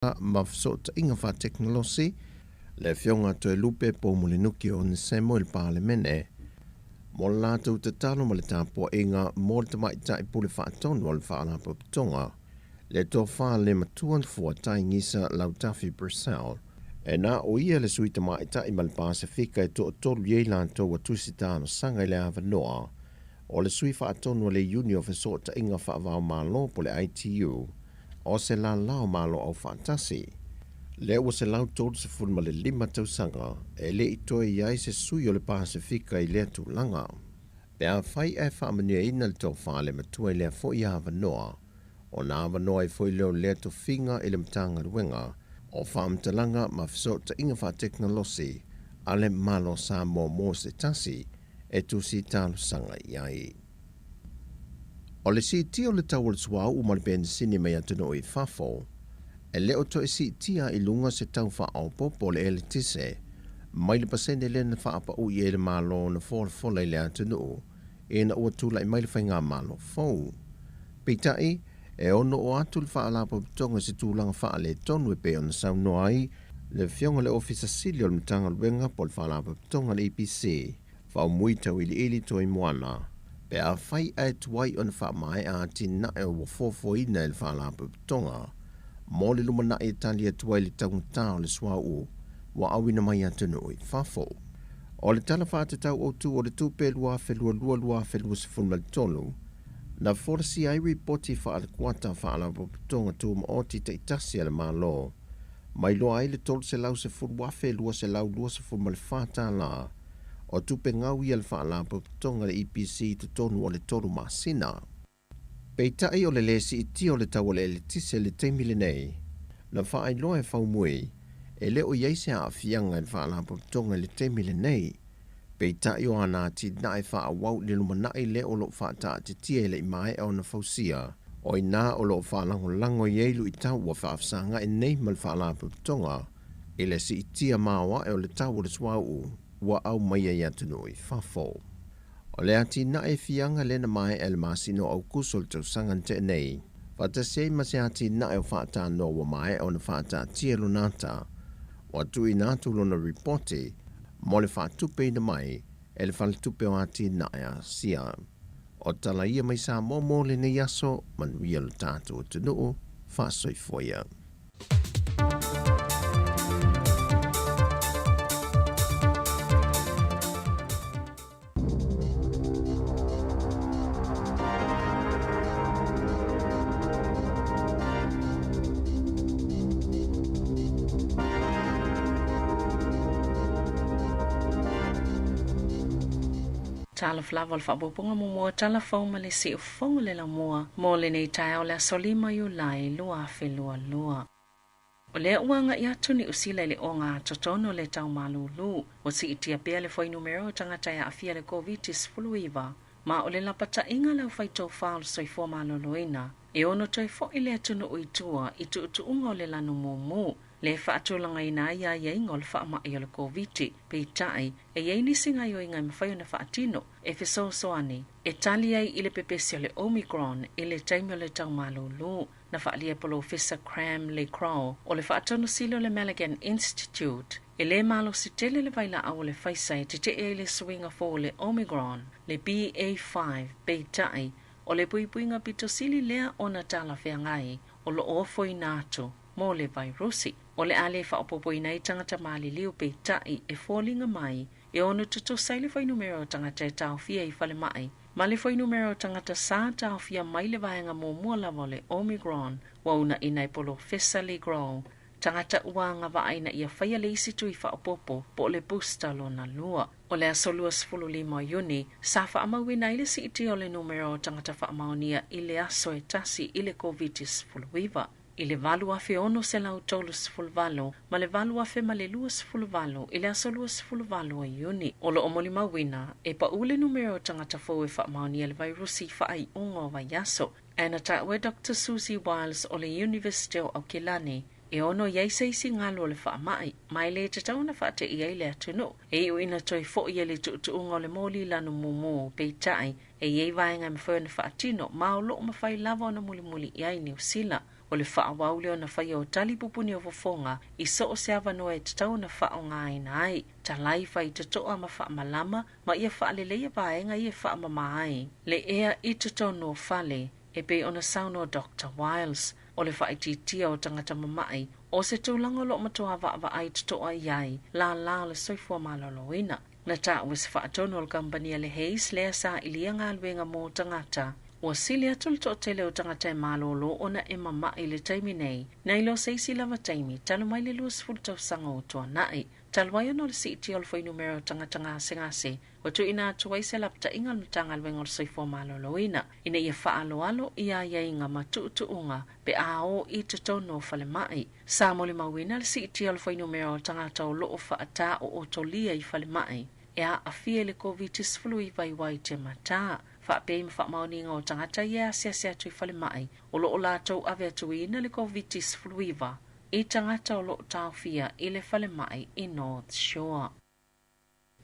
Ma Fesootaiga Faatekonolosi, le Afioga Toelupe Poumulinuki Onesemo i le Palemene, mo le latou tatalo ma le tapuaiga mo le Tamaitai Pule Faatonu o le Faalapotopotoga, le Tofa le Matua Fuatai Gisa Lautafi Purcell, e na o ia le sui tamaitai ma le Pasefika e toatolu i ai latou ua tusi talosaga i le avanoa o le sui faatonu o le Iuni o Fesootaiga Faavaomalo po le ITU, o se lalao malo au faatasi. Lea ua 135 tausaga e le i toe i ai se sui o le Pasefika i lea tulaga. Pe afai ae faamanuiaina le tofa le matua i lea foi avanoa, ona avanoa ai foi lea o lea tofiga i le Matagaluega o Faamatalaga ma Fesootaiga Faatekonolosi a le Malo Samoa mo se tasi e tusi talosaga i ai. O le siitia o le tau o le suauu ma le penisini mai atunuu i fafo, e le o toe siitia i luga se tau faaopoopo o le eletise mai le pasene lea na faapaui i ai le Malo na folafola i le atunuu ina ua tulai mai le faigamalo fou. Peitai, e ono oo atu le faalapotopotoga i se tulaga faaletonu e pei ona saunoa ai le Afioga i le Ofisa Sili o le Matagaluega po o le Faalapotopotoga a le EPC, Faumui Tauiliili Toimoana, pe afai ae tuai ona faamaea atinae ua fuafuaina e le Faalapotopotoga mo le lumanai e tali atu ai le taugata o le suauu ua auina mai atunuu i fafo. O le Tala Faatatau Autu o le Tupe 2022/2023, na folasia ai ripoti faale-kuata Faalapotopotoga Tumaoti taitasi a le Malo, mai loa ai le $310,224 o tupe gau ia le Faalapotopotoga le EPC i totonu o le 3 masina. Peitai o le lē siitia o le tau o le eletise i le taimi lenei, na faailoa e Faumui e le o i ai se aafiaga i le Faalapotopotoga i le taimi lenei. Peitai o ana atinae faaauau i le lumanai lea o loo faataatitia e le i maea ona fausia, o i ina o loo faalagolago i ai luitau ua faafesagai nei ma le Faalapotopotoga i le siitia maoae o le tau o le suauu ua aumaia i atunuu i fafo. O le atinae fiaga lea na maea i le masina o Aukuso o le tausaga na tea nei, faatasi ai ma se atinae o faatanoa ua maea ona faataatia lona ata, ua tuuina atu lona ripoti mo le faatupeina mai e le Faletupe o Atinae a Asia. O tala ia mai Samoa mo lenei aso, manuia lo tatou atunuu, faasoifua ia. Talofa lava o le faaopoopoga muamua tala fou ma le siufofoga le laumua mo lenei taeao le aso 5 Iulai 2022. O lea ua agai atu Niu Sila i le oga totonu o le tau malūlū, ua siitia pea le fuainumera o tagata e aafia i le Koviti-19, ma o le lapataiga a le aufaitofā o le soifua maloloina, e ono toe fo'i le atunuu i tua i tuutuuga o le lanu mumu, le faatulagaina ai aiaiga o le faamai o le Koviti. Peitai, e i ai nisi gaoioiga e mafai ona faatino e fesoasoani e tali ai i le pepesi o le Omicron i le taimi o le tau malūlū. Na faaalia e Polofesa Cram Le Crow o le faatonusili o le Malaghan Institute, e lē malosi tele le vailaau o le Pfizer e tetee ai le suiga fou o le Omicron, le BA5. Peitai, o le puipuiga pito sili lea ona talafeagai o loo ofoina atu mo le vairusi. O le a le faaopoopoina ai tagata maliliu, peitai e foliga mai e ono tutusa ai le fuainumera o tagata e taofia i falemai ma le fuainumera o tagata sa taofia mai le vaega muamua lava o le Omicron. Ua uunaina e Polofesa Le Grow tagata ua agavaa ina ia faia le isi tui faaopoopo po o le booster lona lua. O le aso 25 o Iuni sa faamauina ai le siitia o le numera o tagata faamaonia i le aso e tasi i le Koviti-19 i le 8,638 ma le 8,028 i le aso 28 o Iuni. O loo molimauina e paū le numera o tagata fou e faamaonia le vairusi i faaiuga o vaiaso. Ae na taua e Dr Susie Wiles o le University o Aukilani e ono i ai se isi galu o le faamai, ma e lē tatau ona faate'i ai le atunuu e iu ina toe fo'i ai le tuutuuga o le moli lanu mumu. Peitai, e i ai vaega e mafai ona faatino, ma o loo mafai lava ona mulimuli i ai Niu Sila. O le faaauau lea ona faia o tali pupuni o fofoga i so o se avanoa e tatau ona faaaogaina ai, talai faitotoa ma faamalama ma ia faaleleia vaega ia e faamama ai le ea i totonu o fale e pei ona saunoa Dr. Wiles. O le faaitiitia o tagata mama'i o se tulaga o loo matuā vaavaai totoa i ai lālā o le soifua maloloina. Na taua e se faatonu o le kamupani a le Hays lea sailia galuega mo tagata. Ua sili atu le toatele o tagata e malōlō ona e mama'i i le taimi nei, nai lo se isi lava taimi talu mai le 20 tausaga ua tuana'i. Talu ai ona o le siitia o le fuainumera o tagata gasegase, ua tuuina atu ai se lapataiga a le Matagaluega o le Soifua Maloloina ina ia faaaloalo i aiaiga ma tuutuuga pe a o i totonu o falemai. Sa molimauina le siitia o le fuainumera o tagata o loo faataootolia i falemai e aafia i le Koviti-19 i Waitematā, faapea ma faamaoniga o tagata ia e asiasi atu i falemai o loo latou ave atuina le Koviti-19 i tagata o loo taofia i le falemai i North Shore.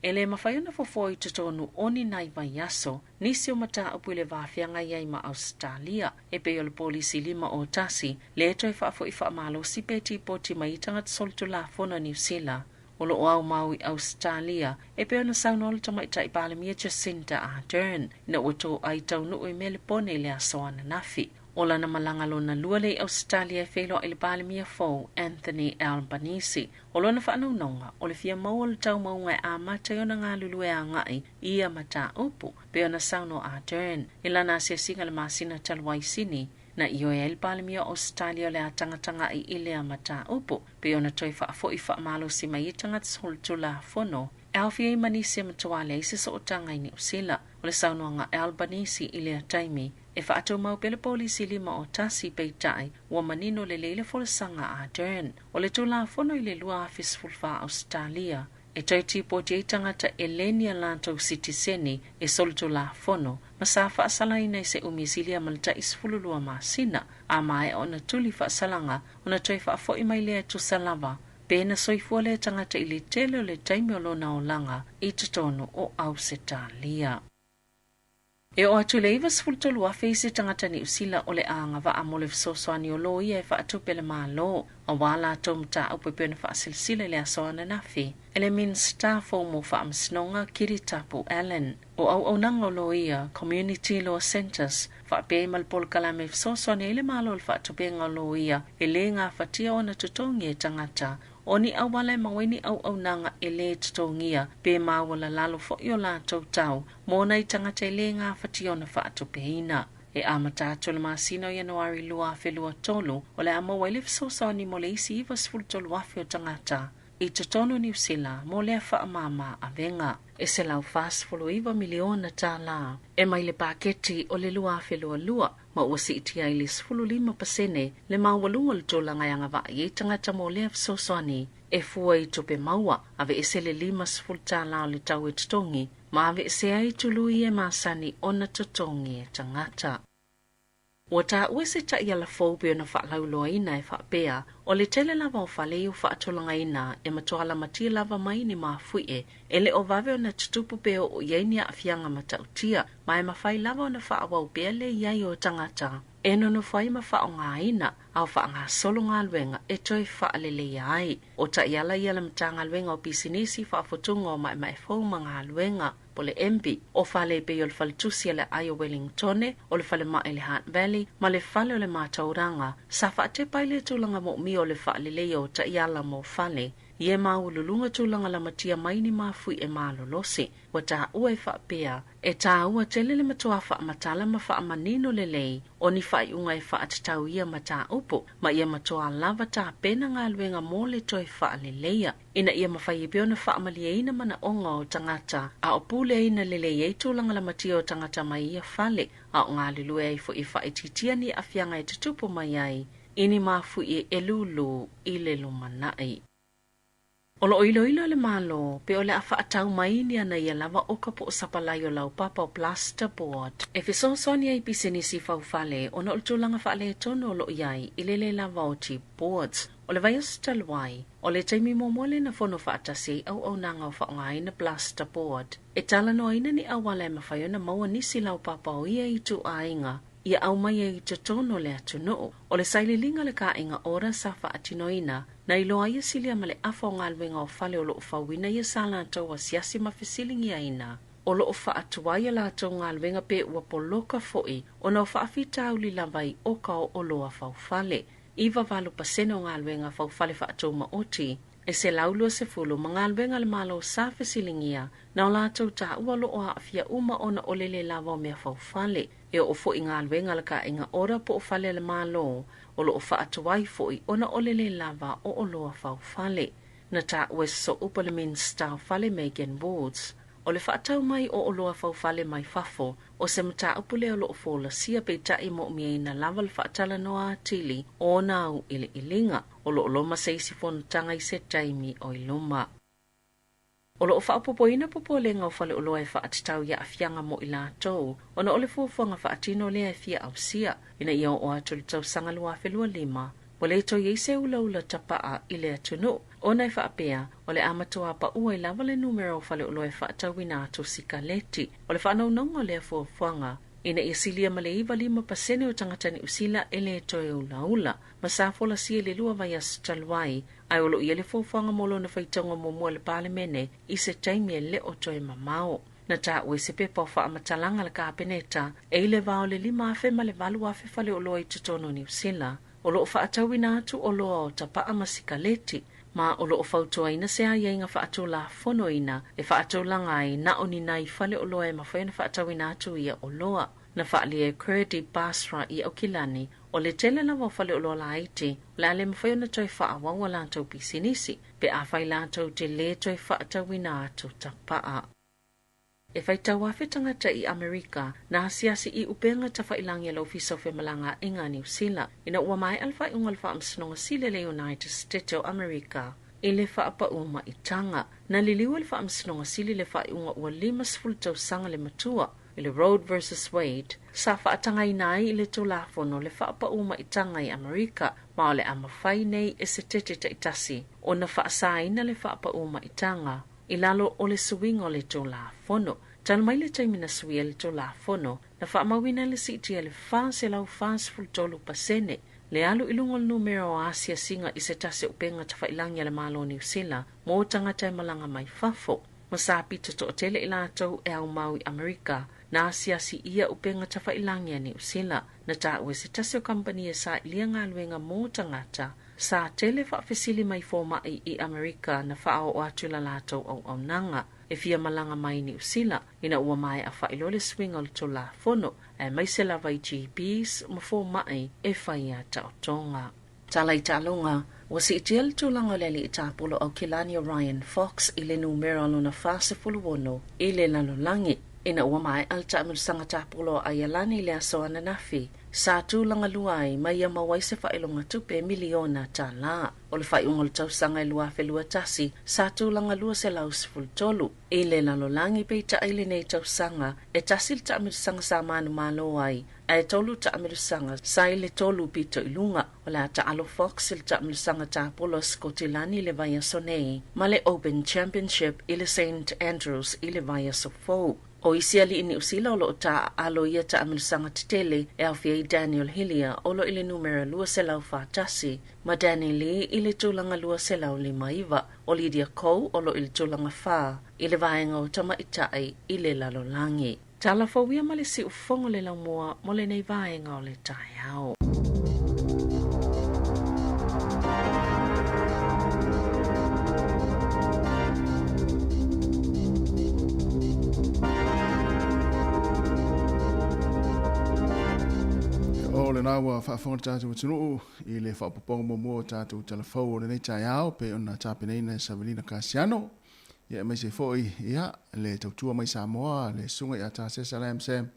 E lē mafai ona fofoa i totonu o ni nai vaiaso nisi o mataupu i le va feagai ai ma Ausetalia e pei o le polisi 51 lea e toe faafo'i faamalosi pe tipoti mai ai tagata solitulafono a Niu Sila o loo aumau i Ausetalia e pei ona saunoa le tamaitai Palemia Jacinda Ardern ina ua toai taunuu i Melepone i le aso ananafi. O lana malaga lona lua lea i Ausetalia e feiloai i le Palemia fou Anthony Albanese. O lona faanaunauna o le fia maua o le taumauga e amata ai ona galulue agai i ia mataupu, pei ona saunoa Ardern i lana asiasiga i le masina talu ai i Sini. Na ioe ai le Palemia o Ausetalia o le a tagataga'i i lea mataupu, pei ona toe faafo'i faamalosi mai ai tagata solitulafono e aofia ai ma nisi e matuā leai se sootaga i Niu Sila. O le saunoaga a Albanese i lea taimi, e faatumau pea le polisi 51, peitai ua manino lelei le folasaga a Ardern. O le Tulafono i le 2014 Ausetalia e toe tipoti ai tagata e le ni a latou sitiseni e solitulafono ma sa faasalaina i se umi e silia ma le tai 12 masina. A maea ona tuli faasalaga ona toe faafo'i mai lea e tusa lava pe na soifua lea tagata i le tele o le taimi o lona olaga i totonu o Ausetalia. E oo atu i le 93,000 isi tagata Niu Sila o le a agavaa mo le fesoasoani o loia e faatupe e le Malo auā latou mataupu e pei ona faasilasila i le aso ananafi e le Minisita fou mo Faamasinoga Kiritapu Allan. O auaunaga o loia, Community Law Centres, faapea ai ma le polokalame e fesoasoani ai le Malo i le faatupega o loia e lē gafatia ona totogi e tagata. O ni auala e maua ai ni auaunaga e lē totogia pe maualalalo fo'i o latou tau mo nai tagata e lē gafatia ona faatupeina. E amata atu i le masina o Ianuari 2023, o le a maua ai le fesoasoani mo le isi 93,000 o tagata i totonu o Niu Sila mo lea faamāmā avega. E $149 miliona tālā e mai le paketi o le 2022 ma ua siitia ai le 15% le maualuga o le tulaga e agavaa i ai tagata mo lea fesoasoani e fua i tupe maua, aveese le $50 o le tau e totogi ma aveesea ai tului e masani ona totogi e tagata. Ua taua e se taiala fou pei ona faalauiloaina e faapea, o le tele lava o fale ia ua faatulagaina e matuā lamatia lava mai ni mafuie e le o vave ona tutupu pe oo i ai ni aafiaga matautia, ma e mafai lava ona faaauau pea le i ai o tagata e nonofo ai ma faaaogaina a o faagasolo galuega e toe faaleleia ai. O taiala ia a le Matagaluega o Pisinisi, Faafotuga o Maemae Fou ma Galuega, po o le MB. O fale e pei o le faletusi a le Aai o Wellingtone, o le falemai i le Hutt Valley ma le fale o le Mātauranga, sa faatepa ai le tulaga moomia o le faaleleia o taiala mo fale ia e maualuluga tulaga lamatia mai ni mafuie malolosi. Ua taua e faapea, e tāua tele le matuā faamatala ma faamanino lelei o ni faaiuga e faatatau i ia mataupu, ma ia matuā lava tapena galuega mo le toe faaleleia, ina ia mafai ai pea ona faamalieina manaoga o tagata, a o puleaina lelei ai tulaga lamatia o tagata mai ia fale, a o galulue ai fo'i e faaitiitia ni aafiaga e tutupu mai ai i ni mafuie e lūlū i le lumanai. O loo iloilo e le Malo pe o le a faatau mai ni ana ia lava oka po o sapalai o laupapa o plasterboard e fesoasoani ai i pisinisi faufale ona o le tulaga faaletonu o loo i ai i le lē lava o chipboards. O le vaiaso talu ai, o le taimi muamua lea na fono faatasi ai auaunaga o faaaogaina plasterboard e talanoaina ni auala e mafai ona maua nisi laupapa o ia ituaiga. ia aumai ai i totonu o le atunuu. O le sailiiliga a le Kāʻinga Oda sa faatinoina, na iloa ai e silia ma le afa o galuega o fale o lo o fauina ia sa latou asiasi ma fesiligiaina o lo o faatuai a latou galuega pe ua poloka foi ona o faafitauli lava i oka o oloa faufale. 98% o galuega faufale faatumaoti e 120 ma galuega a le Malo sa fesiligia na o latou taua o lo o aafia uma ona o le lē lava o mea faufale. E oo foi i galuega a le Kāʻinga Oda po o fale a le Malo o lo o faatuai foi ona o le lē lava o oloa faufale. Na taua e Sosoupa le Minisita o Fale Megan Woods o le faatau mai o oloa faufale mai fafo o se mataupu lea o lo o folasia peitai moʻomiaina lava le faatalanoa atili o ona auiliiliga o lo o loma se isi fonotaga i se taimi o i luma. O lo o faaopoopoina popolega o faleoloa e faatatau i aafiaga mo i latou ona o le fuafuaga faatino lea e fia ausia ina ia oo atu i le tausaga 2025 ua le toe i ai se ulaula tapaa i le atunuu ona e faapea o le a matua paʻu ai lava le numera o faleoloa e faatauina atu sikaleti. O le faanaunauga o lea fuafuaga ina ia silia ma le 95% o tagata Niu Sila e le toe ulaula ma sa folasia i le lua vaiaso talu ai, ae o lo o i ai le fuafuaga mo lona faitauga muamua i le Palemene i se taimi e le o toe mamao. Na taua i se pepa o faamatalaga a le Kapeneta e i le va o le 5,000 ma le 8,000 faleoloa i totonu o Niu Sila o lo o faatauina atu oloa o tapaa ma sikaleti, ma o lo o fautuaina se aiaiga faatulafonoina e faatulaga ai na o ni nai faleoloa e mafai ona faatauina atu ia oloa. Na faaalia e Kurdi Basra i Aukilani, o le tele lava o faleoloa laiti o le a le mafai ona toe faaauau a latou pisinisi pe afai latou te lē toe faatauina atu tapaa. E faitau afe tagata i Amerika na asiasi i upega tafailangi a le Ofisa o Femalagaaiga a Niu Sila ina ua maea le faaiuga o le Faamasinoga Sili a le United States o Amerika i le faapaʻu maitaga. Na liliu e le Faamasinoga Sili le faaiuga ua 50 tausaga le matua i le Roe versus Wade sa faatagaina ai i le Tulafono le faapaʻu maitaga i Amerika ma o le a mafai nei e se tete taitasi ona faasaina le faapaʻu maitaga i lalo o le suiga o le Tulafono. Talu mai le taimi na suia ai le Tulafono, na faamauina ai le siitia i le 443% le alu i luga o le numera o asiasiga i se tasi o upega tafailangi a le Malo o Niu Sila mo tagata e malaga mai fafo. Ma sa pito toatele i latou e aumau i Amerika na asiasi ia upega tafailangi a Niu Sila. Na taua e se tasi o kamupani e sailia galuega mo tagata sa tele faafesili mai fomaʻi i Amerika na faaoo atu i la latou auaunaga e fia malaga mai Niu Sila ina ua maea faailoa le suiga o le Tulafono aemaise lava i GPs ma fomaʻi e faia taotoga. Tala i taaloga, Ua siitia le tulaga o le alii tapolo Aukilani o Ryan Fox i le numera o lona 46 i le lalolagi ina ua maea le taamilosaga tapolo a Aialani i le aso ananafi sa tulaga lua ai ma ia maua ai se faailoga tupe miliona tālā. O le faaiuga o le tausaga e 2021 sa tulaga 213 i le lalolagi peitai i lenei tausaga e tasi le taamilosaga sa manumalo ai ae tolu taamilosaga sa i le tolu pito i luga. O le a taalo Fox i le taamilosaga tapolo a Sikotilani i le vaiaso nei ma le Open Championship i le St Andrews i le vaiaso fou. O isi alii Niu Sila o lo o taaalo i ia taamilosaga tetele e aofia ai Daniel Hillier o lo o i le numera 241 ma Danny Lee i le tulaga 259. O Lydia Ko o lo o i le tulaga 4 i le vaega o tamaitai i le lalolagi. Tala fou ia ma le siufofoga o le laumua mo lenei vaega o le taeao. O lena ua faafofoga le tatou atunuu i le faaopoopoga muamua o tatou tala fou o lenei taeao pei ona tapenaina e Savelina Kasiano. Ia aemaise foi ia le tautua mai Samoa le susuga ia Tasesa Lam Sam.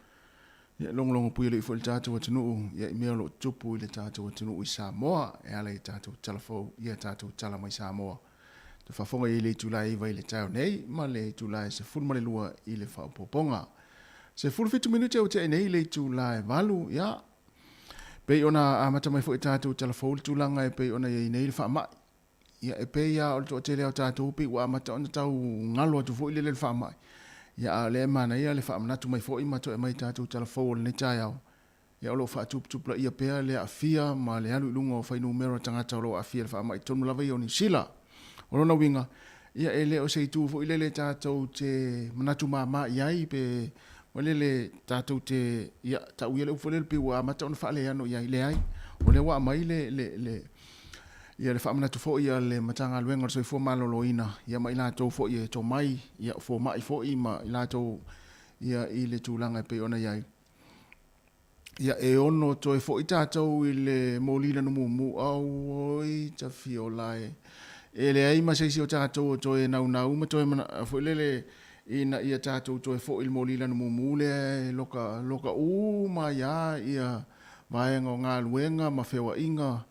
Ia logologo puialii foi le tatou atunuu ia i mea o lo o tutupu i le tatou atunuu i Samoa e ala i tatou tala fou ia tatou tala mai Samoa. Toe faafofoga i le itula e 9 i le taeao nei ma le itula e 12 i le faaopoopoga. 17 minute ua tea nei i le itula e 8, ia pei ona amata mai foi tatou tala fou le tulaga e pei ona i ai nei le faamai. Ia, e pei lava o le toatele o tatou pei ua amata ona tau galo atu foi lele le faamai. Ia, a o lea e manaia le faamanatu mai foi ma toe aumai tatou tala fou o lenei taeao. Ia, o lo o faatuputupulaia pea le aafia ma le alu i luga o fuainumera o tagata o lo o aafia i le faamai tonu lava ia o Niu Sila. O lona uiga, ia e le o se itu foi lele tatou te manatu mama i ai pe foi lele tatou te, ia, tau ia le upu foi lele pei ua amata ona faaleano i ai. Leai, o lea ua aumai le, le, le, ia le faamanatu foi a le Matagaluega o le Soifua Maloloina, ia ma i latou foi e tomai, ia o fomai foi ma i latou ia i le tulaga e pei ona i ai. Ia, e ono toe foi tatou i le moli lanu mumu, auoi, tafiola e. E leai ma se isi o tatou o toe naunau ma toe mana, foi lele, ina ia tatou toe foi i le moli lanu mumu lea e loka, loka uma ai lava ia vaega o galuega ma feoaiga.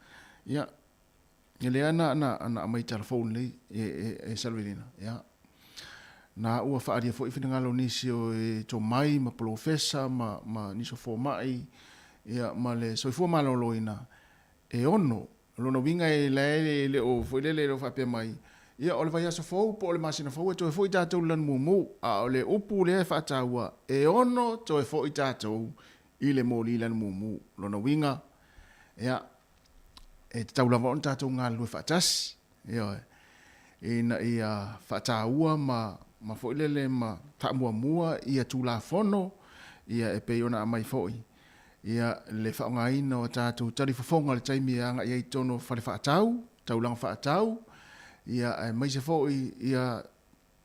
Ia, e lea na, na, na aumai tala fou lenei e, e, e Salvelina. Ia. Na ua faaalia foi finagalo o nisi o e tomai ma polofesa ma, ma nisi o fomai, ia, ma le soifua maloloina, e ono. O lona uiga e lae e le o foi lele e le o faapea mai, ia o le vaiaso fou po o le masina fou e toe foi tatou i le lanu mumu. A o le upu lea e faataua, e ono toe foi tatou i le moli lanu mumu. O lona uiga, ia, e tatau lava ona tatou galulue faatasi, ioe, ina ia faataua ma, ma foi lele ma faamuamua ia Tulafono, ia e pei ona aumai foi, ia le faaaogaina o tatou talifofoga i le taimi e agai ai i totonu o fale faatau, taulaga faatau, ia aemaise foi ia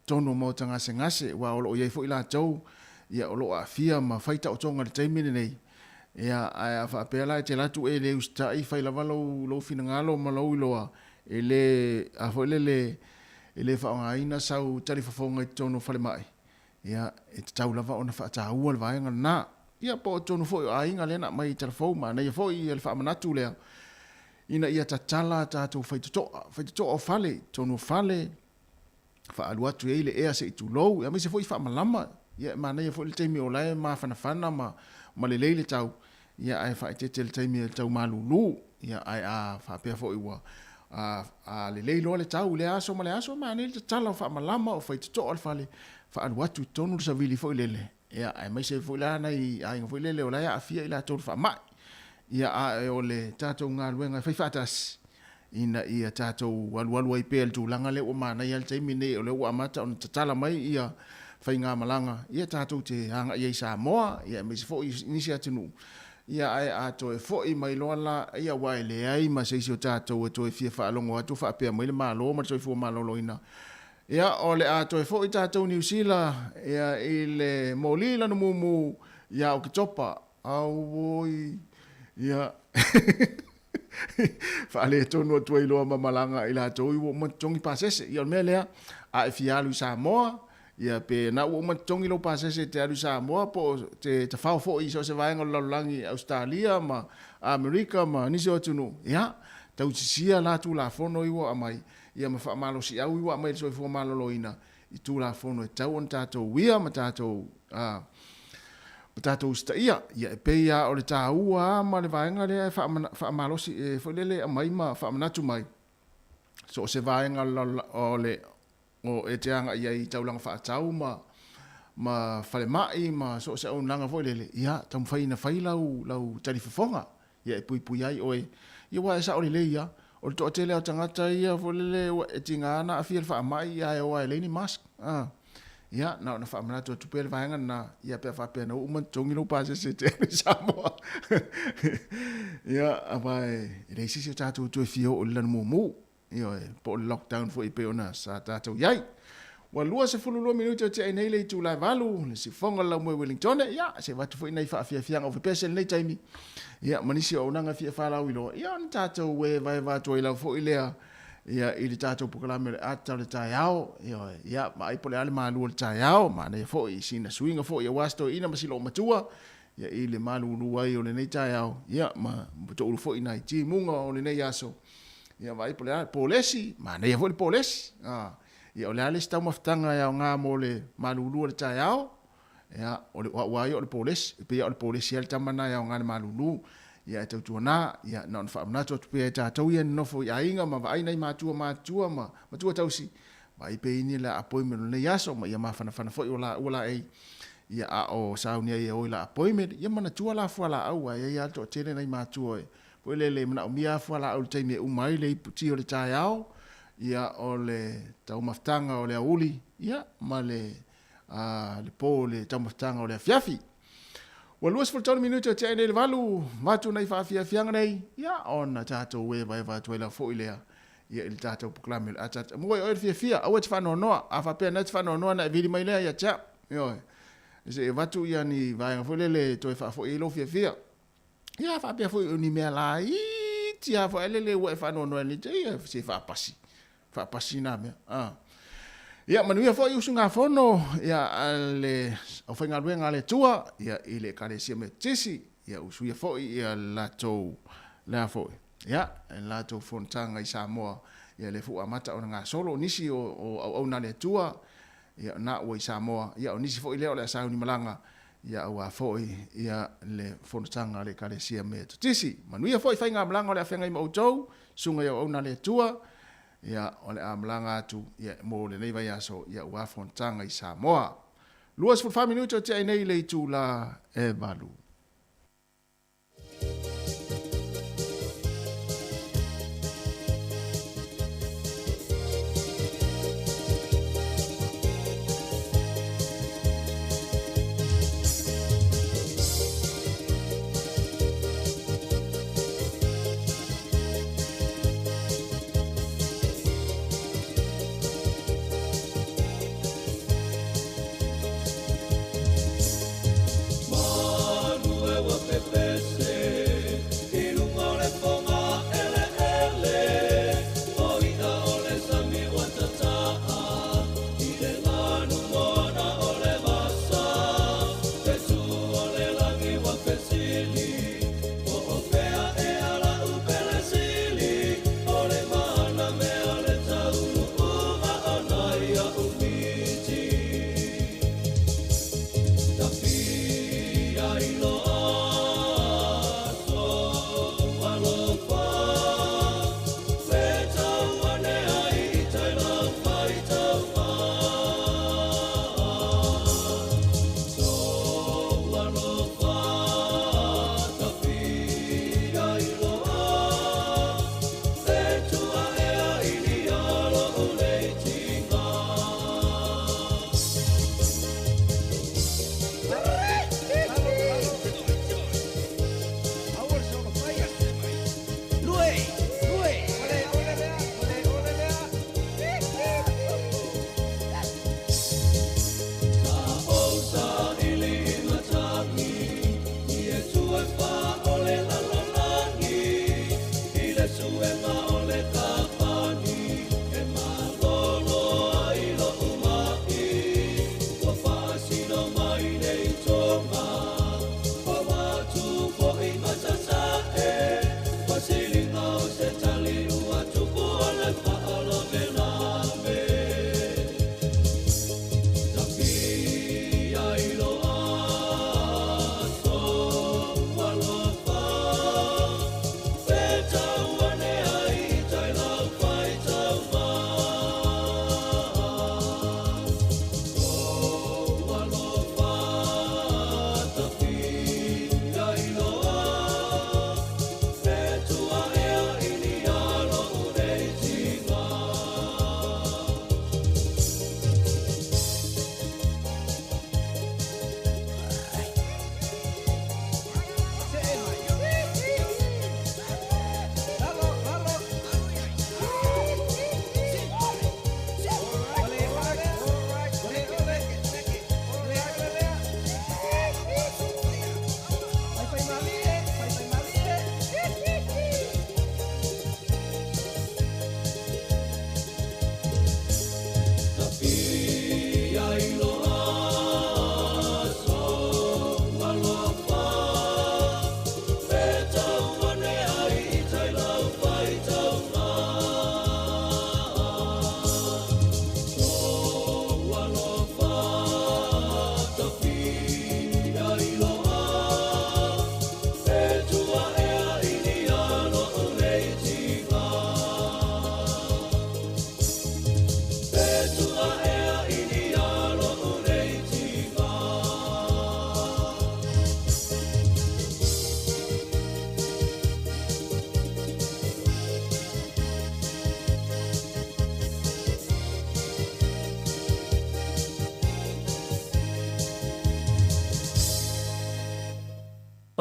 totonu o maota gasegase, aua o lo o i ai foi latou ia o lo o aafia ma fai taotoga i le taimi lenei. Ia, ae a faapea la e te alu atu e le usitai, fai lava lou, lou finagalo ma lou iloa, e le, a foi lele, e le faaaogaina sau talifofoga i totonu o falemai, ia, e tatau lava ona faataua le vaega lena. Ia, po o totonu foi o aiga lea na aumai i Talafou, manaia foi le faamanatu lea, ina ia tatala a tatou faitotoa, faitotoa o fale, i totonu o fale, faaalu atu i ai le ea se i tulou, aemaise foi faamalama. Ia e manaia foi le taimi o la e mafanafana ma, ma lelei le tau, ia ae faaeteete i le taimi e tau malulu. Ia ae a faapea foi ua a, a lelei loa le tau i lea aso ma le aso, manaia le tatala o faamalama o faitotoa le fale, faaalu atu i totonu le savili foi lele, Ia, aemaise foi la nai aiga foi lele o la e aafia i latou i le faamai. Ia, a o le tatou galuega e fai faatasi ina ia tatou alualu ai pea i le tulaga lea ua manaia le taimi lenei o lea ua amata ona tatala mai ia faigamalaga, ia tatou te agai ai i Samoa, ia aemaise foi i nisi atunuu. Ia, ae a toe foi mai loa la, ia aua e leai ma se isi o tatou e toe fia faalogo atu o faapea mai le Malo ma le Soifua Maloloina Ia, o le a toe foi tatou Niu Sila ia, i le moli lanu mumu ia Oketopa. Auoi, ia, faaletonu atu ai loa ma malaga i latou i ua uma totogi pasese. Ia, o le mea lea, a e fia alu i Samoa, ia, pe na ua uma totogi lou pasese e te alu i Samoa, po o te tafao foi i so o se vaega o le lalolagi i Ausetalia ma Amerika ma nisi o atunuu, ia, tausisia la Tulafono i ua aumai, ia ma faamalosiau i ua aumai e le Soifua Maloloina i Tulafono e tatau ona tatou uia ma tatou ma tatou usitaia. Ia e pei lava o le taua lava ma le vaega lea e faamalosi e foi lele e aumai ma faamanatu mai so o se vaega o le o e te agai ai i taulaga faatau ma ma falemai ma so o se auaunaga foi lele, ia taumafai ina fai lau lau talifofoga ia e puipui ai oe. Ia aua e sao lelei lava, o le toatele lava o tagata ia foi lele ua e tiga ona aafia i le faamai ae o lava e leai ni mask. A, ia na ona faamanatu atu pea le vaega lena, ia pe a faapea na ua uma ona totogi lou pasese e te alu i Samoa. Ia, aua e leai se isi o tatou e toe fia oo i le lanu mumu. Ioe, po o le lockdown foi e pei ona sa tatou i ai. Ua 22 minute o tea ai nei le itula e 8, le sifofoga o le laumue Wellingtone, ia, se avatu foi nai faafiafiaga o fepese i lenei taimi, ia, ma nisi o auaunaga e fia faalauiloa, ia, ona tatou evaeva atu ai lava foi lea, ia, i le tatou polokalame o le ata o le taeao, ioe, ia, vaai po o le a le malu o le taeao, manaia foi sina suiga foi aua se toeaina ma si loomatua, ia, i le malulu ai o lenei taeao, ia, ma toulu foi nai timuga o lenei aso, Ia vaai po o le a, polesi, manaia foi le polesi. A, ia o le a le isi taumafataga e aoga mo le malulu o le taeao? Ia, o le, o au lava ia o le polesi. E pei lava o le polesi lava le tama lena e aoga i le malulu. Ia e tautuana, ia na ona faamanatu atu pea e tatou ia e nonofo i aiga ma vaai nai matua matutua ma matua tausi, vaai pea ini le appointment o lenei aso ma ia mafanafana foi o laua laei. Ia, a o sauni ai e o i la appointment, ia manatua la fualaau, aua e i ai lava le toatele nai matua e, foi lele e manaomia lava fualaau i le taimi e uma ai le iputi o le taeao, ia, o le taumafataga o le aoauli, ia, ma le, a, le po o le taumafataga o le afiafi. Ua 23 minute o tea nei le 8, vatu nei faafiafiaga nei, ia, ona tatou evaeva atu ai lava foi lea, ia, i le tatou polokalame o le a Mua i oe le fiafia, aua e te faanoanoa. A faapea na e te faanoanoa ona e vili mai lea ia te au. Ioe. Se i avatu ia ni vaega foi lele e toe faafoi ai lou fiafia. Ia, a faapea foi o ni mea laiti lava foi lele ua e faanoanoa ai nei, ia, se faapasi. Faapasi na mea. Ah. Ia, manuia foi usugafono ia, a le aufaigaluega a le Atua ia, i le Ekalesia Metotisi, ia usuia foi ia le latou lea foi. Ia, le latou fonotaga i Samoa, ia lea foi ua amata ona gasolo nisi o, o auauna a le Atua, ia na ua i Samoa, ia o nisi foi lea o le a sauni malaga, ia aua foi ia le fonotaga a le Ekalesia Metotisi. Manuia foi faigamalaga o le a feagai ma outou, susuga i auauna a le Atua, ia o le a malaga atu ia mo lenei vaiaso ia aua fonotaga i Samoa. 24 minute o tea ai nei i le itula e 8.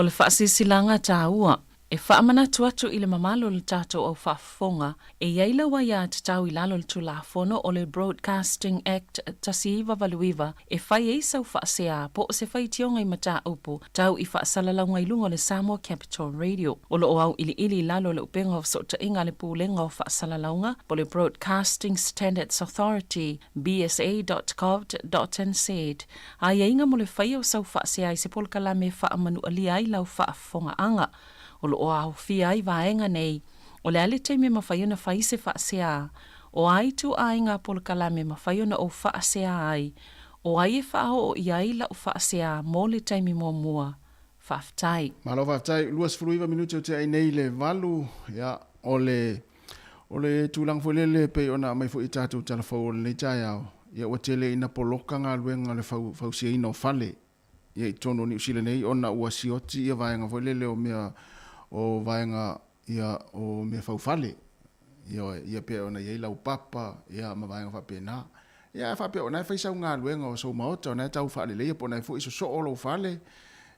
O le faasilasilaga taua, e faamanatu atu i le mamalu o le tatou au faafofoga, e i ai lau aiatatau i lalo o le Tulafono o le Broadcasting Act 1989 e fai ai sau faasea po o se faitioga i mataupu tau i faasalalauga i luga o le Samoa Capital Radio. O lo o auiliili i lalo o le upega o fesootaiga a le Pulega o Faasalalauga po o le Broadcasting Standards Authority, bsa.govt.nz, aiaiga mo le faia o sau faasea i se polokalame e faamanualia ai lau faafofogaaga. O lo o aofia ai vaega nei, o le a le taimi e mafai ona fai se faasea, o a ituaiga polokalame e mafai ona ou faasea ai, o ai e faaoo i ai lau faasea mo le taimi muamua. Faafetai. Malo faafetai, 29 minute o tea ai nei le 8, ia, o le, o le tulaga foi lele e pei ona aumai foi i tatou tala fou o lenei taeao, ia ua tele ina poloka galuega o le fau, fausiaina o fale, ia i totonu o Niu Sila nei ona ua sioti ia vaega foi lele o mea, o vaega ia o mea faufale, ioe, ia pei ona i ai laupapa, ia ma vaega faapena. Ia a faapea o na e fai sau galuega o sou maota, o na e tau faaleleia po o na e foi sosoo lou fale,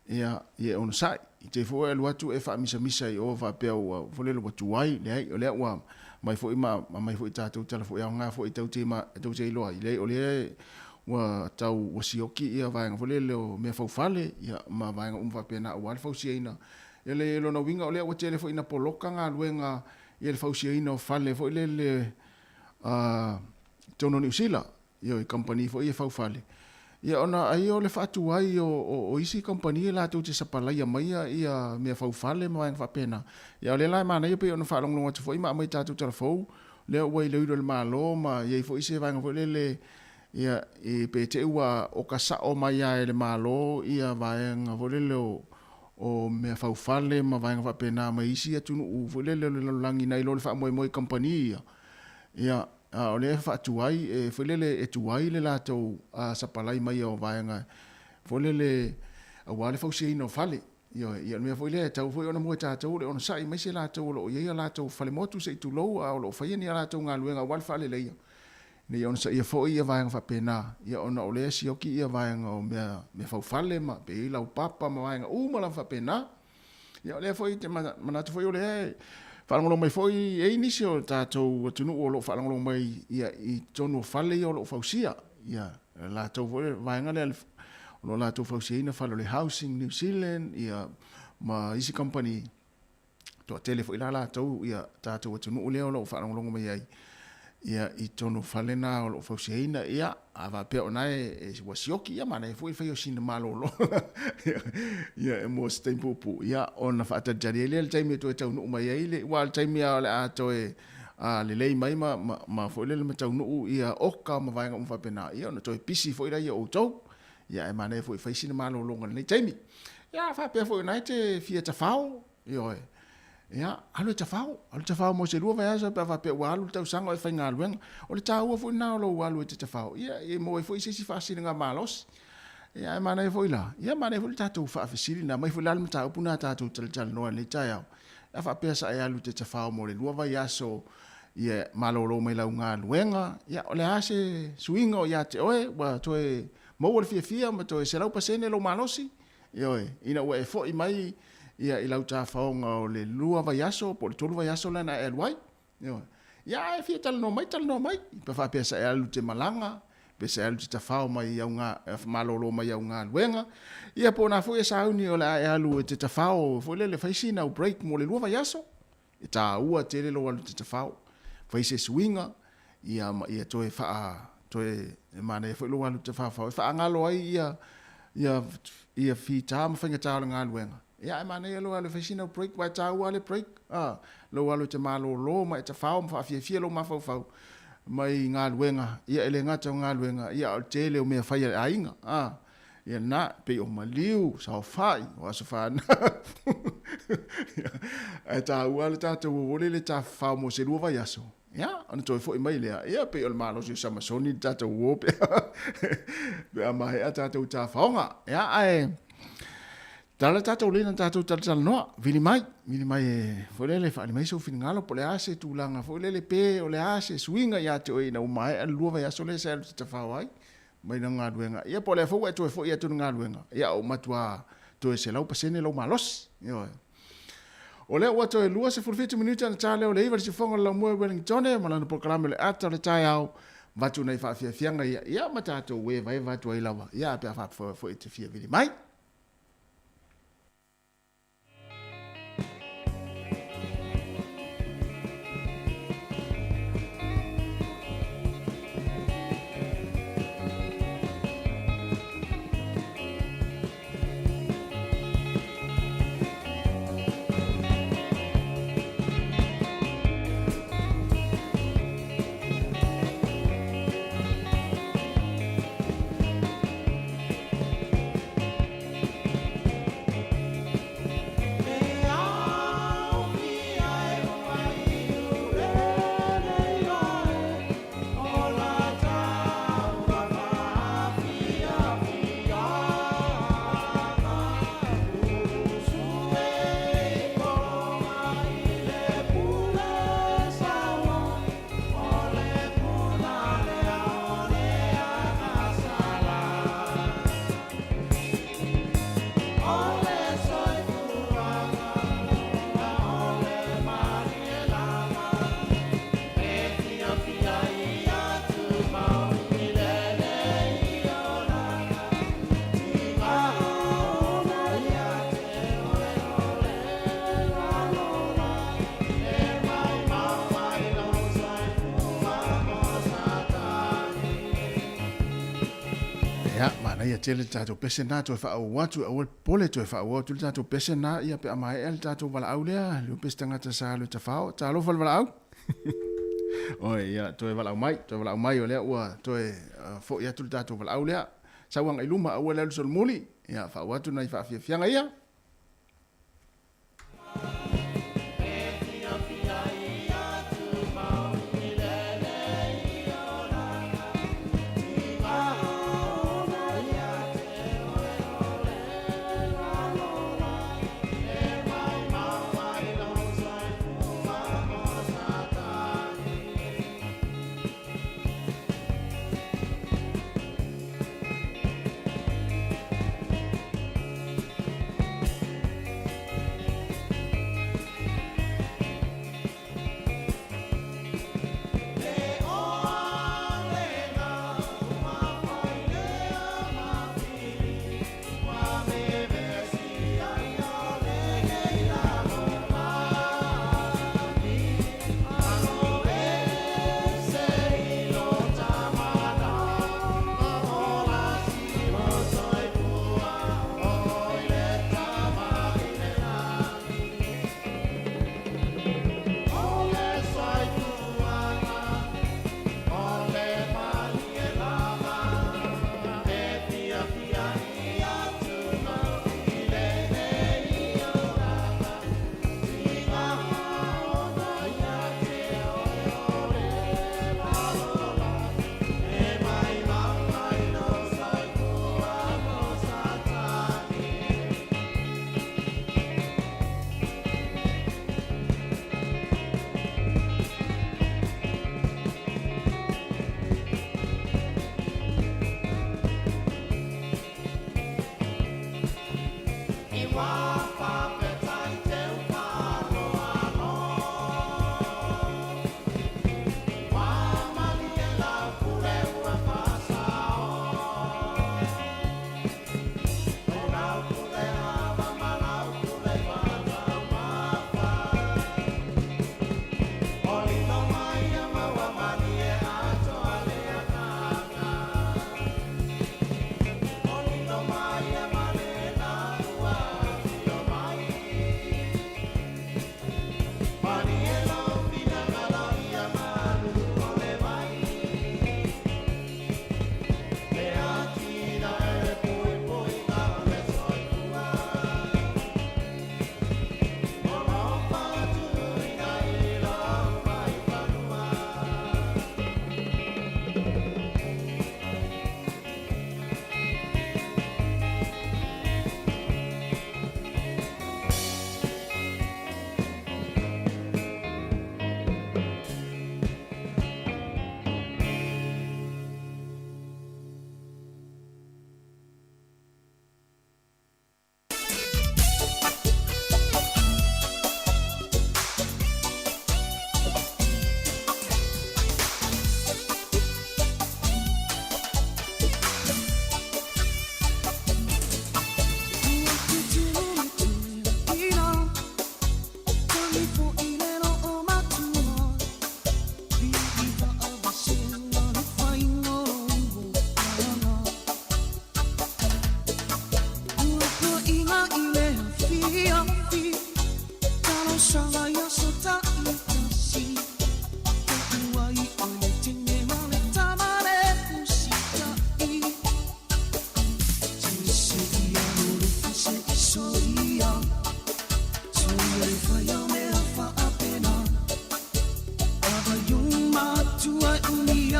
ia, ia e onosai. I te i foi e alu atu e faamisamisa i o faapea ua, foi lele ua tuai, leai, o lea ua aumai foi ma aumai foi i tatou tala foi aoga foi tou te, tou te iloa ai, leai, o lea ua tau ua sioki ia vaega foi lele o mea faufale, ia, ma vaega uma faapena aua le fausiaina. Ia le lona uiga o lea ua tele foi ina poloka galuega ia le fausiaina o fale foi lele a totonu o Niu Sila, ioe, kamupani foi ia faufale, ia ona ai o le faatuai o, o, o isi kamupani latou te sapalaia maia ia mea faufale ma vaega faapena. Ia o lea la e manaia pei ona faalogologo atu foi ma aumai tatou tala fou, lea ua iloilo e le Malo ma i ai foi se vaega foi lele ia i pe te i ua oka sao mai lava e le Malo ia vaega foi lele o o mea faufale ma vaega faapena mai isi atunuu foi lele o le lalolagi nai lo le faamoemoe i kamupani ia. Ia, a o lea e faatuai, e foi lele e tuai le latou sapalai mai o vaega foi lele aua le fausiaina o fale. Ioe, ia o le mea foi lea e tatau foi ona mua e tatou le onosai mai se latou o lo o i ai a latou falemotu se i tulou a o lo o faia ni a latou galuega aua le faaleleia ina ia onosaia foi ia vaega faapena, ia ona o lea e sioki ia vaega o mea mea faufale ma pe i ai laupapa ma vaega uma lava faapena. Ia o lea foi te manatu foi o lea e faalogologo mai foi e i ai nisi o tatou atunuu o lo o faalogologo mai ia i totonu o fale ia o lo o fausia. Ia latou foi vaega lea o lo o latou fausiaina fale o le Housing New Zealand ia ma isi kamupani toatele foi la latou ia tatou atunuu lea o lo o faalogologo mai ai ia i totonu o fale na o lo o fausiaina. Ia, a faapea o na e, e ua sioki, ia manaia foi le fai o sina malolo ia e mo se taimi puupuu, ia ona faatalitali ai lea le taimi e toe taunuu mai ai le, aua o le taimi lava o le a toe a lelei mai ma, ma, ma foi lele ma taunuu ia oka ma vaega uma faapena, ia ona toe pisi foi laia o outou. Ia ae manaia foi e fai sina malologa i lenei taimi. Ia a faapea foi o na e te fia tafao, Ioe. Ia, alu e tafao, alu e tafao mo se lua vaiaso pe a faapea ua alu le tausaga o e faigaluega. O le taua foi lena o lou alu e te tafao, ia, e maua ai foi se isi faasiliga malosi. Ia, ae manaia foi la, ia manaia foi le tatou faafesili na aumai foi la le mataupu lena tatou talatalanoa i lenei taeao. A faapea sa e alu e te tafao mo le lua vaiaso, ia, malolo mai lau galuega, ia, o le a se suiga o ia te oe, ua toe maua le fiafia ma toe 100% lou malosi? Ioe, ina ua e foi mai ia i lau tafaoga o le lua vaiaso po o le tolu vaiaso lea na e alu ai. Ioe. Ia a e fia talanoa mai, talanoa mai. Pe faapea sa e alu te malaga, pe sa e alu te tafao mai i au ga, malolo mai au galuega. Ia po o na foi e sauni o le a e alu e te tafao foi lele fai sina au break mo le lua vaiaso. E taua tele lou alu te tafao. Fai se suiga, ia ma ia toe faa, toe e manaia foi lou alu te tafafao e faagalo ai ia, ia, ia fita ma faigata o le galuega. Ia ae manaia lou alu e fai sina break, aua e taua lava le break, a, lou alu e te malolo ma e tafao ma faafiafia lou mafaufau mai galuega, ia e le gata o galuega, ia a o le tele o mea fai a le aiga, a. Ia na, pei o maliu, saofai, o aso fanau. Ae taua le tatou o le tafafao mo se lua vaiaso. Ia, ona toe foi mai lea. Ia, pei o le malosi o Samasoni le tatou uo pe pe a maea tatou tafaoga. Ia, ae tala tatou lena tatou talatalanoa. Vili mai, vili mai e foi lele faali mai sou finagalo po o le a se tulaga foi lele pe o le a se suiga ia te oe ina ua maea le lua vaiaso lea sa e alu te tafao ai mai lau galuega. Ia po o lea foi ua e toe foi atu i le galuega, ia o matua Toe 100% lou malosi. Ioe. O lea ua toe 27 minute ona ta lea o le 9 i le siufofoga o le laumua i Wellingtone ma lana polokalame o le ata o le taeao vatu nai faafiafiaga ia, ia ma tatou evaeva atu ai lava, ia pe a faapea foi e te fia vili mai. Ia, manaia tele le tatou pese na toe faaauau atu, aua le popole toe faaauau atu le tatou pese na, ia pe a maea le tatou valaau lea, le pese tagata sa alu e tafao, talofa le valaau. Oi, ia, toe valaau mai, toe valaau mai, o lea ua toe foi atu le tatou valaau lea. Sau agai luma, aua le alu solomuli, ia, faaauau atu nai faafiafiaga ia.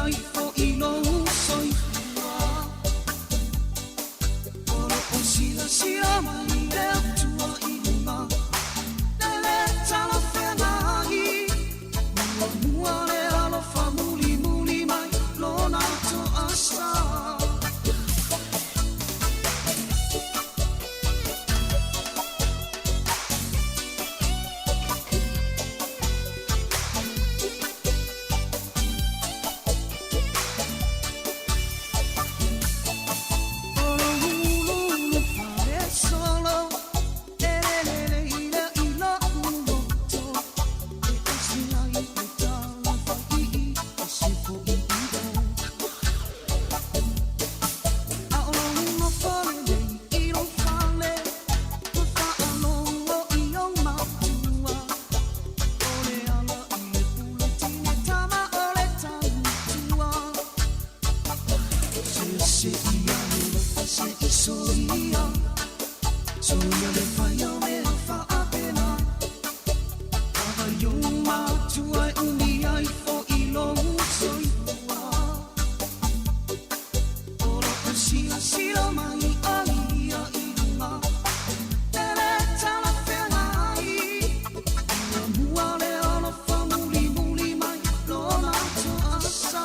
ai foʻi lou soifua. O loo silasila mai le Atua i luga, e lē talafeagai. Muamua le alofa, mulimuli mai lona toasa. O lou uluulu falesolo e lelele i le i loʻu loto, e esi ai le tala faʻiʻi e se foʻi i o. A o lou nofo lelei i lou fale, ua faalogo i ou matua. O le ala i le pule tine tama o le tautua. Se ia le se i soia, soia le fai o mea faapena. Ava i ou matua e umi ai foʻi lou soifua. O loo silasila mai o ia i luga, e lē talafeagai. Muamua le alofa, mulimuli mai lona toasa.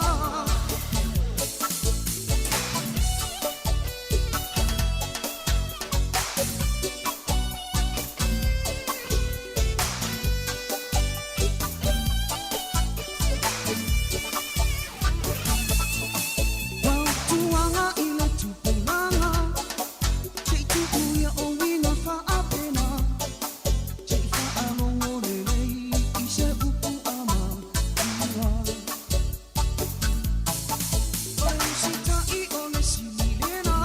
Fautuaga i le tupulaga, se i tuu ia o uiga faapena, se i faalogo lelei i se upu a matua. O le usitaʻi o le sili lena,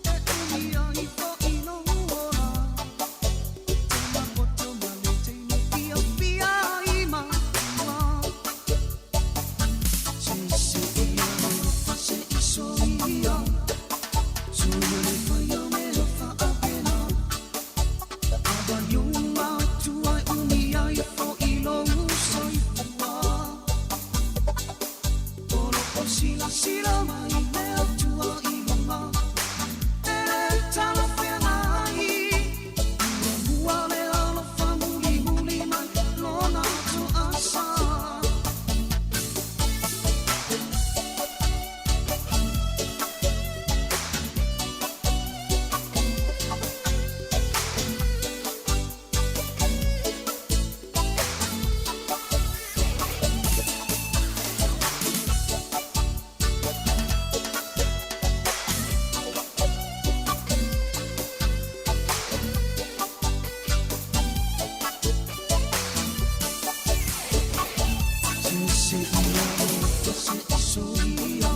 e umi ai foʻi lou ola. Te mapoto ma le teine fiafia ai matua. Se se ia alofa se i soia, soia le fai o mea faapena. Ava i ou matua e umi ai foʻi lou soifua. O loo silasila mai le Atua i luga, e lē talafeagai. Muamua le alofa, mulimuli mai lona toasa. Se se ia alofa se i soia,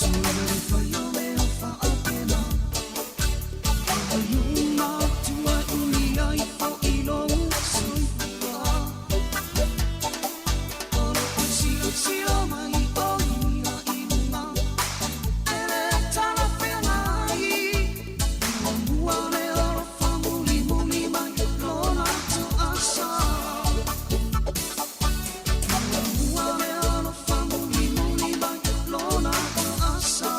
soia le fai o mea faapena. Ava i ou matua e umi ai foʻi lou soifua. O loo silasila mai o ia i luga, e lē talafeagai. Muamua le alofa, mulimuli mai lona toasa. Muamua le alofa, mulimuli mai lona toasa.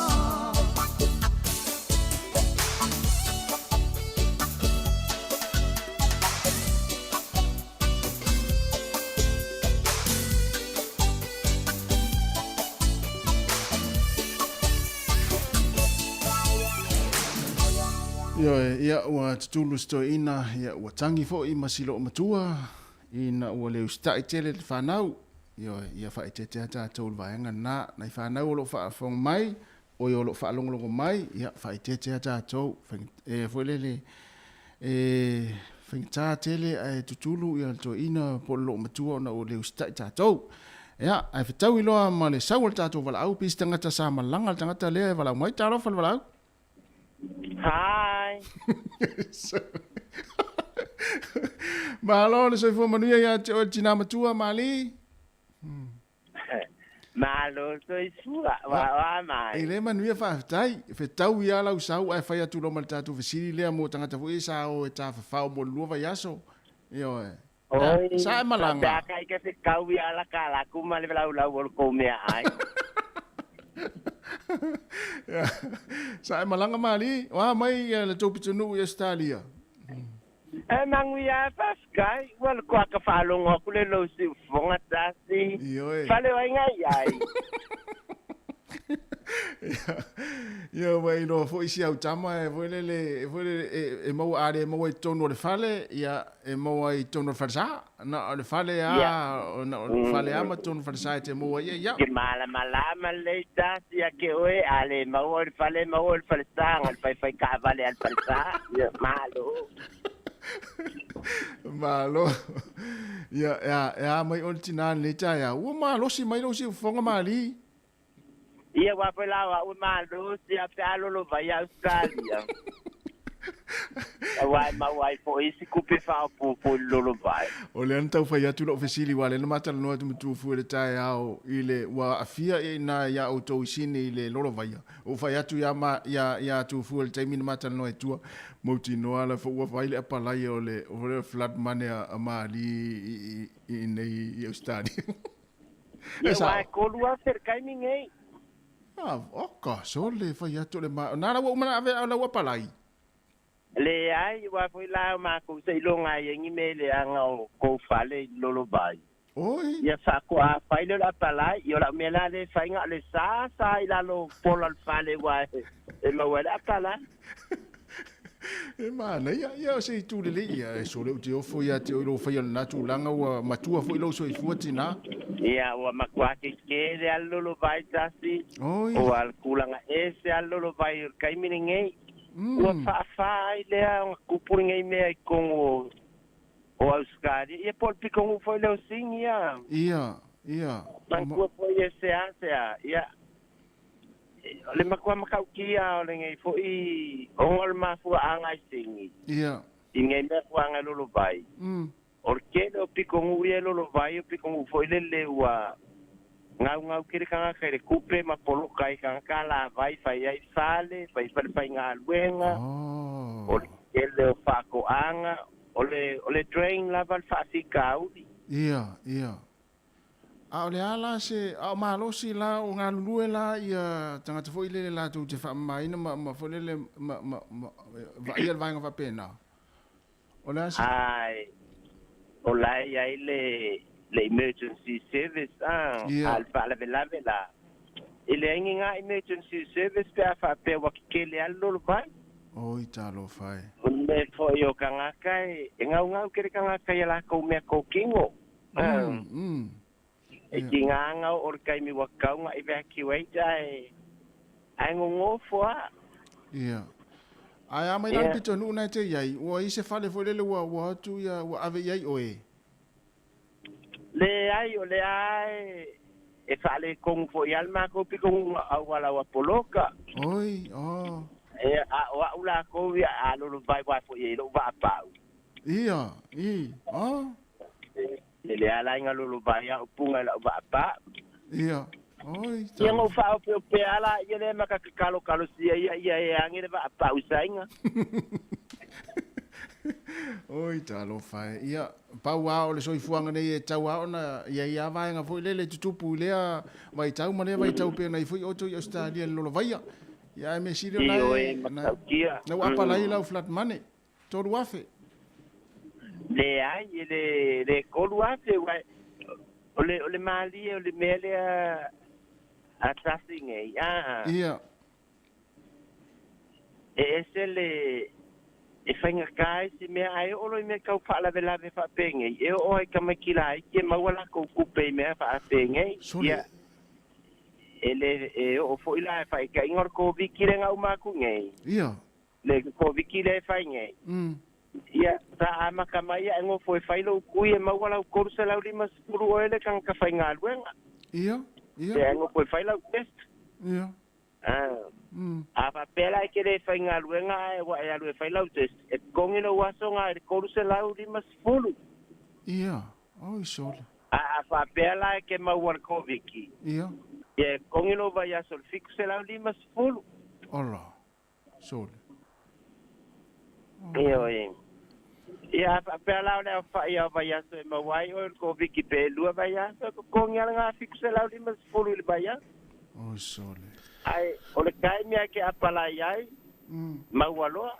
Ioe, ia ua tutulu se toeaina, ia ua tagi foi ma si loomatua, ina ua le usitai tele le fanau. Ioe, ia faaeteetea tatou i le vaega lena. Nai fanau o lo o faafofoga mai, oi o lo o faalogologo mai, ia faaeteetea tatou. E foi lele, e faigata tele ae tutulu ia le toeaina po o le loomatua ona ua le usitai tatou. Ia, ae fetaui loa ma le sau o le tatou valaau, pei se tagata sa malaga le tagata lea e valaau mai. Talofa le valaau. Hi. Malo le soifua manuia ia te oe le tina matua, Mali. Malo soifua, wa wa mai. E le manuia faafetai. Fetau ia lau sau ae fai atu loa ma le tatou fesili lea mo tagata foi ia sa o e tafafao mo le lua vaiaso. Ioe. Oi. Sa e malaga. Pe a kai ka se kau ia la ka la ku ma le laulau o le kou meaai. Sa e malaga Mali, o a mai le tou pitonuu i Ausetalia? E manuia faafetai, ua le kuaka faalogo aku le lou siufofoga tasi. Ioe. Fale o ai ngai ai. Ia, ua iloa foi si au tama e foi lele, e foi lele, e, e maua a le maua i totonu o le fale, ia, e maua i totonu o le falesa. Na o le fale a, Ia. na o le fale a ma totonu o le falesa e te maua ia, ia. Ke malamalama lelei tasi ia ke oe, a le maua o le fale, maua o le falesa, ga le faifai taavale a le falesa. Ia, malo. Malo. Ia, e a, e a mai o le tinā lenei taeao. Ua malosi mai lou siufofoga Mali. Ia ua foi la o au e malosi a pe a lolovai Australia. Aua e maua ai foi isi kupe faaopoopo i le lolovai. O lea na taufai atu lou fesili aua lea na ma talanoa atu ma Tufu i le taeao i le ua aafia i ina ia outou i Sini i le lolovaia. Ua ou fai atu ia ma ia ia Tufu i le taimi na ma talanoa ai tua, mautinoa la foi ua fai le apalai o le o le flood money a Mali i i i inei i Australia. Ia ua e 3000 le taimi nei. Ah, oka, sole fai atu le ma. Na la ua uma na ave au lau apalai. Leai, aua foi la o makou seiloga ai ai ni mea leaga o kou fale i Lolovai. Oi. Ia faakoa fai lea o le apalai, ia o lau mea la lea e fai na o le sa sa i lalo o pola o le fale aua e maua ai le apalai. E manaia, ia o se itu lelei ia, e sole ou te ofo ia te oe i lou faia o lena tulaga ua matua foi lou soifua tinā. Ia, ua matua kekē le alu lolovai tasi, Oi. ua le tulaga ese alu lolovai o le taimi lenei. Ua faafā ai lea ona tupu lenei mea i totonu o o Ausetalia, ia po o le pitonuu foi lea o Sini ia. Ia, ia. Manatua foi e seasea, ia, o le matua matautia o lenei foi ona o le mafuaaga i Sini, Ia. i nei mea fuaga e lolovai. O le tele o pitonuu ia e lolovai, o pitonuu foi lele ua gaugau tele tagata i le tupe ma poloka ai tagata alavai, fai ai fale, fai falefaigaluega, o le tele o faatoaga, o le, o le drain lava le faafitauli. Ia, ia. A o le a la se, a o malosi la o galulue la ia tagata foi lele latou te faamamaina ma, ma foi lele, ma, ma, ma vaaia le vaega faapena. O le a se. Ae, o la e i ai le, le emergency service, a, a o le faalavelave la, e leai ni ga emergency service pe a faapea ua kekele lava le lolovai. Oi, talofa e. O le mea foi o tagata e, e gaugau tele tagata i a latou mea kokino. E tiga aga o le taimi ua tatau ona evacuate ae, ae gogofo lava. Ia. Ae a mai la le pitonuu na e te i ai, ua i se fale foi lele ua, ua atu ia, ua ave i ai oe? Leai, o lea e, e faaletonu foi lava le matou pitonuga auala ua poloka. Oi, oh. Ia, a o au lakou ia, a lolovai aua foi e i lou vaapau. Ia, i, oh. E le ala i lolovai au punga i lau vaapau. Ia, oi. Ia na ou faaopeopea laia lea ma ka kakalokalosia ia ia e age le vaapau saiga. Oi, talofa e. Ia, pau lava o le soifuaga nei e tatau lava ona i ai lava vaega foi lele e tutupu i lea vaitau ma lea vaitau pei ona i ai foi outou i Ausetalia i le lolovaia. Ia, ae mea sili o la Ioe, e, na, matautia. na ua apalai lau flood money, 3000. Leai, e le, le 3000, aua o le, o le malie o le mea lea a tasi nei, a. Ia. E ese le, e faigata ai se mea, ae oo loa i mea tau faalavelave faapenei, e oo ai tamaiti laiti e maua latou tupe i mea faapenei. Sole. Ia, e le, e oo foi la e faitaʻiga o le Koviti lea na uma atu nei. Ia. Le Koviti lea e fai nei. Ia, sa amata mai ae nofo e fai lou kui e maua lau 350 oe le tagata faigaluega. Ia, ia. Ia, nofo e fai lau test. Ia. Ah. A faapea la e te le faigaluega ae ua e alu e fai lau test, e totogi lou aso ga i le 350. Ia, oi sole. A a faapea la e ke maua le Koviti. Ia. Ia, e totogi lou vaiaso i le 750. Ola, sole. Ioe. Ia faapea la o le aofa'i o vaiaso e maua ai oe o le Koviti pe 2 vaiaso e totogi lava le $750 i le vaiaso. Oi sole. Ae o le taimi lava e te apalai ai, maua loa.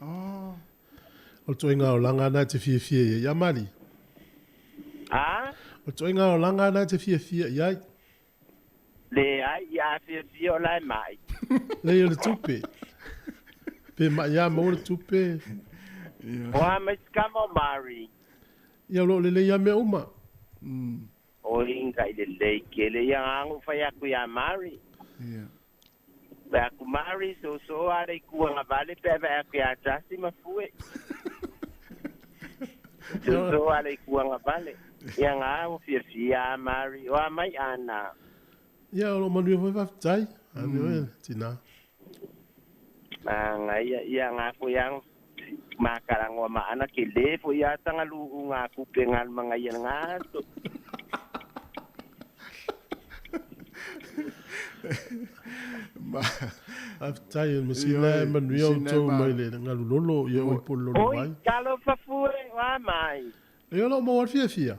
Oh. O le ituaiga olaga lena e te fiafia i ai, a Mali? A? O le ituaiga olaga lena e te fiafia i ai? Leai, ia a fiafia o la e ma'i. Leai o le tupe. Pe ma'i lava maua le tupe. O a mai se tama o Mari? Ia o lo o lelei lava mea uma. Oi, inga i lelei tele ia agu fai atu iā Mari. Fai atu Mari, soosoo a le itu agavale pe a vae atu iā Tasi ma Fue. Soosoo a le itu agavale. Ia nga ua fiafia a Mari, o a mai Ana. Ia o lo o manuia foi faafetai. Ane oe tinā. Manaia ia nga foi ang makalagoa ma ana kele foi ia tagalu'u nga kupe galumagaia le gaso. Faafetai masina e manuia outou mai le galulolo ia oi po le lolo Oi vai. talofa fue o a mai. E o loo maua le fiafia.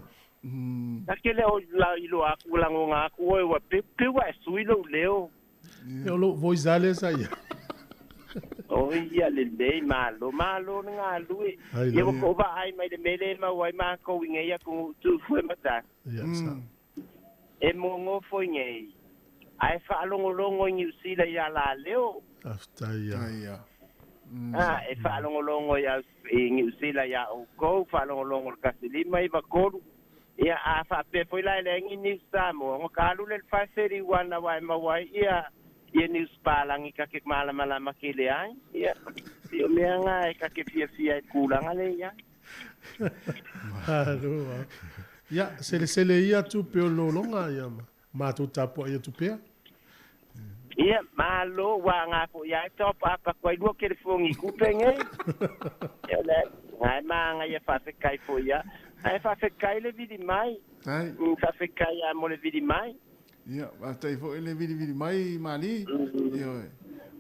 Ta ke le o la iloa aku lagoga aku oe ua peu peu a e sui lou leo. E o lou voice a lea sa ia. Oi ia lelei malo malo le galue. Ai Ia la. ua kou vaai mai le mea lea e maua ai makou i nei atunuu tufu e matasi. Ia sa. E mogofo i nei ae faalogologo i Niu Sila iā Laleo. Faafetai ia. Ai ia. A e faalogologo i i Niu Sila iā oukou, faalogologo i le 1 5 9 3. Ia a faapea foi la e leai ni nius Samoa, ona ka alu lea i le 5:31 aua e maua ai ia ia nius palagi ka ke malamalama tele ai. Ia, pei o mea na e ka ke fiafia ai i le tulaga lea i ai. Malo a. Ia, selesele ia tupe o le lologa, ia ma matou tapuai atu pea. Ia, malo, ua aga foi ia e top up atu ai lua telefoni i kupe nei. Ia, o le a, e magaia faafetai foi ia. Ae faafetai le vili mai. Tai. Faafetai lava mo le vili mai. Ia, faafetai foi le vilivili mai, Mali. Ioe.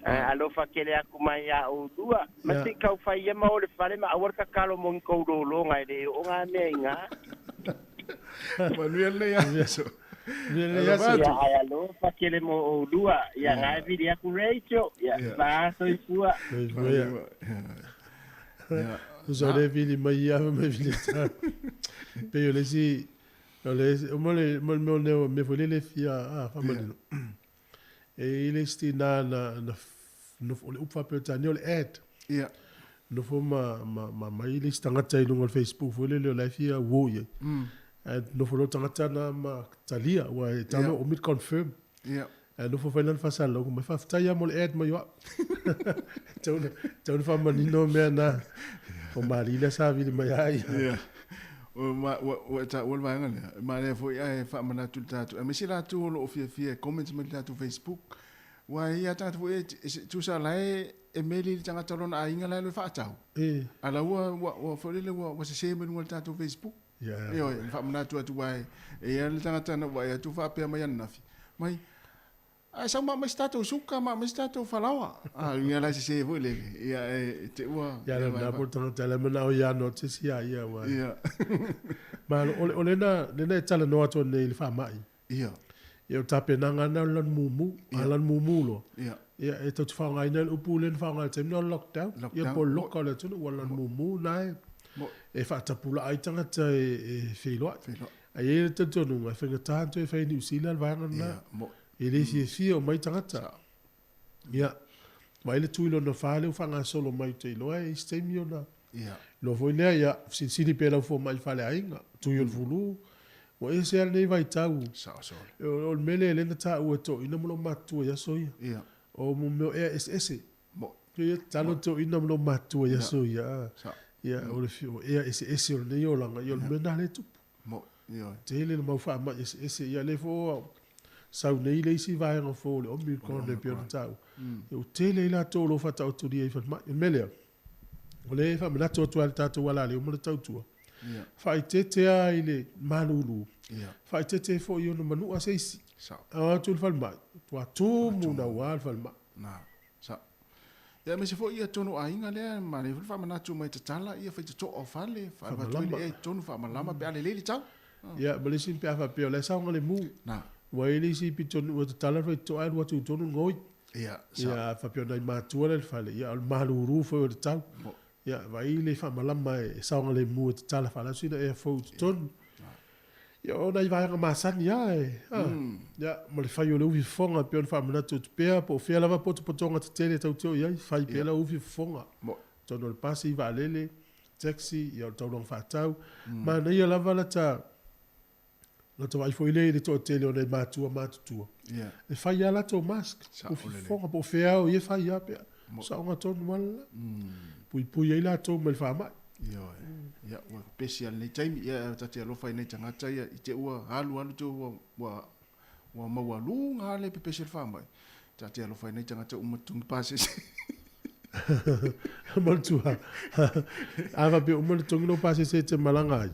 Ae alofa tele atu mai iā oulua. Ma se i tau fai ia ma o le fale ma aua le tatalo mo ni kou lologa e le oo ngā mea i ngā. Manuia lenei aso. Manuia lenei aso. Ia, ae alofa tele mo oulua. Ia, ngā e vili atu Rachel. Ia, faasoifua. Soifua ia. Ia. Usa o le vili mai ia ma vili ta. Pei o le isi, o le isi, o mo le, mo le mea o lea mea foi lele fia, a, faamanino. E i ai le isi tinā na, na, nofo, o le upu faa-Peretania o le ad. Ia. Nofo ma, ma, ma aumai le isi tagata i luga o le Facebook foi lele o la e fia uo i ai. Ae nofo loa le tagata na ma talia, aua e tatau ona omit confirm. Ia. Ae nofo fai lana faasalalauga mai, faafetai lava mo le ad mai o au. Tau na, tau na faamanino mea na. O Mali lea sa vili mai ai. Ia. Ua, ma, ua, ua e taua le vaega lea. E manaia foi ae faamanatu i le tatou, aemaise latou o lo o fiafia e comments mai i le tatou Facebook. Aua e i ai lava tagata foi e, e, tusa la e, e meli i le tagata o lona aiga la e alu e faatau. E. A la ua, ua, ua foi lele ua, ua sese mai luga o le tatou Facebook. Ia. Ioe, e faamanatu atu aua e, e i ai le tagata na ou vaai atu faapea mai ananafi, mai, Ae sau ma aumai se tatou suka ma aumai se tatou falaoa. A uiga la e sese foi lele. Ia e te ua. Ia la na po le tagata la manao ia no te si a ia wa. Ia. Ma o le na le na e talanoa atu nei i le faamai. Ia. Ia o tapenaga na o le lanu mumu, a lanu mumu loa. Ia. Ia e tou te faaaogaina le upu lea na faaaoga i le taimi na o le lockdown. Ia po o le loka o le atunuu ua lanu mumu na e e faatapulaa ai tagata e feiloai. Feiloai. Ae i ai le talitonuga e faigata ona toe fai i Niu Sila le vaega lena. Ia, mo. E le fiafia o mai tagata. Ia, vaai le tui lona fa lea ua faagasolo mai ou te iloa e i se taimi ona Ia. iloa foi lea, ia, fesilisili pea lau fomai i faleaiga, tui o le fulu. Ua ese lava lenei vaitau. Sao sole. O le mea lea lea na taua e toeaiina ma lou matutua i aso ia. Ia. O mo mea o ea eseese. Mo. Ia tatalo toeaiina ma lou matutua i aso ia. Sao. Ia, o le o ea eseese o lenei olaga, ia o le mea lena lea e tupu. Mo. Ioe. Tele le mau faamai eseese, ia lea foi ua sau nei le isi vaega fou o le Omicron e pei ona taua. Ia ua tele ai latou o lo o faataotolia i falemai. O le mea lea, o lea e faamanatu atu ai le tatou alaleo ma le tautua, faaeteete lava i le malulu, faaeteete ai foi i ona manua se isi. Sao. A o atu i le falemai, ua tumu naua le falemai. Na. Sao. Ia aemaise foi ia tonu o aiga lea manaia foi le faamanatu mai tatala ia faitotoa o fale, faavatu ai le ea i totonu faamalama pe a lelei le tau. Ia ma le isi pe a faapea o la e saogalemu. Na. Ua i ai le isi pitonuu e tatala le faitotoa ae alu atu i totonu gaoi. Ia, sao. Ia a faapea o nai matua la i le fale, ia o le malulu foi o le tau. Ia vaai le faamalama e saogalemu e tatala faalausi ina ea fou i totonu. Ia o nai vaega masani lava e, a, ia, ma le fai o le ufi fofoga e pei ona faamanatu atu pea, po o fea lava potopotoga tetele tou te o i ai, fai pea lau ufi fofoga. Totonu o le pasi, vaalele, taxi, ia o le taulaga faatau. Manaia lava lata, lata vaai foi lea i le toatele o nai matua matutua, e fai lava latou mask, ufi fofoga, po o fea lava o i ai, fai lava pea. Saoga tonu lava le la. Puipui ai latou mai le faamai. Ioe. Ia, ua pepesi lava i lenei taimi. Ia, ta te alofa i nai tagata ia i te ua alu alu te ua, ua, ua maualuga lava le pepesi o le faamai. Ta te alofa i nai tagata uma totogi pasese. Manatua, a faapea uma ona totogi lou pasese e te malaga ai,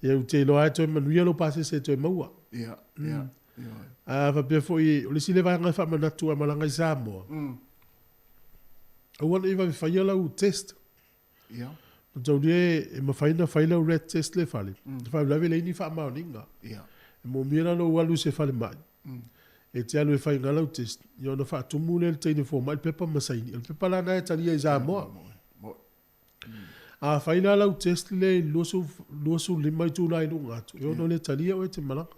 ia ou te iloa lava e toe manuia lou pasese e toe maua. Ia, ia, ioe. A faapea foi, o le isi lea vaega e faamanatu a malaga i Samoa, aua ne i vave faia lau test. Ia. Mataulia e mafai ona fai lau rat test le fale. E faalavelave leai ni faamaoniga. Ia. E moomia la lou alu i se falemai. E te alu e fai ina lau test, ia ona faatumu lea e le teine fomai le pepa ma saini. O le pepa la lena e talia i Samoa. A fai la lau test lea i le 25 itula i luga atu, e ono le talia oe e te malaga.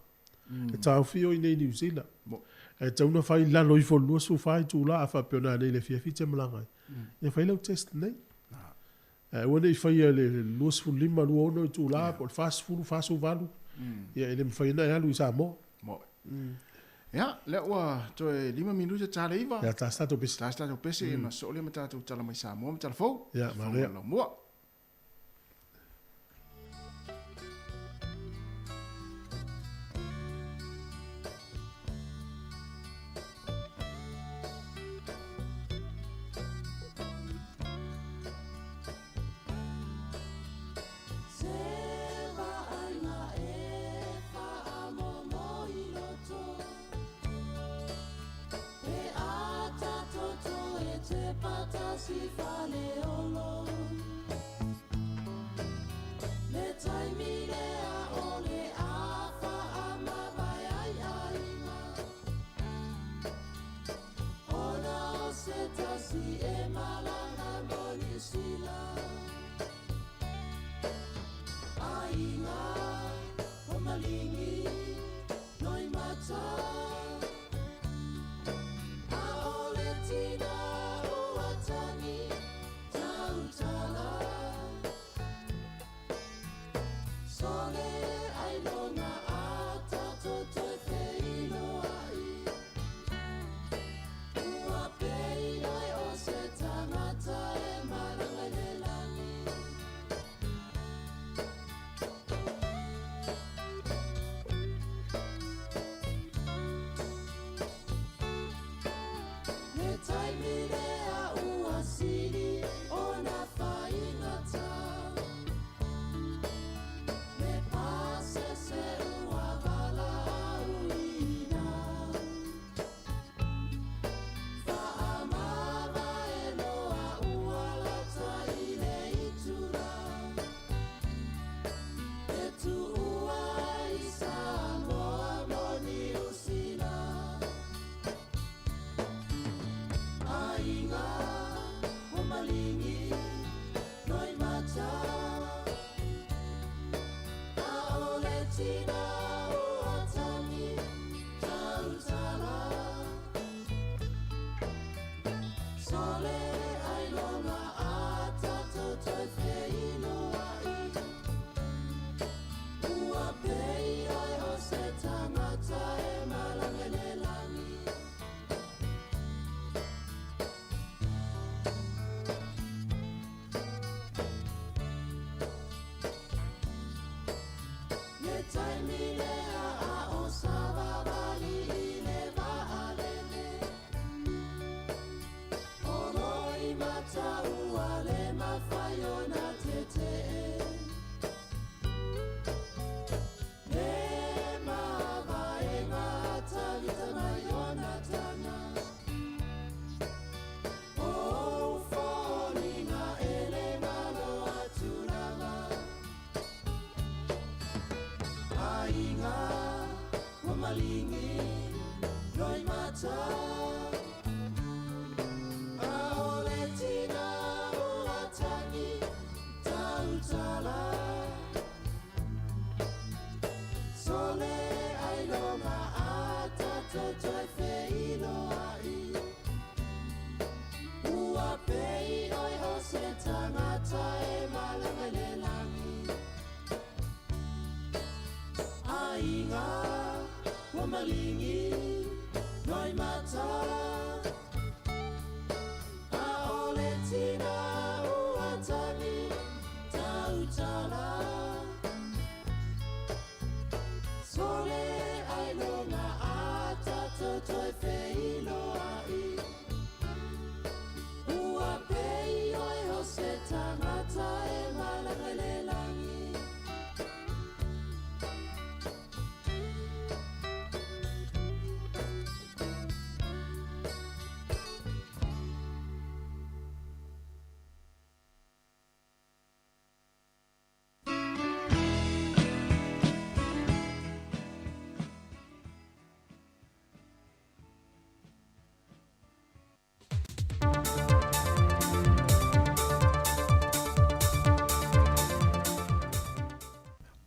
E taofi oe i inei i Niu Sila. Ae tatau ona fai i lalo ifo o le 24 itula a faapea o nanei i le afiafi e te malaga ai. Ia fai lau test nei. Ae aua ne i faia i le 25, 26 itula po o le 40, 48, ia e le mafai ona e alu i Samoa. Ia, lea ua toe 5 minute ta le 9. Ia, ta se tatou pese. Ta se tatou pese, ona sosoo lea ma tatou tala mai Samoa ma tala fou. Ia, manaia. Laumua.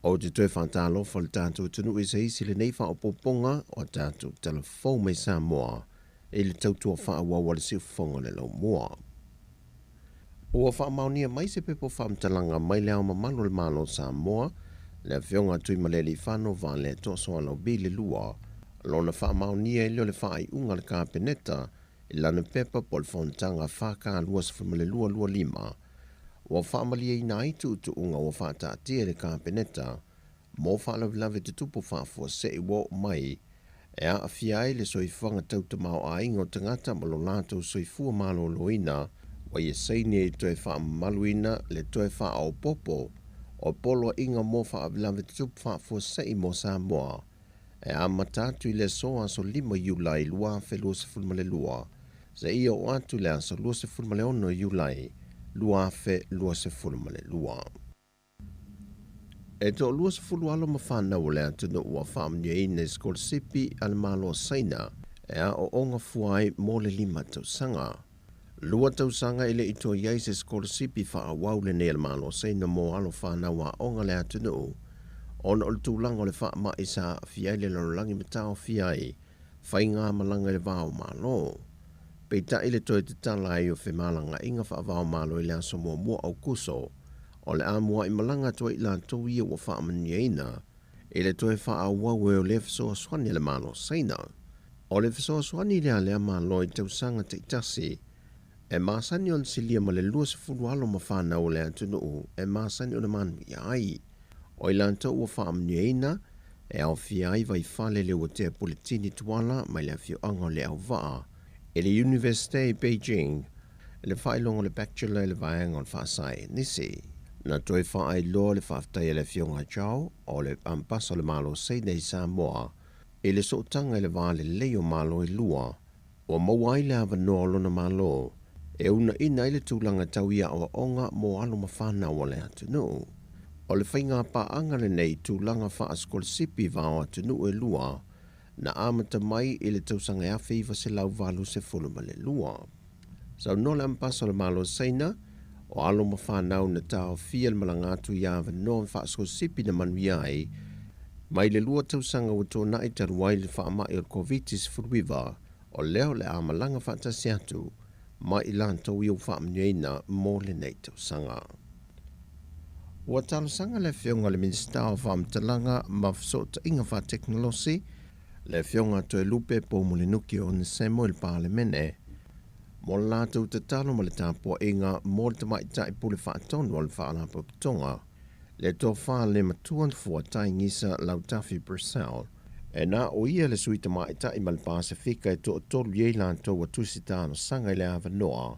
Ou te toe faatalofa i le tatou atunuu i se isi lenei faaopoopoga o tatou tala fou mai Samoa i le tautua faaauau a le siufofoga o le laumua. Ua faamaonia mai se pepa o faamatalaga mai le Ao Mamalu o le Malo o Samoa, le Afioga a Tuimalealiifano Vaaletoa Sualauvi le Lua, lona faamaonia ai lea o le faaiuga a le Kapeneta i lana pepa po o le Fonotaga FK2225, ua faamalieina ai tuutuuga ua faataatia e le Kapeneta mo faalavelave tutupu faafuasei ua oo mai e aafia ai le soifuaga tau tamaoaiga o tagata ma lo latou soifua maloloina, ua ia saini ai toe faamamaluina le toe faaopoopo o poloaiga mo faalavelave tutupu faafuasei mo Samoa e amata atu i le aso aso 5 Iulai 2022 seia oo atu i le aso 26 Iulai 2022. E toa-20 alo ma fanau o le atunuu ua faamanuiaina i sikolasipi a le Malo o Saina e aooga fua ai mo le 5 tausaga. 2 tausaga e le i toe i ai se sikolasipi faaauau lenei a le Malo o Saina mo alo fanau aoga a le atunuu ona o le tulaga o le faamai sa aafia ai le lalolagi ma taofia ai faigamalaga i le va o Malo. Peitai le toe tatala ai o femalagaaiga faava-o-Malo i le aso 1 Aokuso, o le a muaimalaga atu ai i latou ia ua faamanuiaina i le toe faaauau ai o lea fesoasoani a le Malo o Saina. O le fesoasoani lea a lea Malo i tausaga taitasi, e masani ona silia ma le 20 alo ma fanau o le atunuu e masani ona manuia ai. O i latou ua faamanuiaina, e aofia ai Vaifale Leuatea Puletini Tuala mai le afioaga o Leauvaa i le Iunivesite i Beijing i le faailoga o le Bachelor i le vaega o le Faasaienisi. Na toe faailoa le faafetai a le Afioga Zhao o le Ambasa o le Malo Saina i Samoa i le sootaga i le va lelei o Malo e lua, ua maua ai le avanoa o lona Malo e uunaina ai le tulaga tau i aoaoga mo alo ma fanau o le atunuu. O le faiga paaga lenei i tulaga faasikolasipi va o atunuu e lua na amata mai i le tausaga 1982. Saunoa le Ambasa o le Malo o Saina, o alo ma fanau na taofia le malaga atu i avanoa faasikolasipi na manuia ai mai le 2 tausaga ua tuanai talu ai le faamai o le Koviti-19, o lea o le a malaga faatasi atu ma i latou ia ua faamanuiaina mo lenei tausaga. Ua talosaga le Afioga i le Minisita o Faamatalaga ma Fesootaiga Faatekonolosi, le Afioga Toelupe Poumulinuki Onesemo i le Palemene, mo le latou tatalo ma le tapuaiga mo le tamaitai pule faatonu o le Faalapotopotoga, le tofa le matua Fuataigisa Lautafi Purcell, e na o ia le sui tamaitai ma le Pasefika e toatolu i ai latou ua tusi talosaga i le avanoa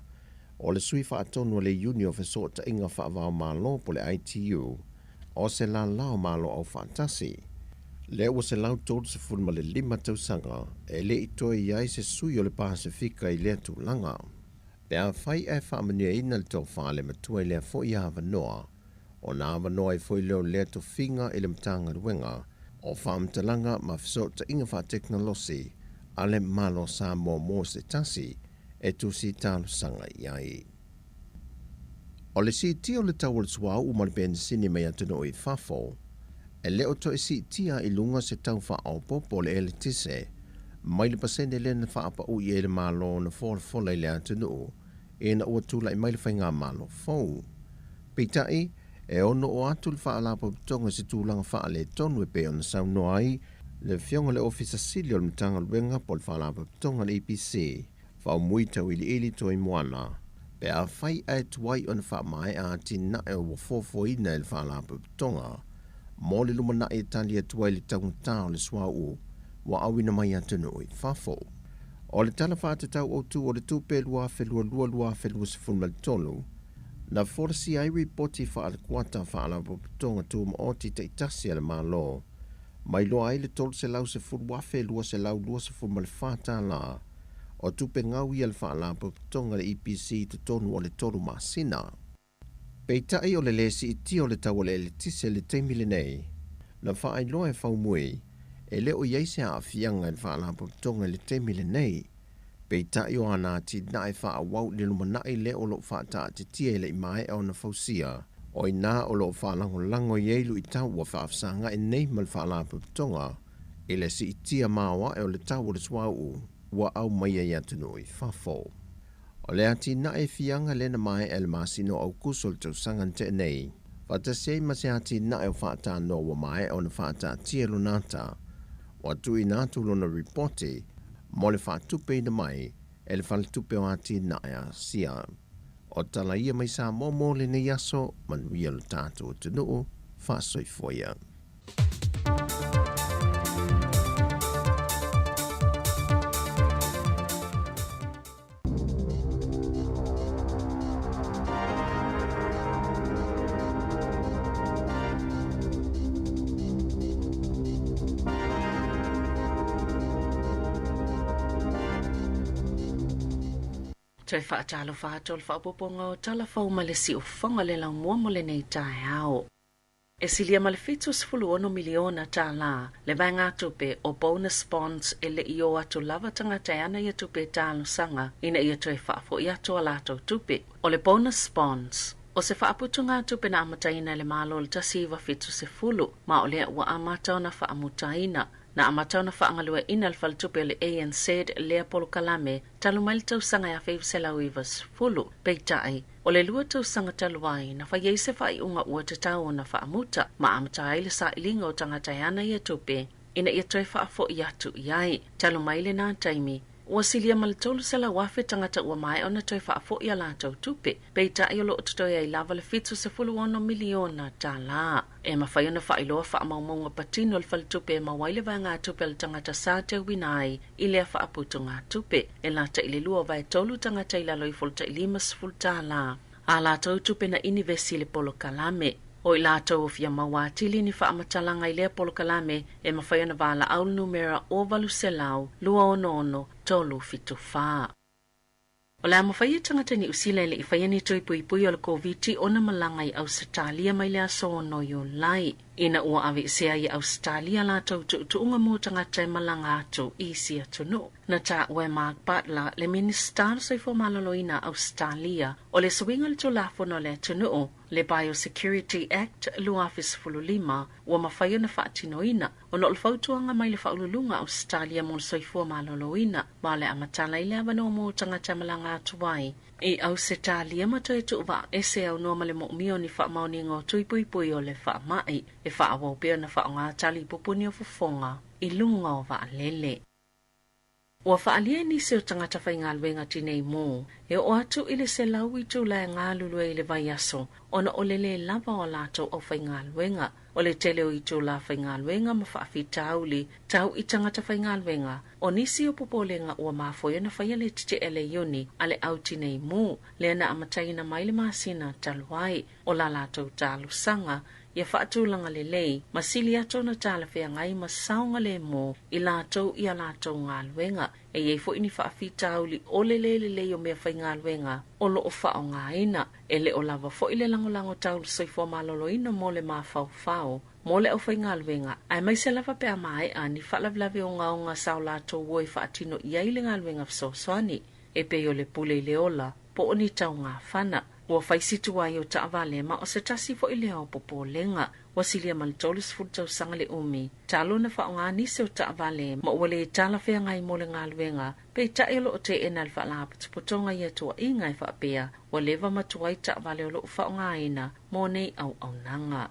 o le sui faatonu o le Iuni o Fesootaiga Faava-o-Malo po le ITU, o se lala o Malo Aufaatasi. Lea ua 135 tausaga e le i toe i ai se sui o le Pasefika i lea tulaga. Pe afai ae faamanuiaina le tofa le matua i lea foi avanoa, ona avanoa ai foi lea o lea tofiga i le Matagaluega o Faamatalaga ma Fesootaiga Faatekonolosi a le Malo o Samoa mo se tasi e tusi talosaga i ai. O le siitia o le tau o le suauu ma le penisini mai atunuu i fafo, e le o toe siitia i luga se tau faaopoopo o le eletise mai le pasene lea na faapaui i ai le Malo na folafola i le atunuu ina ua tulai mai le faigamalo fou. Peitai, e ono oo atu le Faalapotopotoga i se tulaga faaletonu e pei ona saunoa ai le Afioga i le Ofisa Sili o le Matagaluega po o le Faalapotopotoga a le EPC, Faumui Tauiliili Toimoana, pe afai ae tuai ona faamaea atinae ua fuafuaina e le Faalapotopotoga mo le lumanai e tali atu ai i le taugata o le suauu ua auina mai atunuu i fafo. O le Tala Faatatau Autu o le Tupe 2022/2023, na folasia ai ripoti faale-kuata Faalapotopotoga Tumaoti taitasi a le Malo, ma iloa ai le $310,224 o tupe gaui a le Faalapotopotoga a le EPC i totonu o le tolu masina. Peitai o le lē siitia o le tau o le eletise i le taimi lenei, na faailoa e Faumui e le o i ai se aafiaga i le Faalapotopotoga i le taimi lenei. Peitai o ana atinae faaauau i le lumanai lea o lo o faataatitia e le i maea ona fausia, o i ina o lo o faalagolago i ai luitau ua faafesagai nei ma le Faalapotopotoga i le siitia maoae o le tau o le suauu ua aumaia i atunuu i fafo. O le atinae fiaga lea na maea i le masina o Aokuso o le tausaga na tea nei, faatasi ai ma se atinae o faatanoa ua maea ona faataatia lona ata, ua tuuina atu lona ripoti mo le faatupeina mai e le Faletupe o Atinae a Asia. O tala ia mai Samoa mo lenei aso, manuia lo tatou atunuu, faasoifua ia. Toe faatalofa atu o le faaopoopoga o Tala Fou ma le Siufofoga le laumua mo lenei taeao. E silia ma le $76 miliona tālā le vaegatupe o bonus bonds e le i o atu lava tagata e ana ia tupe talosaga ina ia toe faafo'i atu a latou tupe. O le bonus bonds, o se faaputugatupe na amataina e le Malo i le 1970, ma o lea ua amata ona faamutaina. Na amata ona faagalueaiina e le faletupe o le ANZ lea polokalame talu mai le tausaga e 1990. Peitai, o le lua tausaga talu ai, na fai ai se faaiuga ua tatau ona faamuta ma amata ai le sailiga o tagata e ana ia tupe ina ia toe faafo'i atu i ai. Talu mai lenā taimi, ua silia ma le 300,000 tagata ua maea ona toe faafo'i a latou tupe, peitai o lo o totoe ai lava le $76 miliona tālā. E mafai ona faailoa faamaumauga patino a le faletupe e maua ai le vaegatupe a le tagata sa teuina ai i lea faaputugatupe. E lata i le 2/3 tagata i lalo ifo o le tai $50 a latou tupe na inivesi i le polokalame. O i latou o fia maua atili ni faamatalaga i lea polokalame e mafai ona valaau le numera 0800 266 374. O le a mafai e tagata Niu Sila e le i faia ni tui puipui o le Koviti ona malaga i Ausetalia mai le aso 6 Iulai, ina ua aveesea i Ausetalia latou tuutuuga mo tagata e malaga atu i isi atunuu. Na taua e Mark Butler, le Minisita o le Soifua Maloloina a Ausetalia, o le suiga o le Tulafono a le atunuu, le Biosecurity Act 2015, ua mafai ona faatinoina, ona o le fautuaga mai le Faauluuluga a Ausetalia mo le Soifua Maloloina, ma o le a matala ai le avanoa mo tagata e malaga atu ai i Ausetalia ma toe tuuvaa ese aunoa ma le moomia o ni faamaoniga o tui puipui o le faamai, e faaauau pea ona faaaoga tali pupuni o fofoga i luga o vaalele. Ua faaalia e nisi o tagata faigaluega tinei mu e oo atu i le 100 itula e galulue i le vaiaso ona o le lē lava o a latou aufaigaluega. O le tele o itula faigaluega ma faafitauli tau i tagata faigaluega, o nisi o popolega ua mafua ona faia le tetee a le iuni a le au tinei mu lea na amataina mai le masina talu ai. O la latou talosaga ia faatulaga lelei ma sili atu ona talafeagai ma saogalemu i latou i a latou galuega. E i ai foi ni faafitauli o le lē lelei o meafaigaluega o lo o faaaogaina. E le o lava foi le lagolago tau le soifua maloloina mo le mafaufau mo le aufaigaluega, aemaise lava pe a maea ni faalavelave ogaoga sa o latou o e faatino i ai le galuega fesoasoani, e pei o le pule i le ola po o ni taugafana. Ua fai si tuai o taavale ma o se tasi foi lea o popolega. Ua silia ma le 30 tausaga le umi talu ona faaaoga nisi o taavale ma ua le talafeagai mo le galuega, peitai o loo teena le faalapotopotoga ia tuuaiga e faapea ua leva ma tuai taavale o loo faaaogaina mo nei auaunaga.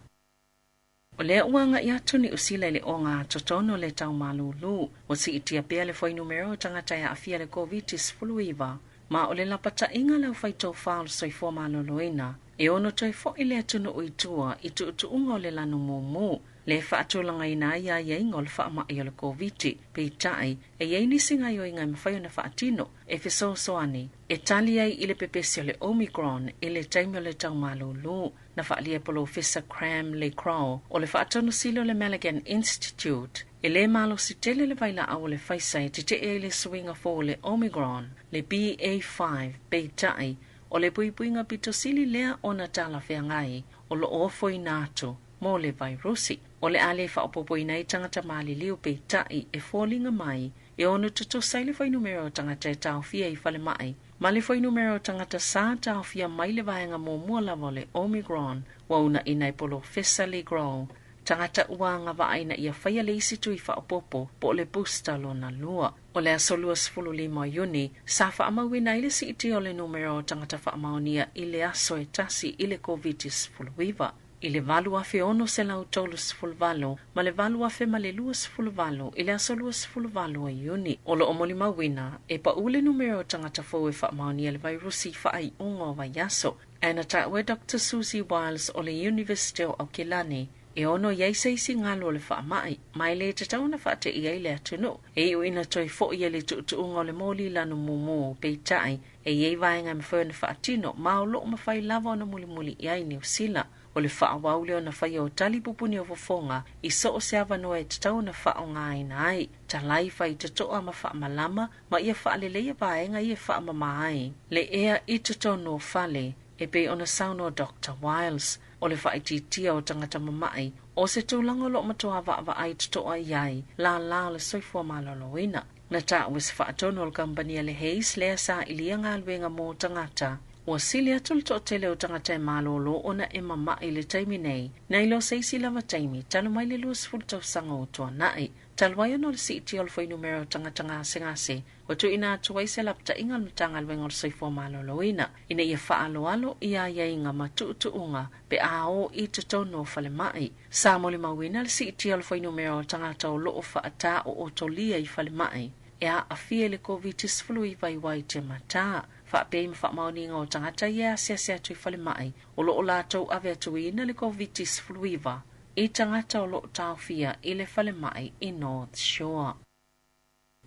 O lea ua agai atu Niu Sila i le ogatotonu o le taumalūlū. Ua siitia pea le fuainumera o tagata e aafia i le Koviti-19, ma o le lapataiga a le aufaitofā o le soifua maloloina e ono toe fo'i le atunuu i tua i tuutuuga o le lanu mumu le faatulagaina ai aiaiga o le faamai o le Koviti. Peitai, e i ai nisi gaoioiga e mafai ona faatino e fesoasoani e tali ai i le pepesi o le Omicron i le taimi o le taumalūlū. Na faaalia e Polofesa Cram Le Crow o le Faatonu Sili o le Malaghan Institute e le malosi tele le vailaau o le Pfizer e tetee ai le suiga fou o le Omicron, le BA5, peitai, o le puipuiga pito sili lea ona talafeagai o lo o ofoina atu mo le vairusi. O le a le faaopoopoina ai tagata maliliu, peitai e foliga mai e ono tutusa ai le fuainumera o tagata e taofia i falemai ma le fuainumera o tagata sa taofia mai le vaega muamua lava o le Omicron. Ua uunaina e Polofesa Le Grow tagata ua agavaa ina ia faia le isi tui faaopoopo po o le booster lona lua. O le aso 25 o Iuni sa faamauina ai le siitia o le numera o tagata faamaonia i le aso e tasi i le Koviti-19 i le 8,638 ma le 8,028 i le aso 28 o Iuni. O lo o molimauina e pau le numera o tagata fou e faamaonia le vairusi i faaiuga o vaiaso. Ae na taua e Doctor Susie Wiles o le Iunivesite o Aukilani e ono i ai se isi galu o le faamai, ma e le tatau ona faateia ai le atunuu. E iu ina toe foi ai le tuutuuga o le moli lanu mumu, peitai e i ai vaega e mafai ona faatino ma o lo o mafai lava ona mulimuli i ai Niu Sila. O le faaauau lea ona faia o tali pupuni o fofoga i so o se avanoa e tatau ona faaaogaina ai, talai faitotoa ma faamalama ma ia faaleleia vaega ia e faamama ai le ea i totonu o fale, e pei ona saunoa Doctor Wiles. O le faaitiitia o tagata mama'i o se tulaga o lo o matua vaavaai totoa i ai lālā o le soifua maloloina. Na taua e se faatonu o le kamupani a le Hays lea sa ilia galuega mo tagata Ua sili atu le toatele o tagata e malolo ona e mama'i i le taimi nei, nai lo se isi lava taimi talu mai le 20 tausaga o tuanai. Talu ai ona o le siitia o le fuainumera o tagata gasegase, ua tuuina atu ai se lapataiga a le Matagaluega o le Soifua Maloloina ina ia faaaloalo i aiaiga ma tuutuuga pe a o i totonu o falemai. Sa molimauina le siitia o le fuainumera o tagata o lo o faataootolia i falemai e aafia i le Koviti-19 i Waitematā. Faapea i ma faamaoniga o tagata ia e asiasi atu i falemai o lo o latou ave atuina le Koviti-19 i tagata o lo o taofia i le falemai i North Shore.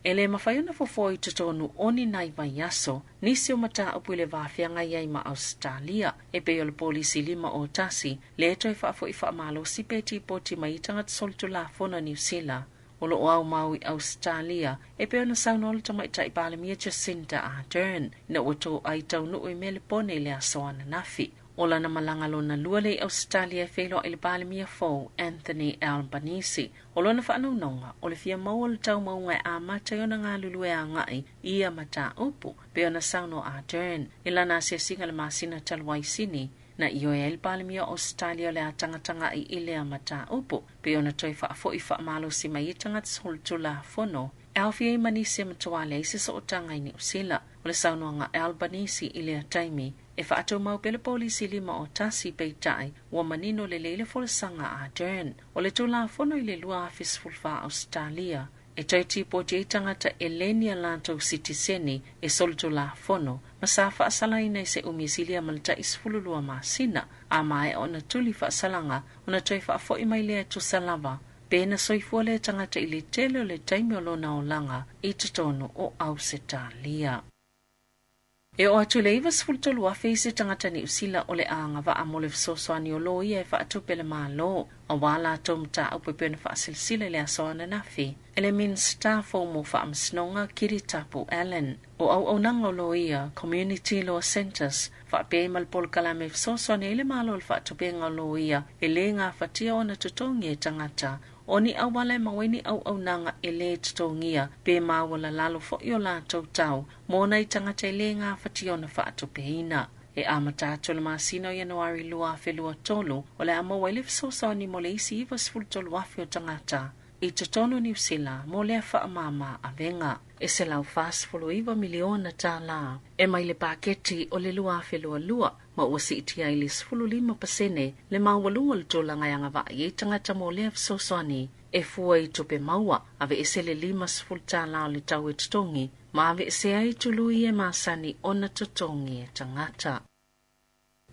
E le mafai ona fofoa i totonu o ni nai vaiaso nisi o mataupu i le va feagai ai ma Ausetalia, e pei o le Polisi 51 lea e toe faafo'i faamalosi pe tipoti mai i tagata solitulafono a Niu Sila o lo o aumau i Ausetalia, e pei ona saunoa le Tamaitai Palemia Jacinda Ardern ina ua toai taunuu i Melepone i le aso ananafi. O lana malaga lona lua lea i Ausetalia e feiloai le Palemia fou Anthony Albanese. O lona faanaunauga o le fia maua o le taumauga e amata ai ona galulue agai i ia mataupu, pei ona saunoa Ardern i lana asiasiga i le masina talu ai Sini. Na ioe ai le Palemia o Ausetalia o le a tagatagai i lea mataupu, pei ona toe faafo'i faamalosi mai i tagata solitulafono e aofia ai ma nisi e matua leai se sootaga i Niu Sila. O le saunoaga a Albanese i lea taimi, e faatumau pea le Polisi 51, peitai ua manino lelei le folasaga a Ardern o le Tulafono i le 2014 Ausetalia e toe tipoti ai tagata e le ni a latou sitiseni e solitulafono ma sa faasalaina i se umi e silia ma le tai 12 masina, a maea ona tuli faasalaga ona toe faafo'i mai lea e tusa lava pe na soifua lea tagata i le tele o le taimi o lona olaga i totonu o Ausetalia. E oo atu i le 93,000 isi tagata Niu Sila o le a agavaa mo le fesoasoani o loia e faatupe le Malo aua latou mataupu e pei ona faasilasila i le aso ananafi e le Minisita fou mo Faamasinoga Kiritapu Allan. O auaunaga o loia, Community Law Centres, faapea ai ma le polokalame e fesoasoani ai le Malo i le faatupega o loia e le gafatia ona totogi e tagata O ni auala e maua ai ni auaunaga e lē totogia pe maualalalo foi o latou tau mo nai tagata e lē gafatia ona faatupeina. E amata atu i le masina o Ianuari 2023, o le a maua ai le fesoasoani mo le isi 93,000 o tagata i totonu o Niu Sila mo lea faamama avega. E $149 miliona tālā e mai le paketi o le 2022 ma ua siitia ai le 15% le maualuga o le tulaga e agavaa i ai tagata mo lea fesoasoani e fua i tupe maua, aveese le $50 o le tau e totogi ma aveesea ai tului e masani ona totogi e tagata.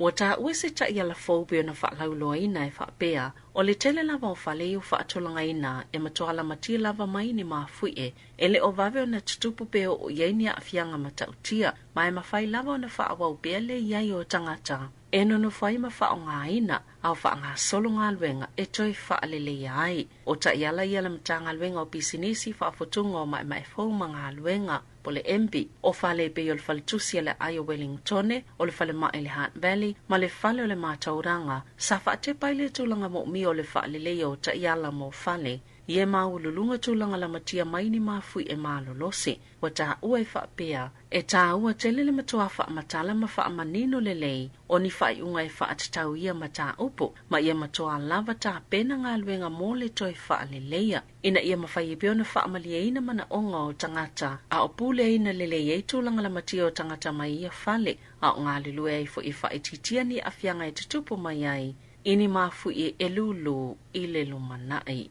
Ua taua se taiala fou pei ona faalauiloaina e faapea, o le tele lava o fale ia ua faatulagaina e matua lamatia lava mai ni mafuie e le o vave ona tutupu pe oo i ai ni aafiaga matautia, ma e mafai lava ona faaauau pea le i ai o tagata e nonofo ai ma faaaogaina a o faagasolo galuega e toe faaleleia ai. O taiala ia a le Matagaluega o Pisinisi, Faafotuga o Maemae Fou ma Galuega, po o le MB, o fale e pei o le faletusi a le Aai o Wellingtone, o le falemai i le Hutt Valley, ma le fale o le Mātauranga, sa faatepa ai le tulaga moomia o le faaleleia o taiala mo fale ia e maualuluga tulaga lamatia mai ni mafuie malolosi. Ua taua e faapea, e tāua tele le matua faamatala ma faamanino lelei o ni faaiuga e faatatau ia mataupu, ma ia matua lava tapena galuega mo le toe faaleleia, ina ia mafai ai pea ona faamalieina manaoga o tagata, a o puleaina lelei ai tulaga lamatia o tagata mai ia fale, a o galulue ai foi e faaitiitia ni aafiaga e tutupu mai ai i ni mafuie e lūlū i le lumanai.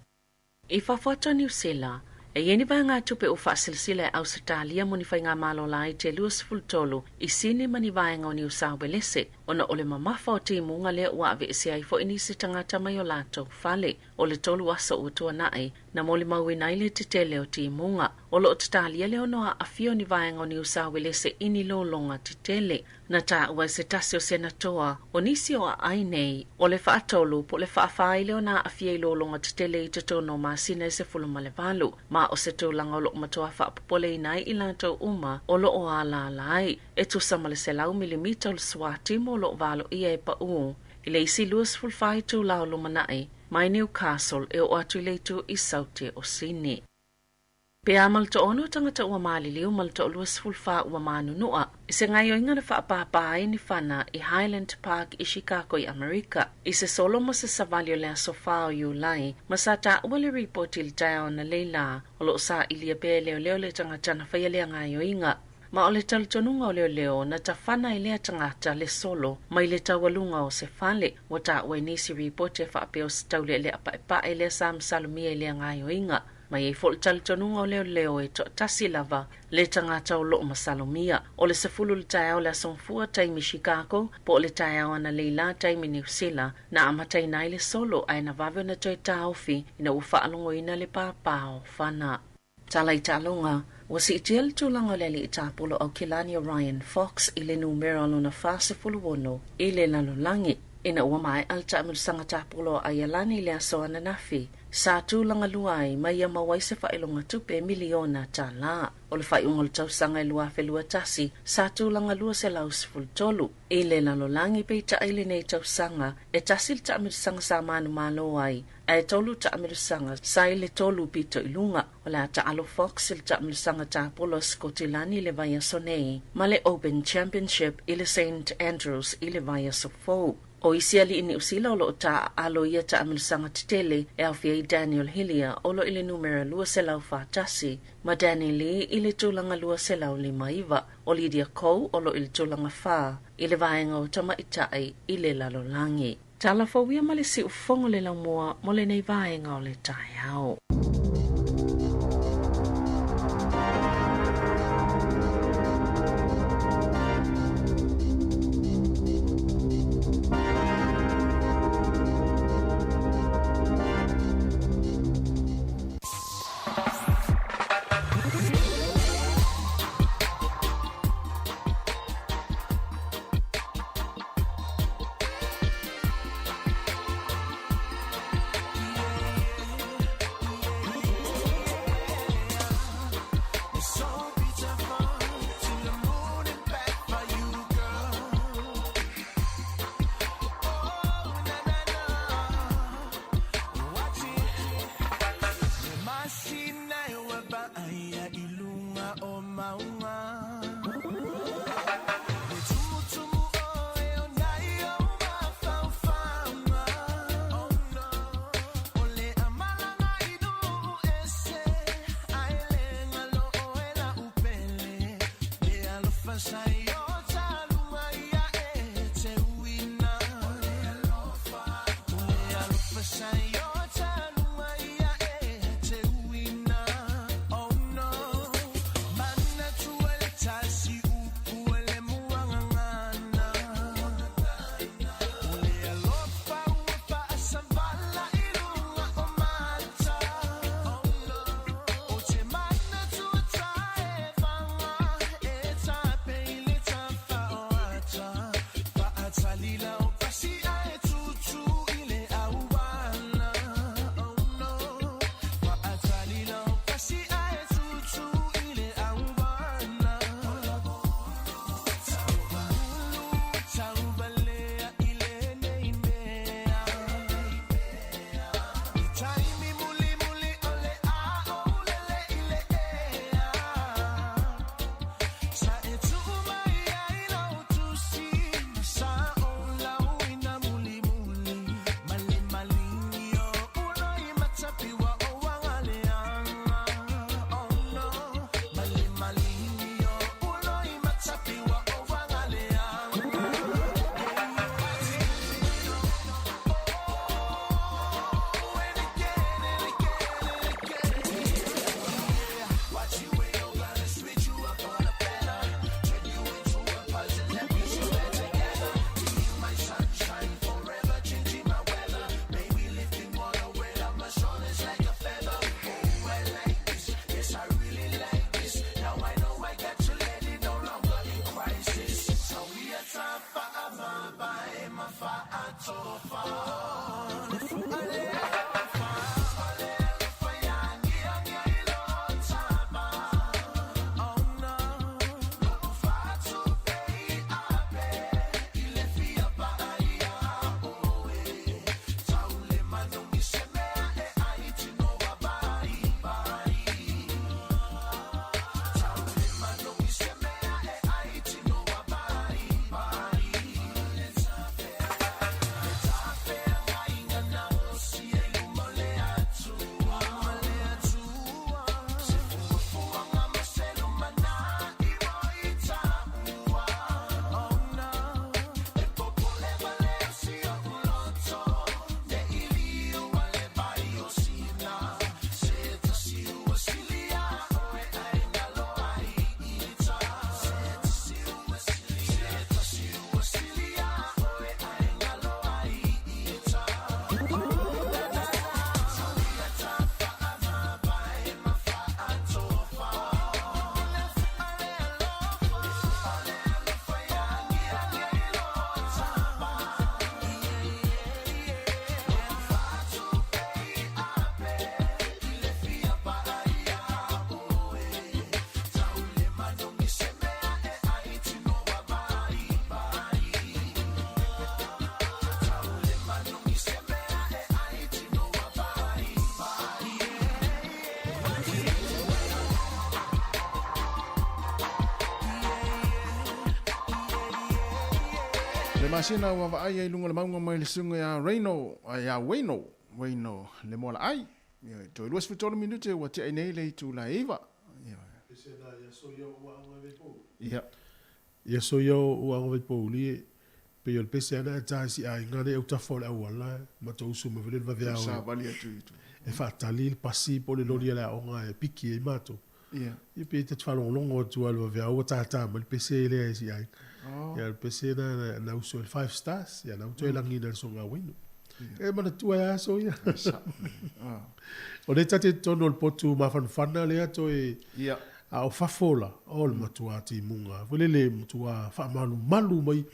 I fafo atu o Niu Sila, e i ai ni vaegatupe ua faasilasila e Ausetalia mo ni faigamalo laiti e 23 i Sini ma ni vaega o Niu Sauelese ona o le mamafa o timuga lea ua aveesea ai foi nisi tagata mai o latou fale. O le tolu aso ua tuanai, na molimauina ai le tetele o timuga. O lo o tatalia le ono aafia o ni vaega o Niu Sauelese i ni lologa tetele. Na taua e se tasi o Senatoa o nisi o aai nei, o le faatolu po o le faafā ai lea ona aafia i lologa tetele i totonu o masina e 18, ma o se tulaga o lo o matua faapopoleina ai i latou uma o lo o alaala ai, e tusa ma le 100 milimita o le suatimo o lo o valoia e paū i le isi 24 itulā o lumanai mai Newcastle e oo atu i le itu i Saute o Sini. Pe a ma le toaono tagata ua maliliu ma le toa-24 ua manunua i se gaoioiga na faapāpā ai ni fana i Highland Park i Chicago i Amerika i se solo ma se savali o le aso 4 o Iulai ma sa taua le ripoti i le taeao analeila o lo o sailia pea e leoleo le tagata na faia lea gaoioiga. Ma o le talitonuga o leoleo na tafana ai lea tagata le solo mai le taualuga o se fale. Ua taua i nisi ripoti e faapea o se taulealea paepae lea sa masalomia i lea gaoioiga. Ma e i ai foi le talitonuga o leoleo e toatasi lava le tagata o lo o masalomia. O le 10 i le taeao o le Aso Gafua, taimi Chicago, po o le taeao analeila, taimi Niu Sila, na amataina ai le solo ae na vave ona toe taofi ina ua faalogoina le pāpā o fana. Tala i taaloga, Ua siitia le tulaga o le alii tapolo Aukilani o Ryan Fox i le numera o lona 46 i le lalolagi ina ua maea le taamilosaga tapolo a Aialani i le aso ananafi. Sa tulaga lua ai ma ia maua ai se faailoga tupe miliona tālā. O le faaiuga o le tausaga e 2021, sa tulaga 213 i le lalolagi peitai i lenei tausaga e tasi le taamilosaga sa manumalo ai ae tolu taamilosaga sa i le tolu pito i luga. O le a taalo Fox i le taamilosaga tapolo a Sikotilani i le vaiaso nei ma le Open Championship i le St Andrews i le vaiaso fou. O isi alii Niu Sila o lo o taaalo i ia taamilosaga tetele e aofia ai Daniel Hillier o lo o i le numera 241 ma Danny Lee i le tulaga 259. O Lydia Ko o lo o i le tulaga 4 i le vaega o tamaitai i le lalolagi. Tala fou ia ma le siufofoga o le laumua mo lenei vaega o le taeao. Le masina ua vaai ai luga o le mauga mai le susuga ia Reino, ia Wayno, Wayno le Moalaai. Ioe, toe 23 minute ua tea ai nei le itula e 9. Ioe. Ia. Ia so ia o ua vaipouli e pei o le pese ana e ta si aiga le autafa o le auala ma to usu mai foi le vaveao Savali atu i tua. e faatali le pasi po o le loli a le aoga e piki ai matou. Ia. Ia pei ta te faalogologo atu lava i le vaveao ua tata mai le pese lea e si aiga. Ia o le pese lena na usu ai le Five Stars, ia na ua toe lagiina e le Soga Wayno. E manatua ai lava aso ia. O lea ta te i totonu o le potu mafanafana lea toe Ia. A o fafo la, o le matua timuga foi lele, matua faamalumalu mai,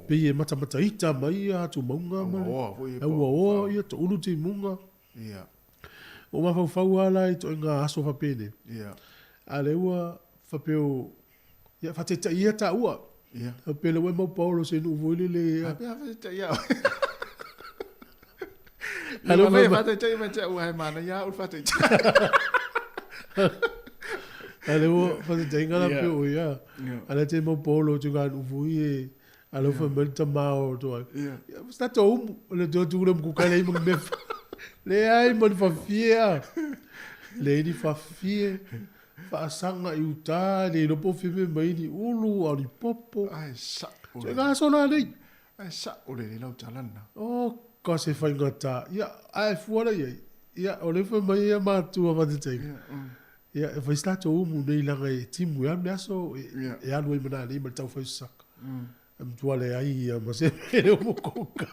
pei e matamataita mai ia atumauga ma le auaoa, ia toulu timuga. Ia. Ua mafaufau lava la i ituaiga aso faapenei. Ia. A lea ua faapea o, ia faataitai ia taua. Ia. Faapea lea ua e maupao o se nuu foi lele. Ia. Faapea faataitai ia. A lea ua faataitai mai te au he manaia au le faataitai. A lea ua faataitaiga la pei o ia. A lea te maupao o ituaiga nuu foi e a lea ua fai mai le tama o toai. Ia. Sa tou umu, o le toe atu le mukuka leai ma ni mea. Leai ma ni faafie a. Leai ni faafie. Faasaga i uta e le iloa po o fia mea mai ni ulu a o ni popo. Ae sao So e aso la nei. Ae sao lelei lau tala lena. Oka se faigata. Ia, ae fua la i ai. Ia, o lea foi mai ia matua fatetega. Ia, e fai se tatou umu nei leaga e timu e alu le aso e alu ai ma nanei ma le tau fai o se saka. E matua leai ia ma se mea le umu kuka.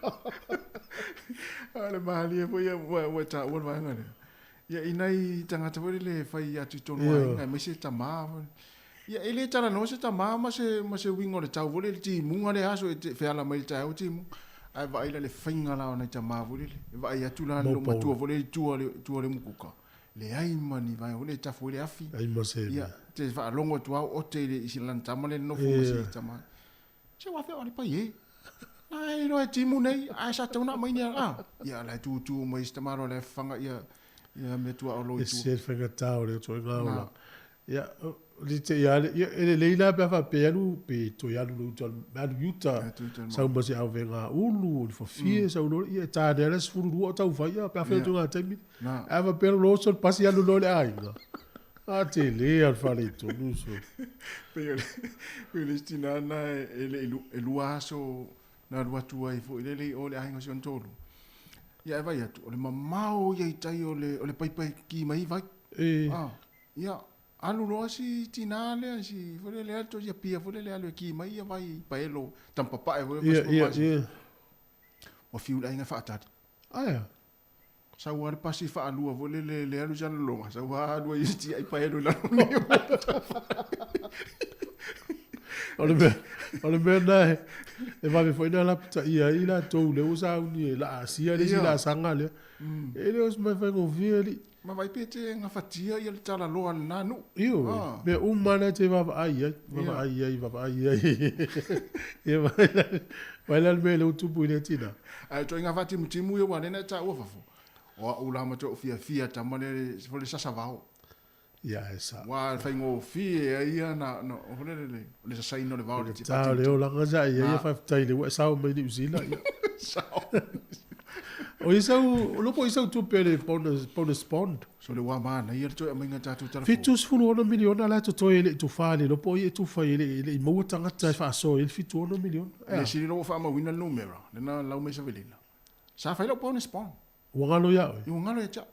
A o le malie foi ia ua e taua le vaega lea. Ia, i nai tagata foi lele e fai atu i tonu aiga, aemaise tama foi. Ia, e le talanoa se tama ma se, ma se uiga o le tau foi lele, le timuga lea aso e te feala mai i le taeao timuga. Ae vaai la i le faiga la o nai tama foi lele, e vaai atu la le loomatua foi lele i tua, tua o le umukuka, leai ma ni vaega foi lele e tafu ai le afi. Leai ma se Ia, te faalogo atu lava o ote i le, i lana tama lea e nofo ma si tama. Se ua afea o le pai e. Na e iloa e timu nei, ae sa tatau ona aumai ni a. Ia, la e tutu mai si tamaloa la e fafaga ia, ia mea tuaolo i tua. Ese le faigata o le ituaiga ola. Ia, le te ia le, ia, e lelei la pe a faapea e alu, pe toe alu loa i uta, alu i uta, sau ma se avega ulu, o le fafie, sau loa, ia e tāne lava le 12 o tau fai, ia, pe a fai atu i ngā taimi. Ae a faapea alu loa oso le pasi alu loa i le aiga. A tele lava le faaletonu so. Pei o le, pei o le isi tinā lena e le i, e lua aso na alu atu ai foi lele i o i le aiga o si ona toalua. Ia ae vaai atu, o le mamao ia i tai o le, o le paipa e ki mai ai vai. E. Ah, ia, alu loa si tinā lea, si foi lele alu ia pia foi lele alu e ki mai ia vai i paelo tampapae foi lea. Ia, ia, ia. Ua fiu le aiga e faatali. Aea. Sau lava le pasi faalua foi lele le alu i Salelologa, sau lava alu ai i tiai paelo i lalo nei o O le mea, o le mea lena e, e vave foi ona lapataia ai i latou lea ua sauni e laasia le isi laasaga lea. E le o se mea faigofie alii. Ma vaai pe te gafatia ia le talaloa a lena nuu. Ioe, mea uma lava na e te vaavaai i ai, vaavaai i ai, vaavaai i ai. Ia vaai la, vaai la le mea lea ua tupu i lea tina. Ae o ituaiga faatimutimu ia aua o lea na e taua fafo, o au la matua ou fiafia tama lea le sasa vao. Ia e sao. Aua e faigofie ai ia na, na, o le, le, le sasaina o le vao i le Tā o le olaga sa i ai, ia faafetai lea ua e sao mai Niu Sila. Ia. Sao. O ia sau, o loko i sau tupe le bonus, bonus bond. So le ua manaia le toe aumaiga o tatou tala fou. 76 miliona la e totoe e le i tufa le iloa po o ai e tufa ai e le i maua tagata e faasoa i ai le 76 miliona. Le sili loa ua faamauina le numera, lena lau mai Savelina. Sa fai lau bonus bond. Ua galo ia oe? Ua galo ia te au.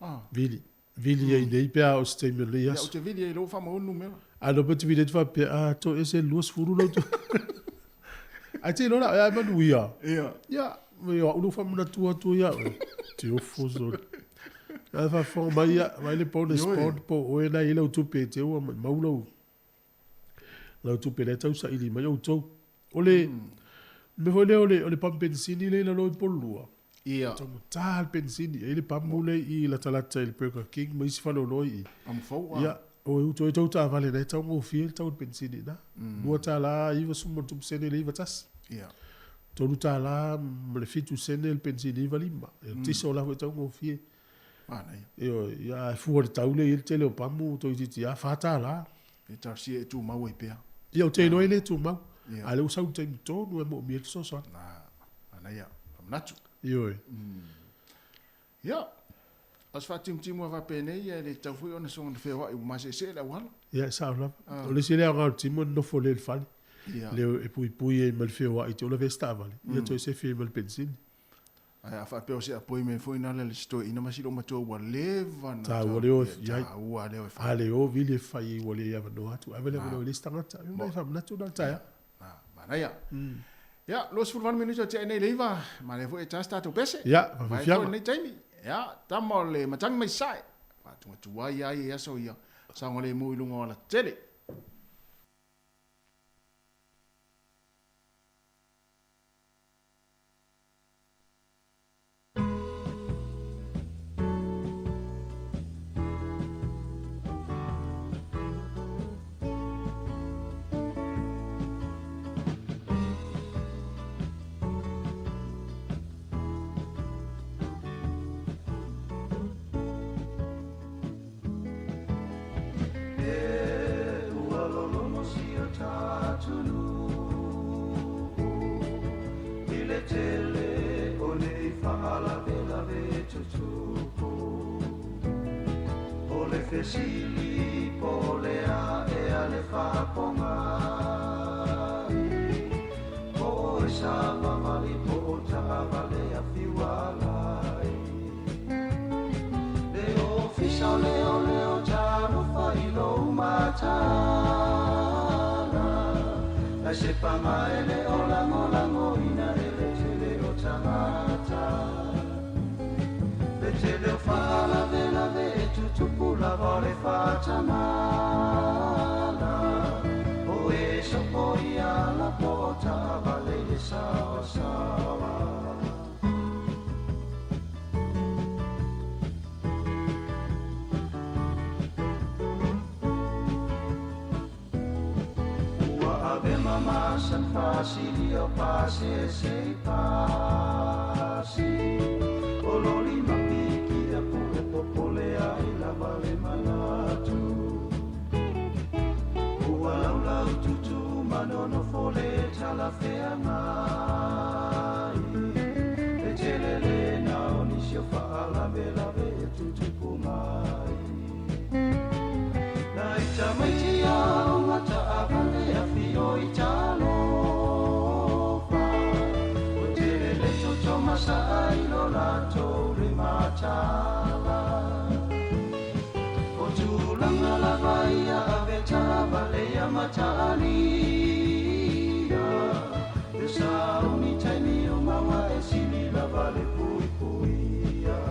Ah. Vili. Vili ai nei pe a o se taimi o lenei aso. Ia, ou te vili ai loa ua faamauina le numera. A no pe te vili atu faapea, a, toese le 20 lau tu. Ae te iloa la oe a e manuia. Ia. Ia, o au lea ua faamanatu atu ia oe. Te ofo sole. Ae faafofoga mai ia, vaai le bonus bond po o oe la e i ai lau tupe e te ua maumau lau lau tupe lea e tau saili mai outou. O le mea foi lea o le o le pamu penisini lea i lalo i Pololua. Ia. Taugata le penisini. E i ai le pamu lea i latalata i le Burger King ma isi faleoloa i i. Pamu fou a. Ia, o e utu ai tou taavale na e taugofie le tau o le penisini i ina. $2.90 sene le 91. Ia. $3 ma le 7 sene le penisini 95. E tiso la foi e taugofie. Manaia. Ioe, ia ae fua i le tau lea e i ai le tele o pamu toeitiiti lava $4. E talosia e tumau ai pea. Ia ou te iloa e le tumau. A o lea ua sau i le taimi tonu e moomia ai le fesoasoani. Na, manaia, faamanatu. Ioe. Ia, o se faatimutimu lava faapenei, ae le tatau foi ona soona feoai ua maseesee le auala. Ia, e sao lava. O le isi lea aoga o le timu e nonofo lea i le fale. Lea e puipui ai ma le feoai i te ola vesi taavale, ia toe sefi ai ma le penisini. Ae a faapea o se appointment foi nale a le isi toeaina ma si loomatua ua leva na Taua le o e i ai. Taua le o e fai. A le o vili e fai ai ua le avanoa atu. Ave le avanoa i le isi tagata. Ia nai faamanatu na le taeao. Na, manaia. Ia, 28 minute o tea nei le iva, manaia foi e ta se tatou pese. Ia, Mai foi faafiafiaga. lenei taimi. Ia, tama o le matangi mai sae. Faatuatuai ai e aso ia saogalemu i luga o alatele. faapogai Po o e savavali po o taavale afiualai Le ofisa o leoleo talofa i lou mataala Ae se paga e le o lagolagoina e le tele o tagata Le tele o faalavelave e tutupu lava o le faatamala O e sopoia la po o taavale i le saoasaoa. Ua ave ma san faasili o pasese i pasi O loli ma piki apu e popole ai lava le manatu Ua laulau tutu ma nonofo le talafeagai E tele le na o nisi o faalavelave e tutupu mai Na i tamaiti aoga taavale afio i talofa Ua tele le toto masaa i lo latou le mataala O tulaga lava ia ave taavale ia mataalia Le sauni taimi uma ma e sili lava le puipuia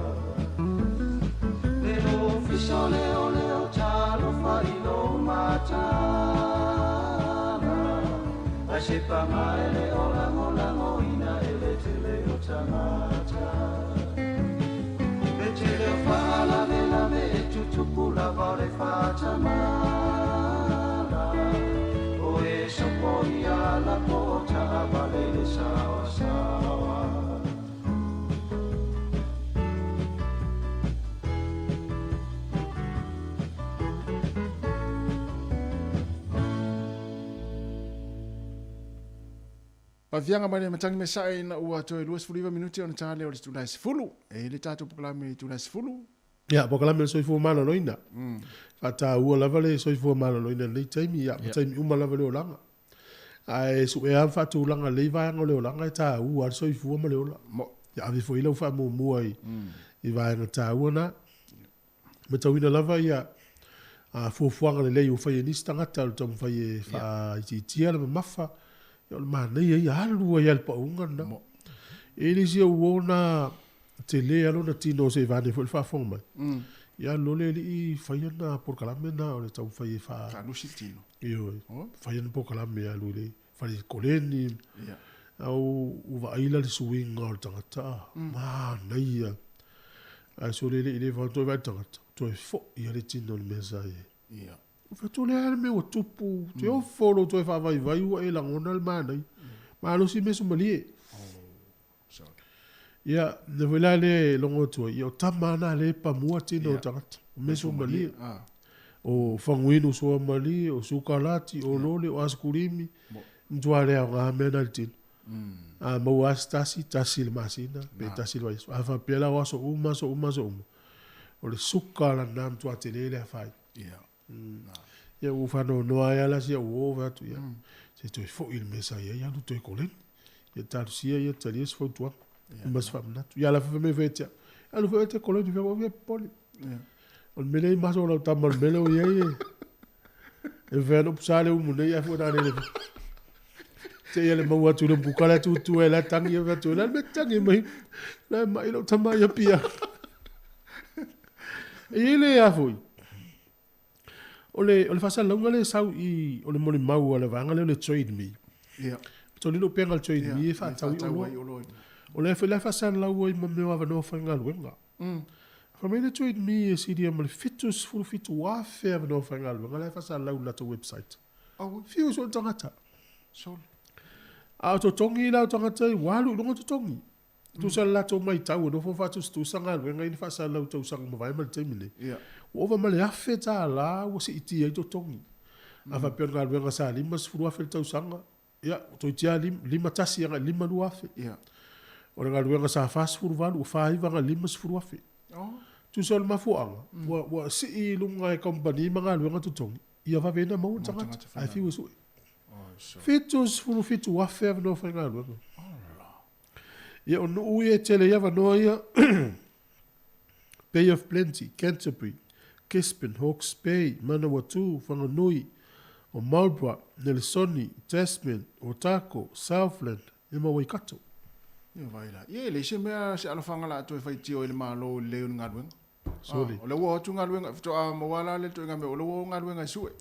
Le ofisa o leoleo talofa i lou mataala Ae se paga e le o lagolagoina e le tele o tagata Le tele o faalavelave e tutupu lava o le faatamala O e sopoia la po o taavale i le saoasaoa. Paviaga mai le matagi mesaʻi ina ua toe 29 minute ona ta lea o le itula e 10. E i ai le tatou polokalame i le itula e 10. Ia, polokalame o le soifua maloloina. Faataua lava le soifua maloloina i lenei taimi, ia, ma taimi uma lava o le olaga. Ae suea ma faatulaga lelei vaega o le olaga e taua lava le soifua ma le ola. Ia ave foi lau faamuamua i, i vaega taua na. Matauina lava ia fuafuaga lelei ua fai e nisi tagata o le taumafai e faaitiitia le mamafa, ia o le manaia ia alu ai lava i le pauga lena. E i ai le isi ou uo na tele lava lona tino se i vaeane foi le faafofoga mai. Ia alu loa le alii fai ana polokalame na o le taumafai e faa... Faalusi le tino. Ioe. Fai ana polokalame e alu i le fale koleni. Au ua vaai la le suiga o le tagata, manaia. Ae sole le i le vao toe vaai le tagata, toe foi lava le tino i le mea sa i ai. Ua fai atu, o le a le mea ua tupu, te ofo lou toe faavaivai ua e lagona le manaia. Malosi measomalie. Ia, le foi la lea e logo atu ai, ia o tama lava na lea e pamua tino o tagata, o measomalie. O faguinu suamalie, o sukalati, o lole, o asikulimi, matua le aoga mea na i le tino. A maua lava se tasi, tasi i le masina, pe tasi i le vaiaso. A faapea la o aso uma, aso uma, aso uma, o le suka lena matua tele le afaina. Ia ua faanoanoa ai lava la si au uo fai atu, ia, se toe foi i le mea sa i ai, alu toe koleni. Ia talosia ia talia se fautuaga ma se faamanatu. Ia a la foi fai mai foi ia te au, alu foi oe e te koleni, fai atu, aua e popole. O le mea lea e maso lau tama o le mea lea ua i ai e, e mafai lava ona upusa le umu nei ae foi na lele. Te ia le maua atu i le umukuka la tutu ai la tangi e atu la me tangi mai. La mai lau tama ia pia. E i ai le a foi. O le o le faasalalauga lea e sau i o le molimau a le vaega lea o le Trade Me. Ia. Toli lou pega o le Trade Me e faatau i oloa. O lea foi la e faasalalau ai ma mea o avanoa faigaluega. Fai mai le Trade Me e silia ma le 77,000 avanoa faigaluega la e faasalalau i le latou website. Fiu soo le tagata. A o totogi la o tagata ua alu i luga totogi. Tusa le latou matau e nofo faatusatusa galuega ia na faasalalau i tausaga mavae ma le taimi nei. Ua ova ma le $1,000 ua siitia ai totogi. A faapea o le galuega sa $50,000 i le tausaga, ia, toeitiiti lava 51 agai i le $52,000. O le galuega sa 48 ua 49 agai i le $50,000. Tusa o le mafuaaga, ua sii i luga e kamupani ma galuega totogi. Ia vave na maua le tagata, ae fiu e sue. 77,000 avanoa faigaluega. Ia o nuu ia e tele ai avanoa ia, Bay of Plenty, Canterbury, Gisborne, Hawke's Bay, Manawatu, Whanganui, o Marlborough, Nelesoni, Tasman, Otago, Southland, ia ma Waikato. Ia vai la. Ia e leai se mea se alofaga la toe faitio ai le Malo i le lelei o ni galuega. Sorry. O lea ua o atu galuega, faatoa maua la le ituaiga mea, o lea ua o galuega e sue.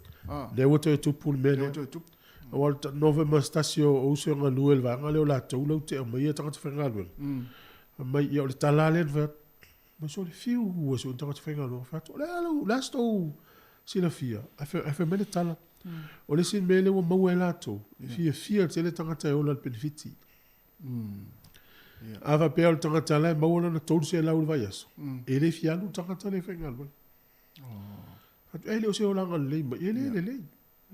Lea ua toe tupu le mea lea. Lea ua toe tupu. Aua o le Novema se tasi o uso e galue i le vaega lea o latou lau te aumaia tagata faigaluega. Fai mai, ia o le tala lava lea na fai atu. Mai sole fiu e sue tagata faigaluega. Fai atu, o le a lau, o le a se tou silafia? Ae fai mai le tala, o le isi mea lea ua maua e latou, e fiafia tele tagata e ola i le penefiti. A faapea o le tagata la e maua lana 300 i le vaiaso, e le fia alu le tagata lea e faigaluega. Fai atu, e le o se olaga lelei mai. E le lelei.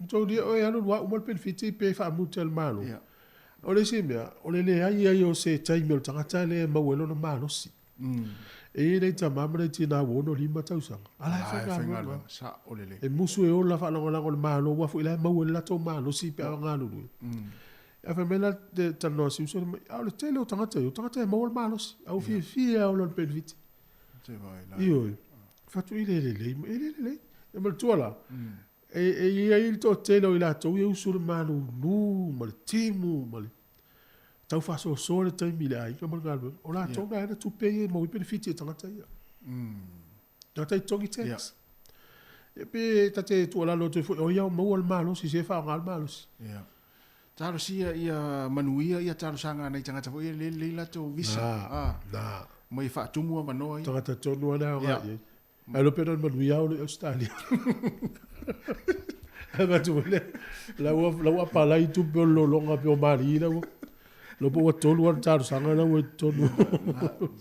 Taulia oe alu alu uma le penefiti pe faamuta e le Malo. O le isi mea, o le leai ai o se taimi o le tagata lea e maua ai lona malosi. E i ai nai tama ma nai tina ua 65 tausaga, a la e faigaluega. E musu e ola faalagolago i le Malo aua foi la e maua ai le latou malosi pe a galulue. Ae fai mai la le talanoa a si uso, a o le tele o tagata ia, o tagata e maua le malosi, a ua fiafia e ola i le penefiti. Ioe, fai atu e le lelei, e le lelei. E manatua la, E i ai le toatele o i latou ia usu i le malulu ma le timu ma le tau faasoasoa le taimi i le aiga ma le galuega. O latou na e ana tupe ia e maua ai penefiti e tagata ia. Tagata i totogi tax. Ia pe ta te tuualalo atu ai foi, o ia o maua le malosi se e faaaoga le malosi. Ia. Talosia ia manuia ia talosaga a nai tagata foi ia e le lelei latou visa. Na, na. Mai e faatumu avanoa ia. Tagata tonu lava le aoga i ai. Ae iloa pe na o le manuia o lo i Ausetalia. Ae avatu foi lea, la ua, la ua apalai tupe o le lologa pe o malii la ua, iloa po ua tolu ana talosaga la ua i totonu.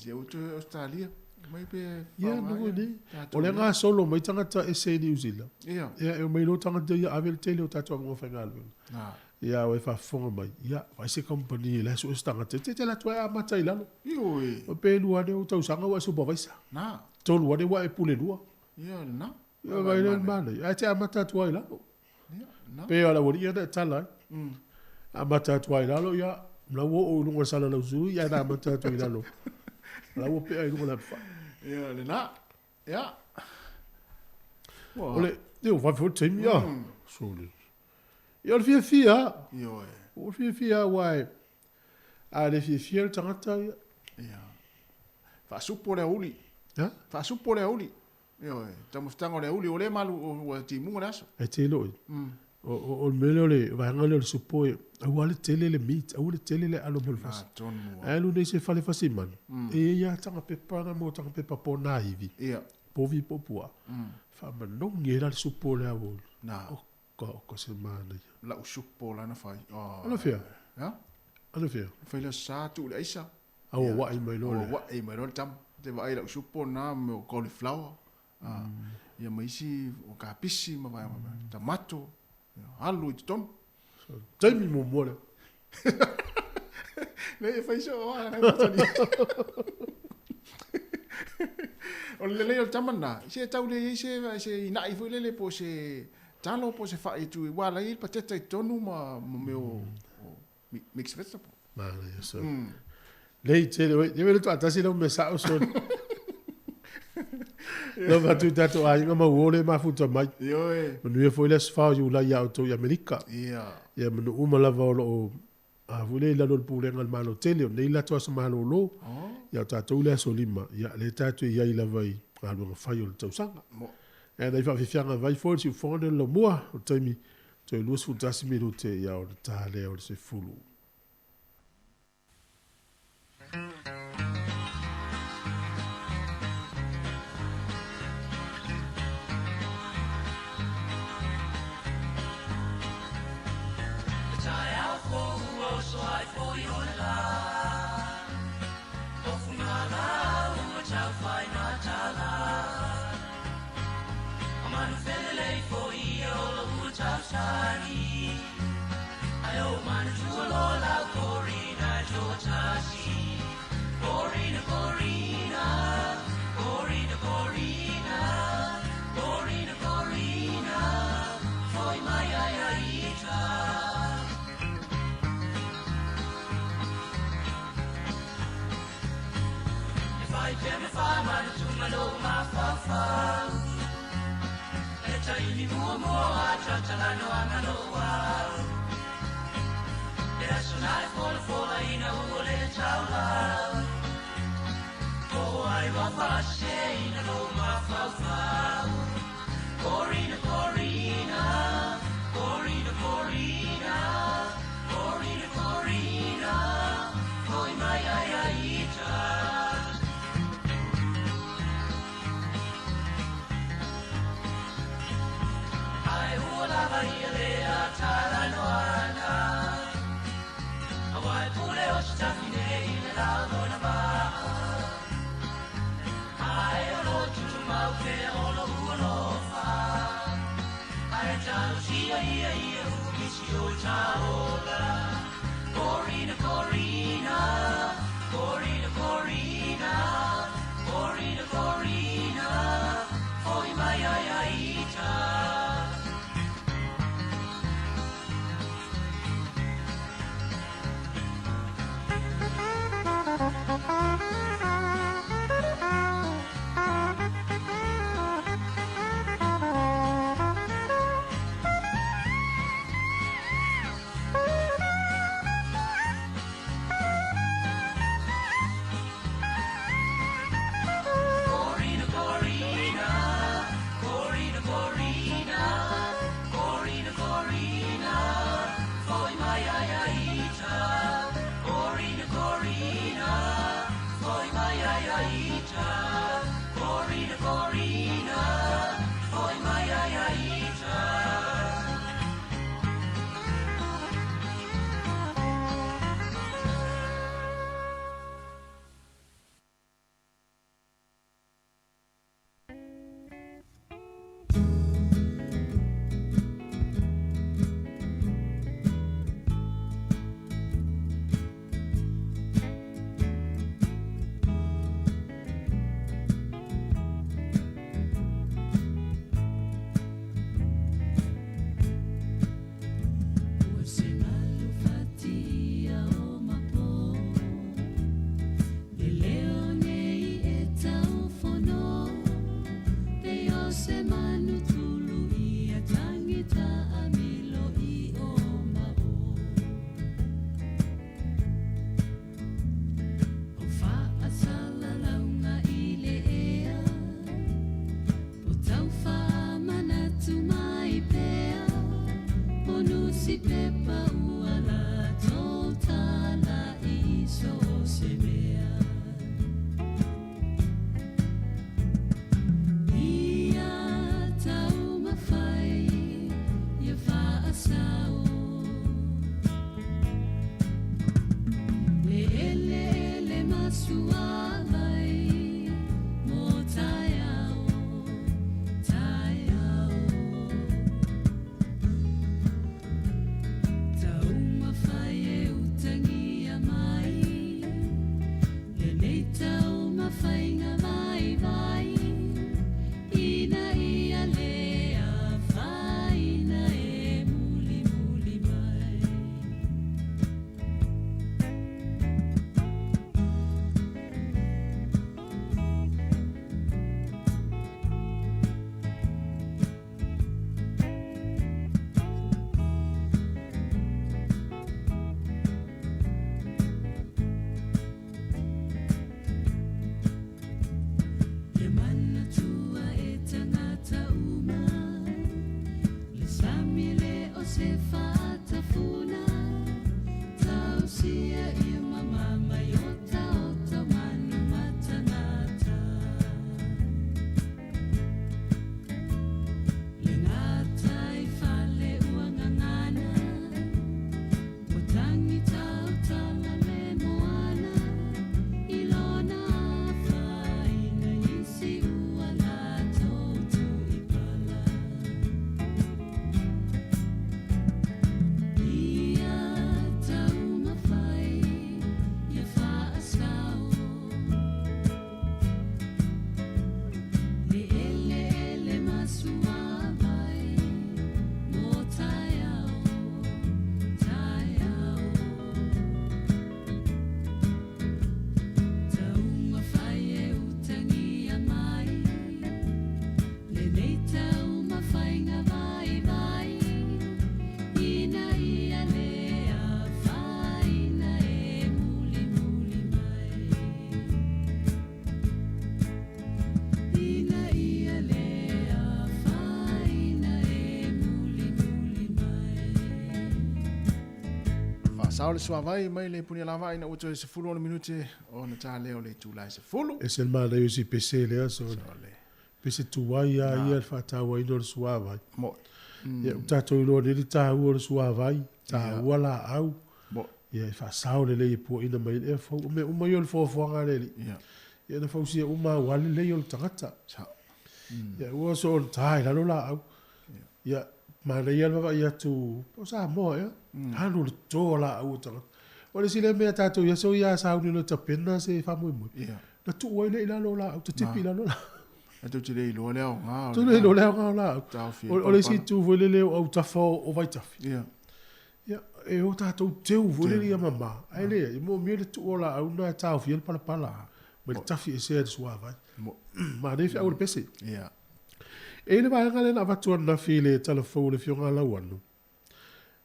Ia ua toe Ausetalia. Mai pe Ia, faaaoga nuu ia nei. tatou O lea nei. gasolo mai tagata ese i Niu Sila. Ia. Ia, e omai loa tagata ia ave le tele o tatou avanoa faigaluega. Na. Ia, ua e faafofoga mai, ia, vaai se kamupani la e sue se tagata. E te alu atu ai amata i lalo. Ioe. O pe lua ane ou tausaga ua e supervisor. Na. Tolu ane ua e pule lua. Ia, lena. Ia, vaai lea i le manaia. Ae te amata atu ai i lalo. Ia, lena. Pei o le aualii ia na e tala ai. Amata atu ai i lalo, ia, la ua oo i luga o le Salalausu, ia na amata atu i lalo. La ua pea i luga o le apefai. Ia, lena. Ia. O le, ia, ua vave foi le taimi, ia. Sole. Ia, o le fiafia. Ioe. O le fiafia, aua e, a le fiafia le tagata, ia. Ia. Faasupo le aoauli. Ha? Faasupo le aoauli. Ioe, taumafataga o le aoauli, o lea malu, ua timuga le aso. E te iloa, o le mea lea o le vaega lea o le supo, e aua le tele le meat, aua le tele le aano mo le fasi. Atonu A alu nei i se fale fasi manu, e i ai lava taga pepa na mo taga pepa po nā ivi, Ia. povi po o puaa, faamanogi ai la le supo o le aoauli. Na. Oka, oka se manaia. Lau supo la na fai. Oh. Anafea? Ha? Anafea? Fai le sa tuu le aisa. A ua wa'i mai loa le. Ua wa'i mai loa le tama. Te vaai lau supo na me o cauliflower. Ah. Ia ma isi o kapisi ma vaega faapea. Tamato. Ia, alu i totonu. Taimi muamua lea. Nei e fai soo lava na matani. O le lelei o le tama lena, se e tau le i ai se, se ina'i foi lele po o se talo po o se fai e tuu i ua la i ai le pateta i totonu ma, ma mea o, o mixed vegetable. Manaia soo. Lei tele oi, ia le toatasi lau mea sao soo. Lau fatu tatou aiga ma uo le mafuta mai. Ioe. Manuia foi le aso 4 o Iulai ia outou i Amerika. Ia. Ia manu uma lava o loo a foi le i lalo o le pulega a le Malo tele o nei latou aso malolo. Oh. Ia o tatou le aso 5. Ia le tatou i ai lava i galuega fai o le tausaga. Mo. Ia nai faafiafiaga vai foi le siufofoga nei o le laumua o le taimi toe 21 minute ia ona ta lea o le 10. mafaufau Le taimi muamua a tautala noaga lo'u au Le aso na e folafolaina ua lē taulau Po ai ua faaseseina lou mafaufau Corina, Corina, Corina, Corina, Corina, Corina, foi mai ai ai ita. Ai ua lava ia lea talanoaga Auā e pule o se tafine i le lagona va'a Ae o loo tumau pea o lo'u alofa Ae talosia ia ia ua misi oe taola Corina, Corina, Corina, Corina, Corina, Corina, foi mai ai ai ita. Corina, Corina, Corina, Corina, Corina, Corina, foi mai ai ai ita. Corina, Corina, foi mai ai ai ita. Corina, Corina, foi mai ai ai ita. Ua se malu fatia o mapo Le leo nei e taufono Pei o se manu tulu ia tagita amilo i o ma o O faasalalauga i le ea Po tau faamanatu mai pea Po nusipepa ua latou tala i so o se mea Ia taumafai ia faasao Le eleele ma suavai mo taeao, taeao Taumafai e utagia mai lenei taumafaiga vaivai ina ia le afaina e mulimuli mai. Ia manatua e tagata uma le sami e le o se faatafuna tausia ia mamama i otaota o manu ma tagata. Le gataifale ua gagana ua tagi tautala le moana i lona afaina isi ua latou tuipala. Ia taumafai Faasao le suavai mai le Punialavaa ina ua toe 16 minute ona ta lea o le itula e 10. Ese le manaia o si pese lea so. Pese tuai lava ia le faatauaina o le suavai. Mo'i. Ia ua tatou iloa nei le taua o le suavai, taua laau. Mo'i. Ia e faasao lelei e puaina mai ai le ea fou. O mea uma ia o le foafoaga a le Alii. Ia na fausia uma aua le lelei o le tagata. Sao. Ia ua soona ta i lalo laau. Ia, manaia le vaavaai atu, po o Samoa ea, alu le toto o laau o tagata. O le isi lea mea tatou i aso ia a sauni loa e tapena se faamoemoe, na tuu ai lea i lalo o laau, tatipi i lalo o laau. Ae tou te le iloa le aoga o le. Tou te le iloa le aoga o laau. O le isi itu foi lele o autafa o vaitafi. Ia, e o tatou teu foi lele ia mama, ae leai, e moomia le tuu o laau na e taofia ai le palapala mai le tafi esea i le suavai. Manaia feau o le pese. E i ai le vaega lea na avatu ananafi i le tala fou a le Afioga ia Lauano.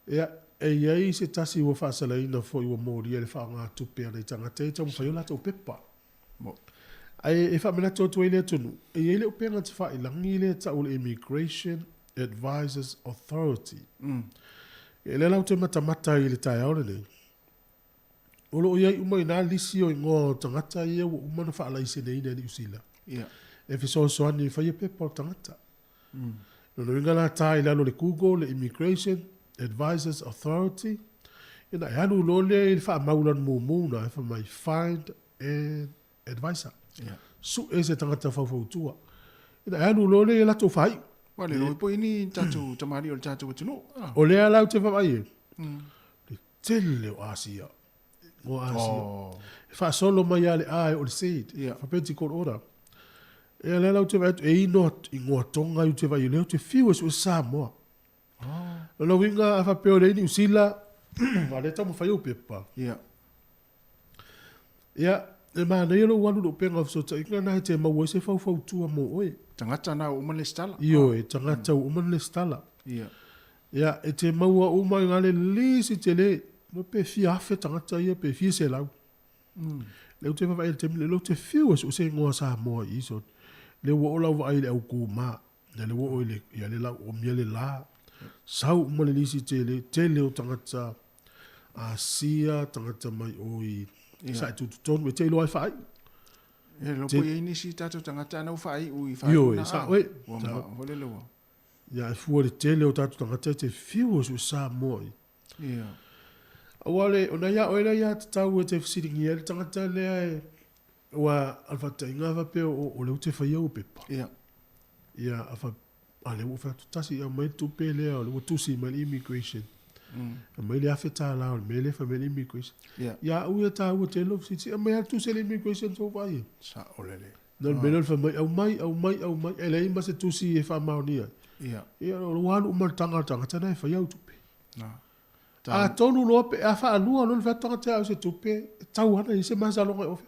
Ia, e i ai se tasi ua faasalaina foi ua molia i le faaaoga tupe a nai tagata ia e taumafai o latou pepa. Ae e faamanatu atu ai le atunuu, e i ai le upega tafailagi lea e tau o le Immigration Advisors Authority. Ia lea la ou te matamata ai i le taeao lenei, o lo o i ai uma i ina lisi o igoa o tagata ia ua uma ona faalaiseneina e Niu Sila e fesoasoani e faia pepa o tagata. Lona uiga la ta i lalo o le Google le Immigration Advisors Authority, ia ona e alu loa lea i le faamaulanu mumu lena e fai mai find an advisor. Sue se tagata faufautua. Ia ona e alu loa lea i a latou faaiu. Ua le iloa poi ni tatou tamalii o le tatou atunuu. O lea la ou te vaavaai i ai, le tele o Asia. O Asia. E faasolo mai lava le A e oo i le Z. Alphabetical order. Ia lea la ou te vaai atu, e igoa Tonga ou te vaai, lea ou te fiu e sue Samoa. O lona uiga a faapea o lea i Niu Sila, a o lea e taumafai ou pepa. Ia, e manaia lou alu i le upega o fesootaiga lena e te maua ai se faufautua mo oe. Tagata na ua uma ona lesitala. Ioe, tagata ua uma ona lesitala. Ia, e te maua uma i le lisi tele, iloa pe fia afe tagata ia pe fia selau. Lea ou te vaavaai i le taimi lenei, lea ou te fiu e sue se igoa Samoa i i so. Lea ua oo lau vaai i le au kūmā, ia lea ua oo i le, ia lea la ua omia le la. Sau uma le lisi tele, tele o tagata Asia, tagata mai o i Sae-tututonu, e te iloa ai faaiu. E iloa po i ai nisi tatou tagata ana ua faaiu i faaiu Ioe, sao e. Ua ma, foi lele ua. Ia, e fua i le tele o tatou tagata e te fiu e sue Samoa i. Aua le, o na ia oe lea ia tatau e te fesiligia ai le tagata lea e, aua o le faataitaiga a faapea o lea ou te faia ou pepa. Ia, a fa, a lea ua ou fai atu, tasi, aumai le tupe lea, o lea ua tusi mai le immigration. Aumai le $1,000 o le mea lea e fai mai le immigration. Ia au ia taua tele lou fesili, se aumai lava le tusi a le immigration tou vaai ai. Sao lelei. Na o le mea lea o le fai mai, aumai, aumai, aumai, e leai ma se tusi e faamaonia ai. Ia, o lea ua alu uma le taga a le tagata lena e faia au tupe. Atonu loa pe a faalua loa le fai atu tagata ia au se tupe, e tau ana i se masaloga e ofe.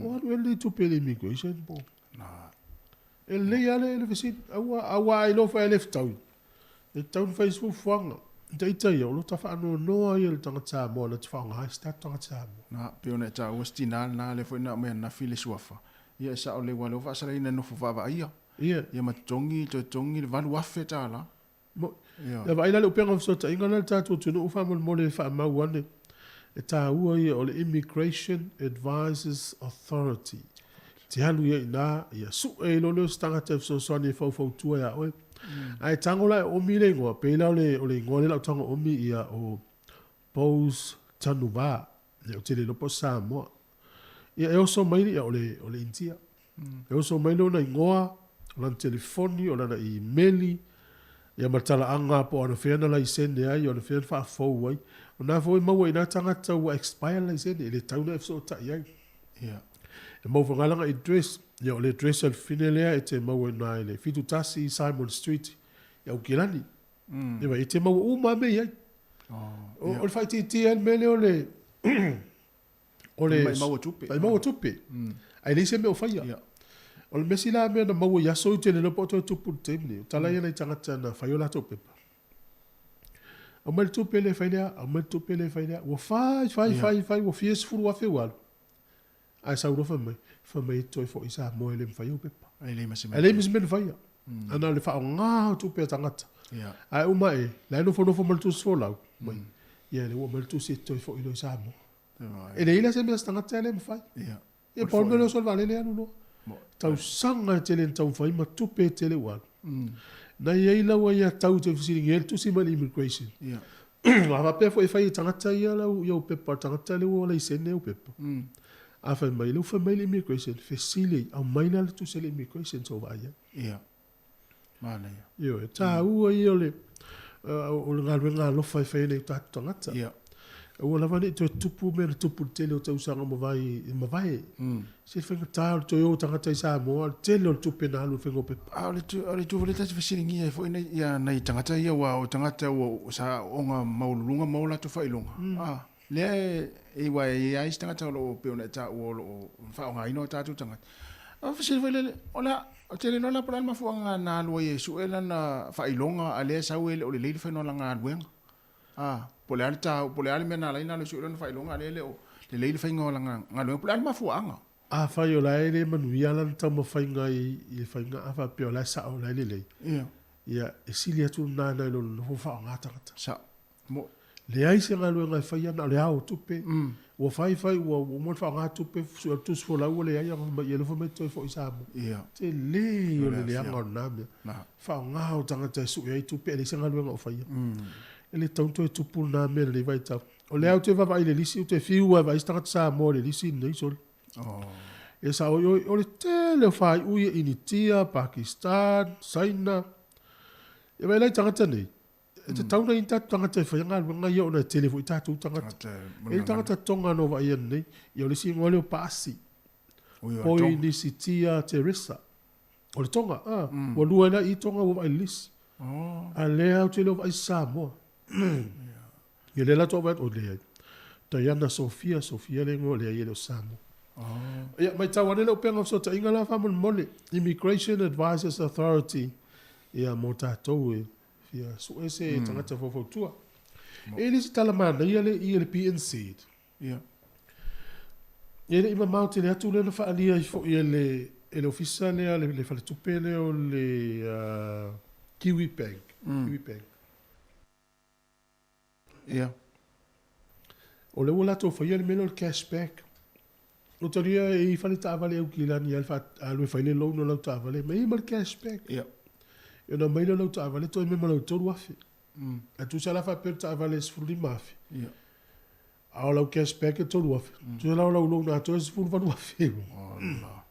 O alu ea lenei tupe i le immigration po. E lelei lava le fesili, aua, aua a iloa foi e le fetaui, e tatau ona fai se fuafuaga. Ita ita ia, o lo o ta faanoanoa ia i le tagata Samoa na te faaaoga ai se tatou tagata Samoa. Na, pei ona e taua se tina lena lea foi na aumai ananafi le suafa, ia e sao lelei aua o lea ua faasalaina e nofo vaavaaia. Ia ma totogi, toe totogi le $8,000. Ia vaai la le upega o fesootaiga lea le tatou atunuu faamolemole e faamau ane e taua ia o le Immigration Advisors Authority. Te alu ia i ina, ia sue ai loa lea o se tagata e fesoasoani e faufautua ia oe. Ae tago la e omi le igoa, pei la o le, o le igoa lea la o tago omi ia o Bose Tanuva, ia ou te le iloa po o Samoa. Ia e oso mai ia o le, o le Initia. E oso mai lona igoa, o lana telefoni, o lana imeli, ia ma le talaaga po o anafea na laisene ai, o anafea na faafou ai. O na foi e maua i na tagata ua expire le laisene, e le tatau ona e fesootai ai. E maua foi i lana address, ia o le address a le fine lea e te maua i ina i le 71 Simon Street i Aukilani. Ia e te maua uma lava mea i ai. O le faaitiitia ai le mea lea o le o le maimau o tupe. Maimau o tupe. Ae leai se mea o faia. O le mea sila mea na maua i aso i tele loa po o toe tupu i le taimi lenei, o tala ia nai tagata na fai o latou pepa. Aumai le tupe lea e fai lea, aumai le tupe lea e fai lea. Ua fai, fai, fai, fai, ua fia sefulu afe ua alu. Ae sau loa fai mai, fai mai e te toe foi i Samoa e le mafai ou pepa. Ae leai ma se mea. Ae leai ma se mea na faia. Ae na o le faaaoga o tupe a tagata. Ae uma ae, la e nofonofo ma le tusi folau mai. Ia lea ua aumai le tusi e te toe foi loa i Samoa. E leai la se mea a se tagata e le mafai. Ia pau le mea lea o so le vaalele alu loa. Tausaga e tele na taumafai ma tupe e tele ua alu. Na i ai lau aiatatau e te fesiligia ai le tusi mai le immigration. A faapea foi e fai e tagata ia lau ia ou pepa, le tagata lea ua laisene au pepa. A fai mai, lea ua fai mai le immigration, fesili, aumai la le tusi a le immigration se i ou vaai ai. Ia. Manaia. Ioe, e taua ia o le, o le galuega alofa e fai ai nai o tatou tagata. Ia. Aua lava ne i toe tupu mea na tupu i le tele o tausaga mavae, e mavae. Se faigata o le toe o tagata i Samoa, o le tele o le tupe na alu i le faiga o pepa. A o le o le itu foi lea ta te fesiligia ai foi nai, ia, nai tagata ia aua o tagata ua, sa oga maualuluga ma o latou faailoga, a, lea e, e, aua e i ai isi tagata o lo o, pei ona e taua o lo o faaaogaina o tatou tagata. A o fesili foi lele, o le a, ou te le iloa la po o le a le mafuaaga na alu ai e sue lana faailoga a lea e sau e le o lelei le faiga o lana galuega. A, po o le a le tau, po o le a le mea na ala ai ona alu e sue lana faailoga a lea e le o lelei le faiga o lana galuega, po o le a le mafuaaga. Afai o la e le manuia lana taumafaiga i le faiga, a faapea o la e sao o la e lelei, ia, e sili atu lena nai lo le nofo faaaoga tagata. Sao. Mo. Leai se galuega e faia na o le ao o tupe. Ua fai fai ua uma ona faaaoga tupe, sue atu tusi folau ua leai aga mai alofa mai toe foi i Samoa. Tele ia o le leaga o lena mea. Faaaoga o tagata e sue ai tupe e leai se galuega o faia. E le tatau ona toe tupu lena mea i lenei vaitau. O lea ou te vaavaai i le lisi, ou te fiu lava e vaai se tagata Samoa i le lisi lenei sole. E sao i oi, o le tele o faaiu ia Initia, Pakistan, Saina. Ia vaai la i tagata nei, E tatau ona i ai ni tatou tagata e faia galuega ia ona e tele foi tatou tagata. E i ai tagata Tonga na ou vaaia nei, ia o le isi igoa lea o Paasi. Poinisitia Teresa. O le Tonga, a, ua lua ai la i Tonga ua vaai i le lisi. A lea ou te le o vaai i se Samoa. Ia lea la faatoa ou vaai atu, oi leai. Diana Sofia, Sofia le igoa, leai e le o se Samoa. Ia, matau ane le upega o fesootaiga la faamolemole, Immigration Advisors Authority, ia mo tatou e Fia sue se tagata faufautua. E le se tala manaia le i e le PNC. Ia. E le i mamao tele atu lea na faaalia ai foi e le e le ofisa lea le, le faletupe lea o le Kiwi Bank. Kiwi Bank. Ia. O lea ua latou faia le mea lea o le cash back. O talia e i fale taavale Aukilani a alu e fai le loan o lau taavale, mai ma le cash back. Ia. E ona aumai lea o lau taavale toe aumai ma lau 3,000. A tusa la faapea o le taavale e 15,000. Ia. A o lau cash back e 3,000. Tusa la o lau loan atoa e 18,000. Ola.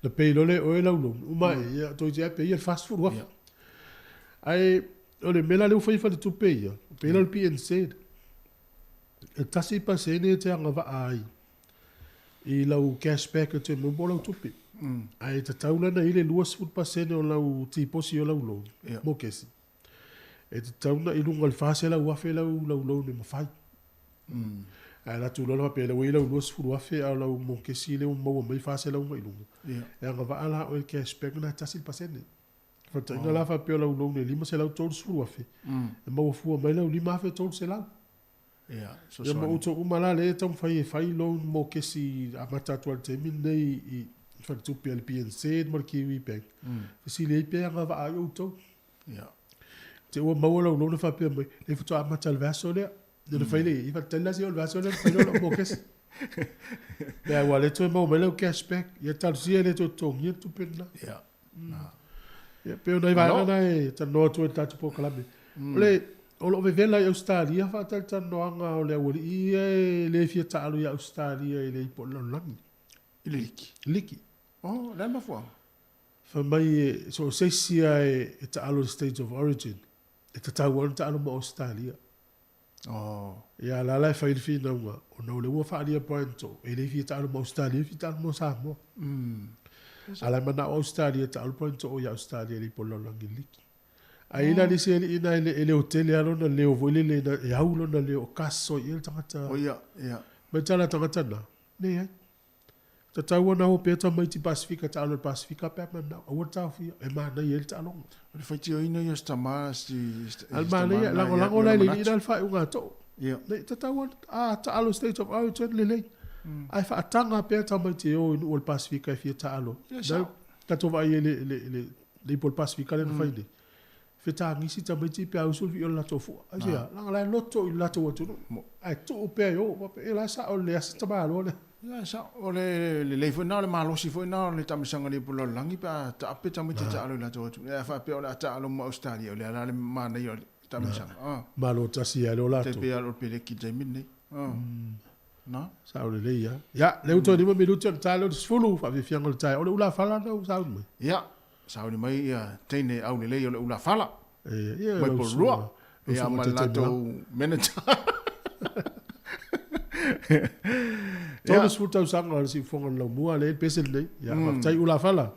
Na pay loa lea e oe lau loan, uma ae, ia toeitiiti lava pay ia le 40,000. Ae o le mea la lea ua fai e faletupe ia, pei la o le PNZ, e 1% e te agavaa ai i lau cash back e toe maua po o lau tupe. Ae tatau la ona i ai le 20% o lau tiposi o lau loan mo kesi. E tatau ona i luga o le $400,000 lau loan e mafai. Ae alu atu loa la faapea ua i ai lau $20,000 a o lau mokesi lea ua maua mai $400 ma i luga. E agavaa la oe i le cash back lena e 1%. Faataitaiga la faapea o lau loan e $530,000, e maua fua mai lau $5,300. Ia ma outou uma la lea e taumafai e fai loan mokesi amata atu lava i le taimi lenei i faletupe a le PNZ ma le Kiwi Bank, fesili ai pe agavaa ai outou. Te ua maua lau loan e faapea mai, lea faatoa amata i le vaiaso lea. Ia na fai lea i ai, faatali la se i oo i le vaiaso lea ona fai lea o lau mokesi. Pe aua lea toe maua mai lau cash back, ia talosia e le toe totogia le tupe lena. Ia, pei o nai vaega na e talanoa atu ai i le tatou polokalame. O le, o lo o vevela i Ausetalia faatalatalanoaga o le aualii ia e le fia taalo ia Ausetalia i le ipu o le lalolagi. I le liki? Liki. Oh, o le a le mafuaaga? Fai mai e, so o se isi lava e taalo i le State of Origin, e tatau lava ona taalo ma Ausetalia. Oh. Ia, la la e fai le finauga, ona o lea ua faaalia e Brian To'o, e le fia taalo ma Ausetalia, e fia taalo mo Samoa. A la e manao Ausetalia e taalo Brian To'o ia Ausetalia i le ipu o le lalolagi i le liki. Ae i ai la le isi alii na e leotele lava lona leo foi lele e au lona leo o kaso i ai le tagata. Oh ia, ia. Mai tala tagata na, leai. Tatau ona o pea tamaiti Pasifika taalo i le Pasifika pe a manao. Aua le taofia, e manaia ai le taaloga. O le faitioina ia o si tama, si A le manaia, lagolago la e le alii la le faaiuga a Too. Nei, tatau ona, a taalo i State of Origin lelei. Ae faataga pea tamaiti e o i nuu o le Pasifika e fia taalo. Ia, sao. Tatou vaai i ai i le ipu o le Pasifika lea na fai nei. Fetagisi tamaiti pe a usu le vi'i o le latou fu'a. Aisea? Leaga o la e loto i le latou atunuu, ae tuu pea i o, faapea, e la e sa'o le leai se tamāloa lea. Ia, e sa'o. O le lelei foi lena, o le malosi foi lena o le taamilosaga i le lalolagi pe a taape tamaiti e taalo i latou atunuu. Ae a faapea o le a taalo ma Ausetalia, o lea la le manaia o le taamilosaga. Malo tasi lava lea o latou. Tai pei lava o le peleki i le taimi lenei. Na. Sao lelei lava. Ia, lea ua toe 5 minute ona ta lea o le 10, faafiafiaga o le taeao. O le ulafala lena ua sauni mai. Ia, sauni mai ia teine aulelei o le ulafala. Ia, mai Porirua. Ia, ma le latou manager. 30 tausaga o le siufofoga o le laumua lea i le pese lenei. Ia, faafetai ulafala.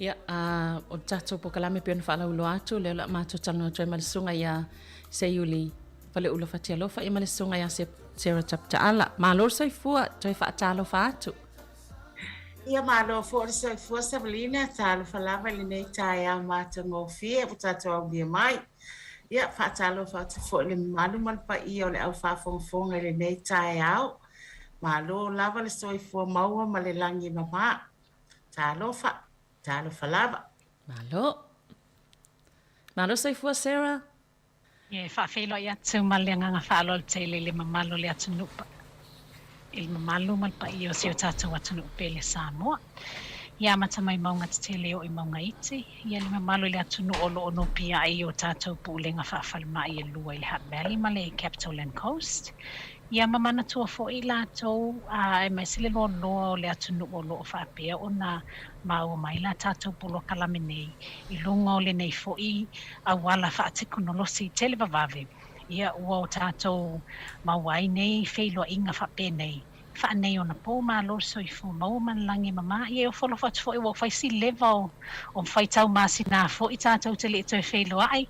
Ia, o le tatou polokalame pei ona faalauiloa atu, lea o le a matou talanoa atu ai ma le susuga ia Seiuli Faleula Fatialofa ia ma le susuga ia Sarah Taputaala. Malo le soifua, toe faatalofa atu. Ia malo foi le soifua Savalina, talofa lava i lenei taeao matagofie ua tatou aulia mai. Ia faatalofa atu foi i le mamalu ma le paia o le au faafogafoga i lenei taeao. Malo lava le soifua maua ma le lagi e mama. Talofa, talofa lava. Malo. Malo soifua Sarah. E faafeiloai atu ma le agaga faaaloalo tele i le mamalu o le atunuu i le mamalu ma le paia o si o tatou atunuu pele Samoa. Ia amata mai mauga tetele e oo i mauga iti, ia le mamalu i le atunuu o lo o nopiai i o tatou pulega faafalemai e lua i le Hutt Valley ma le Capital and Coast. Ia ma manatua foi i latou, aemaise le loaloa o le atunuu o lo o faapea ona maua mai la tatou polokalame nei i luga o lenei foi auala faatekonolosi televavave, ia ua o tatou maua ai nei feiloaiga faapenei faaneionapo. Malo le soifua maua ma le lagi e mama. Ia e ofo alofa atu foi ua fai si leva o faitau masina foi tatou te le i toe feiloai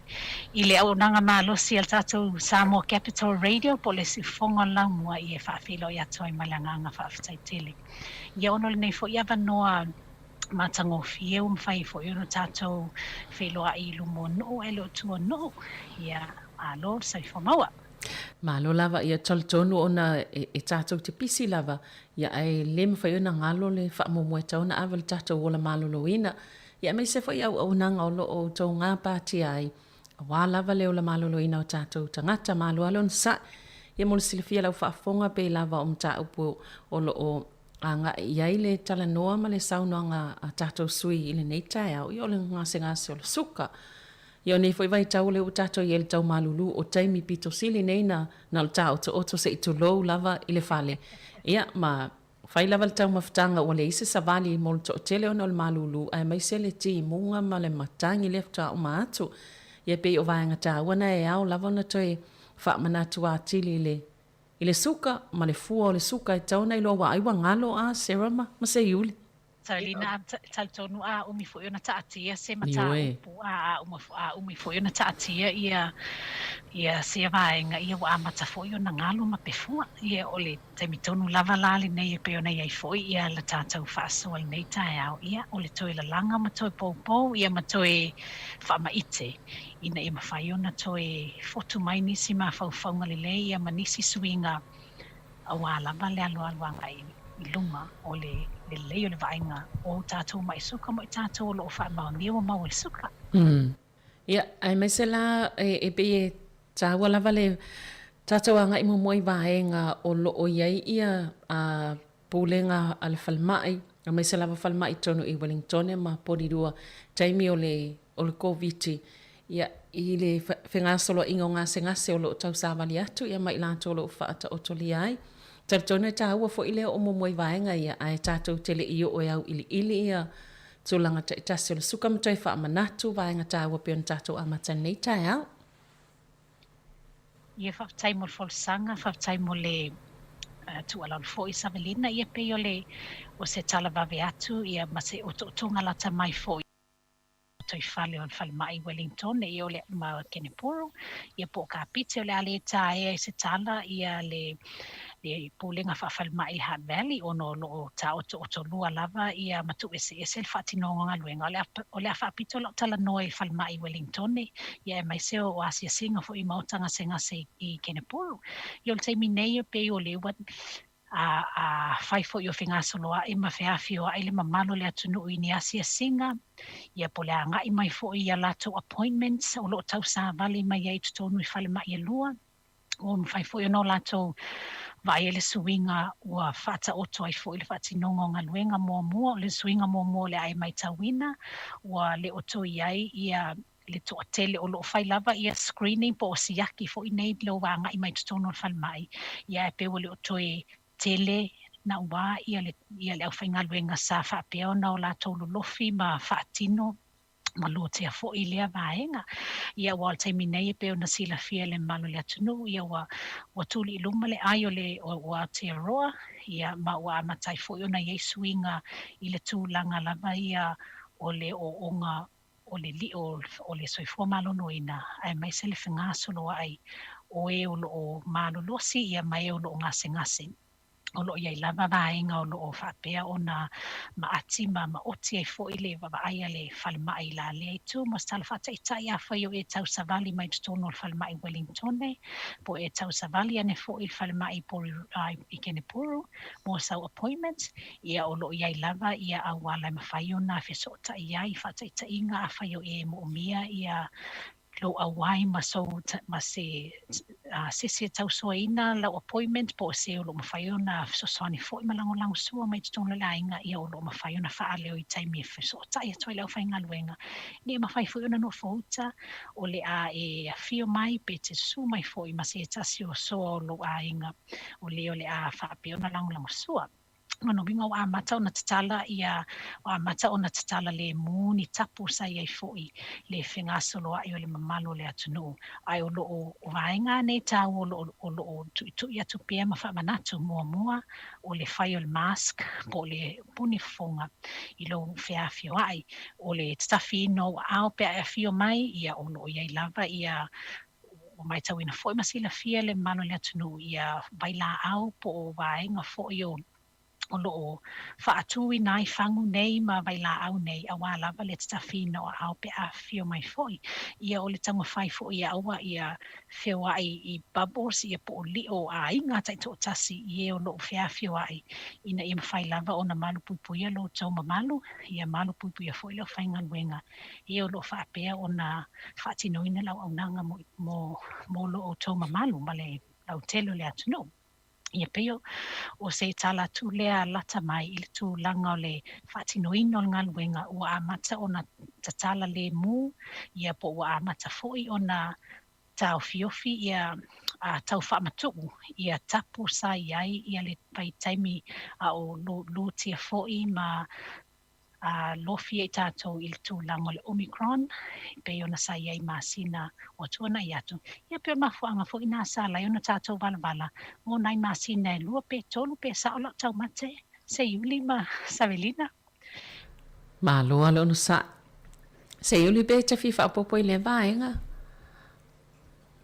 i le auaunaga malosi a le tatou Samoa Capital Radio po o le Siufofoga o le Laumua ia e faafeiloai atu ai ma le agaga faafetai tele. Ia ona o lenei foi avanoa matagofie ua mafai ai foi ona tatou feiloai i luma o nuu ae le o tua o nuu. Ia malo le soifua maua. Malo lava, ia talitonu ona e tatou te pisi lava, ia ae le mafai ona galo le faamuamua e tatau ona ave le tatou ola maloloina, ia aemaise foi auaunaga o lo o outou gapatia ai, aua lava le ola maloloina o tatou tagata. Malo lava le onosai. Ia mo le silafia lau faafofoga pei lava o mataupu o lo o agai i ai le talanoa ma le saunoaga a tatou sui i lenei taeao, ia o le gasegase o le suka. Ia o nei foi vaitau o lea ua tatou i ai i le tau malulu, o taimi pito sili nei na na o le taotooto se i tulou lava i le fale. Ia ma fai lava le taumafataga ua leai se savali mo le toatele ona o le malulu aemaise le timuga ma le matagi lea faatoa uma atu. Ia pei o vaega taua na e ao lava ona toe faamanatu atili i le i le suka ma le fua o le suka e tatau ona iloa aua ai ua galo a Sarah ma ma Seiuli. Sailina, talitonu a umi foi ona taatia se mataupu a a umi foi ona taatia ia ia sia vaega ia ua amata foi ona galo ma pefua. Ia o le taimi tonu lava la lenei e pei ona i ai foi ia le tatou faasoa i lenei taeao, ia o le toe lalaga ma toe poupou ia ma toe faamaite ina ia mafai ona toe fotu mai nisi mafaufauga lelei ia ma nisi suiga aua lava le aloalo agai i luma o le lelei o le vaaiga o tatou maʻi suka ma i tatou o lo o faamaonia ua maua i le suka. Ia, aemaise la e pei e taua lava le tatou agai muamua i vaega o lo o i ai ia pulega a le falemai, aemaise lava falemai i totonu i Wellingtone ma Porirua, taimi o le o le Koviti, ia, i le fegasoloaiga o gasegase o lo o tausavali atu ia ma i latou o lo o faataotolia ai. Talitonu e taua foi lea oo muamua i vaega ia, ae tatou te le i oo e auiliili ia tulaga taitasi o le suka ma toe faamanatu vaega taua pei ona tatou amata i lenei taeao. Ia, faafetai mo le folasaga, faafetai mo le tuualalo foi Savelina, ia pei o le o se tala vave atu ia ma se otootoga lata mai foi. Toifale o le falemai i Wellington ia o le ma Kenepuru ia po o Kapiti o le a le taea i se tala ia le le pulega faafalemai i le Hutt Valley ona o lo o taotootolua lava ia ma tuueseese le faatinoga o galuega. O le a o le a faapito lau talanoa i le falemai i Wellington ia aemaise o asiasiga foi i maota gasegase i Kenepuru. Ia o le taimi nei e pei o lea ua A afai foi o fegasoloaʻi ma feafioaʻi le mamalu o le atunuu i ni asiasiga, ia po o le agai mai foi i a latou appointments o lo o tausavali mai ai i totonu i falemai e lua, ua mafai foi ona o latou vaai ai le suiga ua faataoto ai foi le faatinoga o galuega. Muamua, o le suiga muamua o le a e matauina, ua le o toe i ai ia le toatele o lo o fai lava ia screening po o siaki foi nei le agai mai totonu o le falemai, ia ae pei ua le o toe tele naua ia le ia le aufaigaluega sa faapea ona o latou lolofi ma faatino ma lotea foi lea vaega. Ia aua o le taimi nei e pei ona silafia e le mamalu o le atunuu, ia ua ua tuli i luma le ai o le o Aotearoa, ia ma ua amata ai foi ona i ai suiga i le tulaga lava ia o le ooooga o le li'o o le soifua maloloina aemaise le fegasoloa'i o e o lo o malolosi ia ma e o lo o gasegase. O lo o i ai lava vaega o lo o faapea ona maati ma maoti ai foi le vaavaai a le falemai i la lea itu. Mo se tala faataitai, afai o e tausavali mai totonu o le falemai Wellingtone, po o e tausavali ane foi i le falemai i Kenepuru mo sau appointment, ia o lo o i ai lava ia auala e mafai ona fesootai ai i faataitaiga afai o e moomia ia lou auai ma sou ma se se isi e tausoaina lau appointment po o se o lo o mafai ona fesoasoani foi ma lagolago sua mai totonu o le aiga, ia o lo o mafai ona faaleo i taimi e fesootai atu ai le aufaigaluega. Ina ia mafai foi ona nofo uta o le a e afio mai pe te susu mai foi ma se tasi o soa o lou aiga o le o le a faapea ona lagolago sua. Lona uiga ua amata ona tatala ia, ua amata ona tatala lemu ni tapu sa i ai foi le fegasoloa'i o le mamalu o le atunuu. Ae o lo o, o vaega nei taua o lo o, o lo o tuitui atu pea ma faamanatu, muamua, o le fai o le mask po o le puni fofoga i lou feafioa'i, o le tatafiina o ou aao pe a e afio mai, ia o lo o i ai lava ia Ua matauina foi ma silafia le mamalu o le atunuu ia vailaau po o vaega foi o o lo o faatuina ai fagu nei ma vailaau nei aua lava le tatafiina o aao pe a afifio mai foi. Ia o le taumafai foi ia aua ia feoai i bubbles ia po o lio o aiga taitoatasi i e o lo o feafioai ina ia mafai lava ona malupuipuia lo outou mamalu, ia malupuipuia foi le aufaigaluega e o lo o faapea ona faatinoina le auaunaga mo, mo, mo lo outou mamalu ma le lautele o le atunuu. Ia pei o, o se tala atu lea lata mai i le tulaga o le faatinoina o le galuega ua amata ona tatala lemu, ia po ua amata foi ona taofiofi ia a tau faamatuu ia tapu sa i ai ia le vaitaimi a o lutia foi ma a lofia i tatou i le tulaga o le Omicron, e pei ona sa i ai i masina ua tuanai atu. Ia pei o le mafuaaga foi lena sa ala ai ona tatou valavala mo nai masina e lua pe tolu pe sao lau taumate, Seiuli ma Savelina. Malo lava le onosai. Seiuli pe e te fia faaopoopo i lea vaega.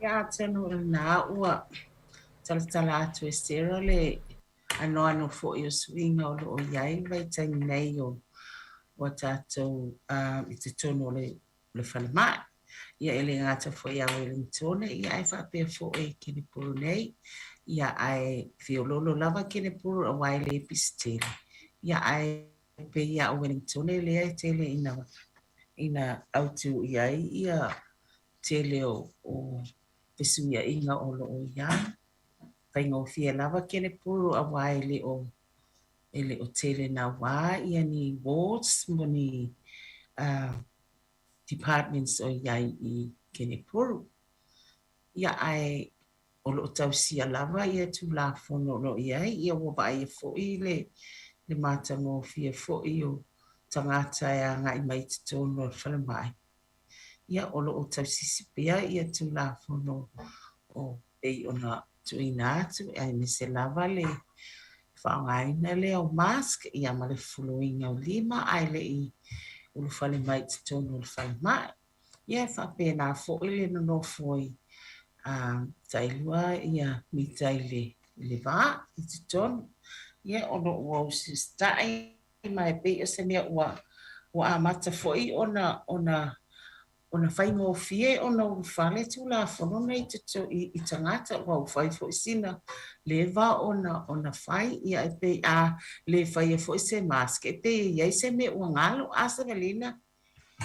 Ia atonu o lena ua talatala atu e Sarah le anoano foi o suiga o lo o i ai le vaitaimi nei o ua tatou i totonu o le falemai. Ia e le gata foi ia Wellingtone, ia ae faapea foi i Kenepuru nei. Ia ae fiololo lava Kenepuru aua e le pisi tele. Ia ae pei lava o Wellingtone lea e tele ina ina autu i ai ia tele o fesuiaiga o lo o i ai. Faigofie lava Kenepuru aua e le o e le o tele nauā ia ni wards mo ni departments o i ai i Kenepuru. Ia ae o lo o tausia lava ia Tulafono o lo o i ai, ia ua vaaia foi le le matagofie foi o tagata e agai mai i totonu o le falemai. Ia, o lo o tausisi pea ia Tulafono o pei ona tuuina atu, aemaise lava le faaaogaina lea o mask ia ma le fufuluina o lima ae le i ulufale mai i totonu o le falemai. Ia, e faapena foi le nonofo i tailua ia mita i le va i totonu. Ia, o lo o ua usiusitai ma e pei o se mea ua ua amata foi ona ona ona faigofie ona ulufale Tulafono nei i i tagata ua ua fai foi sina leva ona ona fai ia e pei a le faia foi se mask e pei e i ai se mea ua galo a Savelina.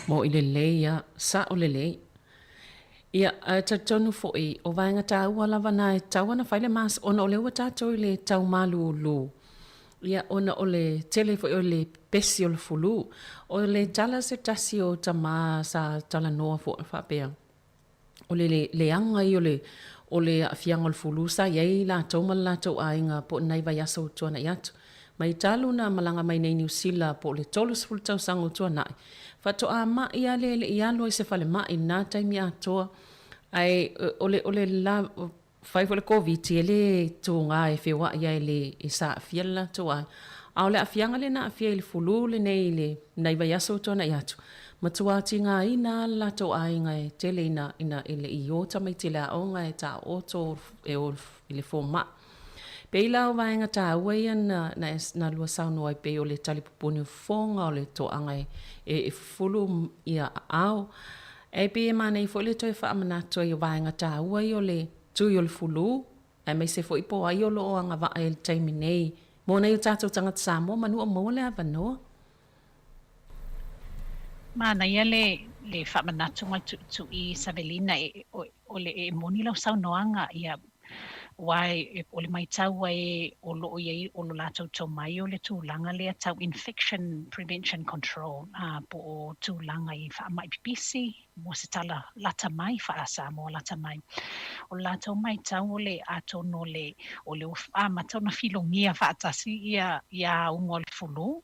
Moʻi lelei ia, sao lelei. Ia, ae talitonu foi, o vaega taua lava na e tatau ona fai le mask ona o lea ua tatou i le tau malūlū. Ia, ona o le tele foi o le pepesi o le fulu. O le tala a se tasi o tama sa talanoa foi faapea, o le leaga ia o le, o le aafiaga o le fulu sa i ai latou ma le latou aiga po o nai vaiaso ua tuanai atu. Mai talu na malaga mai nei Niu Sila po o le 30 tausaga ua tuanai, faatoa ma'i lava lea e le i alu ai i se falemai i lena taimi atoa. Ae o le, o le la, fai foi le Koviti e le tuga e feoai ai e le, e sa aafia le latou aiga. A o le aafiaga lea na aafia i le fulu lenei i le nai vaiaso ua tuanai atu, matua tigaina lava le latou aiga e tele ina ina e le i o tamaiti i le aoga e taooto e o i le fomai. Pei la o vaega taua ia na na na lua saunoa ai pei o le talipupuni o fofoga, o le toaga e e fufulu ia aao. Ae pei e manaia foi le toe faamanatu ai o vaega taua ia o le tui o le fulu, aemaise foi po o ai o lo o agavaa i le taimi nei mo nai o tatou tagata Samoa manu o maua le avanoa. Manaia le le faamanatu ma le tuitui Savelina e o o le e moni lau saunoaga ia aua e o le matau a e o lo o i ai o lo latou tomai o le tulaga lea tau infection prevention control a po o tulaga i faamai pipisi mo se tala lata mai, faa-Samoa lata mai. O le latou matau o le atonu o le o le ua amata ona filogia faatasi ia ia auga o le fulu,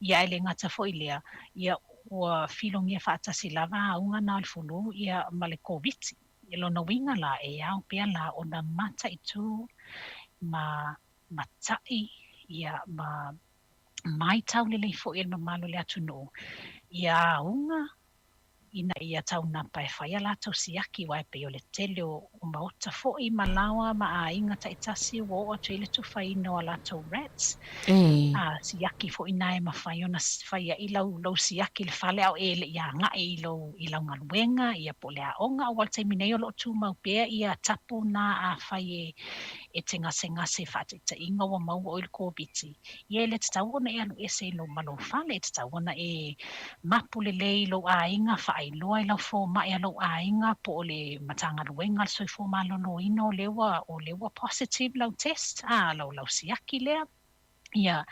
ia ae le gata foi i lea, ia ua filogia faatasi lava auga na o le fulu ia ma le Koviti. I lona uiga la, e ao pea la ona mataitu ma matai ia ma matau lelei foi e le mamalu o le atunuu ia auga ina ia taunapa e fai a latou siaki, aua e pei o le tele o maota foi ma laoa ma aiga taitasi ua oo atu i ai le tufaina o a latou rats. A siaki foi ina e mafai ona fai ai lau, lou siaki i le fale a o e le i agai i lou, i lau galuega ia po o le aoga, aua o le taimi nei o lo o tumau pea ia tapu na afai e, e te gasegase faataitaiga ua maua oe i le Koviti. Ia e le tatau ona e alu ese i lou ma lou fale, e tatau ona e mapu lelei i lou aiga, faailoa i lau fomai a lou aiga po o le Matagaluega a le Soifua Maloloina o lea ua, o lea ua positive lau test, a, lau, lau siaki lea. Ia,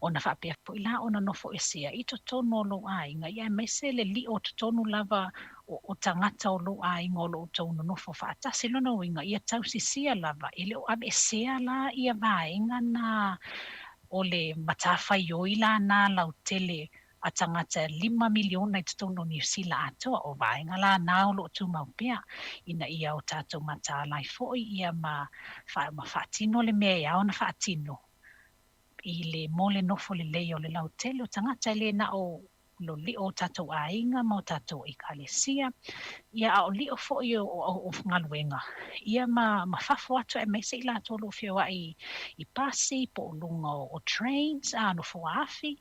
ona faapea foi la ona nofo esea i totonu o lou aiga, ia aemaise le lio o totonu lava o, o tagata o lou aiga o lo o outou nonofo faatasi. Lona uiga, ia tausisia lava, e le o aveesea la ia vaega na o le matafaioi la na lautele a tagata 5 miliona i totonu o Niu Sila atoa. O vaega la na o lo o tumau pea ina ia o tatou mataala ai foi ia ma, fa, ma faatino le mea e ao ona faatino i le mo le nofo lelei o le lautele o tagata e le na o lo lio o tatou aiga ma o tatou ekalesia, ia a o lio foi o, o, o galuega ia ma, ma fafo atu aemaise i latou o lo o feoai i pasi po o luga o, o trains a nofoa afi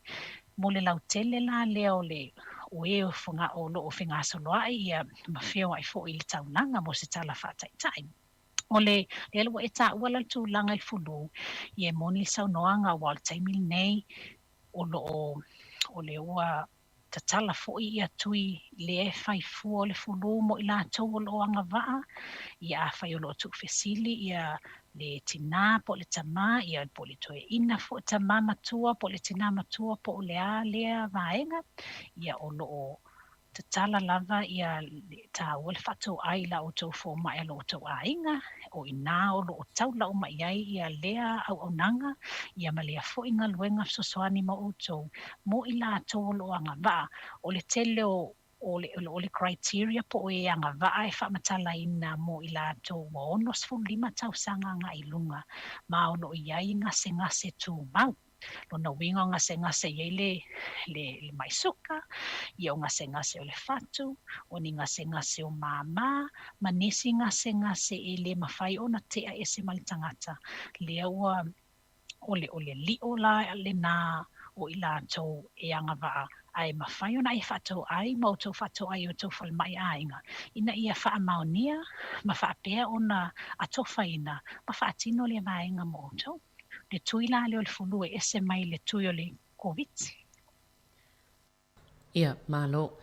mo le lautele la lea o le o e o, whanga, o lo o fegasoloai ia ma feoai foi i le taulaga mo se tala faataitai. O le lea ua e taua la le tulaga i le fulu, ia e moni le saunoaga aua o le taimi lenei o lo o o le ua tatala foi ia tui lea e fai fua o le fulu mo i latou o lo o agavaa. Ia afai o lo o tuufesili ia le tinā po o le tamā, ia po o le toeaina foi tamā matua po o le tinā matua po o le a lea vaega, ia o lo o tatala lava ia taua le faatoai i la outou fomai a lo outou aiga, o i inā o lo o taula uma i ai ia lea auaunaga ia ma lea foi galuega fesoasoani mo outou mo i latou o lo o agavaa. O le tele o o le, o le criteria po o e agavaa e faamatalaina mo i latou ua 65 tausaga agai i luga ma o lo o i ai gasegase tumau. Lona uiga o gasegase i ai le, le, le mai suka, ia o gasegase o le fatu, o ni gasegase o māmā, ma nisi gasegase e le mafai ona tea ese ma le tagata. Lea ua o le, o le lio la lenā o i latou e agavaa ae mafai ona e faatoai ma outou faatoai i outou falemai aiga ina ia faamaonia ma faapea ona atofaina ma faatino lea vaega mo outou. Le tui la lea o le fulu e ese mai le tui o le Koviti. Ia, malo.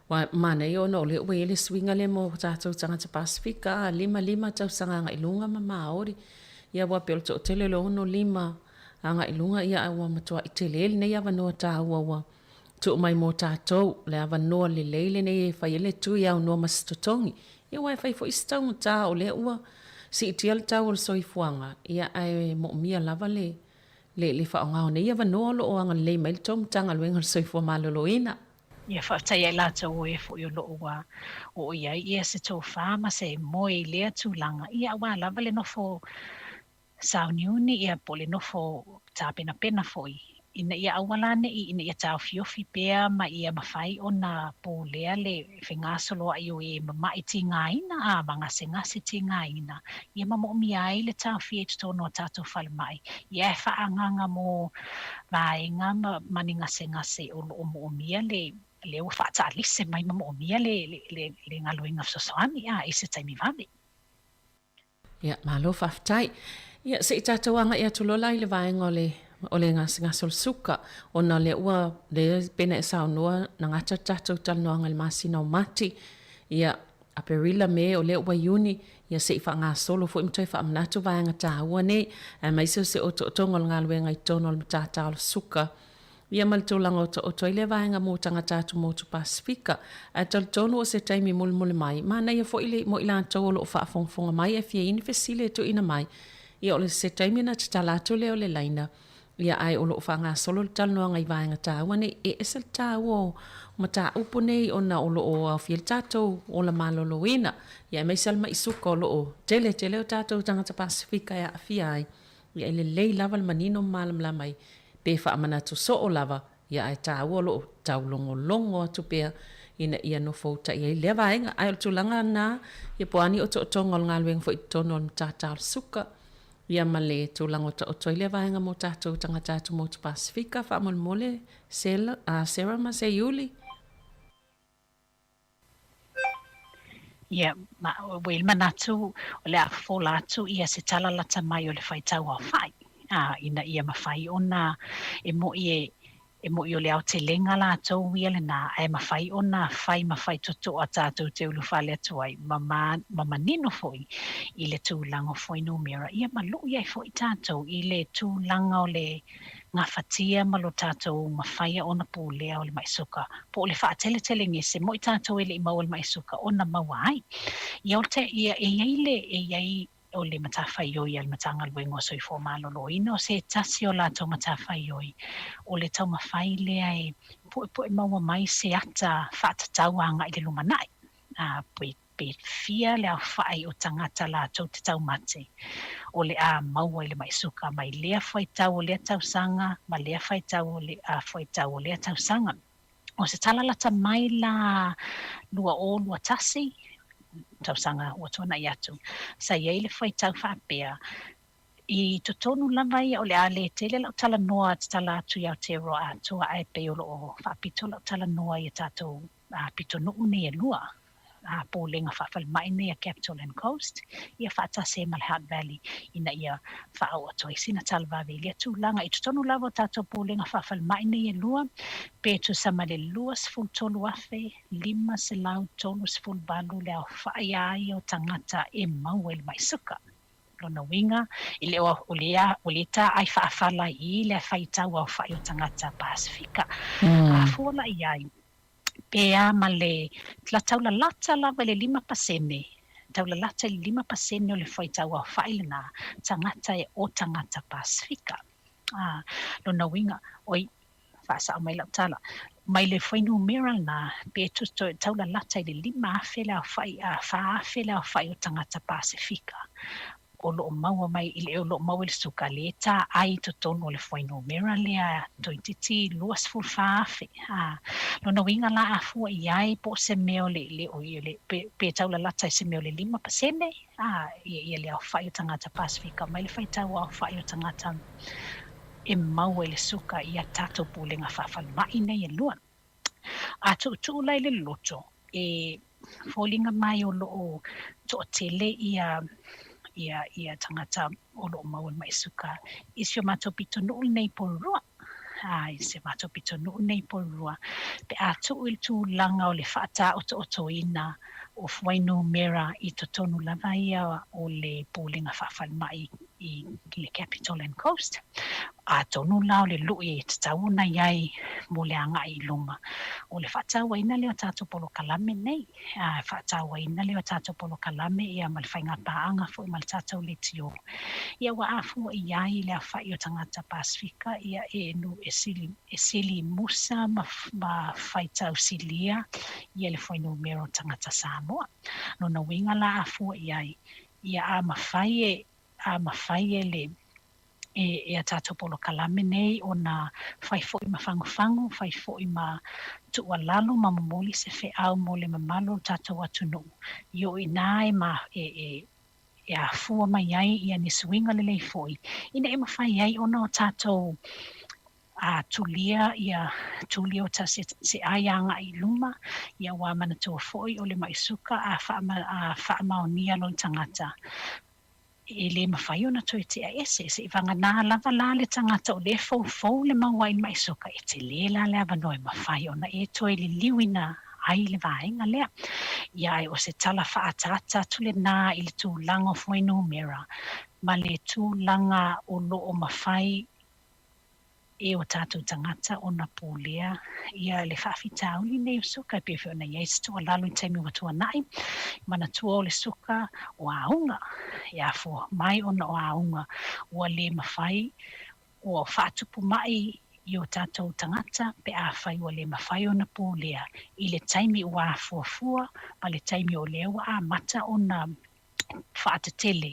Ua manaia ona o lea ua i ai le suiga lea mo tatou tagata Pasefika, 5 5 tausaga agai i luga ma Māori. Ia aua pei o le toatele o le 65 agai i luga, ia ae ua matuai tele lenei avanoa taua ua tuu mai mo tatou, le avanoa lelei lenei e fai ai le tui aunoa ma se totogi. Ia aua e fai foi se taugata o lea ua siitia le tau o le soifuaga, ia ae moomia lava le le le faaaoga o nei avanoa o lo o agalelei mai le tou Matagaluega o le Soifua Maloloina. Ia faafetai ia i latou o e foi o lo o ua oo i ai ia se tofa ma se moe i lea tulaga, ia aua lava le nofo sauniuni ia po o le nofo tapenapena foi. ina ia aua la neʻi ina ia taofiofi pea ma ia mafai ona pulea le fegasoloaʻi o e mamaʻi tigaina a ma gasegase tigaina, ia ma moʻomia ai le taofia i totonu o tatou falemai, ia e faaagaga mo vaega ma ma ni gasegase o loo moʻomia le lea ua faataalise mai ma moʻomia le le le galuega fesoasoani a i se taimi vave. Ia, malo faafetai. Ia, se i tatou agai atu loa la i le vaega o le o le gasegase o le suka, ona o lea ua, lea pei ona e saunoa, na gata le tatou talanoaga i le masina o Mati, ia, Aperila, Me, o lea ua Iuni, ia se i faagasolo foi ma toe faamanatu vaega taua nei, aemaise o se otootoga o le galuega i totonu o le matata o le suka. Ia ma le tulaga otooto ai lea vaega mo tagata atumotu Pasifika. Ae talitonu o se taimi mulimuli mai, manaia foi le mo i latou o lo o faafogafoga mai e fia i ni fesili e tuuina mai, ia o le se taimi ona tatala atu lea o le laina, ia ae o lo o faagasolo le talanoaga i vaega taua nei. E ese le taua o mataupu nei ona o lo o aofia le tatou ola maloloina, ia aemaise lava le mai suka o lo o tele tele o tatou tagata Pasifika e aafia ai. Ia e lelei lava le manino ma malamalama ai pe faamanatu soo lava, ia ae taua o lo o taulogologo atu pea ina ia nofoutai ai lea vaega. Ae o le tulaga lena, ia po o a ni otootoga o le galuega foi i totonu o le matata o le suka, ia ma le tulaga o taoto ai lea vaega mo tatou tagata atumotu Pasifika, faamolemole Sarah ma Seiuli. Ia, ma ua i ai le manatu o le a fofola atu ia se tala lata mai o le faitau aofai, a, ina ia mafai ona e mo'i e, e mo'i o le aotelega latou ia lena, ae mafai ona fai ma faitotoa tatou te ulufale atu ai, ma, ma, ma manino foi i le tulaga o fuainumera, ia ma lu'i ai foi tatou i le tulaga o le gafatia ma lo tatou mafaia ona pulea o le maʻi suka, po o le faateletelegese moʻi tatou e le i maua le maʻi suka ona maua ai. Ia o te, ia, e i ai le, e i ai o le matafaioi a le Matagaluega o Soifua Maloloina, o se tasi o latou matafaioi, o le taumafai lea e puepue maua mai se ata faatatau agai i le lumanai, a, pe Pe fia le aofai o tagata latou te taumate o le a maua i le maʻi suka mai lea fuaitau o lea tausaga ma lea fuaitau o le a fuaitau o lea tausaga. O se tala lata mai la 2021, tausaga ua tuanai atu, sa i ai le fuaitau faapea, I totonu lava ia o le a le tele lau talanoa tatala atu i Aotearoa atoa ae pei o lo o faapito lau talanoa i a tatou pitonuu nei e lua, a Pulega Faafalemai nei a Capital and Coast ia faatasi ai ma le Hutt Valley ina ia faaoo atu ai sina tala vave i lea tulaga. I totonu lava o tatou Pulega Faafalemai nei e lua, pe tusa ma le 23,538 le aofai a ia o tagata e maua i le mai suka. Lona uiga, e le o o le o le tāʻai faafala i le faitau aofai o tagata Pasifika. A fua la i ai, pe a ma le la taulalata lava i le 5%, taulalata i le 5% o le faitau aofai lena tagata e o tagata Pasifika. A, lona uiga, oi, faasao mai lau tala, mai le fuainumera lena, pe taulalata i le 5,000 le aofai, a 4,000 le aofai o tagata Pasefika o lo o maua mai i le, o lo o maua i le suka, lea e taai i totonu o le fuainumera lea toeitiiti 24,000. A, lona uiga la a fua i ai po o se mea o le, le, o le, pe, pe taulalata i se mea o le 5%, a, ia, ia le aofai o tagata Pasefika mai le faitau aofai o tagata e maua i le suka i a tatou pulega faafalemai nei e lua. A tuutuu la i le loto, e foliga mai o lo o toatele ia ia ia tagata o lo o maua i le maʻi suka i si o matou pitonuu lenei i Porirua. A i si o matou pitonuu nei i Porirua, pe a tuu i le tulaga o le faataotootoina o fuainumera i totonu lava ia o le pulega faafalemai i le Capital and Coast, atonu la o le luʻi e tatau ona i ai mo le agai i luma, o le faatauaina lea o tatou polokalame nei, a faatauaina lea o tatou polokalame ia ma le faigapaaga foi ma le tatou leitio. Ia ua afua i ai le aofai o tagata Pasifika ia e nu e sili e sili musa ma ma faitau silia ia le fuainumera o tagata Samoa. Lona uiga la afua i ai, ia a mafai e a mafai e le e a tatou polokalame nei ona fai foi ma fagufagu, fai foi ma tuualalo ma momoli se feau mo le mamalu o le tatou atunuu i o i ina e ma e e e afua mai ai ia ni suiga lelei foi ina ia mafai ai ona o tatou a tulia ia tuli o ta se se ai agai i luma ia ua manatua foi o le ma'i suka a faama a faamaonia loa le tagata E le mafai ona toe tea ese, seivaganā lava la le tagata o lea e foufou le mau ai i le ma'i suka, e tele la le avanoa e mafai ona e toe liliuina ai le vaega lea. Ia ae o se tala faaataata atu lenā i le tulaga o fuainumera ma le tulaga o lo o mafai e o tatou tagata ona pulea ia le faafitauli nei o suka e pei foi ona i ai se tuualalo i taimi ua tuanai, manatua o le suka o auga e afua mai ona o auga ua le mafai ua faatupu ma'i i o tatou tagata pe afai ua le mafai ona pulea i le taimi ua afuafua ma le taimi o lea ua amata ona faatetele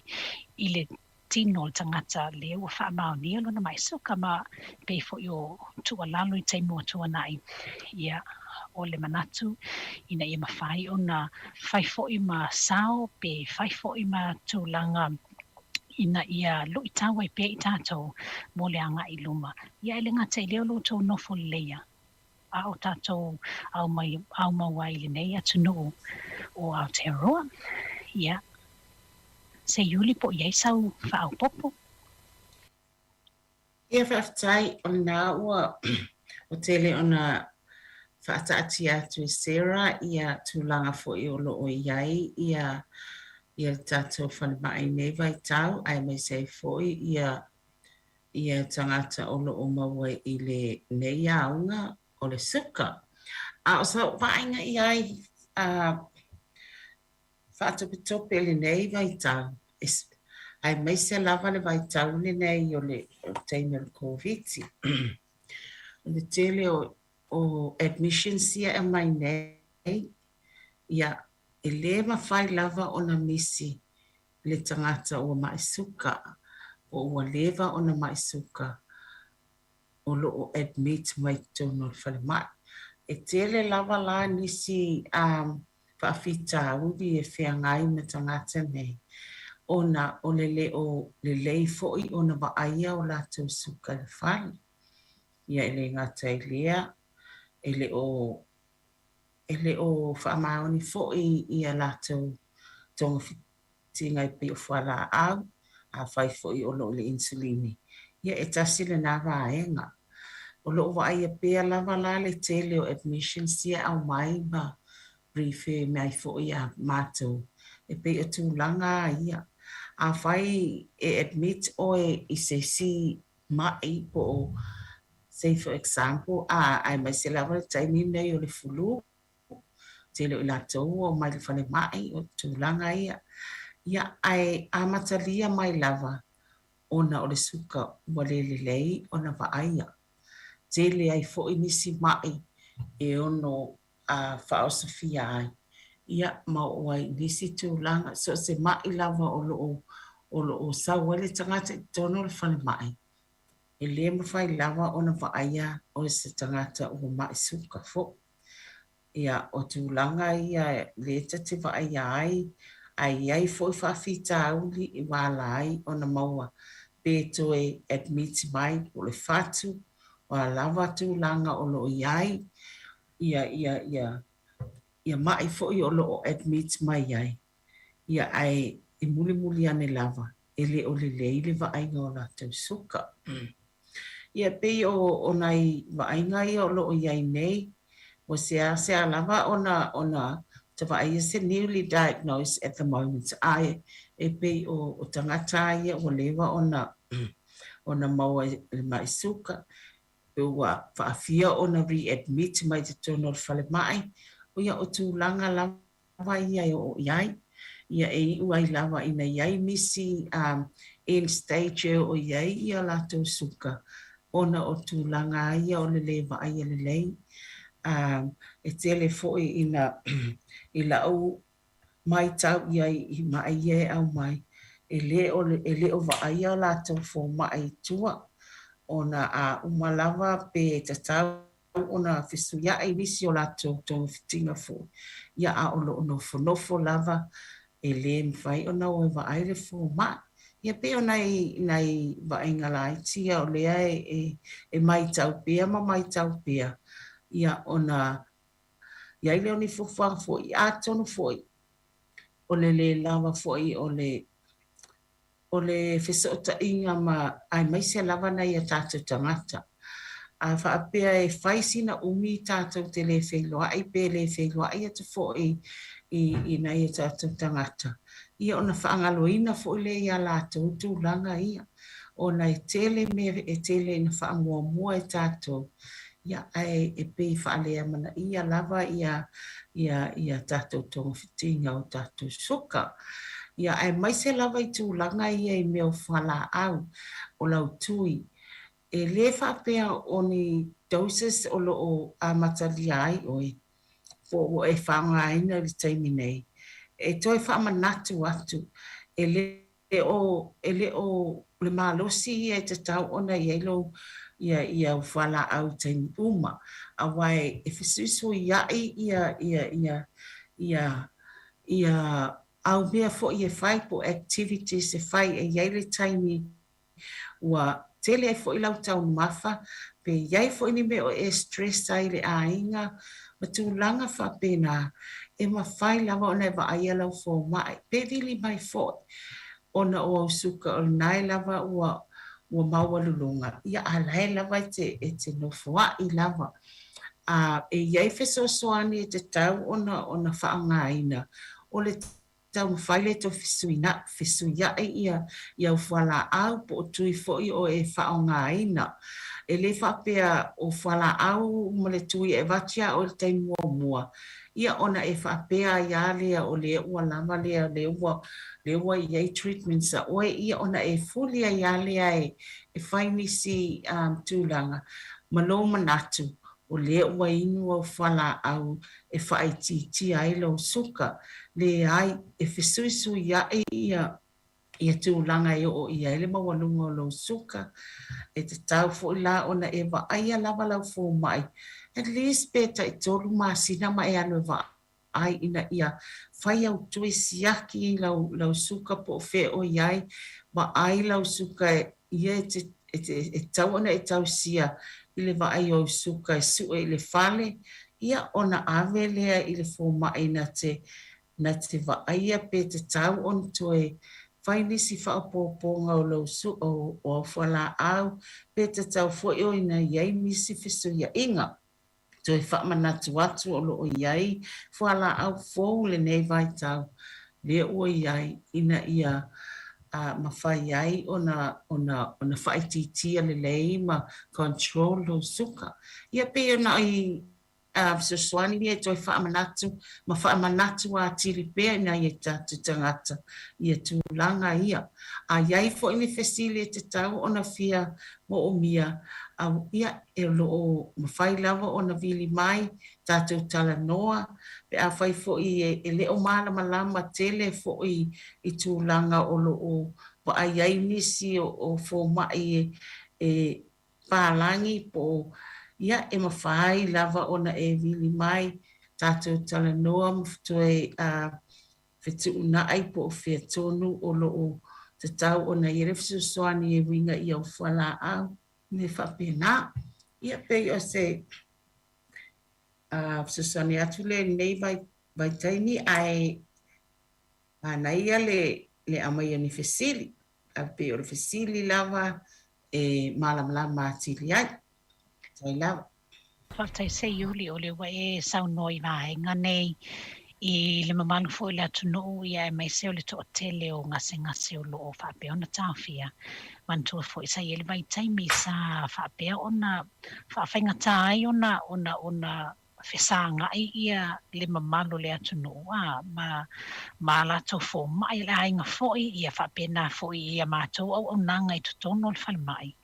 i le tino o le tagata lea ua faamaonia lona ma'i suka ma pei foi o tuualalo i taimi ua tuanai. Ia, o le manatu ina ia mafai ona fai foi ma sao pe fai foi ma tulaga ina ia luitau ai pea i tatou mo le agai i luma. Ia e le gata i lea o lo outou nofo leleia, a o tatou aumai aumau ai i lenei atunuu o Aotearoa. Ia, se Iuli po o i ai sau faaopoopo. Ia faafetai, o lena ua ua tele ona faataatia atu e Sarah ia tulaga foi o lo o i ai ia ia le tatou falemai i nei vaitau aemaise ai foi ia ia tagata o lo o maua i lenei auga o le suka. A o sau vaaiga i ai, a faatopetope i lenei vaitau, aemaise lava le vaitau lenei o le taimi o le Koviti. O le tele o admissions ia e aumai nei, ia, e le mafai lava ona misi le tagata ua ma'i suka po o ua leva ona ma'i suka o lo o admit mai totonu o le falemai. E tele lava la nisi faafitauli e feagai ma tagata nei ona o le le o lelei foi ona vaaia o latou suka i le fale. Ia e le gata i lea, e le o e le o faamaoni foi ia latou togafitiga e pei o fualaau, afai foi o lo o i le insulini, ia e tasi lena vaega. O lo o vaaia pea lava la le tele o admissions ia e aumai ma refer mai foi ia matou e pei o tulaga ia. Afai e admit oe i se isi ma'i po o say for example, a, aemaise lava le taimi lenei o le flu, tele o i latou ua omai i le falemai, o tulaga ia. Ia, ae amatalia mai lava ona o le suka ua le lelei ona vaaia. Tele ai foi nisi ma'i e ono a faaosofia ai, ia, ma oo ai i nisi tulaga, so o se ma'i lava o lo o, o lo o sau ai le tagata i totonu o le falemai, e le mafai lava ona vaaia o se tagata ua ma'i suka foi. Ia, o tulaga ia lea ta te vaaia ai, ae i ai foi faafitauli ua ala ai ona maua pe toe admit mai po o le fatu, o a lava tulaga o lo o i ai, ia, ia, ia, ia ma'i foi o lo o admit mai ai, ia, ae e mulimuli ane lava, e le o lelei le vaaiga o latou suka. Ia, e pei o, o nai vaaiga ia o lo o i ai nei, ua seasea lava ona, ona ta vaaia se newly diagnosed at the moment, ae e pei o, o tagata ia ua leva ona, ona maua i le ma'i suka, pe ua faafia ona re-admit mai totonu o le falemai, ia o tulaga lava ia e oo i ai. Ia e iu ai lava ina i ai nisi end stage e oo i ai ia latou suka ona o tulaga ia o le lē vaaia lelei. E tele foi ina i la'u maitau i ai i ma'i ia e aumai. E lē o e le o vaaia o latou fomai i tua, ona a uma lava pe tatau ona fesuia'i nisi o latou togafitiga foi, ia a o lo o nofonofo lava e lē mafai ona o e vaai le fomai. Ia pei o nai nai vaaiga laiti ia o lea e e e maitau pea ma maitau pea, ia ona i ai lea o ni fuafuaga foi, atonu foi o le lē lava foi o le o le fesootaiga ma aemaise lava nai a tatou tagata. A faapea e fai sina umi tatou te le feiloai pe le feiloai atu foi i i nai a tatou tagata, ia ona faagaloina foi lea ia latou tulaga ia, ona e tele mea e tele ina faamuamua e tatou, ia ae e pei faaleamanaia lava ia ia ia tatou togafitiga o tatou suka. Ia aemaise lava i tulaga ia i mea o fualaau, o lautui, e lē faapea o ni doses o lo o amatalia ai oe po ua e faaaogaina i le taimi nei. E toe faamanatu atu, e lē o e le o le malosi ia e tatau ona i ai lou ia ia au fualaau i taimi uma, aua e fesuisuia'i ia ia ia ia ia au mea foi e fai po o activities e fai e i ai le taimi ua tele ai foi lau taumafa, pe i ai foi ni mea o e stress ai i le aiga ma tulaga faapena, e mafai lava ona e vaaia lau fomai, pe vili mai foi ona o au suka o lena e lava ua ua maualuluga, ia a la e lava e te e te nofoa'i lava. A e i ai fesoasoani e tatau ona ona faaaogaina, o le taumafai lea e toe fesuia'i ia i au fualaau po o tui foi o e faaaogaina. E le faapea o fualaau ma le tui e avatu iā oe i le taimi muamua, ia ona e faapea ai lava lea o lea ua lava lea, lea ua lea ua i ai treatments a oe, ia ona e fuli ai lava lea e fai nisi tulaga ma lou manatu o lea ua inu au fualaau e faaitiitia ai lou suka. Leai, e fesuisuia'i ia ia tulaga e oo i ai le maualuga o lou suka. E tatau foi la ona e vaaia lava lau fomai, at least pe taitolu masina ma e alu e vaai ina ia fai au tui siaki lau lau suka po o fea o i ai, vaai lau suka ia e te e te e tatau ona e tausia i le vaai o au suka e sue i le fale, ia ona ave lea i le fomai na te na te vaaia pe tatau ona toe fai nisi faaopoopoga o lou o au fualaau pe tatau foi ona i ai nisi fesuiaiga. Toe faamanatu atu o lo o i ai fualaau fou lenei vaitau lea ua i ai ina ia mafai ai ona ona ona faaitiitia lelei ma control lou suka. Ia pei ona i fesoasoani ia e toe faamanatu ma faamanatu atili pea i nai o tatou tagata ia tulaga ia. A i ai foi ni fesili e tatau ona fia moomia, ia, e o lo o mafai lava ona vili mai tatou talanoa pe afai foi e le o malamalama tele foi i tulaga o lo o vaai ai nisi o fomai e palagi po o, ia, e mafai lava ona e vili mai tatou talanoa ma toe fetuunai po o fea tonu o lo o tatau ona i ai le fesoasoani e uiga i au fualaau. Mea faapena. Ia pei o se fesoasoani atu lea i lenei vaitaimi ae manaia le le aumai o ni fesili. Ae pei o le fesili lava e malamalama atili ai. Faafetai lava. Faafetai Seiuli o lea ua e saunoa i vaega nei i le mamalu foi o le atunuu ia aemaise o le toatele o gasegase o lo o faapea ona taofia. Manatua foi sa i ai le vaitaimi sa faapea ona faafaigata ai ona ona ona fesagai ia le mamalu o le atunuu a ma ma a latou fomai o le aiga foi ia faapena foi i a matou auaunaga i totonu o le falemai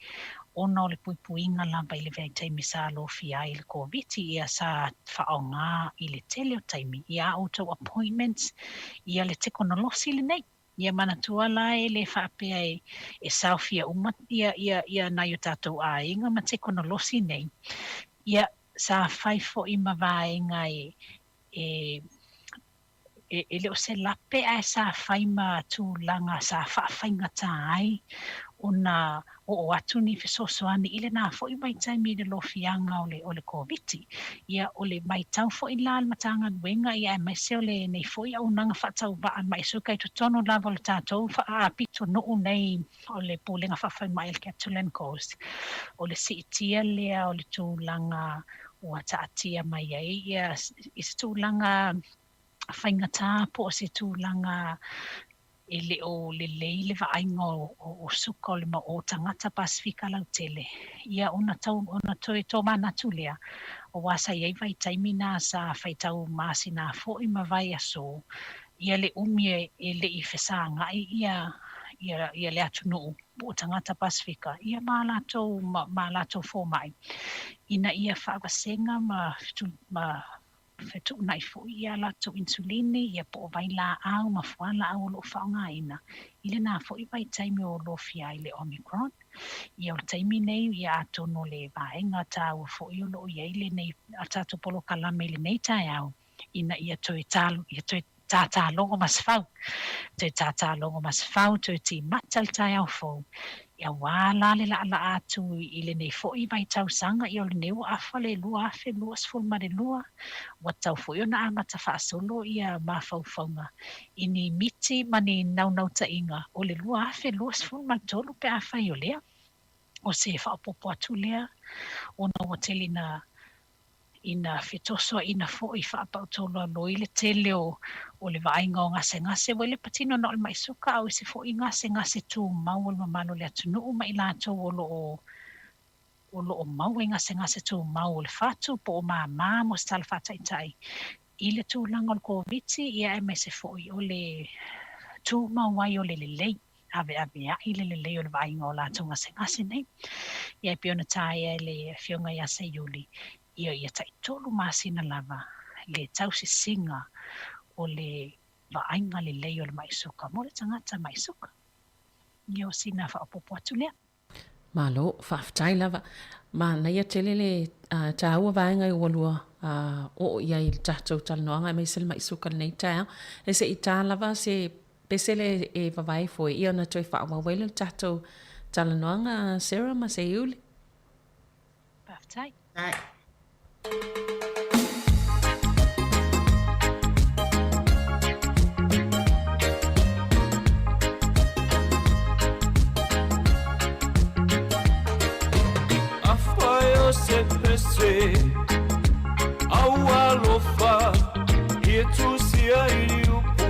ona o le puipuiga lava i le vaitaimi sa lofia ai le Koviti ia sa faaaoga i le tele o taimi ia a outou appointments ia le tekonolosi lenei. Ia manatua la e le faapea e e saofia uma ia ia ia nai o tatou aiga ma tekonolosi nei. Ia sa fai foi ma vaega e e e le o se lape ae sa fai ma tulaga sa faafaigata ai ona oo atu ni fesoasoani i lena foi vaitaimi i le lofiaga o le o le Koviti. Ia o le maitau foi la a le Matagaluega ia aemaise o lenei foi auaunaga faatauvaa ma suka i totonu lava o le tatou pitonuu nei o le Pulega Faa-Falemai a le Capital and Coast, o le siitia lea o le tulaga ua taatia mai ai ia i se tulaga faigata po o se tulaga e le o lelei le vaaiga o suka o le o tagata Pasefika lautele, ia ona tau ona toe tomanatu lea, aua sa i ai vaitaimi na sa faitau masina foi ma vaiaso ia le umi e le i fesagai ia ia ia le atunuu po o tagata Pasefika ia ma latou ma latou fomai ina ia faavasega ma ma fetuunai foi ia latou insulini ia po o vailaau ma fualaau o lo o faaaogaina i lena foi vaitaimi o lofia ai le Omicron. Ia o le taimi nei ia atonu o le vaega taua foi o lo o i ai lenei a tatou polokalame i lenei taeao ina ia toe ia toe tātālogo ma se fau. Toe tātālogo ma se fau, toe timata le taeao fou. Auā la le laalaa atu i lenei foi vaitausaga, ia o lenei ua afa le 2022, ua tatau foi ona amata faasolo ia mafaufauga i ni miti ma ni naunautaiga o le 2023 pe afai o lea. O se faaopoopo atu lea ona ua tele ina ina fetosoaina foi faapautolualoi le tele o o le vaaiga o gasegase, ua le patino na o le mai suka a o isi foi gasegase tumau o le mamalu o le atunuu ma i latou o lo o o lo o maua i gasegase tumau o le fatu po o māmā mo se tala faataitai i le tulaga o le Koviti, ia aemaise foi o le tumau ai o le lelei aveaveai le lelei o le vaaiga o latou gasegase nei. Ia e pei ona taea e le Afioga ia Seiuli, ia ia taitolu masina lava le tausisiga o le vaaiga lelei o le mai suka mo le tagata mai suka. Ia o sina faaopoopo atu lea. Malo, faafetai lava. Manaia tele le taua vaega i ua lua oo i ai i le tatou talanoaga aemaise le mai suka i lenei taeao. E se i ta lava se pese lea e vavae foi ia ona toe faaauau ai lea o le tatou talanoaga Sarah ma Seiuli. Faafetai. Afai o se pese au alofa Ia tusia i liupu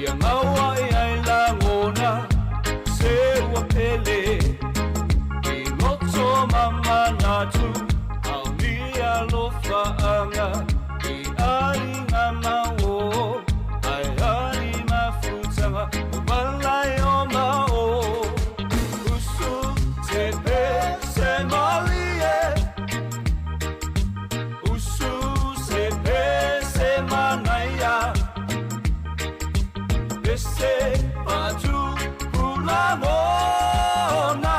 Ia ngaua'i ai lagona Se ua pele I loto ma manatu Ao ni alofaanga I aiga ma o Ai ai mafutaga O malai o ma o Usu te pese malie Usu se pese manaia Pese patupu lagona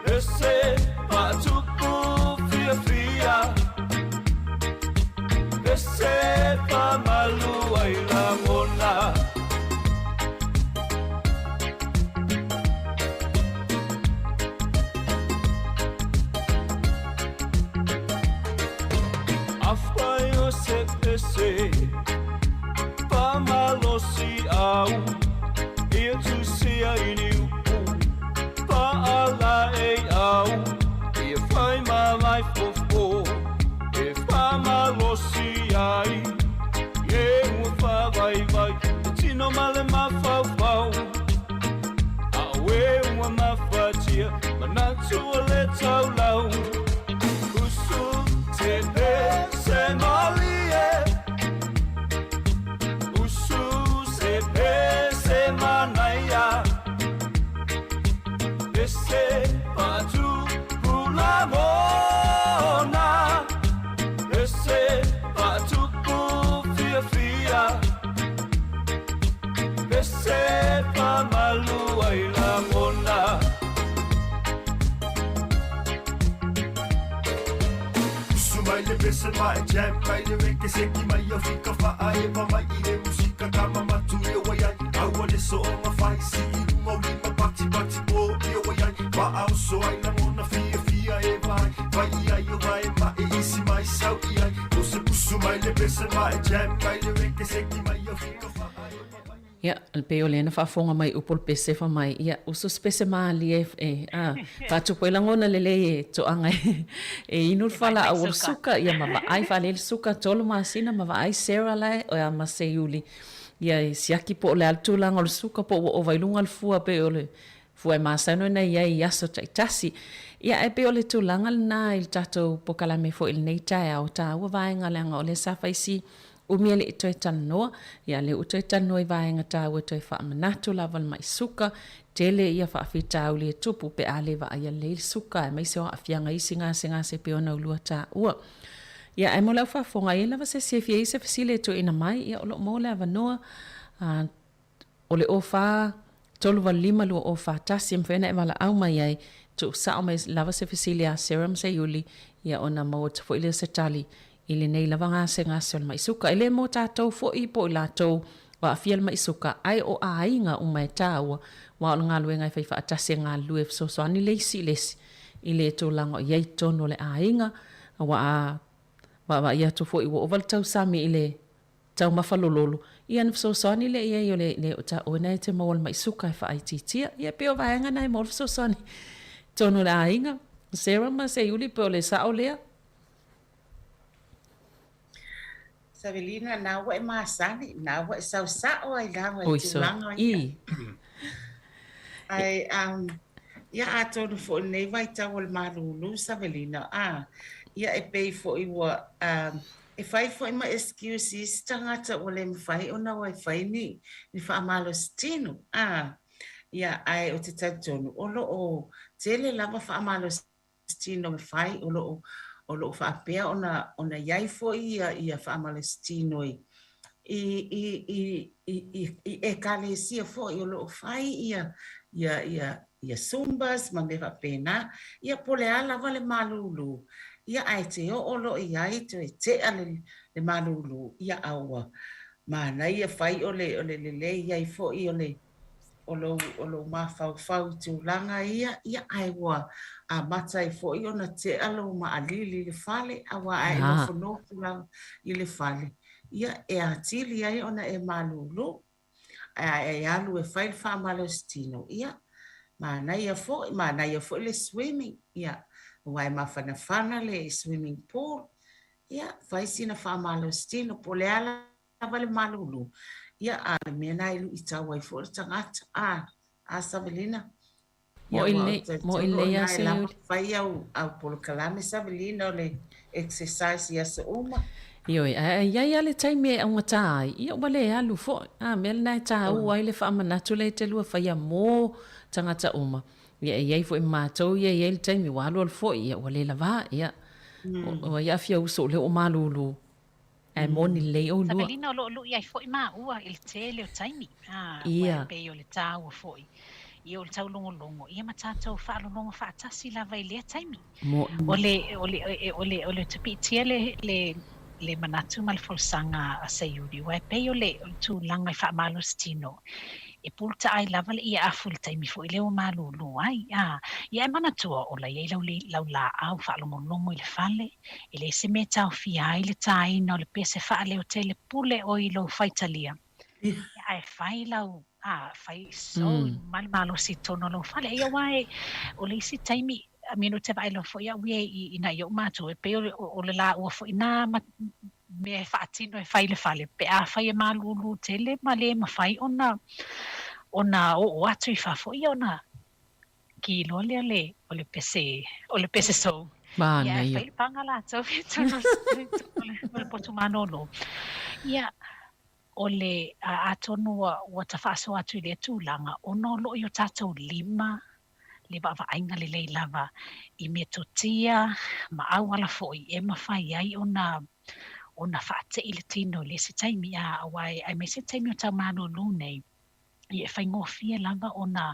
Pese patupu fiafia Pese pamalu ai lagona. Afai o se pese Pamalosi au Ia tusia i ni upu Paalaei au Ia fai ma mai fofo E famalosi ai E ua faavaivai Te tino ma le mafaufau A oe ua mafatia Manatu o le taulau Usu te pese malie Usu se pese manaia Pese patupu lagona Pese patupu. ma e jam mai le reke seki mai o fika faa e ma mai i le musika ka mamatu i o ai ai. Aua le soonga fai si i lunga o lima pati pati po i o ai ai. Pa au so ai langona fia fia e vai. Vai i ai o vai ma e isi mai sau i ai. O se pusu mai le pese ma e jam mai le reke seki mai o fika faa e ma mai. Ia, e pei o lea na faafofoga mai upu o le pese fai mai, ia, uso se pese malie e, a, faatupu ai lagona lelei e toaga e, e inu le fualaau o le suka, ia ma vaai faalelei le suka, tolu masina ma vaai Sarah la e, a ma Seiuli, ia e siaki po o le a le tulaga o le suka po ua ova i luga le fua pei o le fua e masani ona i ai i aso taitasi. Ia, ae pei o le tulaga lena i le tatou polokalame foi i lenei taeao, taua vaega leaga o lea sa fai si umi e le i toe talanoa, ia lea ua toe talanoa i vaega taua e toe faamanatu lava le mai suka, tele ia faafitauli e tupu pe a le vaaia lelei le suka aemaise o aafiaga i isi gasegase e pei ona ulua taua. Ia ae mo lau faafofoga, e i ai lava se isi e fia i ai se fesili e tuuina mai, ia o lo o maua le avanoa, o le 04 385 2041 e mafai ona e valaau mai ai, tuusao mai lava se fesili a Sarah ma Seiuli, ia ona maua atu foi lea o se tali i lenei lava gasegase o le mai suka. E le mo tatou foi po o i latou ua aafia le mai suka, ae o aiga uma e taua, aua o le galuega e fai faatasi e galulue e fesoasoani le isi i le isi i le tulaga o i ai i totonu o le aiga, aua a vaavaai atu foi ua ova le tausami i le taumafa lololo, ia ona fesoasoani lea i ai o le le o taua na e te maua le mai suka e faaitiitia. Ia pei o vaega na e maua le fesoasoani i totonu o le aiga. Sarah ma Seiuli pei o le sao lea. Savelina, na ua e masani, na ua e saosao ai lava i tulaga ia. Ae, ia atonu foi i lenei vaitau o le malūlū, Savelina, a, ia e pei foi ua, e fai foi ma excuse i isi tagata ua le mafai ona o e fai ni, ni faamalositino, a, ia, ae ou te talitonu, o lo o tele lava faamalositino e fai, o lo o, o lo o faapea ona, ona i ai foi ia, ia faamalositino i, i, i, i, i, i, i Ekalesia foi o lo o fai ia, ia, ia, ia Zumbas ma mea faapena, ia po o le a lava le malūlū, ia ae te oo loa i ai toe tea le, le malūlū, ia a ua manaia fai o le, o le lelei ai foi o le, o lou, o lou mafaufau i tulaga ia, ia ae ua amata ai foi ona tea lou maʻalili i le fale, aua a e nofonofo lava i le fale, ia e atili ai ona e malūlū. Ae a e alu e fai le faamalositino, ia, manaia foi, manaia foi le swimming, ia, aua e mafanafana le swimming pool, ia, fai sina faamalositino, po o le a lava le malūlū, ia, a o le mea lena e luitau ai foi le tagata. A, a Savelina? Mo i lei, mo i lei a Seiuli. Fai au, au polokalame Savelina o le exercise i aso uma. Ioe, ae a i ai lava le taimi e augata ai, ia ua le alu foi. A mea lena e tāua ai le faamanatu lea i te lua faia mō tagata uma. Ia e i ai foi ma matou ia e i ai le taimi ua alualu foi, ia ua le lavā, ia. O ai a fia uso o lea ua malūlū. Ae moni lelei ʻolua. Savelina o lo o luʻi ai foi māua i le tele o taimi, a, ua e pei o le tāua foi, ia o le taulogologo, ia ma tātou faalologo faatasi lava i lea taimi. O le, o le, o le, o le tupiitia le, le, le manatu ma le folasaga a Seiuli, ua e pei o le, o le tulaga i faamalositino, e pulutaʻai ai lava le ieafu i le taimi foi lea ua malūlū ai. A, ia e manatua, ola i ai lau, lau lāʻau faalogologo i le fale, e leai se mea e taofia ai le tāina o le pese faaleotele pule ʻoe i lou faitalia, ia, ae fai lau, a, fai sou ma le malosi i totonu o lou fale. Ia aua e, o le isi taimi, I mean, ou te vaai loa foi au ia i nai oʻu matua, e pei o le, o le lāua foi nā ma, mea e faatino e fai i le fale, pe afai e malūlū tele ma le mafai ona ona oo atu i fafo, ia ona kī loa lea le, o le pese, o le pese sou. Ia, e fai le paga latou i totonu o le potu malōlō. Ia, o le, atonu ua, ua ta faasoa atu i lea tulaga, ona o lo o i o tatou lima le vaavaaiga lelei lava i metotia ma auala foi e mafai ai ona ona faate'i le tino i le isi taimi, a aua e aemaise le taimi o tau malūlū nei, ia e faigofie lava ona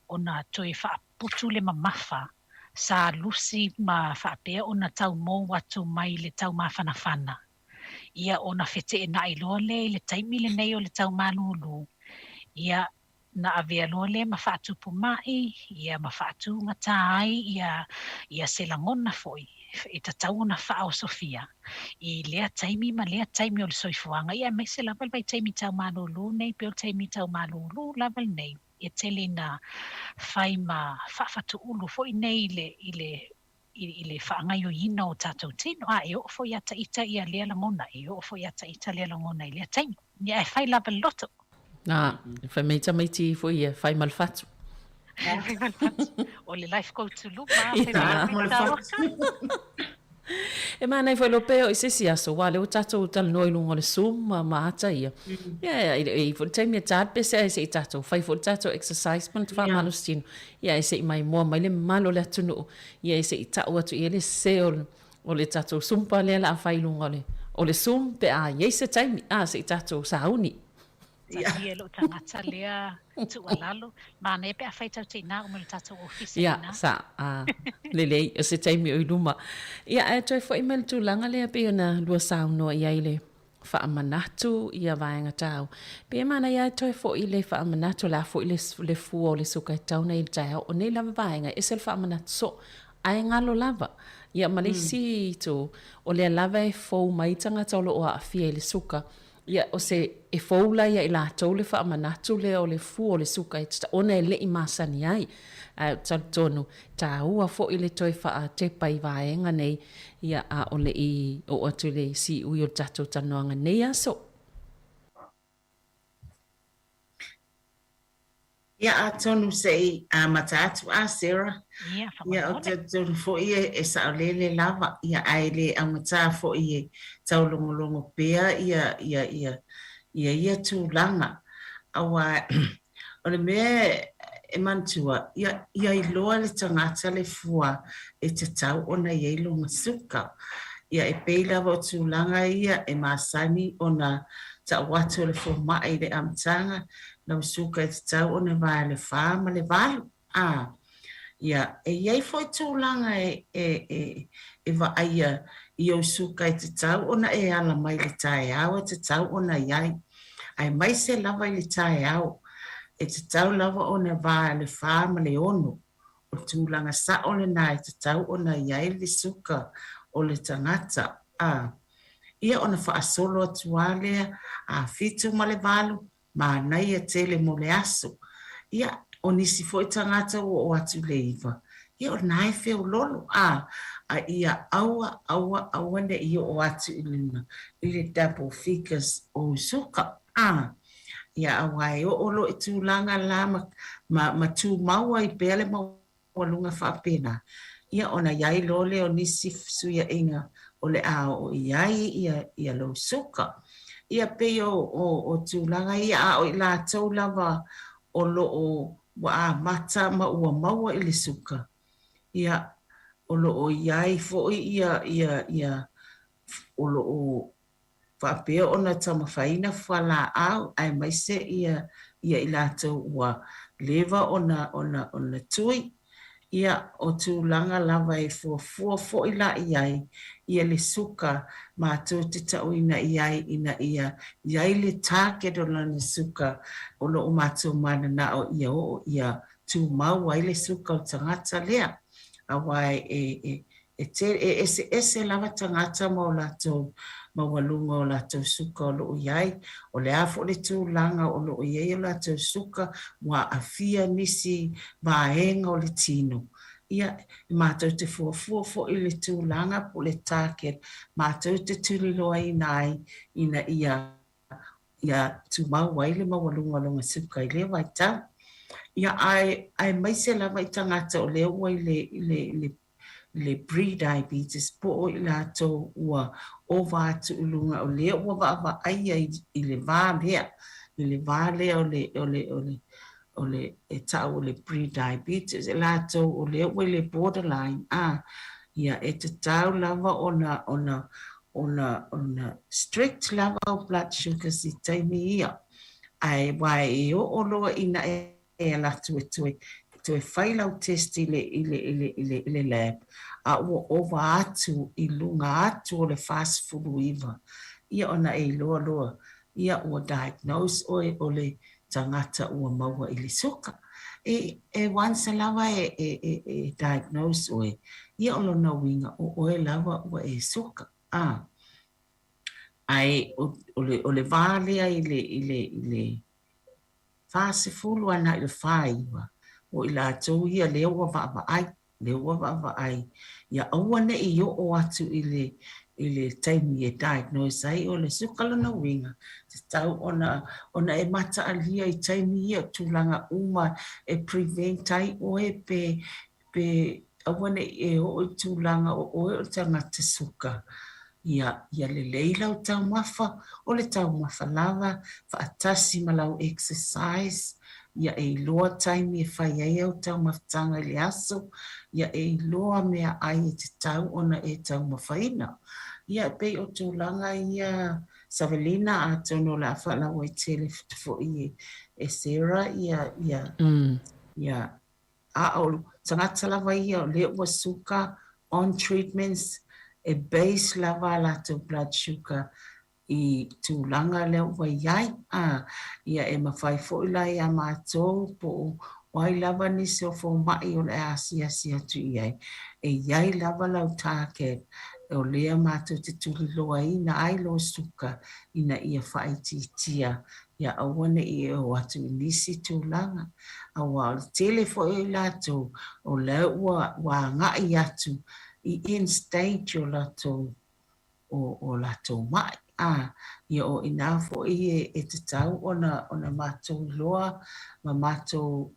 ona toe faaputu le mamafa. sa lusi ma faapea ona taumou atu mai le taumafanafana, ia ona feteenai loa lea i le taimi lenei o le taumalūlū, ia na avea loa lea ma faatupu ma'i, ia ma faatūgatā ai ia ia se lagona foi e tatau ona faaosofia i lea taimi ma lea taimi o le soifuaga, ia aemaise lava le vaitaimi taumalūlū nei pei o le taimi taumalūlū lava lenei e tele ina fai ma faafatuulu foi nei i le i le i le faagaoioiina o tatou tino, a e oo foi ia ita ia lea lagona, e oo foi ia ita lea lagona i lea taimi. Ia, e fai lava le loto. Na, fai mai tamaiti foi ia, fai ma le fatu. Fai ma le fatu. O le life coach luma, fai ma le fatu. E manaia foi loa pe oo i se isi aso, aua o lea ua tatou talanoa i luga o le Zoom ma ma ata ia. Ia, e i ai foi le taimi e ta le pese ae se i tatou fai foi le tatou exercise ma le faamalositino, ia ae se i maimoa mai le mamalu o le atunuu, ia e se i tau atu i ai le sese o le tatou Zumba lea o le a fai i luga o le Zoom pe a i ai se taimi, a se i tatou sauni. Taatia e lou tagata lea tuualalo. Manaia pe afai tatou te inā uma i le tatou ofisa inā. Ia, sa, a, lelei, o se taimi o i luma. Ia, ae toe foi mai le tulaga lea pei ona lua saunoa i ai le faamanatu ia vaega tau. Pei e manaia e toe foi le faamanatu, o le a foi le, le fua o le suka e tatau ona i le taeao. O nei lava vaega, e ese le faamanatu soo, ae galo lava. Ia, ma le isi itu, o lea lava e fou mai tagata o lo o aafia i le suka, Ia, o se, e fou la ia i latou le faamanatu lea o le fua o le suka e ona e le i masani ai. Ae ou te talitonu, taua foi le toe faatepa i vaega nei, ia, a o le i oo atu i le siui o le tatou talanoaga i lenei aso. Ia atonu se i amata atu a Sarah. Ia, Ia ou te talitonu foi e saolele lava, ia ae le augatā foi e taulogologo pea ia ia ia ia ia tulaga. Aua o le mea e manatua, ia ia iloa le tagata le fua e tatau ona i ai lona suka. Ia e pei lava o tulaga ia e masani ona tau atu o le fomai i le amataga, Lau suka e tatau ona vae le fa ma le valu. A, ia, e i ai foi tulaga e, e, e, e vaaia i ou suka e tatau ona e ala mai le taeao e tatau ona i ai. Aemaise lava i le taeao, e tatau lava ona va le fa ma le ono. O le tulaga sa'o lena e tatau ona i ai le suka o le tagata. A, ia ona faasolo atu lava lea, a fitu ma le valu, manaia tele mo le aso. Ia, o nisi foi tagata ua oo atu i le iva, ia o lena e feololo, a, a ia aua, aua, aua ne i oo atu i luna i le double figures o suka, a. Ia, aua e oo loa i tulaga la ma, ma, ma tumau ai pea le maualuga faapena, ia ona i ai loa lea o nisi fesuiaiga o le a oo i ai ia, ia lou suka. Ia pei o, o, o tulaga ia, a o i latou lava o lo o ua amata ma ua maua i le suka, ia, o lo o i ai foi ia, ia, ia, o lo o faapea ona taumafaina fualaau aemaise ia ia i latou ua leva ona ona ona tui. Ia, o tulaga lava e fuafua foi la i ai ia le suka matou te tauina i ai ina ia i ai le target o lana suka o lo o matou mananao ia oo ia tumau ai le suka o le tagata lea. Aua e e E tele, e eseese lava tagata ma o latou maualuga o latou suka o lo o i ai. O le a foi le tulaga o lo o i ai o latou suka, ua aafia nisi vaega o le tino. Ia, e matou te fuafua foi i le tulaga po o le target matou te tuliloaina ai ina ia ia tumau ai le maualuga o lona suka i lea vaitau. Ia, ae, aemaise lava i tagata o lea ua i le, i le, i le le pre-diabetes po o i latou ua ova atu i luga o lea ua vaavaaia i le va lea, i le va lea o le, o le, o le, o le, e tau o le pre-diabetes, i latou o lea ua i le borderline, a, ia, e tatau lava ona, ona, ona, ona strict lava au blood sugars i taimi ia, ae aua e oo loa ina e ala atu e toe. toe fai lau test i le, i le, i le, i le, i le lab, a ua ova atu i luga atu o le 49, ia ona e iloa loa, ia ua diagnose oe o le tagata ua maua i le suka. E, e once lava e, e, e, e diagnose oe, ia o lona uiga o oe lava ua e suka. A. Ae o, o le, o le vā lea i le, i le, i le 40 agai i le 49, o i latou ia lea ua vaavaai, lea ua vaavaai, ia aua ne i oo atu i le, i le taimi e diagnose ai o le suka lona uiga, tatau ona, ona e mataalia i taimi ia tulaga uma e prevent ai oe pe, pe aua ne i e oo i tulaga o oe o le tagata suka, ia, ia lelei lau taumafa, o le taumafa lava, faatasi ma lau exercise, ia e iloa taimi e fai ai au taumafataga i le aso, ia e iloa meaai e tatau ona e taumafaina. Ia, e pei o tulaga ia Savelina, atonu o le a faalauaitele foi e Sarah ia, ia, ia, A o tagata lava ia o lea ua suka on treatments e base lava a latou blood sugar i tulaga lea ua i ai. A, ia e mafai foi la ia matou po o ai lava nisi o fomai o le a asiasi atu i ai, e i ai lava lau target o lea matou te tuliloaina ai lou suka ina ia faaitiitia ia aua ne i e oo atu i nisi tulaga, aua o le tele foi o i latou o la ua ua agai atu i end stage o latou o o latou maʻi, a, ia o inā foi e e tatau ona ona matou iloa ma matou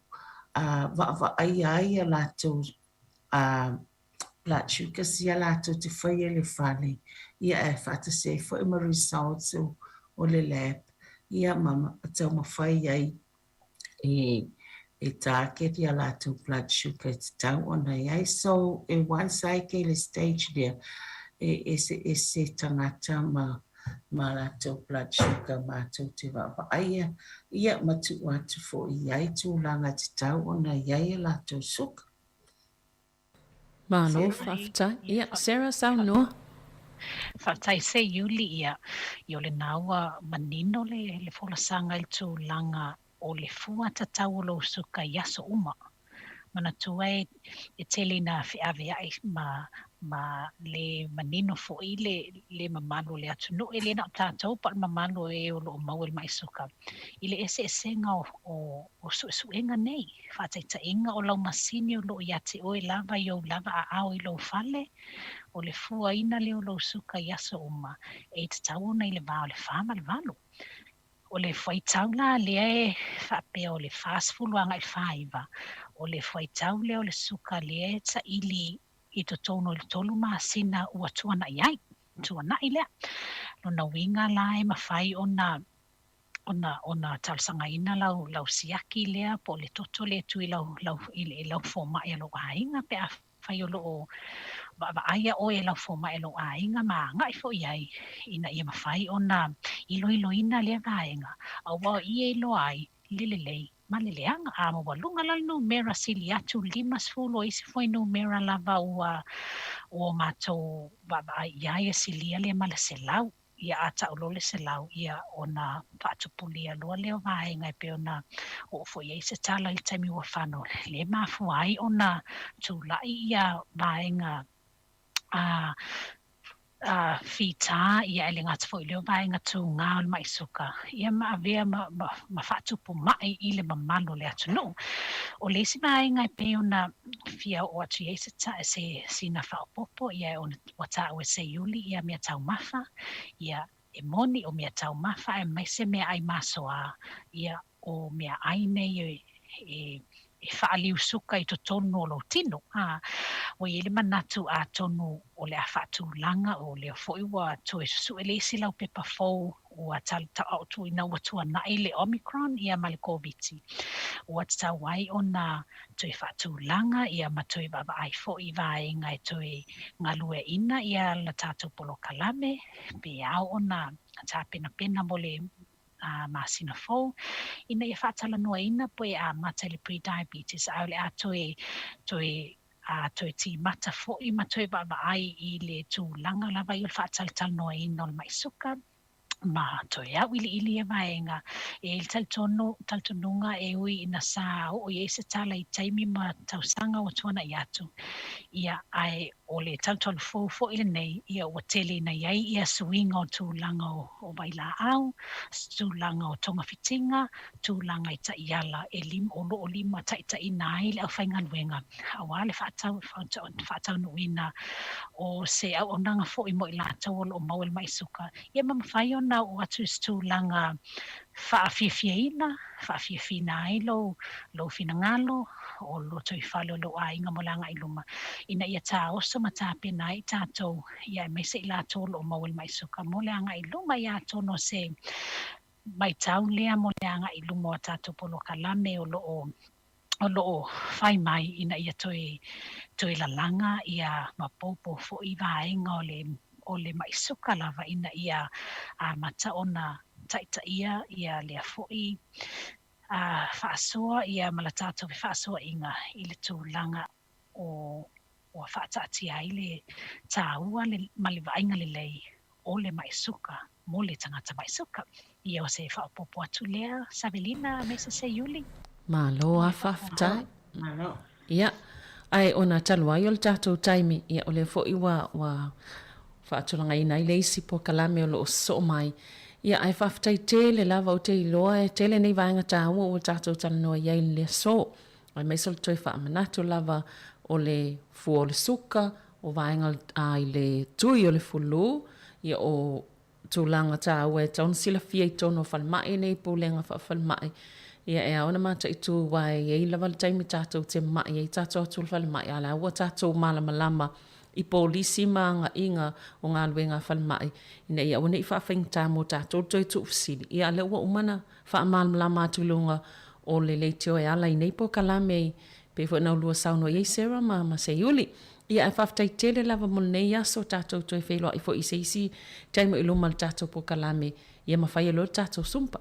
a vaavaaia ai a latou a blood sugars ia latou te faia i le fale, ia ae faatasi ai foi ma results o, o le lab, ia ma taumafai ai e, e target ia latou blood sugar e tatau ona i ai. So, e once ai ke le stage lea, e eseese tagata ma ma latou blood sugar matou te vaavaaia, ia ma tuu atu foi i ai tulaga e tatau ona i ai a latou suka. Malo faafetai. Ia, Sarah, saunoa. Faafetai se Iuli ia, i o lena ua manino le, le folasaga i le tulaga o le fua tatau o lou suka i aso uma. Manatua e, e tele ina feavea'i ma, ma le manino foi le, le mamalu o le atunuu, e le na o tatou po o le mamalu o e o lo o maua i le ma'i suka, i le eseesega o, o, o suesuega nei. Faataitaiga, o lau masini o lo o ia te oe lava i ou lava aao i lou fale, o le fuaina lea o lou suka i aso uma, e tatau ona i le va o le 4 ma le 8. O le fuaitau la lea e faapea o le 40 agai i le 49, o le fuaitau lea o le suka lea e saili i totonu o le tolu masina ua tuanai ai, tuanai lea. Lona uiga la e mafai ona ona ona talosagaina lau lau siaki lea po o le toto lea e tui lau lau i lau fomai a lou aiga pe afai o lo o vaavaaia oe e lau fomai a lou aiga ma agai foi i ai ina ia mafai ona iloiloina lea vaega aua o i e iloa ai le lelei ma le leaga. A maualuga la le numera sili atu 50 o isi fuainumera lava ua ua matou vaavaai i ai e silia lea ma le 100. Ia a tau loa le 100, ia ona faatupulia loa lea o vaega e pei ona oo foi i ai se tala i le taimi ua fano, lea e mafua ai ona tulai ia vaega a a fita, ia e le gata foi i lea o vaega tugā o le ma'i suka, ia ma avea ma, ma, ma faatupu ma'i i le mamalu o le atunuu. O le isi vaega e pei ona fia oo atu i ai se, se sina faaopoopo, ia ona ua taua e Seiuli ia meataumafa, ia e moni o meataumafa aemaise meaai masoa, ia o meaai nei e, e, e faaliu suka i totonu o lou tino. A, ua i ai le manatu atonu o le a faatulaga, o lea foi ua toe susue le isi laupepa fou ua taoto ina ua tuanai le Omicron ia ma le Koviti. Ua tatau ai ona toe faatulaga ia ma toe vaavaai foi i vaega e toe galueaiina ia la tatou polokalame pe ao ona tapenapena mo le masina fou ina ia faatalanoaina po e amata i le pre-diabetes ae o le a toe toe a toe timata foi ma toe vaavaai i le tulaga lava ia o le faatalatalanoaina o le mai suka ma toe auiliili ia vaega. E i ai le talitonu, talitonuga e ui ina sa oo i ai se tala i taimi ma tausaga ua tuanai atu, ia, ae o le tautalo fou foi lenei, ia ua tele ina i ai ia suiga o tulaga o, o vailaau, tulaga o togafitiga, tulaga i taiala e lima, o lo o limataitaiina ai le aufaigaluega aua le faatau, faataunuuina o se auaunaga foi mo i latou o lo o maua i le mai suka, ia ma mafai ona oo atu i se tulaga faafiafiaina, faafiafiina ai lou, lou finagalo, o le lotoifale o lou aiga mo le agai i luma, ina ia taoso ma tapena ai i tatou, ia aemaise i latou o lo o maua i le mai suka mo le agai i luma. Ia atonu o se matau lea mo le agai i luma o a tatou polokalame o lo o o lo o fai mai ina ia toe toe lalaga ia ma poupou foi vaega o le o le maʻi suka lava ina ia amata ona taitaia ia lea foi faasoa ia ma le tatou fefaasoaʻiga i le tulaga o ua faataatia ai le taua ma le vaaiga lelei o le maʻi suka mo le tagata maʻi suka. Ia o se faaopoopo atu lea Savelina aemaise Seiuli. Malo a faafetai. Malo. Ia, ae ona talu ai o le tatou taimi, ia o lea foi ua ua faatulagaina ai le isi polokalame o lo o sosoo mai. Ia, ae faafetai tele lava ou te iloa e tele nei vaega taua ua tatou talanoa i ai i le aso. Aemaise o le toe faamanatu lava o le fua o le suka, o vaega i le tui o le fulu, ia o tulaga taua e tatau ona silafia i totonu o falemai nei, pulega faafalemai, ia e ao ona mataitu aua e i ai lava le taimi tatou te mai ai tatou atu i le falemai, a o la ua tatou malamalama i polisi ma agaiga o galuega a falemai ina ia aua ne i faafaigata mo tatou le toe tuufesili. Ia a o lea ua uma ona faamalamalama atu i luga o le leitio e ala i nei polokalame i pei foi ona ulua saunoa i ai Sarah ma, ma Seiuli. Ia, ae faafetai tele lava mo lenei aso, tatou toe feiloai foi i se isi taimi i luma o le tatou polokalame, ia ma fai ai loa le tatou sumpa.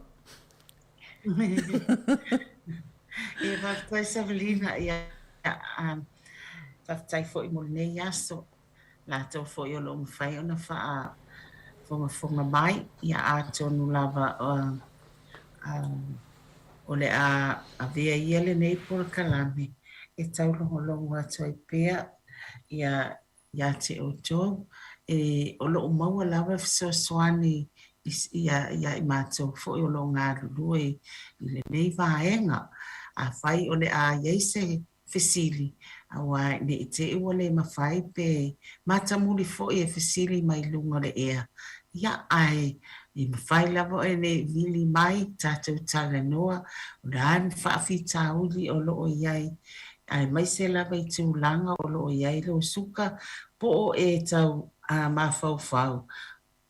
Ia, faafetai Savelina, ia, faafetai foi mo lenei aso. Latou foi o lo o mafai ona faafogafoga mai, ia atonu lava o le a avea ia lenei polokalame e taulogologo atu ai pea ia ia te outou e o lo o maua lava fesoasoani ia ia i matou foi o lo o galulue i lenei vaega. Afai o le a i ai se fesili, aua ne i te i ua le mafai pe matamuli foi e fesili mai luga o le ea. Ia, ae i mafai lava ona e vili mai tatou talanoa, o le a ni faafitauli o lo o i ai, aemaise lava i tulaga o lo o i ai lou suka, po o e tau mafaufau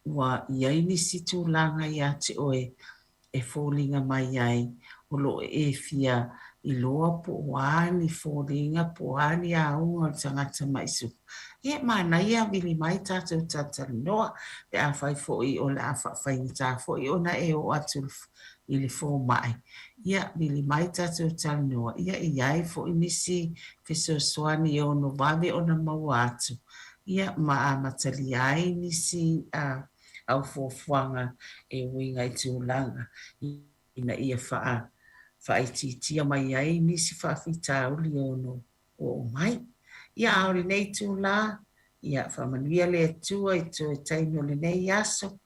Ua i ai nisi tulaga ia te oe e foliga mai ai o lo o e fia iloa po o a ni foliga po o a ni auga o le tagata maʻi suka. Ia, manaia vili mai tatou talatalanoa pe afai foi o le a faafaigata foi ona e oo atu i le fomai. Ia, vili mai tatou talanoa. Ia, e i ai foi nisi fesoasoani e ono vave ona maua atu Ia, ma amatalia ai nisi au fuafuaga e uiga i tulaga ina ia faaitiitia mai ai nisi faafitauli e ono oo mai. Ia, a o lenei itulā, ia, faamanuia le Atua i toe taimi o lenei aso,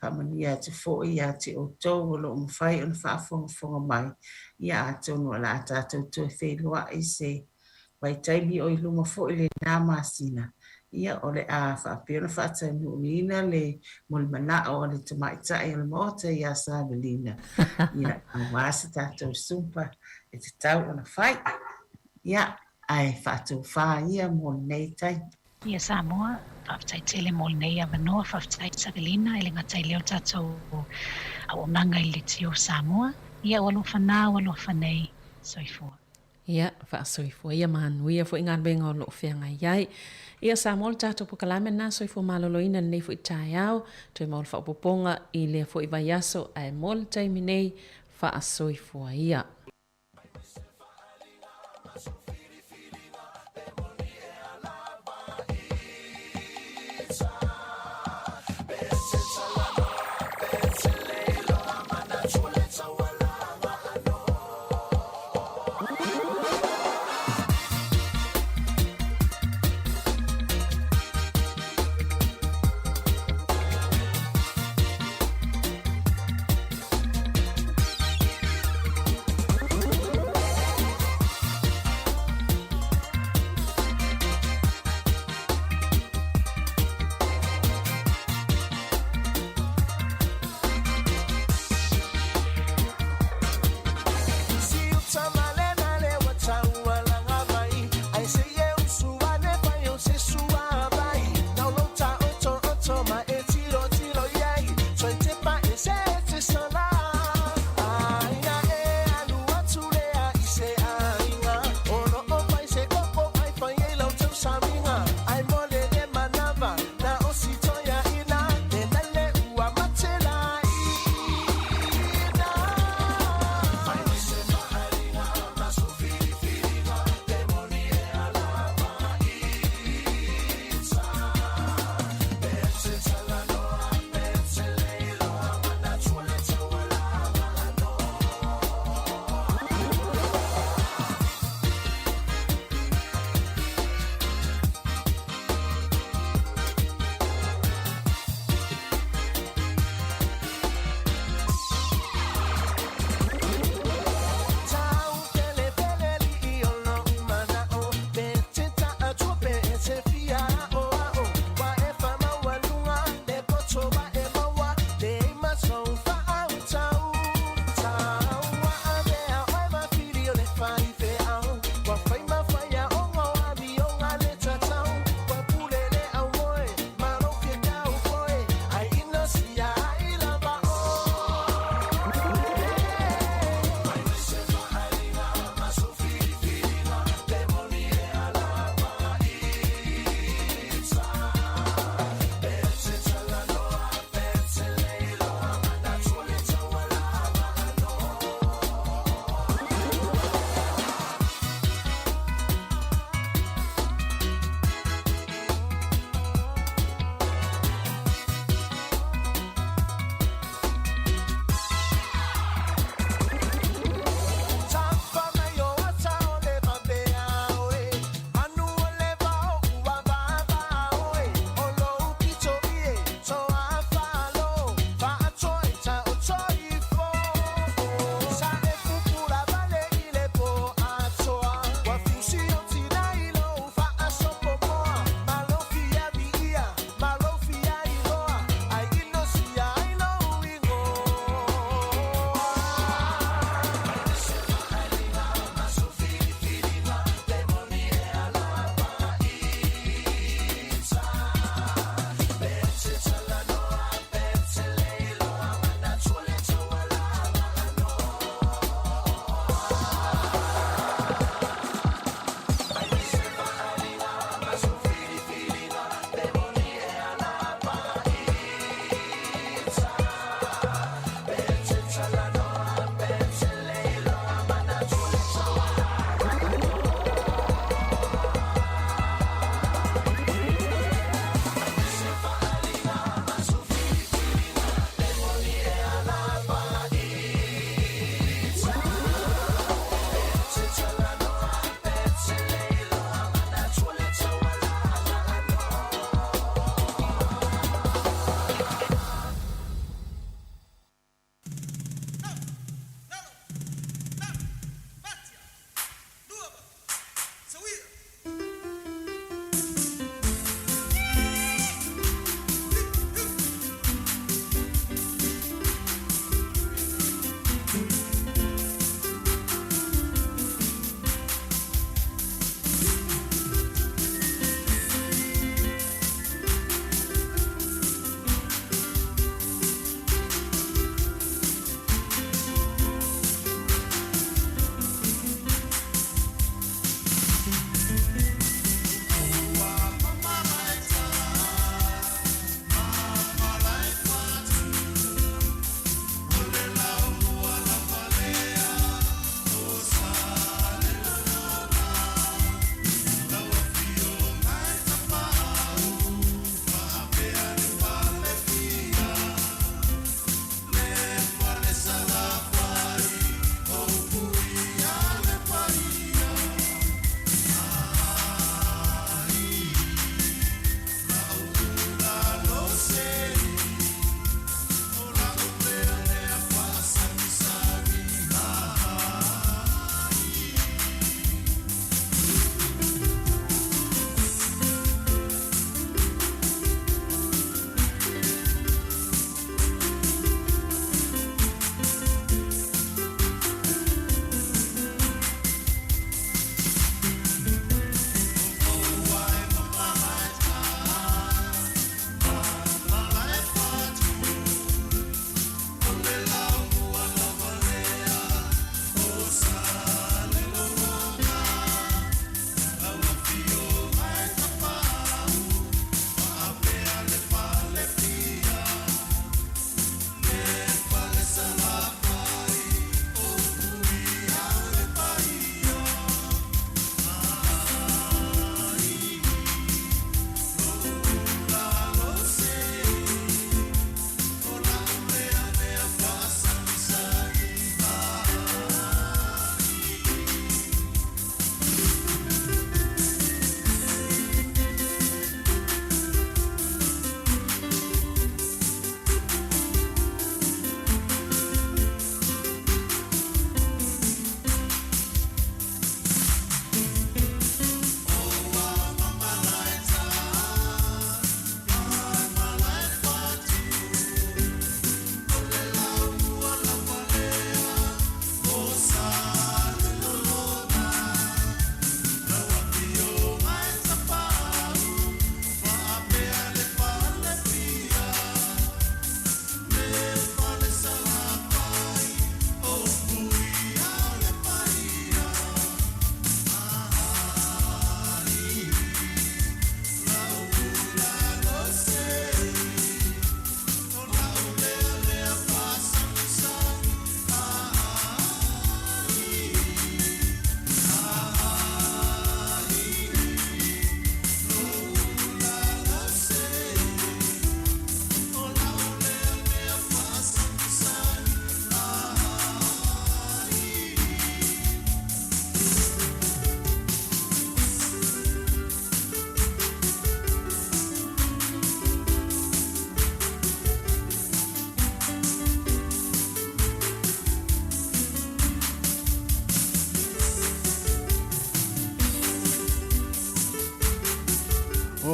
faamanuia atu foi ia te outou o lo o mafai ona faafogafoga mai, ia, atonu o le a tatou toe feiloai i se vaitaimi o i luma foi lena masina, ia, o le a faapea ona faataunuuina le molimanao a le tamaitai o le Maota ia Savelina, ia, aua se tatou sumpa e tatau ona fai. Ia, ae faatofā ia mo lenei taimi. Ia Samoa, faafetai tele mo lenei avanoa, faafetai Savelina, e le gata i lea o le tatou auaunaga i le Leitio Samoa. Ia, ua alofa na, ua alofa nei. Soifua. Ia, faasoifua ia manuia foi galuega o loo feagai ai. Ia Samoa le tatou polokalame lena soifua maloloina i lenei foi taeao, toe maua le faaopoopoga i lea foi vaiaso ae mo le taimi nei, faasoifua ia.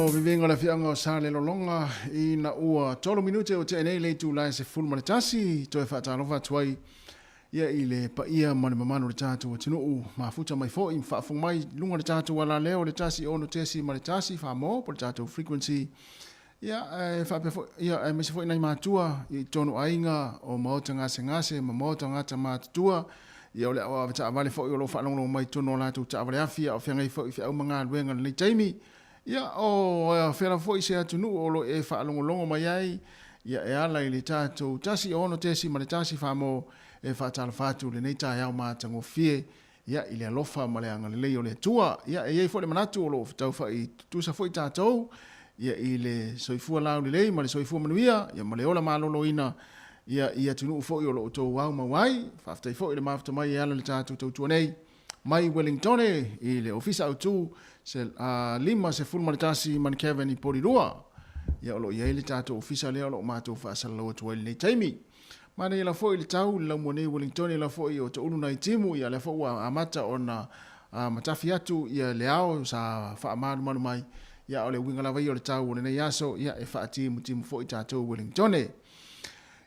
O viviga o le afioaga o Salelologa ina ua tolu minute o tea nei le itula e 11, toe faatalofa atu ai ia i le paia ma le mamalu o le tatou atunuu mafuta mai foi ma faafofoga mai i luga o le tatou alaleo o le 106.1 Samoa po o le tatou frequency. Ia, e faapea foi, ia, aemaise foi nai matua i totonu o aiga, o maota gasegase ma maota o tagata matutua, ia, o le au avetaavale foi o lo o faalogologo mai i totonu o latou taavale afi, a o feagai foi i feau ma galuega i lenei taimi. Ia, o fea lava foi se atunuu o lo o e faalogologo mai ai, ia, e ala i le tatou 106.1 Samoa, e faatalofa atu i lenei taeao matagofie, ia, i le alofa ma le agalelei o le Atua. Ia, e i ai foi le manatu o lo o taufai tutusa foi tatou, ia, i le soifua laulelei ma le soifua manuia, ia, ma le ola maloloina, ia, i atunuu foi o lo o outou aumau ai. Faafetai foi i le mafuta mai e ala i le tatou tautua nei mai Wellingtone i le Ofisa Autu se, 51 Manukevin i Porirua. Ia, o lo o i ai le tatou ofisa lea o lo o matou faasalalau atu ai i lenei taimi. Manaia la foi le tau i le laumua nei Wellingtone la foi o Toulu nai timu ia lea foi ua amata ona matafi atu ia le ao sa faamalumalu mai ia o le uiga lava ia o le tau o lenei aso ia e faatimutimu foi tatou Wellingtone.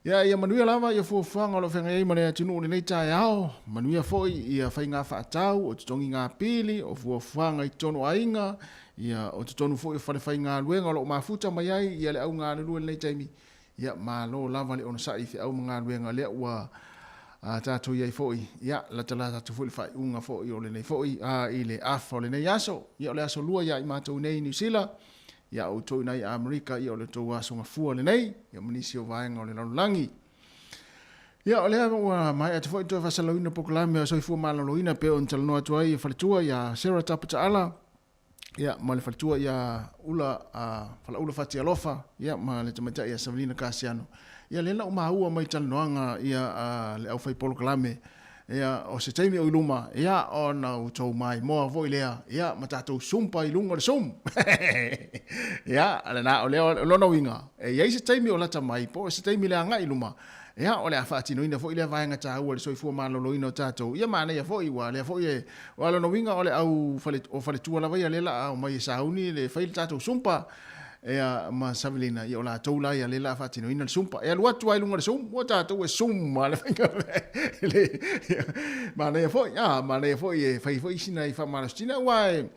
Ia ia manuia lava ia fuafuaga o lo o feagai ai ma le atunuu i lenei taeao, manuia foi ia faiga faatau o totogi pili, o fuafuaga i totonu o aiga, ia o totonu foi o fale faigaluega o lo o mafuta mai ai ia le au galulue i lenei taimi. Ia, malo lava le onosai i feau ma galuega lea ua tatou i ai foi. Ia, latalata atu foi le faaiuga foi o lenei foi i le afa o lenei aso. Ia, o le aso lua ia i matou nei i Niu Sila, ia outou i nai Amerika, ia o le tou aso gafua lenei, ia ma nisi o vaega o le lalolagi. Ia, o lea ua maea atu foi toe faasalalauina polokalame o Soifua Maloloina pei ona talanoa atu ai faletua ia Sarah Taputaala, ia ma le faletua ia Ula Falaula Fatialofa ia ma le tamaitai ia Savelina Kasiano. Ia lea na ou maua mai talanoaga ia a le aufai polokalame ia o se taimi o i luma ia ona outou maimoa foi lea ia ma tatou sumpa i luga o le Zoom. Ia lena o lea o lona uiga e i ai se taimi o lata mai po o se taimi le agai i luma Ia, o le a faatinoina foi lea vaega taua i le soifua maloloina o tatou. Ia manaia foi, ua lea foi e, aua o lona uiga o le au fale, o faletua lava ia lea la a omai e sauni le fai le tatou sumpa, ia, ma Savelina, ia o latou la ia lea la a faatinoina le sumpa. E alu atu lava i luga o le sum, ua tatou e sum lava le faiga le, ia, manaia foi, a, manaia foi e fai foi sina i faamalositino, aua e,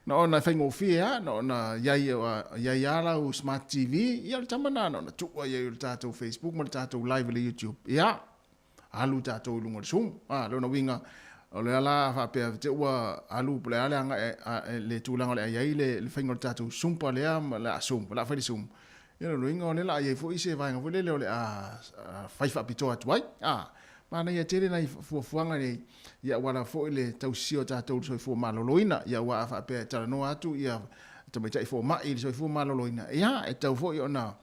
Na ona faigofie lava, na ona i ai, i ai lava lau smart TV, ia o le tama lena, na ona tuu lava i ai o le tatou Facebook ma le tatou live i le YouTube. Ia, alu tatou i luga o le Zoom. A, lona uiga, o lea la faapea te ua alu po o le a le agai le tulaga o le a i ai le faiga o le tatou Zumba lea ma le a Zoom, o le a fai le Zoom. Ia lona uiga o lea o le a i ai foi se vaega foi lele o le a fai faapitoa atu ai. A, Manaia tele nai fuafuaga nei, ia aua lava foi le tausisia o tatou i le soifua maloloina. Ia aua a faapea e talanoa atu ia tamaitai fomai i le soifua maloloina, ia e tatau foi ona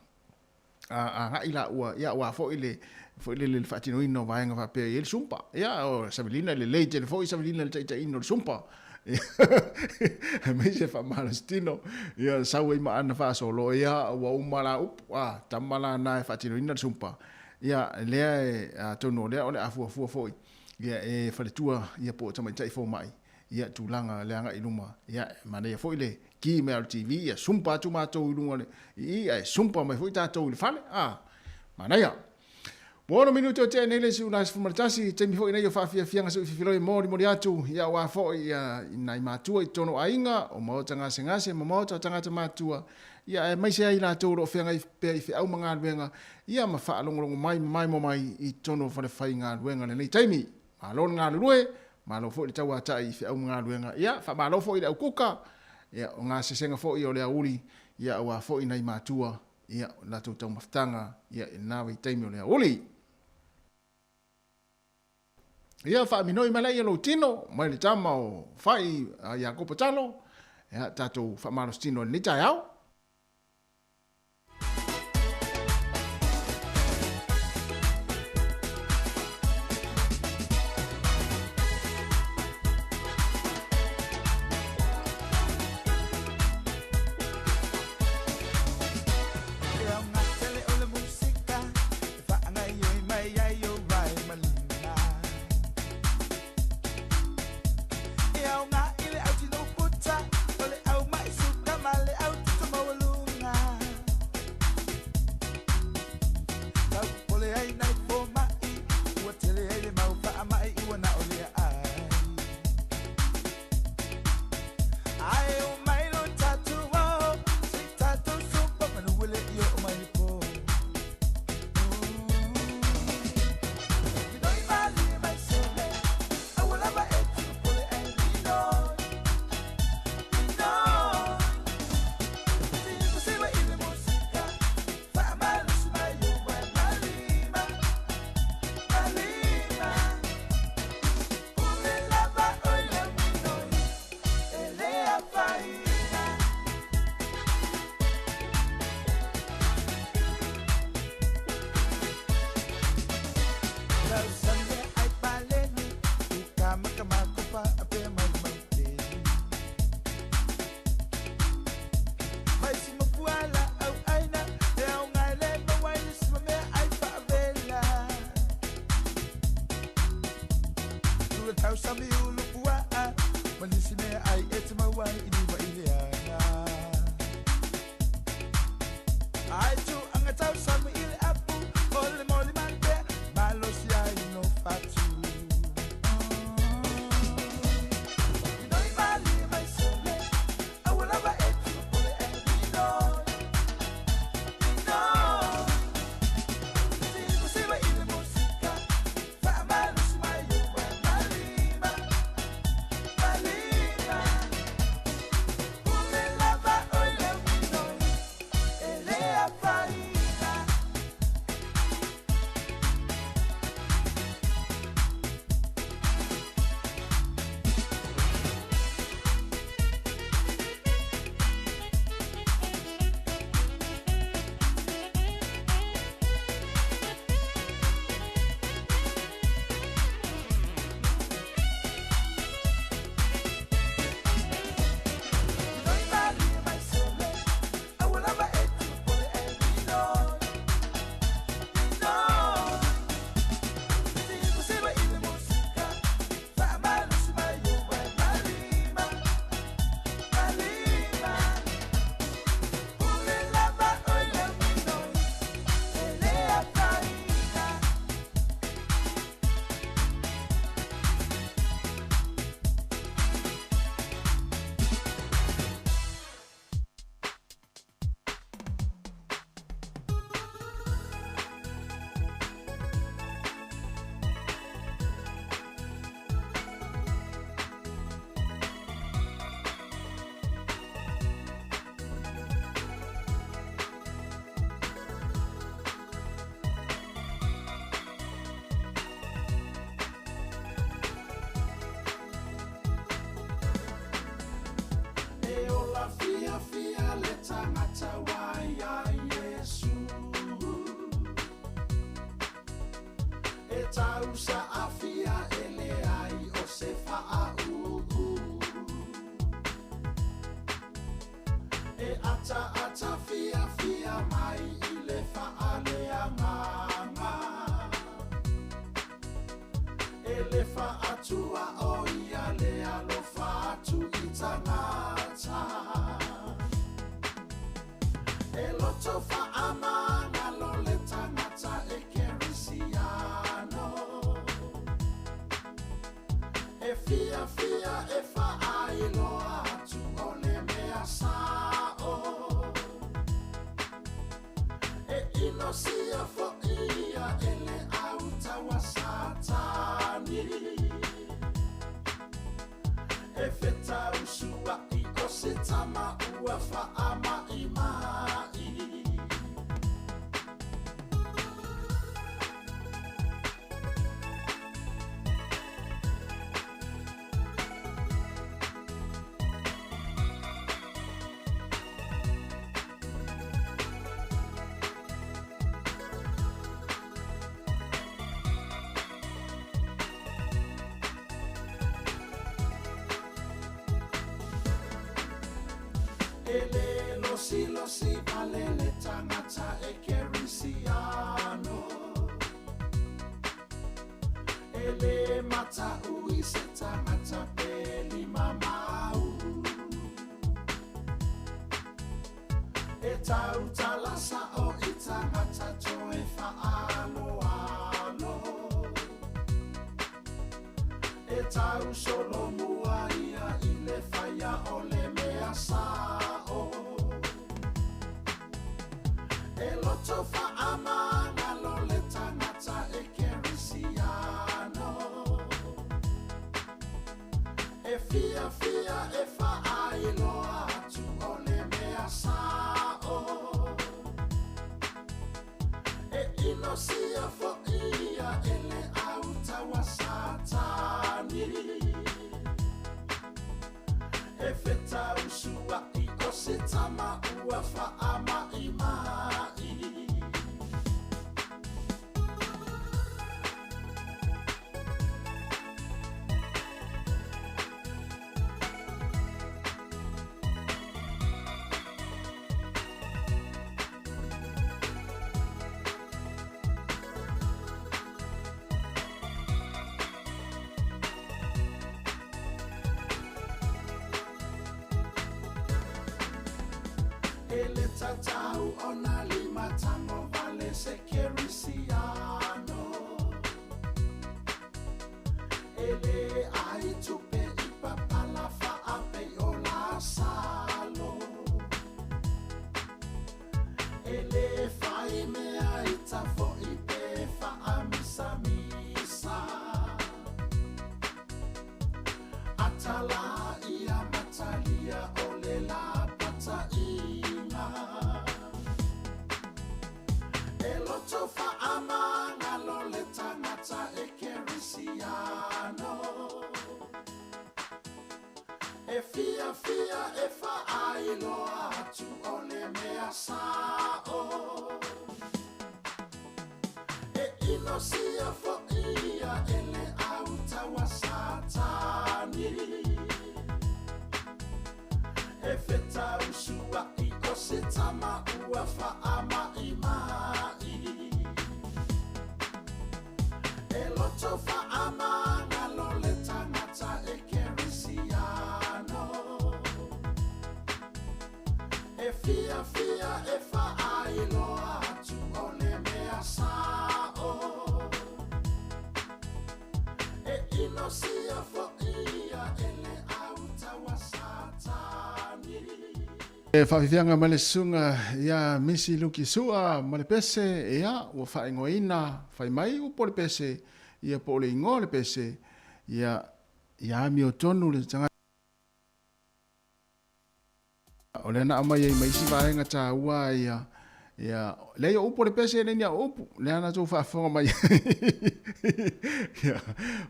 agai laua, ia aua foi le foi lele le faatinoina o vaega faapea e i ai le sumpa. Ia o Savelina e lelei tele foi Savelina i le taitaiina o le sumpa. Aemaise faamalositino, ia sau ai ma ana faasolo, ia ua uma la upu, a tama la na e faatinoina le sumpa. Ia, lea e, atonu o lea o le a fuafua foi, ia, e faletua, ia, po o tamaitai fomai, ia, tulaga le agai i luma, ia, e manaia foi le ki mai o le TV, ia, sumpa atu matou i luga o le, i i, ae sumpa mai foi tatou i le fale, a, manaia. Ua ono minute o tea nei le isi ula 11, taimi foi nei o faafiafiaga se ufifiloi e molimoli atu, ia, aua foi, ia, i nai matua i totonu o aiga, o maota gasegase ma maota o tagata matua, ia, aemaise ai latou o lo o feagai pea i feau ma galuega, ia ma faalogologo mai ma maimoa mai i totonu o falefaigaluega i lenei taimi. Malo le galulue, malo foi le tauatai i feau ma galuega. Ia, faamalo foi i le aukuka, ia, o gasesega foi o le aoauli, ia, aua foi nai matua, ia, o le latou taumafataga, ia, i lena vaitaimi o le aoauli. Ia, faaminoi mai laia lou tino, mai le tama o Fai a Iakopo Talo, ia, tatou faamalositino i lenei taeao. pole ai nai fomaʻi ua tele ai le mau faʻamaʻi ua na o lea ai ae o mai lo tatou ao se i tatou sopa manu ua leʻi oo mai le pō. Minoi malie mai sole aua lava e tuupole ai minoi minoi siva i le musika faamalosi mai o mai malima malima pule lava oi le minoi e le afaina. Tausami le ai paleni ukamakamakopa apea maumauteni mai si mafuala au aina e aoga e lē maua ai le simamea ai faavela tula tausami ulupuaʻa ma nisi mea ai e te maua ai i liva i le aga ai tuaga tausami i le apu o le molimali pea malosi ai no fatu. Minoi malie mai sole aua lava e tuupole ai minoi minoi siva siva i le musika faamalosi mai o mai malima malima pule lava oi le minoi e le afaina. Minoi malie mai sole aua lava e tuupole ai minoi minoi siva siva i le musika faamalosi mai o mai malima malima pule lava oi le minoi e le afaina. E ola fia fia le tagata ua ia Iesu e tausa afia e leai o se faauu e ata ata fia fia mai i le faaleagaga e le faatua o ia le alofa atu i tagata e loto faamagalo le tagata e kerisiano e fia fia e faailoa atu o le mea sao e inosia foʻia e le autaua Satani e fetausuaʻi o se tama ua faamaʻimaʻi. Ele losi losi valele tagata e kerisiano ele mataʻui se tagata pe limamau e tautalasa o i tagata toe faaloa. fetau solomua ia i le faia o le mea sa'o. E loto faamagalo le tagata e kerisiano. E fiafia e faailoa atu o le mea sa'o. E inosia fo'i ia e le autau a Satani. E fetausua'i o se tama ua faama'ima'i. E le tatau ona limatago vale se kerisiano. E le ai tupe i papala faapei o Lasalo. E le fai mea ita fo'i pe faamisamisa. Atala ia matalia o le lapataiga. E loto faamagalo le tagata e kerisiano. E fiafia e faailoa atu o le mea sa'o. E inosia fo'i ia e le autau a Satani. E fetausua'i o se tama ua faama'ima'i. E loto faamagalo le tagata e kerisiano. E fiafia e faailoa atu o le mea sa'o. E inosia fo'i ia e le autau a Satani. E faafiafiaga mai le susuga ia Misi Luki Sua ma le pese, ia, ua faaigoaina, fai mai upu o le pese, ia po o le igoa o le pese, ia, ia amiotonu le tagata. O lea na aumai ai ma isi vaega taua ia, ia, leai o upu o le pese e le ni au upu, lea na tou faafofoga mai ai. Ia,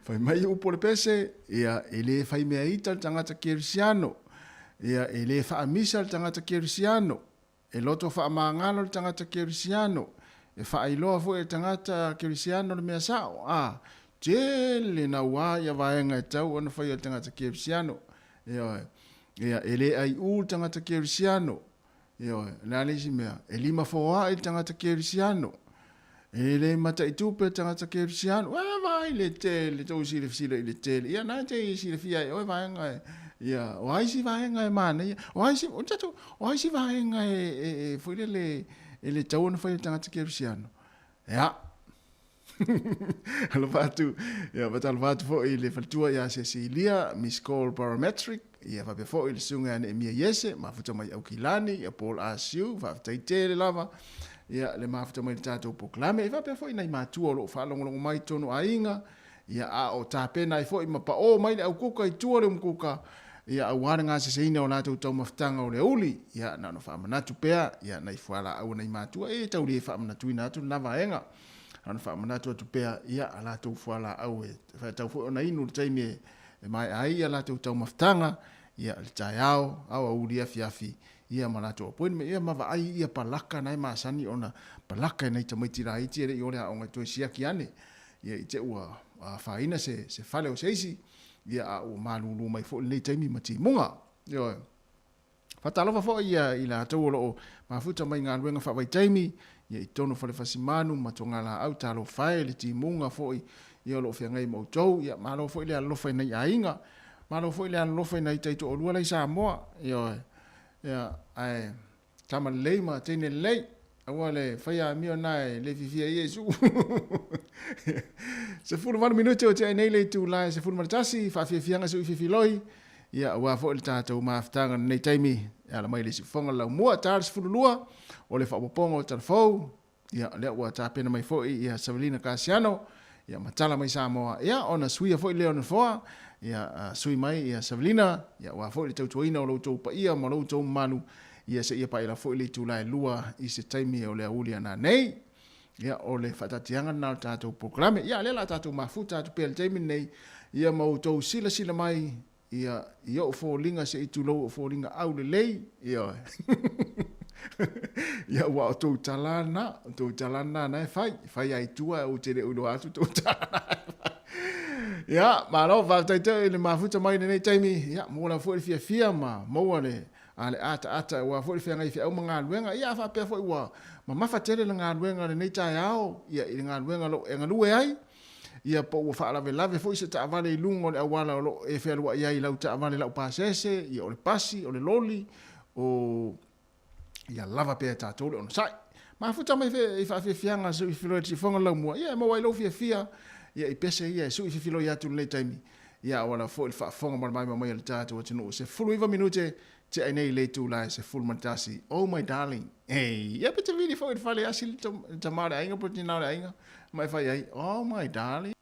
fai mai upu o le pese, ia, e le fai mea ita le tagata kerisiano, ia, e le faamisa le tagata kerisiano, e loto faamagalo le tagata kerisiano, e faailoa foi e le tagata kerisiano le mea sao, a, tele naua ia vaega e tau ona faia e le tagata kerisiano. Ioe. Ia, e le aiʻū le tagata kerisiano. Ioe. O le a le isi mea? E lima foaʻi le tagata kerisiano. E le mataitupe le tagata kerisiano. E vaai le tele, tou silafila i le tele. Ia, na e te silafia e oe vaega e, ia, o a isi vaega e manaia? O a isi, o tatou, o a isi vaega e, e, e foi lele, e le tatau ona faia e le tagata kerisiano? Ia. Alofa atu, ia faatalofa atu foi i le faletua ia Cecilia, Miss Call Barometric, ia faapea foi le susuga ia Neemia Iese, mafuta mai Aukilani, ia Paul Asiu, faafetai tele lava, ia le mafuta mai le tatou polokalame, e faapea foi nai matua o lo o faalogologo mai tonu aiga, ia a o tapena ai foi ma paʻō mai le aukuka i tua le umukuka, ia aua le gaseseina o latou taumafataga o le auli, ia na ona faamanatu pea, ia nai fualaau a nai matua, e tau le faamanatuina atu lena vaega. Ona faamanatu atu pea ia a latou fualaau e faatau foi ona inu i le taimi e maea ai ia latou taumafataga ia le taeao, aoauli, afiafi ia ma latou appointment ia ma vaai ia palaka na e masani ona palaka e nai tamaiti laiti e le i o le aoga e toe siaki ane ia i te ua afaina se se fale o se isi ia a ua malulu mai foi lenei taimi ma timuga. Ioe. Faatalofa foi ia i latou o lo o mafuta mai galuega faavaitaimi, ia i totonu o Falefasimanu ma Togalaau, talofa e, le timuga foi ia o lo o feagai ma outou, ia malo foi le alolofa i nai aiga, malo foi le alolofa i nai taitoalua la i Samoa, ioe, ia, ae tama lelei ma teine lelei, aua le faia amio na e le fiafia ai Iesu. 18 minute o tea nei le itula e 11, faafiafiaga sui fifiloi, ia aua foi le tatou mafutaga lenei taimi, e ala mai le siufoga laumua, ta le 12, o le faaopoopoga o talafou, ia lea ua tapena mai foi ia Savelina Kasiano, ia ma tala mai Samoa, ia ona suia foi lea o nofoa, ia sui mai ia Savelina, ia aua foi le tautuaina o lo outou paia ma lo outou mamalu, ia seia paia foi le itula e 2 i se taimi o le aoauli a nanei. Ia, o le faataatiaga lena o le tatou polokalame. Ia, lea la tatou mafuta atu pea i le taimi lenei, ia ma outou silasila mai, ia, i ou foliga se i tulou ou foliga aulelei, ioe. Ia, ua o tou tala lena, o tou tala lena na e fai, e fai lava i tua, ou te le o iloa atu tou tala na e fai. Ia, malo, faafetai tele i le mafuta mai i lenei taimi, ia, maua lava foi le fiafia ma maua le a le ataata aua foi le feagai feau ma galuega. Ia a faapea foi ua mamafa tele le galuega i lenei taeao, ia i le galuega o lo o e galue ai, ia po ua faalavelave foi se taavale i luga o le auala o lo o e fealuai ai i lau taavale laupasese, ia o le pasi, o le loli, o ia lava pea e tatou le onosai. Mafuta mai i faafiafiaga sui filoi le sifoga laumua, ia e maua ai lou fiafia, ia i pese ia e sui filoi atu i lenei taimi, Ia auala foi le faafofoga ma le maima mai a le tatou atunuu. 19 minute tea nei i le itula e 11. Oh my darling. Hey, ia pe te vili foi i le fale asi le tama o le aiga po le tina o le aiga ma e fai ai. Oh my darling.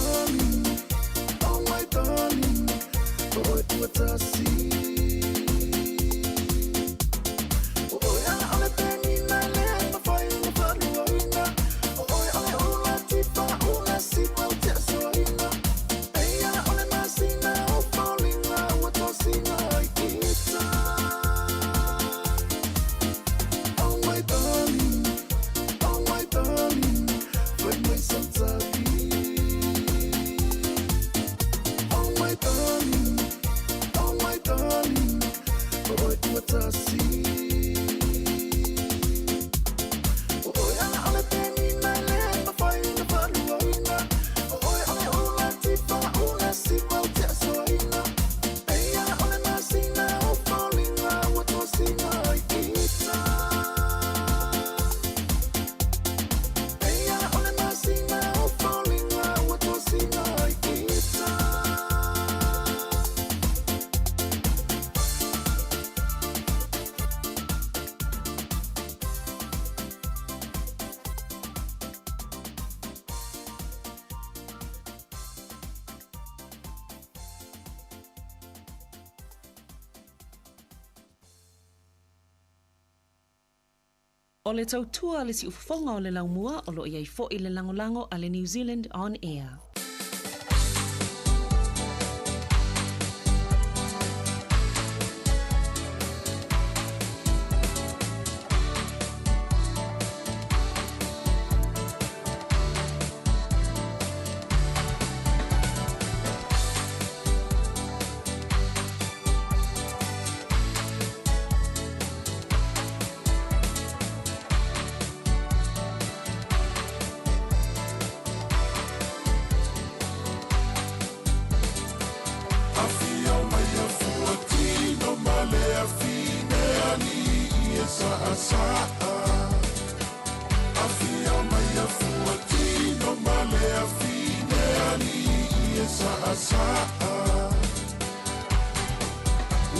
darling, oh my darling, o oe ua tasi. O oe ʻaʻole penina e le mawhai na whaluaina. O oe ʻole ula tifa ula siwa o te asoaina. Eia ʻole masina o foliga ua tosina ai kita. Oh my darling, oh my darling, fai mai sau tali. Oh my darling, oh my darling, o oe ua tasi. O oe ʻaʻole penina e le mawhai na whaluaina. O oe ʻole ula tifa ula siwa o te asoaina. Eia ʻole masina o foliga ua tosina ai kita. Eia ʻole masina o foliga ua tosina ai kita. O le tautua a le siufofoga o le laumua o lo o i ai foi le lagolago a le New Zealand On Air. Afio mai afua tino ma le afine alii e saasaa. Afio mai afua tino ma le afine alii e saasaa.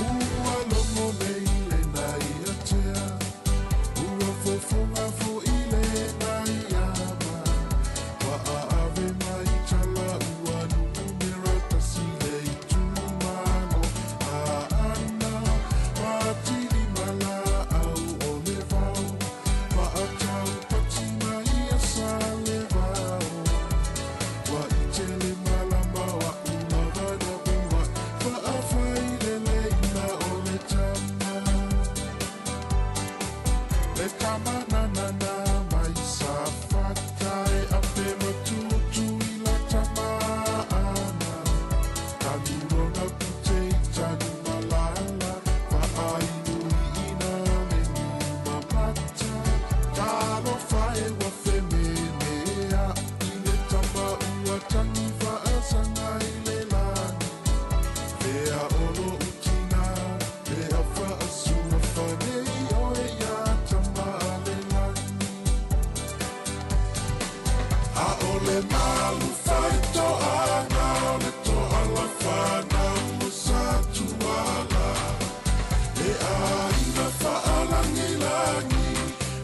Ua logo nei le nai atea, ua fofoga fo'i le nai ama. Ua aave mai tala ua numera tasi le itumalo Aana patili ma laau o le vao Faatau pati mai a Salevao Ua ite le malama o a'u lava na ua'i Faafaileleina o le tama Le tama na na na mai Safata e ape matutu i la tama ana Tanu lona pute i tanu malala Faainuiina le niu mamata Talofa e ua fememea'i le tama ua tagi faasaga i le lagi Fea o lo'u tina lea faasuafa nei oe iā tama a le lagi A'ole malu faitoaga o le toala fanau o Satuala E aiga faalagilagi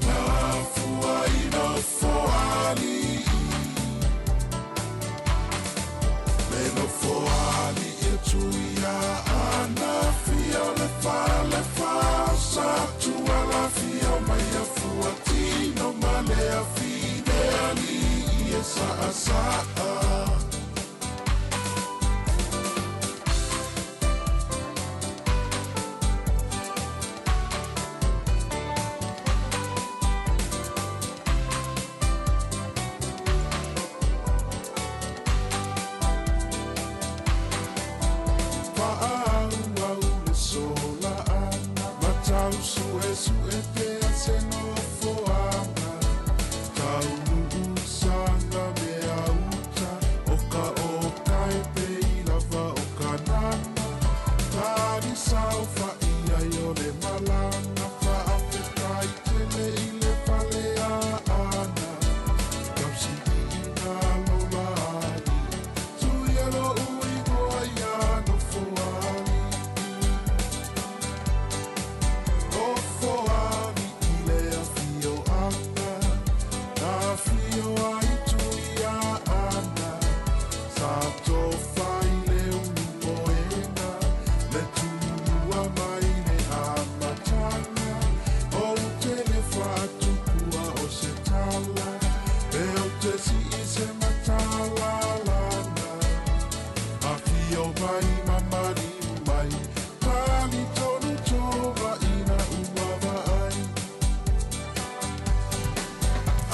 na afua i Nofoalii Le Nofoalii e Tuiaana Afio le fale fa o Satuala Afio mai afua tino ma le afine alii e saasaa. Faaauau le sola ana ma tau suesue pea se nofoaga Taunuu saga mea uta o ka okae pe i lava o kanana Tali saofa'i ai o le malaga Faafetai tele i le fale Aana Tausiliina lola alii Tuia lo'u igoa iā Nofoalii Nofoalii. tofa i le ulupoega, le tulua mai le amataga. Ou te le faatukua o se tala, pe ou te sii se matalalana. Afio mai ma maliu mai, talitonu tova ina ua vaai.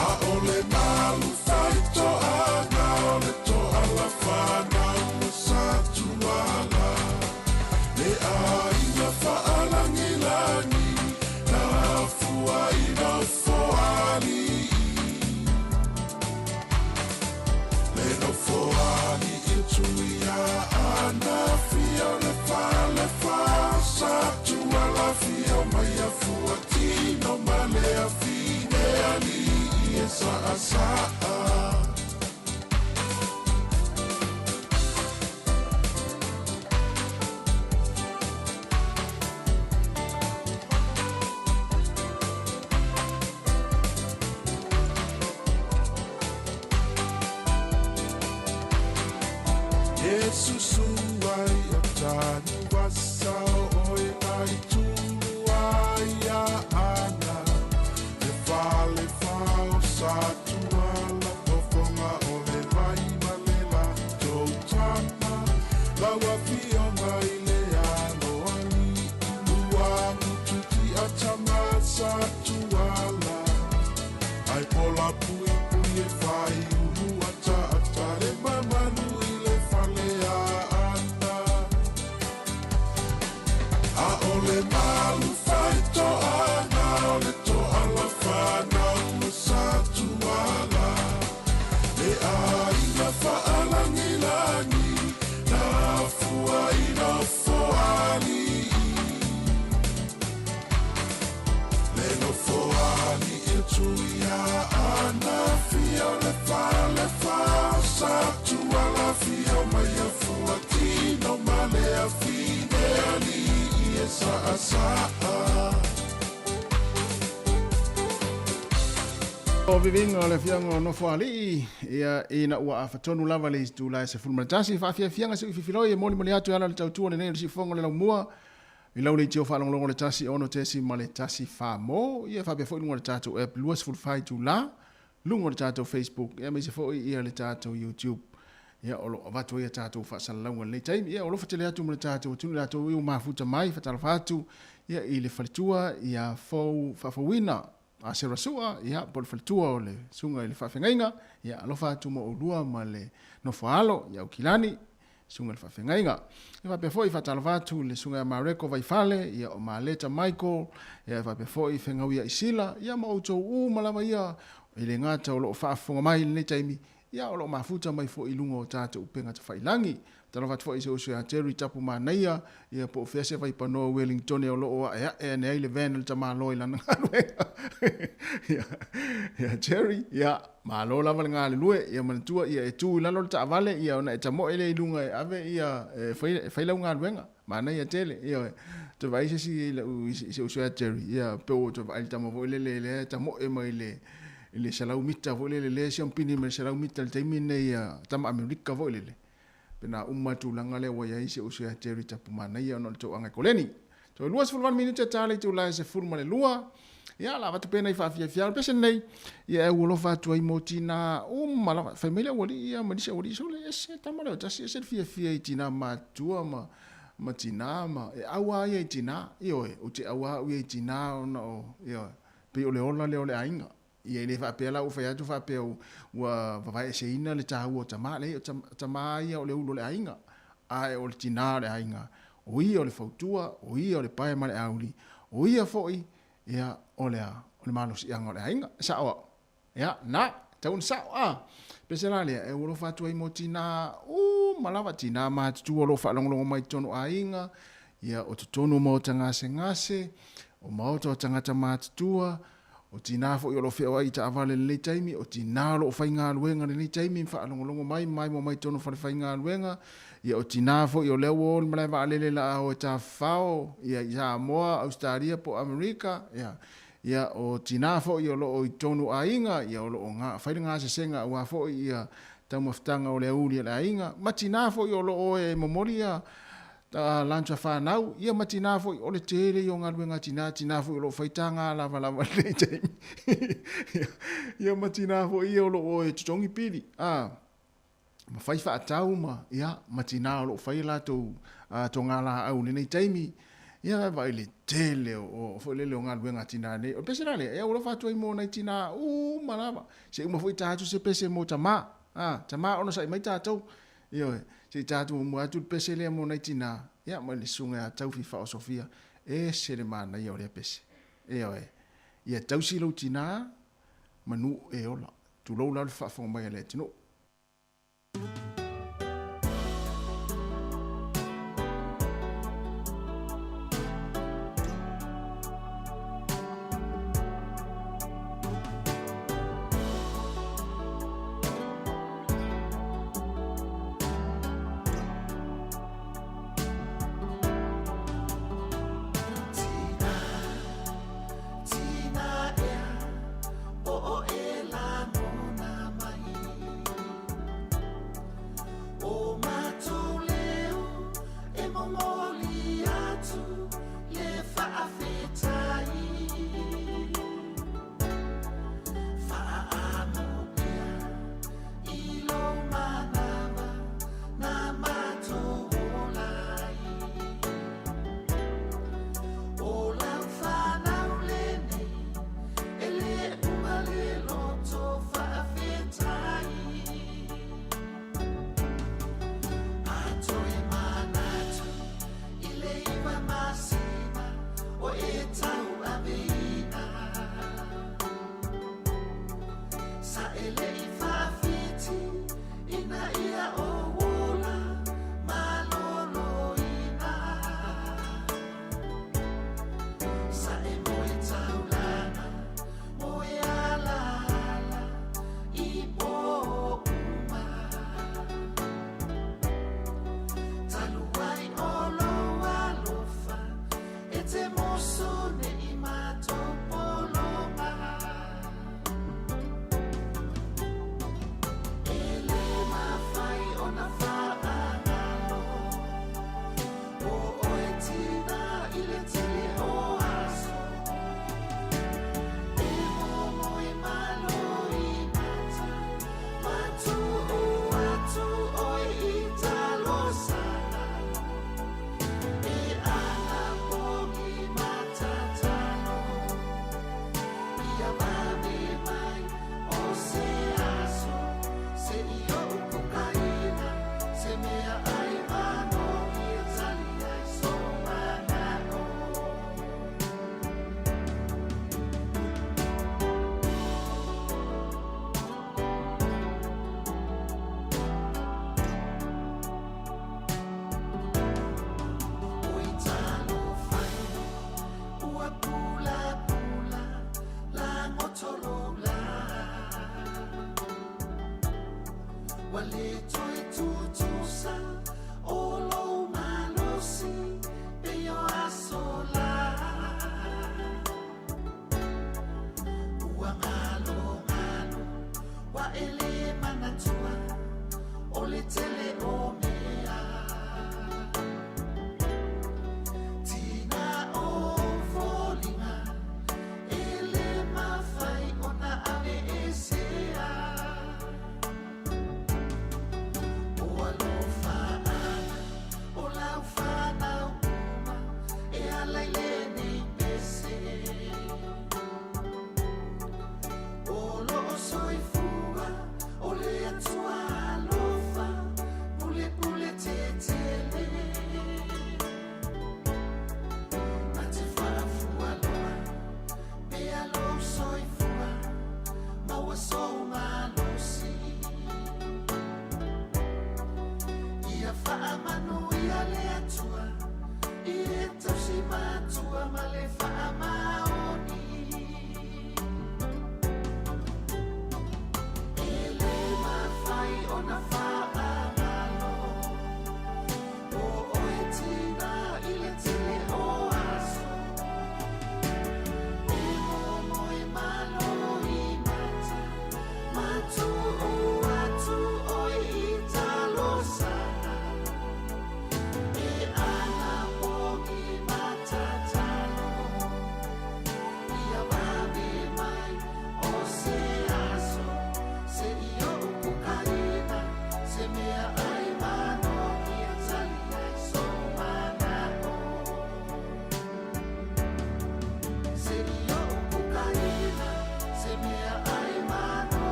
ʻAʻole malu fai toaga o le toala whanau o Satuala. Le ʻāina faalagilangi na afua i Nofoalii. Le Nofoalii o Tuiaana, afio le fale fa Satuala, afio mai afua tino ma le afine alii e saasaa. E susu ai o Tanuvasa o oe nai tulu ai a ana le fale fa o Satuala fofoga o le vai ma le latou tama lau afioga i le aloalii ua gututi tama Satuala ai pola pui pui e fai ulu ata ata le mamalu i le fale a ana. ʻAʻole malu fai toaga o le toala whanau o Satuala. Le ʻāina faalagilangi na afua i Nofoalii. Le Nofoalii o Tuiaana, afio le fale fa o Satuala, afio mai afua tino ma le afine alii e saasaa. O viviga o le afioaga o Nofoalii, ia ina ua afatonu lava le itula e 11, faafiafiaga se ui fifiloi e molimoli atu e ala le tautua lenei o le siufofoga o le laumua i lau leitio faalogologo le 1 6 tesi ma le 1 fa mo, ia faapea foi luga o le tatou app 24 itula, luga o le tatou Facebook, ia aemaise foi ia le tatou YouTube. Ia o lo o avatu ai a tatou faasalalauga i lenei taimi. Ia o alofa tele atu ma le tatou atunuu i latou i ua mafuta mai, faatalofa atu ia i le faletua ia fou faafouina a Sarah Sua, ia po o le faletua o le susuga i le faafeagaiga, ia alofa atu mo oulua ma le nofo alo ia Aukilani, susuga i le faafeagaiga. Ia faapea foi faatalofa atu i le susuga ia Mareko Vaifale, ia o Maleta Michael, ia faapea foi Fegau ia Isila, ia ma outou uma lava ia e le gata o lo o faafofoga mai i lenei taimi, ia o lo o mafuta mai foi i luga o tatou upega tafailangi. Talofa atu foi i se uso ia Jerry Tapu Manaia, ia po o fea se vaipanoa Wellingtone o lo o aeae ane ai le van a le tamaloa i lana galuega. Ia, ia Jerry, ia, malo lava le galulue, ia manatua ia e tu i lalo le taavale, ia ona e tamoe lea i luga e ave ia, e fai, e fai lau galuega. Manaia tele, ia, toe vaai se isi i lau, i se uso ia Jerry, ia, pe ua toe vaai i le tama foi lele lea e tamoe mai le, i le 100 mita foi lele lea e siampini mai le 100 mita i le taimi lenei, ia, tama Amerika foi lele. Pe na uma tulaga lea ua i ai si ou uso ia Jerry Tapumanaia ona o le tauaga e koleni. Toe 28 minute ta le itula e 12. Ia, la avatu pea nai faafiafia o le pese lenei. Ia, e alofa atu ai mo tinā uma lava. Fai mai le aualii ia ma nisi aualii sole, ese tama lea o tasi, ese le fiafia i tinā matutua ma, ma tinā ma, e ʻau lava ia i tinā. Ioe, ou te ʻau lava au ia i tinā ona o, ioe, pei o le ola lea o le aiga. Ia e le faapea la ua fai atu faapea ua vavaeeseina le taua o tama, leai o tama ia o le ulu o le aiga, ae o le tinā o le aiga, o ia o le fautua, o ia o le pae ma le auli, o ia foi ia o le a, o le malosiaga o le aiga. E sao au? Ia, na, tau ina sao, a. Pese la lea, e alofa atu ai mo tinā uma lava, tinā matutua o lo o faalogologo mai i totonu o aiga, ia o totonu o maota gasegase, o maota o tagata matutua, O tinā foi o lo o feoai i taavale i lenei taimi, o tinā o lo o faigaluega i lenei taimi ma faalogologo mai ma maimoa mai i totonu o falefaigaluega, ia o tinā foi o lea ua o i le malae vaalele la a o e tafafao ia i Samoa, Ausetalia po o Amerika, ia, ia o tinā foi o lo o i totonu o aiga, ia o lo o fai le gasesega aua foi ia taumafataga o le aoauli a le aiga, ma tinā foi o lo o e momoli ia lunch a fanau, ia ma tinā foi o le tele ia o galuega a tinā, tinā foi o lo o fai taga lavalava i lenei taimi. Ia ma tinā foi ia o lo o e totogi pili, a, ma fai faatau ma, ia, ma tinā o lo o fai a latou togalaau i lenei taimi, ia vaai le tele o, foi lele o galuega a tinā nei. O le pese la lea, e aualofa atu ai mo nai tinā uma lava. Se i uma foi ta atu se pese mo tamā, a, tamā onosai mai tatou, Ioe, se i ta atu muamua atu le pese lea mo nai tinā, ia ma le susuga ia Taufi Faaosofia, ese le manaia o lea pese. Ioe, ia tausi lou tinā, manu e ola. Tulou la le faafofoga mai a le atunuu.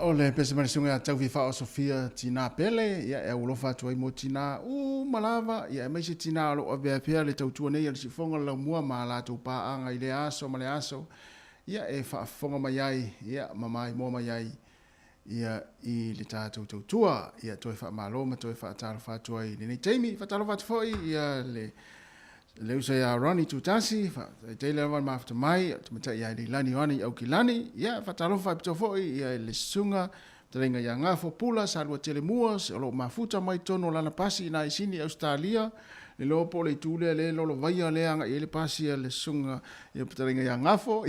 o le pese mai le susuga ia Taufifa o Sofia Tinā Pele, ia, e aualofa atu ai mo tinā uma lava, ia, aemaise tinā o lo o avea pea le tautua nei a le Siufofoga o le Laumua ma a latou paaga i lea aso ma le aso, ia, e faafofoga mai ai, ia, ma maimoa mai ai, ia, i le tatou tautua. Ia, toe faamalo ma toe faatalofa atu ai i lenei taimi. Faatalofa atu foi, ia, le Le uso ia Ronnie Tutasi, faafetai lava le mafuta mai, o le tamaitai ia Leilani Ioane i Aukilani, ia faatalofa faapitoa foi ia i le susuga fetalaiga ia Gafo Pula Saluatelemua, o lo o mafuta mai totonu o lana pasi i na i Sini, Ausetalia, le iloa po o le itu lea le lolovaia lea agai ai le pasi a le susuga ia fetalaiga ia Gafo,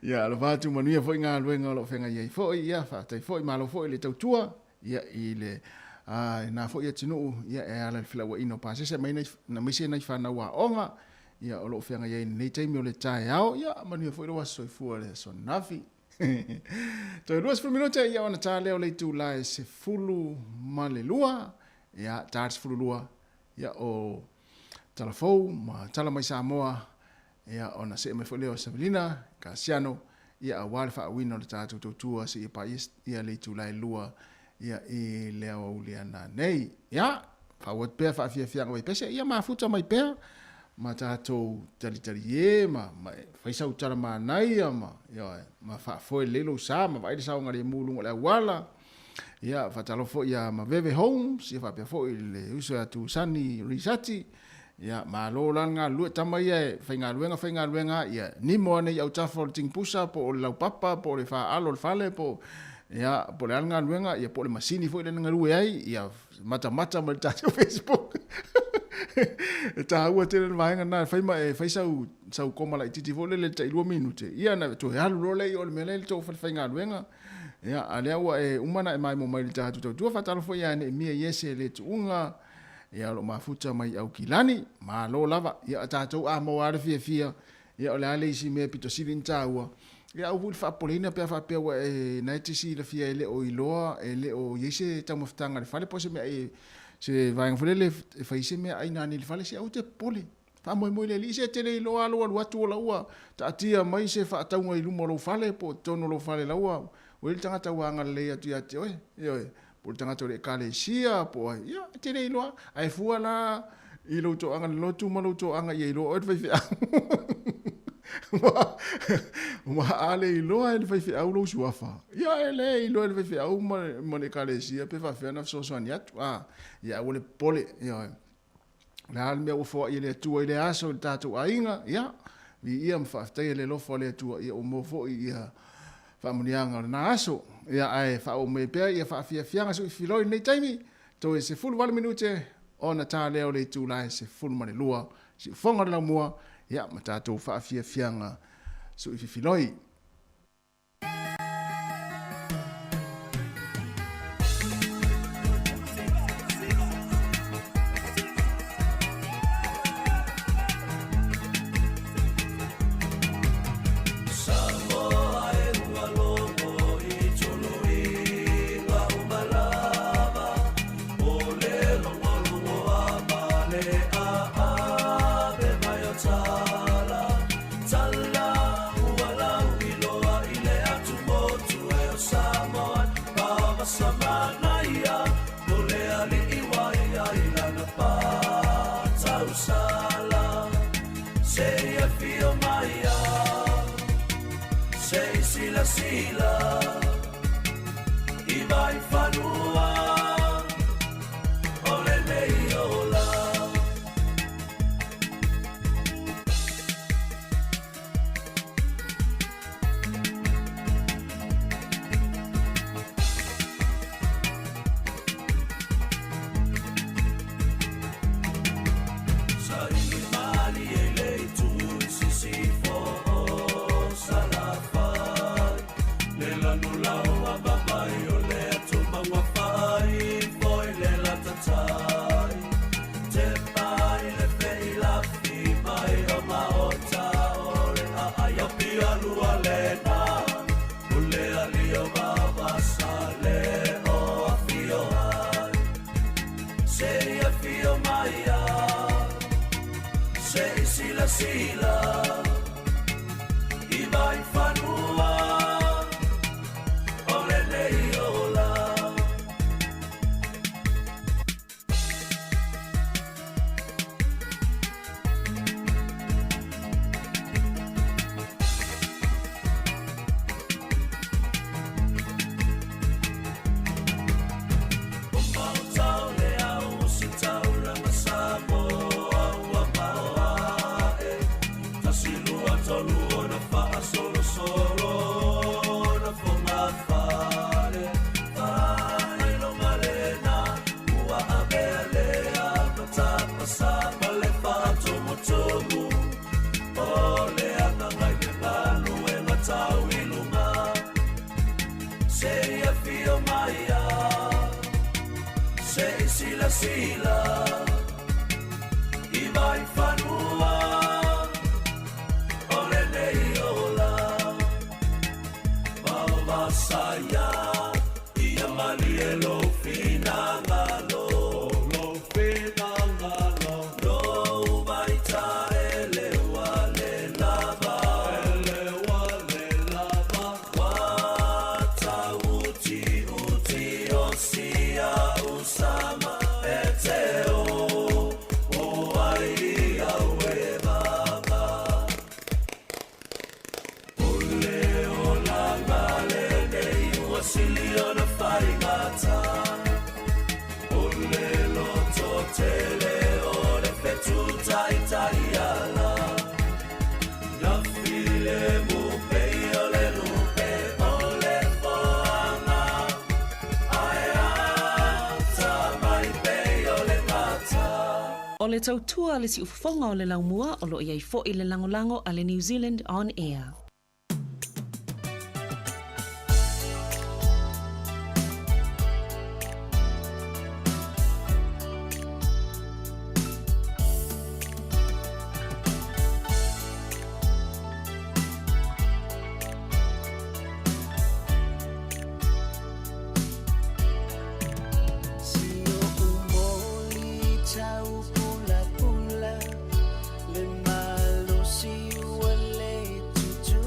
ia alofa atu manuia foi galuega o lo o feagai ai foi, ia faafetai foi malo foi le tautua. Ia, i le, a, i na foi atunuu, ia, e ala i le felauaiina o pasese, aemaise nai fanau aoga, ia, o lo o feagai ai i lenei taimi o le taeao, ia, manuia foi lou aso soifua i le aso ananafi. Toe 20 minute, ia, ona ta lea o le itula e 12, ia, ta le 12, ia, o tala fou ma tala mai Samoa, Ia, ona see mai foi lea o Savelina Kasiano, ia, aua le faauiina o le tatou tautua seia paia ia le itula e 2, ia, i le aoauli ana nei. Ia, faaauau atu pea faafiafiaga vaipese, ia mafuta mai pea ma tatou talitalie ma, ma fai sau tala manaia ma, ioe, ma faafoe lelei lou sa ma vaai le saogalemu i luga o le auala. Ia, faatalofa foi ia Maveve Holmes, ia faapea foi le uso ia Tusani Risati. Ia, malo la le galulue, tama ia e faigaluega, faigaluega, ia nimo ane i autafa o le tingipusa, po o le laupapa, po o le faalo o le fale, po, ia, po o le a le galuega, ia, po o le masini foi lea na galue ai, ia, matamata ma le tatou Facebook. E taua tele le vaega lena, e fai ma e fai sau, sau koma laitiiti foi lele tai 2 minute, ia ona toe alu loa lea i o i le mea la e i le tou falefaigaluega. Ia, a lea ua e uma ona e maimoa mai i le tatou tautua, faatalofa foi ia Neemia Iese le tuuga, ia o lo o mafuta mai i Aukilani, malo lava. Ia o tatou a maua lava le fiafia, ia o le a le isi mea pito sili ona taua, ia aua foi le faapopoleina pe a faapea ua e, na e te silafia e le o iloa, e le o i ai se taumafataga i le fale po o se mea e, se vaega foi lele e fai ai se meaai nanei i le fale, se aua te popole. Faamoemoe i le Alii, se e te le iloa lou alu atu o la ua taatia mai se faatauga i luma o lou fale po o totonu o lou fale la ua i ai le tagata ua agalelei atu ia te oe, ioe, po o le tagata o le ekalesia po o ai, ia, e te le iloa. Ae fua la i lou toaga le lotu ma lou toaga ia iloa oe le faifeau. Aua a le iloa e le faifeau lou suafa, ia e le iloa e le faifeau ma le ekalesia pe faafefea ona fesoasoani atu. A, ia aua le popole, ioe. O le a le mea ua foai e le Atua i lea aso i le tatou aiga, ia, viia ma faafetaia le alofa o le Atua, ia ua maua foi ia faamanuiaga o lena aso. Ia, ae faaauau mai pea ia faafiafiaga suifiloi i lenei taimi, toe 18 minute ona ta lea o le itula e 12, siufofoga o le laumua, ia, ma tatou faafiafiaga suififiloi. silasila i vaifanua o lenei ola ma o vasaia ia malie lou finagalo lou finagalo lou vaitaele ua le lava ele ua le lava ua tauutiuti o sia usama e te o o ai au e baba O le olaga lenei ua sili ona faigata O le lototele o le fetu taitaiala Ia filemu pei o le lupe o le foaga Ae atamai pei o le gata. O le tautua a le siufofoga o le laumua o lo o i ai foi le lagolago a le New Zealand On Air. Si o'u moli tau pulapula Le malosi ua le tutu.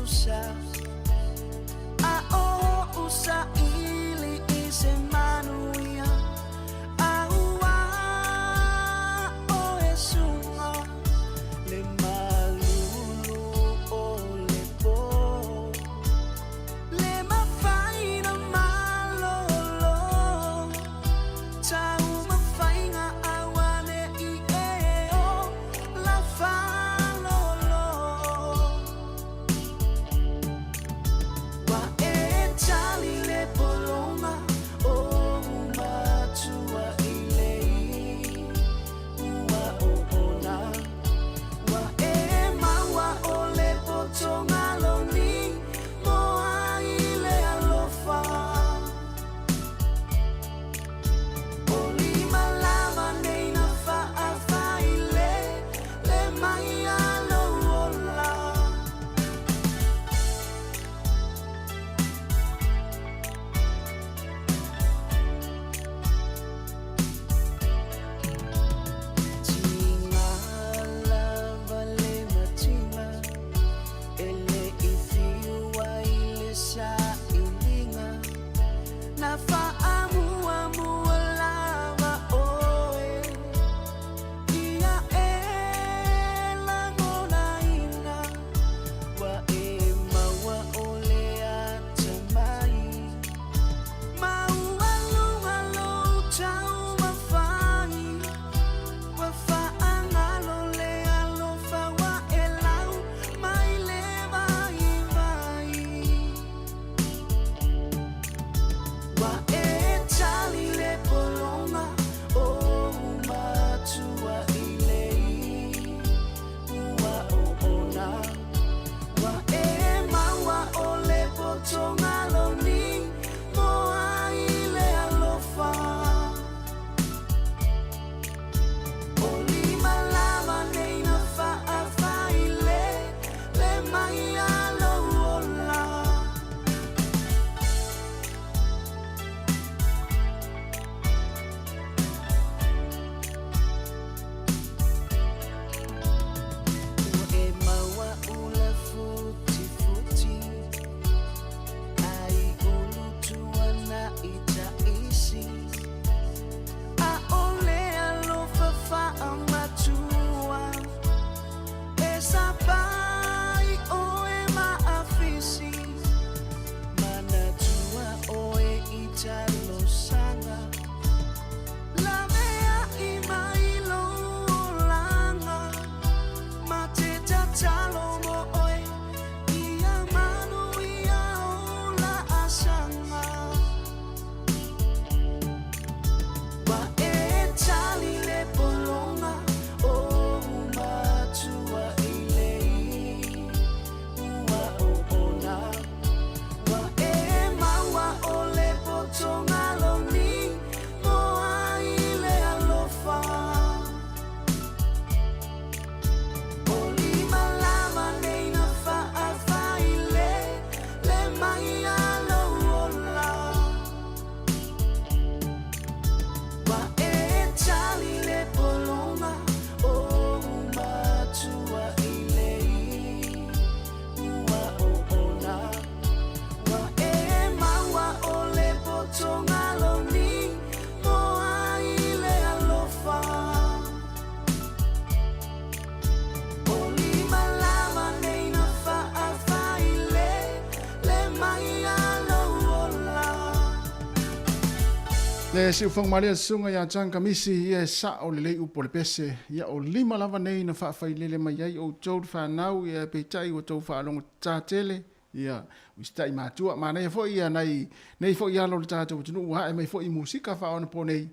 Le siufoga malie susuga ia John Kamisi, ia e sa'o lelei upu o le pese, ia o lima lava nei na faafailele mai ai outou le fanau, ia peitai ua tou faalogotā tele, ia usitai matua. Manaia foi ia nai nei foi alo o le tatou atunuu ua ae mai foi i musika faaonaponei,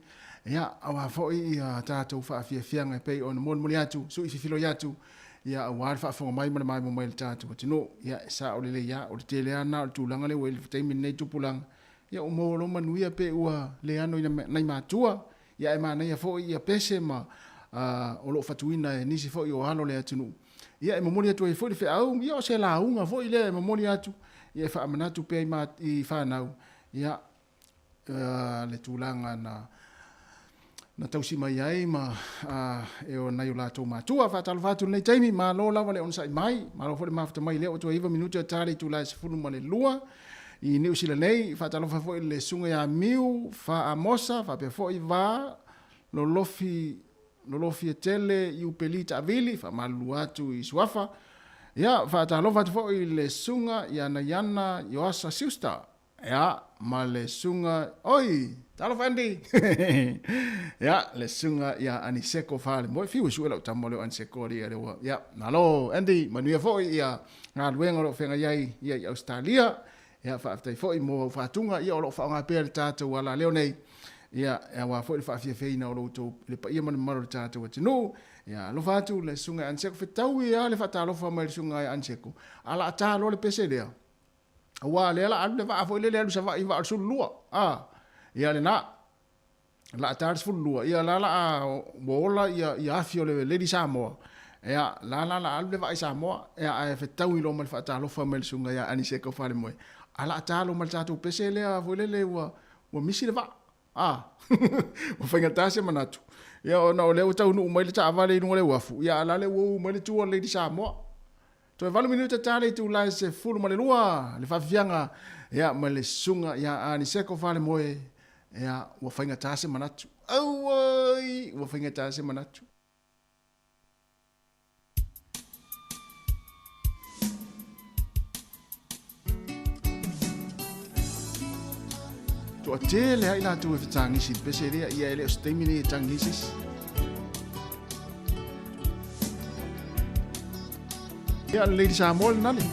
ia auā foi ia tatou faafiafiaga e pei ona molimoli atu, sui fifiloi atu, ia auā le faafofoga mai ma le maimoa mai a le tatou atunuu. Ia e sa'o lelei lava, o le tele lava lena o le tulaga lea ua i ai i le taimi lenei tupulaga, Ia ua maua loa manuia pe ua le ano i nai matua, ia ae manaia foi ia pese ma o lo o fatuina e nisi foi o alo o le atunuu. Ia e momoli atu ai foi le feau, ia o se lauga foi lea e momoli atu, ia e faamanatu pea i fanau, ia le tulaga na na tausi mai ai ma e o nai o latou matua. Faatalofa atu i lenei taimi, malo lava le onosai mai, malo foi le mafuta mai lea ua toe 9 minute o ta le itula e 12 i Niu Sila nei. Faatalofa foi i le susuga ia Miu Fa Amosa, faapea foi Va Lolofi Lolofi e tele i Upeli Taavili, faamalulu atu i Suafa. Ia, faatalofa atu foi i le susuga ia Naiana Ioasa Siusta, Ia, ma le susuga, oi, talofa Andy! Ia, le susuga ia Aniseko Falemoe, fiu e sue lau tama lea o Aniseko alii lea ua, ia, malo Andy, manuia foi ia galuega o lo o feagai ai ia i Ausetalia. Ia, faafetai foi mo au faatuga, ia o lo o faaaoga pea le tatou alaleo nei, ia, aua foi le faafiafiaina o lo outou, le paia ma le mamalu o le tatou atunuu. Ia, alofa atu le susuga ia Aniseko, fetaui lava le faatalofa mai le susuga ia Aniseko, a o le a ta loa le pese lea, Aua lea la alu le vaa foi lele alu Savaii vaa o le 12. A ia lena. La ta le 12 ia la la ua ola ia ia afi o le Lady Samoa. Ia la la la alu le vaa i Samoa. Ia ae fetaui loa ma le faatalofa mai le susuga ia Aniseko Falemoe. A la ta loa ma le tatou pese lea foi lele ua ua misi le vaa. A ua faigata se manatu. Ia ona o lea ua taunuu mai le taavale i luga o le uafu, ia a o la le ua uu mai le tu a le Lady Samoa. Toe 8 minute ta le itula e 12 le faafiafiaga ia ma le susuga ia Aniseko Falemoe, ia ua faigata se manatu. Auoi, ua faigata se manatu. Toatele lava i latou e fetagisi i le pese lea, ia e le o se taimi lenei e tagi ai se isi. Ia, le Lady Samoa lena le.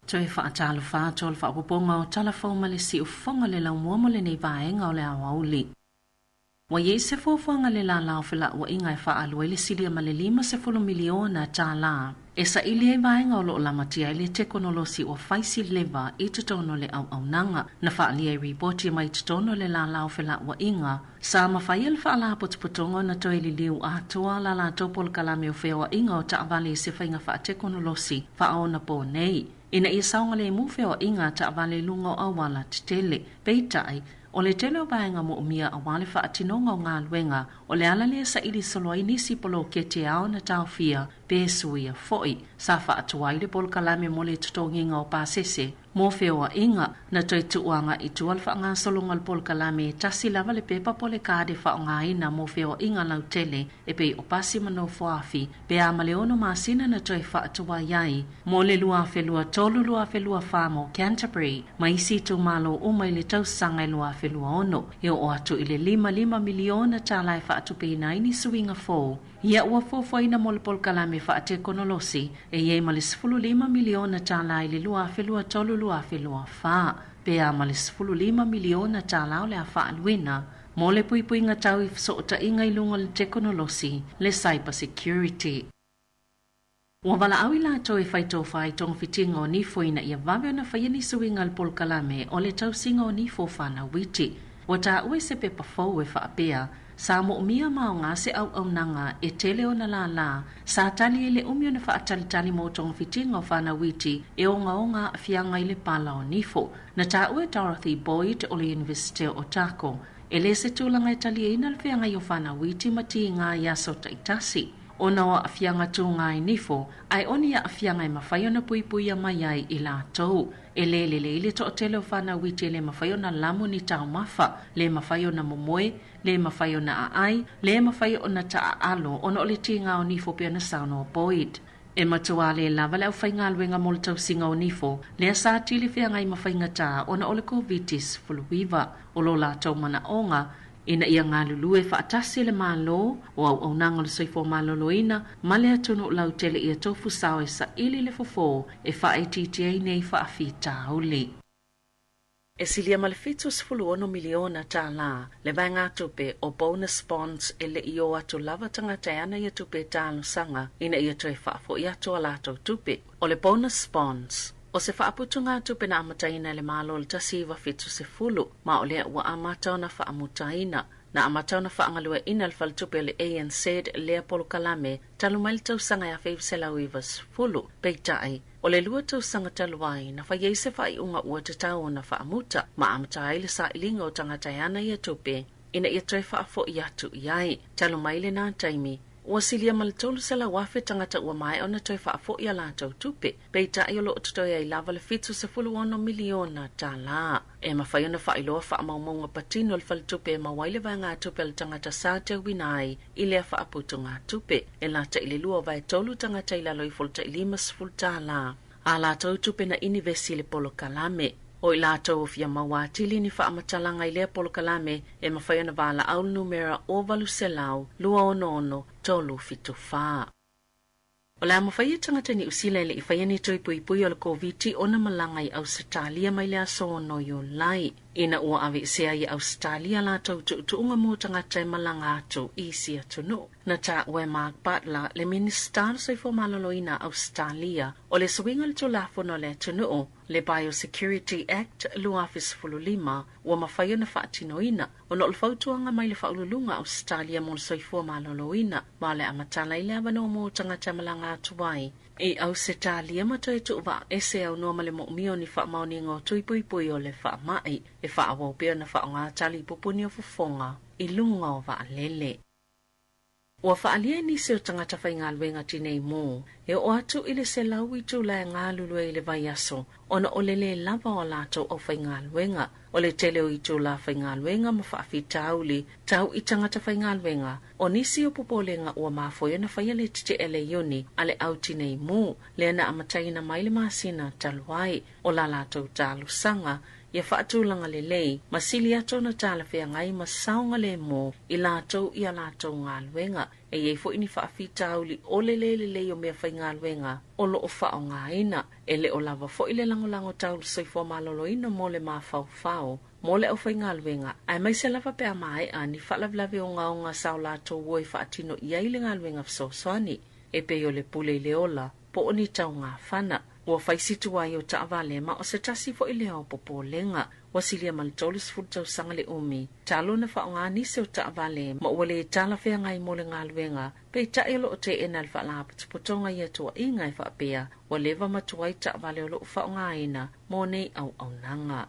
Toe faatalofa atu o le faaopoopoga o Tala Fou ma le Siufofoga le laumua mo lenei vaega o le aoauli. Ua i ai se fuafuaga a le lala o felauaiga e faaalu ai le silia ma le $50 miliona tālā e saili ai vaega o lo o lamatia ai le tekonolosi ua fai si leva i totonu o le auaunaga. Na faaalia i ripoti mai totonu o le lala o felauaiga, sa mafai e le faalapotopotoga ona toe liliu atoa la latou polokalame o feoaiga o taavale i se faiga faatekonolosi faaonaponei ina ia saogalemu feoaiga a taavale i luga o auala tetele. Peitai, o le tele o vaega moomia aua le faatinoga o galuega, o le ala lea saili solo ai nisi poloketi e ao ona taofia pe suia foi. Sa faatuai le polokalame mo le totogiga o pasese mo feoaiga, na toe tuu agai i tua le faagasologa o le polokalame e tasi lava le pepa po o le kade e faaaogaina mo feoaiga lautele e pei o pasi ma nofoafi pe a ma le 6 masina na toe faatuai ai mo le 2023 2024 mo Canterbury ma isi itumalo uma i le tausaga e 2026 e oo atu i le $55 miliona tālā e faatupeina ai ni suiga fou. Ia ua fuafuaina mo le polokalame faatekonolosi e i ai ma le $15 miliona tālā i le 2023 2024 pe a ma le $15 miliona tālā o le a faaaluina mo le puipuiga tau i fesootaiga i luga o le tekonolosi, le cyber security. Ua valaau i latou e fai tofa i togafitiga o nifo ina ia vave ona faia ni suiga a le polokalame o le tausiga o nifo fanau iti. Ua taua i se pepa fou e faapea, sa moomia ma aoga se auaunaga e tele ona lālā, sa tali ai le umi ona faatalitali mo togafitiga o fanau iti e ogaoga aafiaga i le pala o nifo. Na taua e Dorothy Boyd o le Iunivesite o Otago, e lē se tulaga e taliaina le feagai o fanau iti ma tiga i aso taitasi ona o aafiaga tuga i nifo, ae o ni aafiaga e mafai ona puipuia mai ai i latou. E lē lelei le toatele o fanau iti e lē mafai ona lamu ni taumafa, lē mafai ona momoe, lē mafai ona aai, lē mafai ona taaalo ona o le tiga o nifo pei ona saunoa Boyd. E matua lē lava le aufaigaluega mo le tausiga o nifo, lea sa tili feagai ma faigata ona o le Koviti-19. O lo latou manaoga, ina ia galulue faatasi le Malo, o auaunaga o le soifua maloloina ma le atunuu lautele ia tofu sao e saili le fofo e faaitiitia ai nei faafitauli. E silia ma le $76 miliona tālā le vaegatupe o bonus bonds e le i o atu lava tagata e ana ia tupe talosaga ina ia toe faafoi atu a latou tupe. O le bonus bonds, o se faaputugatupe na amataina e le Malo i le 1970, ma o lea ua amata ona faamutaina. Na amata ona faagalueaiina e le faletupe o le ANZ lea polokalame talu mai le tausaga e 1990. Peitai, o le 2 tausaga talu ai, na fai ai se faaiuga ua tatau ona faamuta, ma amata ai le sailiga o tagata e ana ia tupe ina ia toe faafoi atu i ai. Talu mai lenā taimi, ua silia ma le 300,000 tagata ua maea ona toe faafoi a latou tupe, peitai o lo o totoe ai lava le $76 miliona tālā. E mafai ona faailoa faamaumauga patino e le faletupe e maua ai le vaegatupe a le tagata sa teuina ai i lea faaputugatupe. E lata i le 2/3 tagata i lalo ifo o le tai $50 a latou tupe na inivesi i le polokalame. O i latou o fia maua atili ni faamatalaga i lea polokalame e mafai ona valaau le numera 0800 266 374. O le a mafai e tagata Niu Sila e le i faia ni tui puipui o le Koviti ona malaga i Ausetalia mai le aso 6 Iulai, ina ua aveesea i Ausetalia latou tuutuuga mo tagata e malaga atu i isi atunuu. Na taua e Mark Butler, le Minisita o le Soifua Maloloina a Ausetalia, o le suiga o le Tulafono a le atunuu, le Biosecurity Act 2015, ua mafai ona faatinoina ona o le fautuaga mai le Faauluuluga a Ausetalia mo le Soifua Maloloina, ma o le a matala ai le avanoa mo tagata e malaga atu ai i Ausetalia ma toe tuuvaaese aunoa ma le moomia o ni faamaoniga o tui puipui o le faamai e faaauau pea ona faaaoga tali pupuni o fofoga i luga o vaalele. Ua faaalia e nisi o tagata faigaluega tinei mu e oo atu i le 100 itula e galulue i le vaiaso ona o le lē lava o a latou aufaigaluega. O le tele o itula faigaluega ma faafitauli tau i tagata faigaluega, o nisi o popolega ua mafua ai ona faia le tetee le iuni a le au tinei mu lea na amataina mai le masina talu ai. O la latou talosaga Ia faatulaga lelei ma sili atu ona talafeagai ma saogalemu i latou i a latou galuega. E i ai foi ni faafitauli o le le lelei o meafaigaluega o lo o faaaogaina. E le o lava foi le lagolago tau le soifua maloloina mo le mafaufau mo le aufaigaluega, aemaise lava pe a maea ni faalavelave ogaoga sa o latou o e faatino i ai le galuega fesoasoani, e pei o le pule i le ola po o ni taugafana. Ua fai si tuai o taavale ma o se tasi foi lea o popolega. Ua silia ma le 30 tausaga le umi talu ona faaaoga nisi o taavale ma ua le talafeagai mo le galuega, peitai o lo o teena e le Faalapotopotoga ia tuuaiga e faapea ua leva ma tuai taavale o lo o faaaogaina mo nei auaunaga.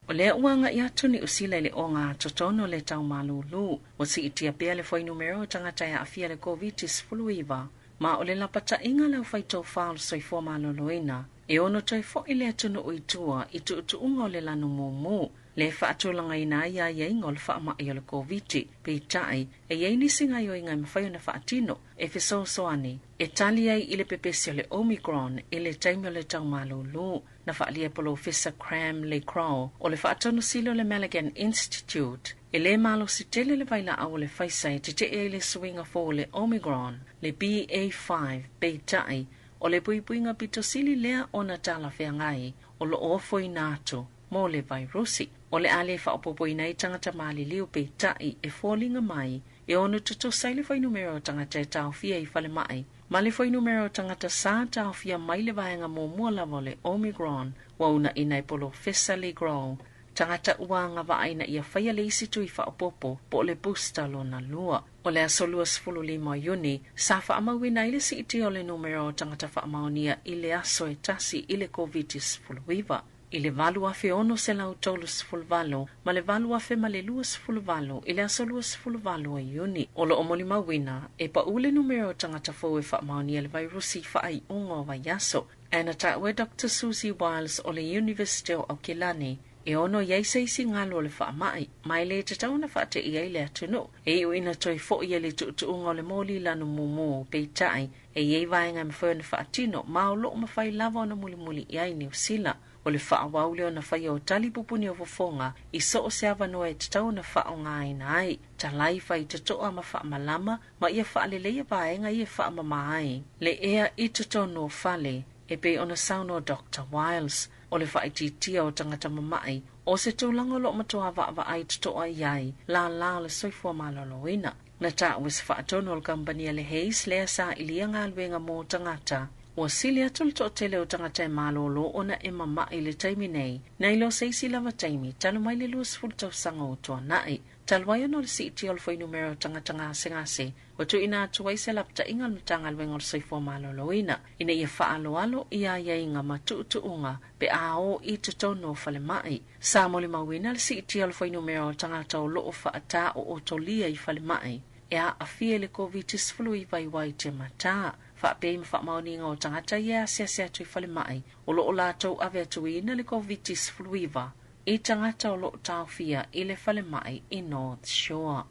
O lea ua agai atu Niu Sila i le ogatotonu o le tau malūlū. Ua siitia pea le fuainumera o tagata e aafia i le Koviti-19, ma o le lapataiga a le aufaitofa o le soifua maloloina e ono toe foi le atunuu i tua i tuutuuga o le lanu mumu le faatulagaina ai aiaiga o le faamai o le Koviti. Peitai, e i ai nisi gaoioiga e mafai ona faatino e fesoasoani e tali ai i le pepesi o le Omicron i le taimi o le tau malūlū. Na faaalia e Polofesa Graham Le Crow o le Faatonu Sili o le Malaghan Institute e le malosi tele le vailaau o le Pfizer e tetee ai i le suiga fou o le Omicron, le BA5, peitai, o le puipuiga pito sili lea ona talafeagai o lo o ofoina atu mo le vairusi. O le a le faaopoopoina ai tagata maliliu peitai e foliga mai e ono tutusa ai le fuainumera o tagata e taofia i falemai ma le fuainumera o tagata sa taofia mai le vaega muamua lava o le Omicron ua uunaina e Polofesa Le Gros tagata ua agavaa ina ia faia le isi tui faaopoopo po o le booster lona lua. O le aso 25 o Iuni sa faamauina ai le siitia o le numera o tagata faamaonia i le aso e tasi i le Koviti-19 i le 8,638 ma le 8,028 i le aso 28 o Iuni. O lo o molimauina e pau le numera o tagata fou e faamaonia le vairusi i faaiuga o vaiaso. Ae na taua e Doctor Susie Wiles o le Iunivesite o Aukilani e ono i ai se isi galu o le faamai, ma e le tatau ona faateia ai le atunuu. E iu ina toe foi ai le tuutuuga o le moli lanu mumu, peitai, e i ai vaega e mafai ona faatino, ma o lo o mafai lava ona mulimuli i ai Niu Sila. O le faaauau lea ona faia o tali pupuni o fofoga i so o se avanoa e tatau ona faaaogaina ai, talai faitotoa ma faamalama, ma ia faaleleia vaega ia e faamama ai le ea i totonu o fale, e pei ona saunoa Doctor Wiles. O le faaitiitia o tagata mama'i, o se tulaga o lo o matua vaavaai totoa i ai lālā o le soifua maloloina. Na taua e se faatonu o le kamupani a le Hays lea sa ilia galuega mo tagata. Ua sili atu le toatele o tagata e malolo ona e mama'i i le taimi nei, nai lo se isi lava taimi talu mai le 20 tausaga ua tuanai. Talu ai ona o le siitia o le fuainumera o tagata gasegase, ua tuuina atu ai se lapataiga a le Matagaluega o le Soifua Maloloina ina ia faaaloalo i aiaiga ma tuutuuga pe a o i totonu o falemai. Sa molimauina le siitia o le fuainumera o tagata o lo o faataootolia i falemai e aafia i le Koviti-19 i Waitematā, faapea i ma faamaoniga o tagata ia e asiasi atu i falemai o lo o latou ave atuina le Koviti-19 i tagata o lo o taofia i le falemai i North Shore.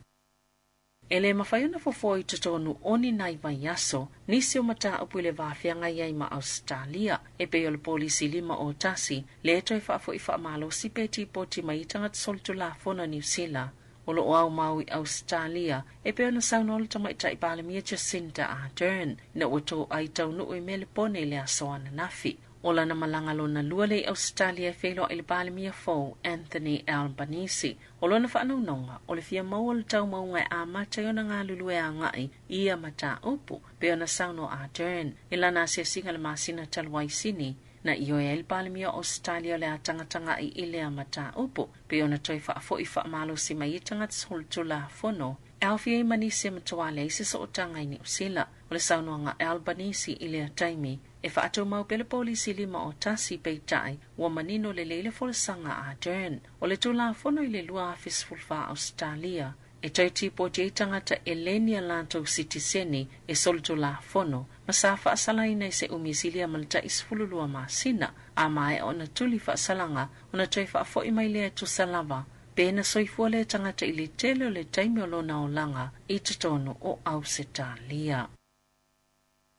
E le mafai ona fofo i totonu o ni nai vaiaso nisi o mataupu i le va feagai ai ma Ausetalia, e pei o le Polisi 51, lea e toe faafoi faamalosi pe tipoti mai i tagata solitulafono a Niu Sila o lo o aumau i Ausetalia, e pei ona saunoa le Tamaitai Palemia Jacinda Ardern ina ua toai taunuu i Melepone i le aso ananafi. O lana malaga lona lua lea i Ausetalia e feiloai i le Palemia fou Anthony Albanese. O lona faanaunaunga, o le fia maua o le taumauga e amata ai ona galulue agai i ia mataupu, pei ona saunoa Ardern i lana asiasiga i le masina talu ai i Sini. Na ioe ai le Palemia o Ausetalia o le a tagatagai i lea mataupu, pei ona toe faafoi faamalosi mai ai tagata solitulafono e aofia ai ma nisi e matua leai se sootaga i Niu Sila. O le saunoaga a Albanese i lea taimi, e faatumau pea le Polisi 51, peitai, ua manino lelei le folasaga a Ardern o le Tulafono i le 2014 Ausetalia e toe tipoti ai tagata e le ni a latou sitiseni e solitulafono ma sa faasalaina i se umi silia ma le tai 12 masina a maea ona tuli faasalaga ona toe faafoi mai lea e tusa lava pe na soifua lea tagata i le tele o le taimi o lona olaga i totonu o Ausetalia.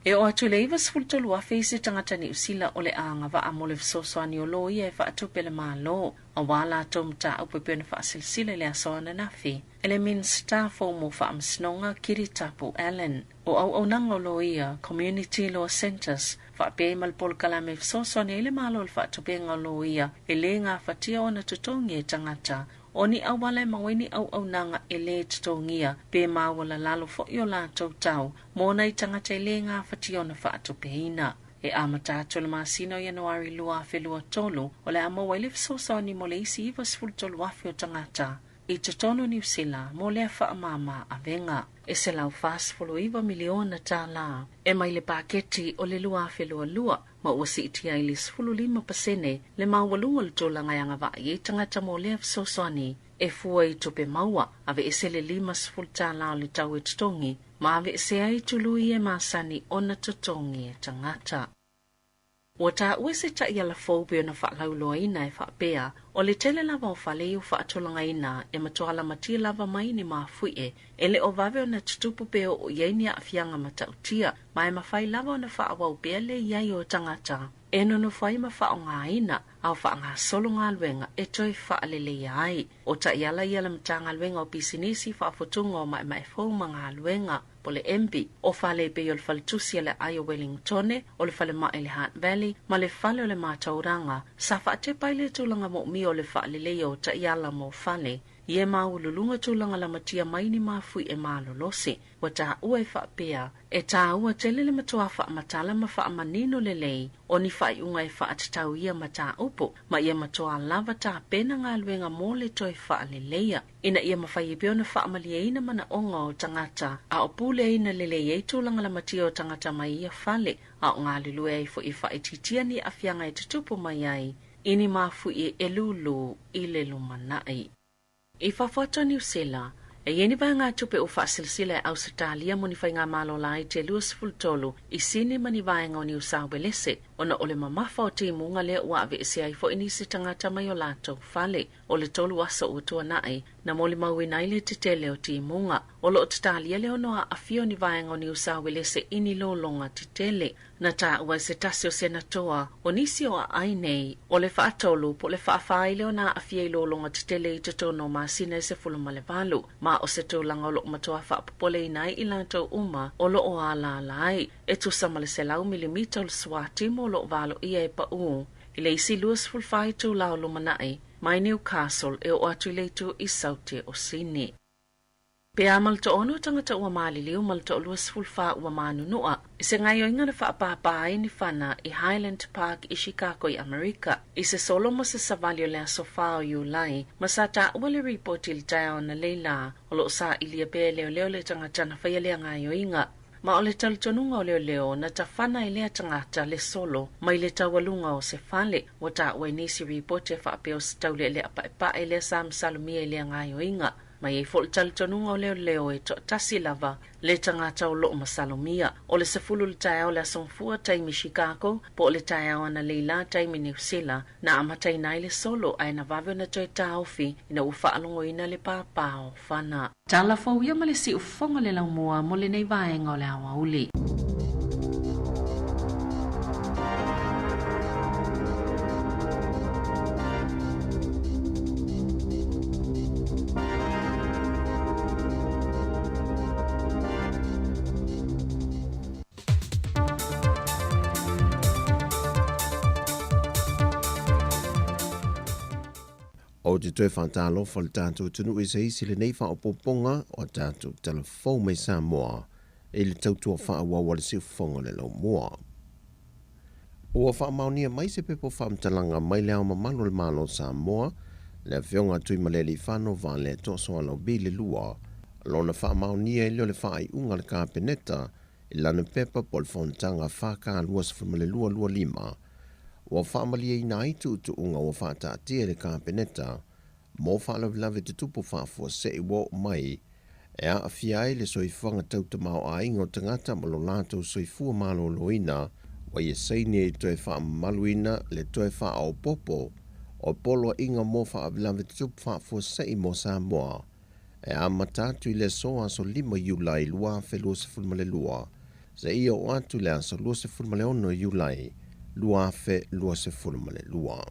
E oo atu i le 93,000 isi tagata Niu Sila o le a agavaa mo le fesoasoani o loia e faatupe e le Malo aua latou mataupu e pei ona faasilasila i le aso ananafi e le Minisita fou mo Faamasinoga Kiritapu Allan. O auaunaga o loia, Community Law Centres, faapea ai ma le polokalame e fesoasoani ai le Malo i le faatupega o loia e le gafatia ona totogi e tagata O ni auala e maua ai ni auaunaga e lē totogia pe maualalalo foi o latou tau mo nai tagata e lē gafatia ona faatupeina. E amata atu i le masina o Ianuari 2023, o le a maua ai le fesoasoani mo le isi 93,000 o tagata i totonu o Niu Sila mo lea faamāmā avega. E $149 miliona tālā e mai le paketi o le 2022 ma ua siitia ai le 15% le maualuga o le tulaga e agavaa i ai tagata mo lea fesoasoani e fua i tupe maua, aveese le $50 o le tau e totogi ma aveesea ai tului e masani ona totogi e tagata. Ua taua se taiala fou pei ona faalauiloaina e faapea, o le tele lava o fale ia ua faatulagaina e matua lamatia lava mai ni mafuie e le o vave ona tutupu pe oo i ai ni aafiaga matautia, ma e mafai lava ona faaauau pea le i ai o tagata e nonofo ai ma faaaogaina a o faagasolo galuega e toe faaleleia ai. O taiala ia a le Matagaluega o Pisinisi, Faafotuga o Maemae Fou ma Galuega, po o le MB, o fale e pei o le faletusi a le Aai o Wellingtone, o le falemai i le Hutt Valley, ma le fale o le Mātauranga, sa faatepa ai le tulaga moomia o le faaleleia o taiala mo fale ia e maualuluga tulaga lamatia mai ni mafui e malolosi. Ua taua e faapea, e tāua tele le matua faamatala ma faamanino lelei o ni faaiuga e faatatau ia mataupu, ma ia matua lava tapena galuega mo le toe faaleleia, ina ia mafai ai pea ona faamalieina manaoga o tagata, a o puleaina lelei ai tulaga lamatia o tagata mai ia fale, a o galulue ai foi e faaitiitia ni aafiaga e tutupu mai ai i ni mafuie e lūlū i le lumanai. I fafo atu o Niu Sila, e i ai ni vaegatupe ua faasilasila e Ausetalia mo ni faigamalo laiti e 23 i Sini ma ni vaega o Niu Sauelese ona o le mamafa o timuga lea ua aveesea ai foi nisi tagata mai o latou fale. O le tolu aso ua tuanai, na molimauina ai le tetele o timuga. O lo o tatalia le ono aafia o ni vaega o Niu Sauelese i ni lologa tetele. Na taua e se tasi o Senatoa o nisi o aai nei, o le faatolu po o le faafā ai lea ona aafia i lologa tetele i totonu o masina e 18, ma o se tulaga o lo o matua faapopoleina ai i latou uma o lo o alaala ai. E tusa ma le 100 milimita o le suatimo o lo o valoia e paū i le isi 24 itulā o lumanai mai Newcastle e oo atu i le itu i Saute o Sini. Pe a ma le toaono o tagata ua maliliu ma le toa-24 ua manunua i se gaoioiga na faapāpā ai ni fana i Highland Park i Chicago i Amerika i se solo ma se savali o le aso 4 o Iulai ma sa taua le ripoti i le taeao analeila o lo o sailia pea e leoleo le tagata na faia lea gaoioiga. Ma o le talitonuga o leoleo na tafana ai lea tagata le solo mai le taualuga o se fale. Ua taua i nisi ripoti e faapea o se taulealea paepae lea sa masalomia i lea gaoioiga. Ma e i ai foi le talitonuga o leoleo e toatasi lava le tagata o lo o masalomia. O le 10 i le taeao o le Aso Gafua taimi Chicago, po o le taeao analeila taimi Niu Sila, na amataina ai le solo ae na vave ona toe taofi ina ua faalogoina le pāpā o fana. Tala fou ia ma le siufofoga o le laumua mo lenei vaega o le aoauli. Ou te toe faatalofa le tatou atunuu i se isi lenei faaopoopoga o a tatou tala fou mai Samoa i le tautua faaauau a le siufofoga o le laumua. Ua faamaonia mai se pepa o faamatalaga mai Le Ao Mamalu o le Malo o Samoa, le Afioga a Tuimalealiifano Vaaletoa Sualauvi le Lua, lona faamaonia ai lea o le faaiuga a le Kapeneta i lana pepa po o le Fonotaga FK 22 25, ua faamalieina ai tuutuuga ua faataatia e le Kapeneta mo faalavelave tutupu faafuasei ua oo mai e aafia ai le soifuaga tau tamaoaiga o tagata ma lo latou soifua maloloina, ua ia saini ai toe faamamaluina le toe faaopoopo o poloaiga mo faalavelave tutupu faafuasei mo Samoa e amata atu i le aso 5 Iulai 2022. Seia oo atu i le aso 26 Iulai 2022.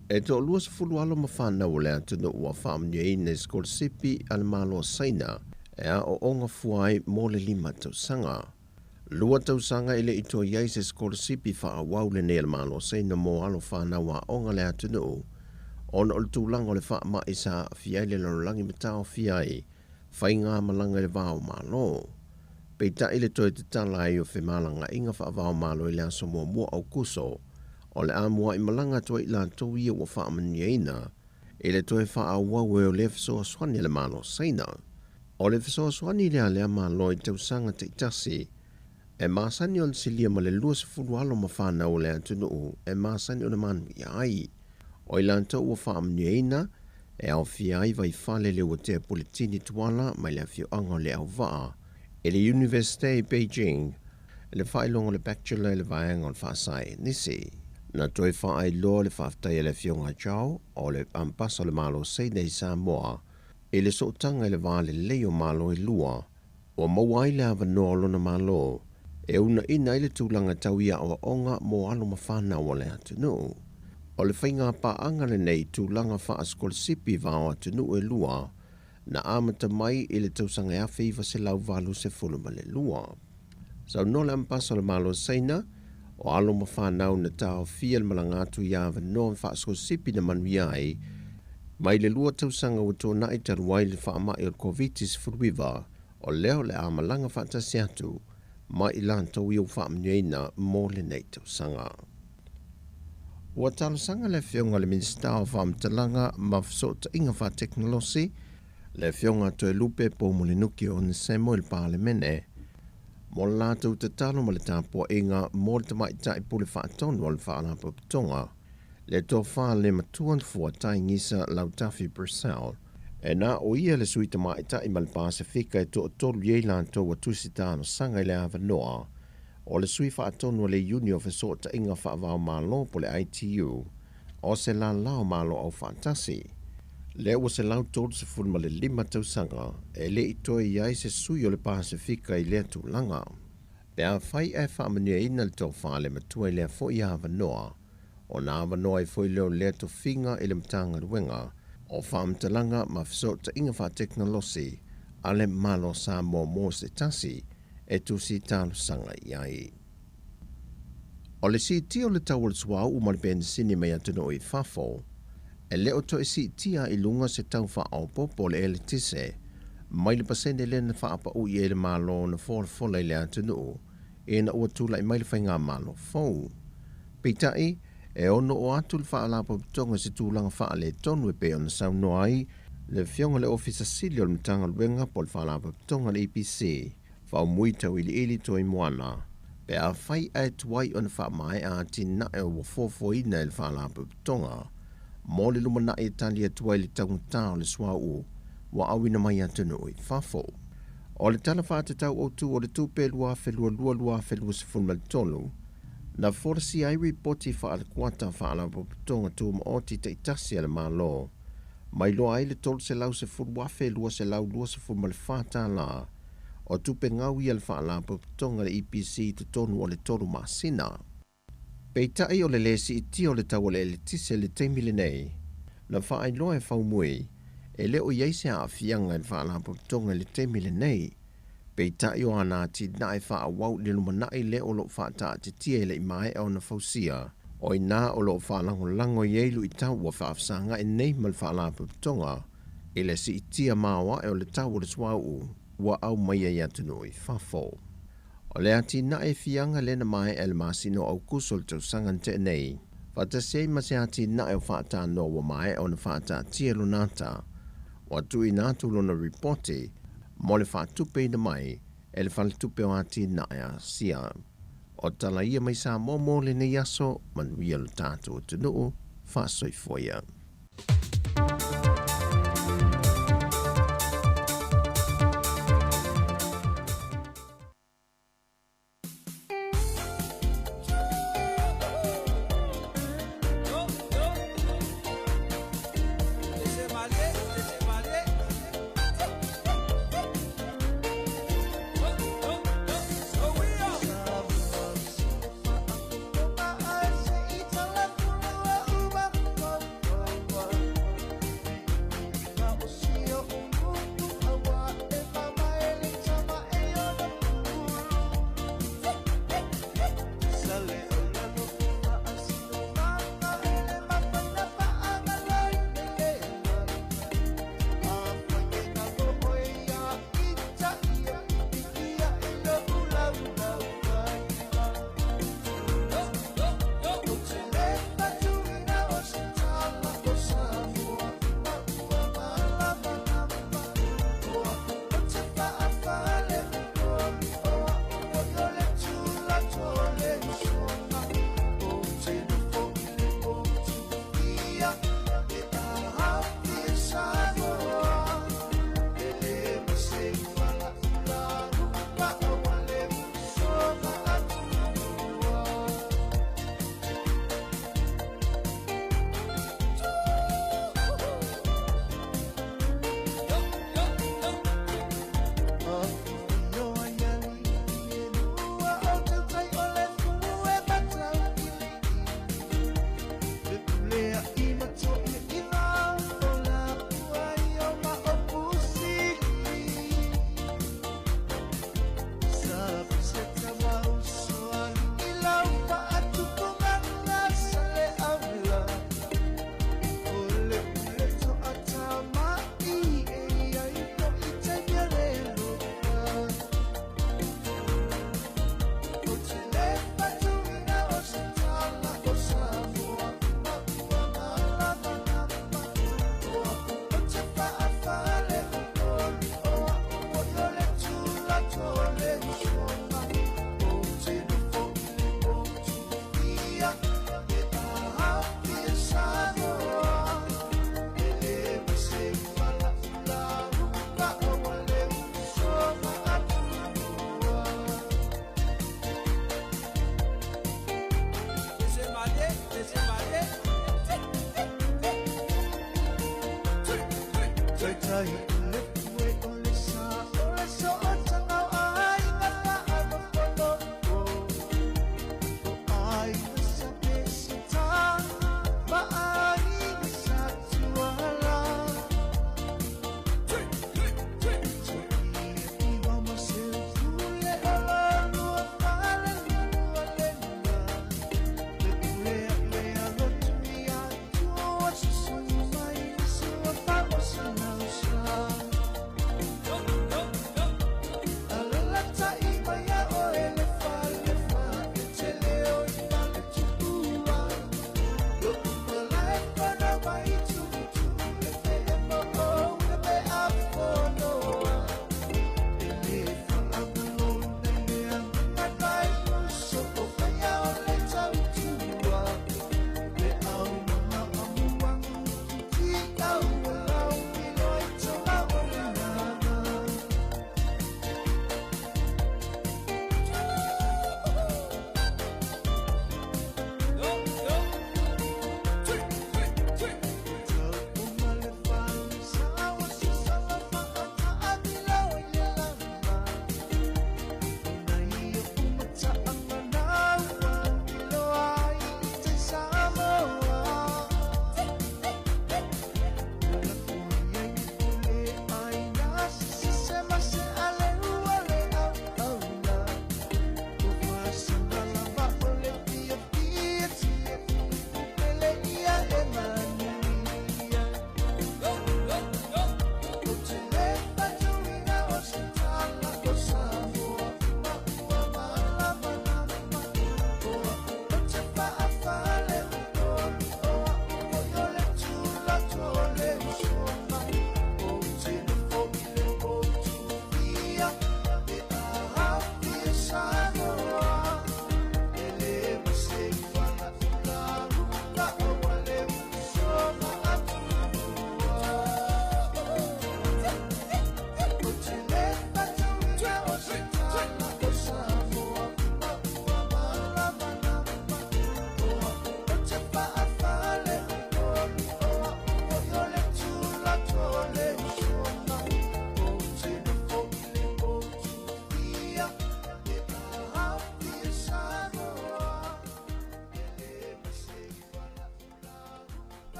E toa-20 alo ma fanau o le atunuu ua faamanuiaina i sikolasipi a le Malo o Saina e aooga fua ai mo le 5 tausaga. 2 tausaga e le i toe i ai se sikolasipi faaauau lenei a le Malo o Saina mo alo fanau aoga le atunuu ona o le tulaga o le faamai sa aafia ai le lalolagi ma taofia ai faigamalaga i le va o Malo. Peitai le toe tatala ai o femalagaaiga faava-o-Malo i le aso 1 Aokuso, o le a muai malaga atu ai i latou ia ua faamanuiaina i le toe faaauau ai o lea fesoasoani a le Malo o Saina. O le fesoasoani lea a lea Malo i tausaga taitasi, e masani ona silia ma le 20 alo ma fanau o le atunuu e masani ona manuia ai. O i latou ua faamanuiaina, e aofia ai Vaifale Leuatea Puletini Tuala mai le afioaga o Leauvaa i le Iunivesite i Beijing i le faailoga o le Bachelor i le vaega o le Faasaienisi. Na toe faailoa le faafetai a le Afioga Zhao o le Ambasa o le Malo o Saina i Samoa i le sootaga i le va lelei o Malo e lua ua maua ai le avanoa o lona Malo e uunaina ai le tulaga tau i aoaoga mo alo ma fanau a le atunuu. O le faigapaaga lenei i tulaga faasikolasipi va o atunuu e lua na amata mai i le tausaga 1982. Saunoa le Ambasa o le Malo o Saina, o alo ma fanau na taofia le malaga atu i avanoa faasikolasipi na manuia ai mai le 2 tausaga ua tuanai talu ai le faamai o le Koviti-19, o lea o le a malaga faatasi atu ma i latou ia ua faamanuiaina mo lenei tausaga. Ua talosaga le Afioga i le Minisita o Faamatalaga ma Fesootaiga Faatekonolosi, le Afioga Toelupe Poumulinuki Onesemo i le Palemene, mo le latou tatalo ma le tapuaiga mo le Tamaitai Pule Faatonu o le Faalapotopotoga, le Tofa le Matua Fuataigisa Lautafi Purcell. E na o ia le sui tamaitai ma le Pasefika e toatolu i ai latou ua tusi talosaga i le avanoa o le sui faatonu o le Iuni o Fesootaiga Faava-o-Malo po o le ITU o se lala o Malo Aufaatasi. Lea ua 135 tausaga e le i toe i ai se sui o le Pasefika i lea tulaga. Pe afai ae faamanuiaina le tofa le matua i lea foi avanoa, ona avanoa ai foi lea o lea tofiga i le Matagaluega o Faamatalaga ma Fesootaiga Faatekonolosi a le Malo o Samoa mo se tasi e tusi talosaga i ai. O le siitia o le tau o le suauu ma le penisini mai atunuu i fafo, e le o toe siitia i luga se tau faaopoopo o le eletise mai le pasene lea na faapaui ai le Malo na folafola i le atunuu ina ua tulai mai le faigamalo fou. Peitai, e ono oo atu le Faalapotopotoga i se tulaga faaletonu e pei ona saunoa ai le Afioga i le Ofisa Sili o le Matagaluega po o le Faalapotopotoga a le EPC, Faumui Tauiliili Toimoana, pe afai ae tuai ona faamaea atinae ua fuafuaina e le Faalapotopotoga mo le lumanai e tali atu ai i le taugata o le suauu ua auina mai atunuu i fafo. O le Tala Faatatau Autu o le Tupe 2022/2023, na folasia ai ripoti faale-kuata Faalapotopotoga Tumaoti taitasi a le Malo, ma iloa ai le $310,224 o tupe gau ia le Faalapotopotoga a le EPC i totonu o le 3 masina. Peitai o le lē siitia o le tau o le eletise i le taimi lenei, na faailoa e Faumui e le o i ai se aafiaga i le Faalapotopotoga i le taimi lenei. Peitai o ana atinae faaauau i le lumanai lea o lo o faataatitia e le i maea ona fausia, o i ina o lo o faalagolago i ai luitau ua faafesagai nei ma le Faalapotopotoga i le siitia maoae o le tau o le suauu ua aumaia i atunuu i fafo. O le atinae fiaga lea na maea i le masina o Aokuso o le tausaga na tea nei, faatasi ai ma se atinae o faatanoa ua maea ona faataatia lona ata, ua tuuina atu lona ripoti mo le faatupeina mai e le Faletupe o Atinae a Asia. O tala ia mai Samoa mo lenei aso, manuia lo tatou atunuu, faasoifua ia.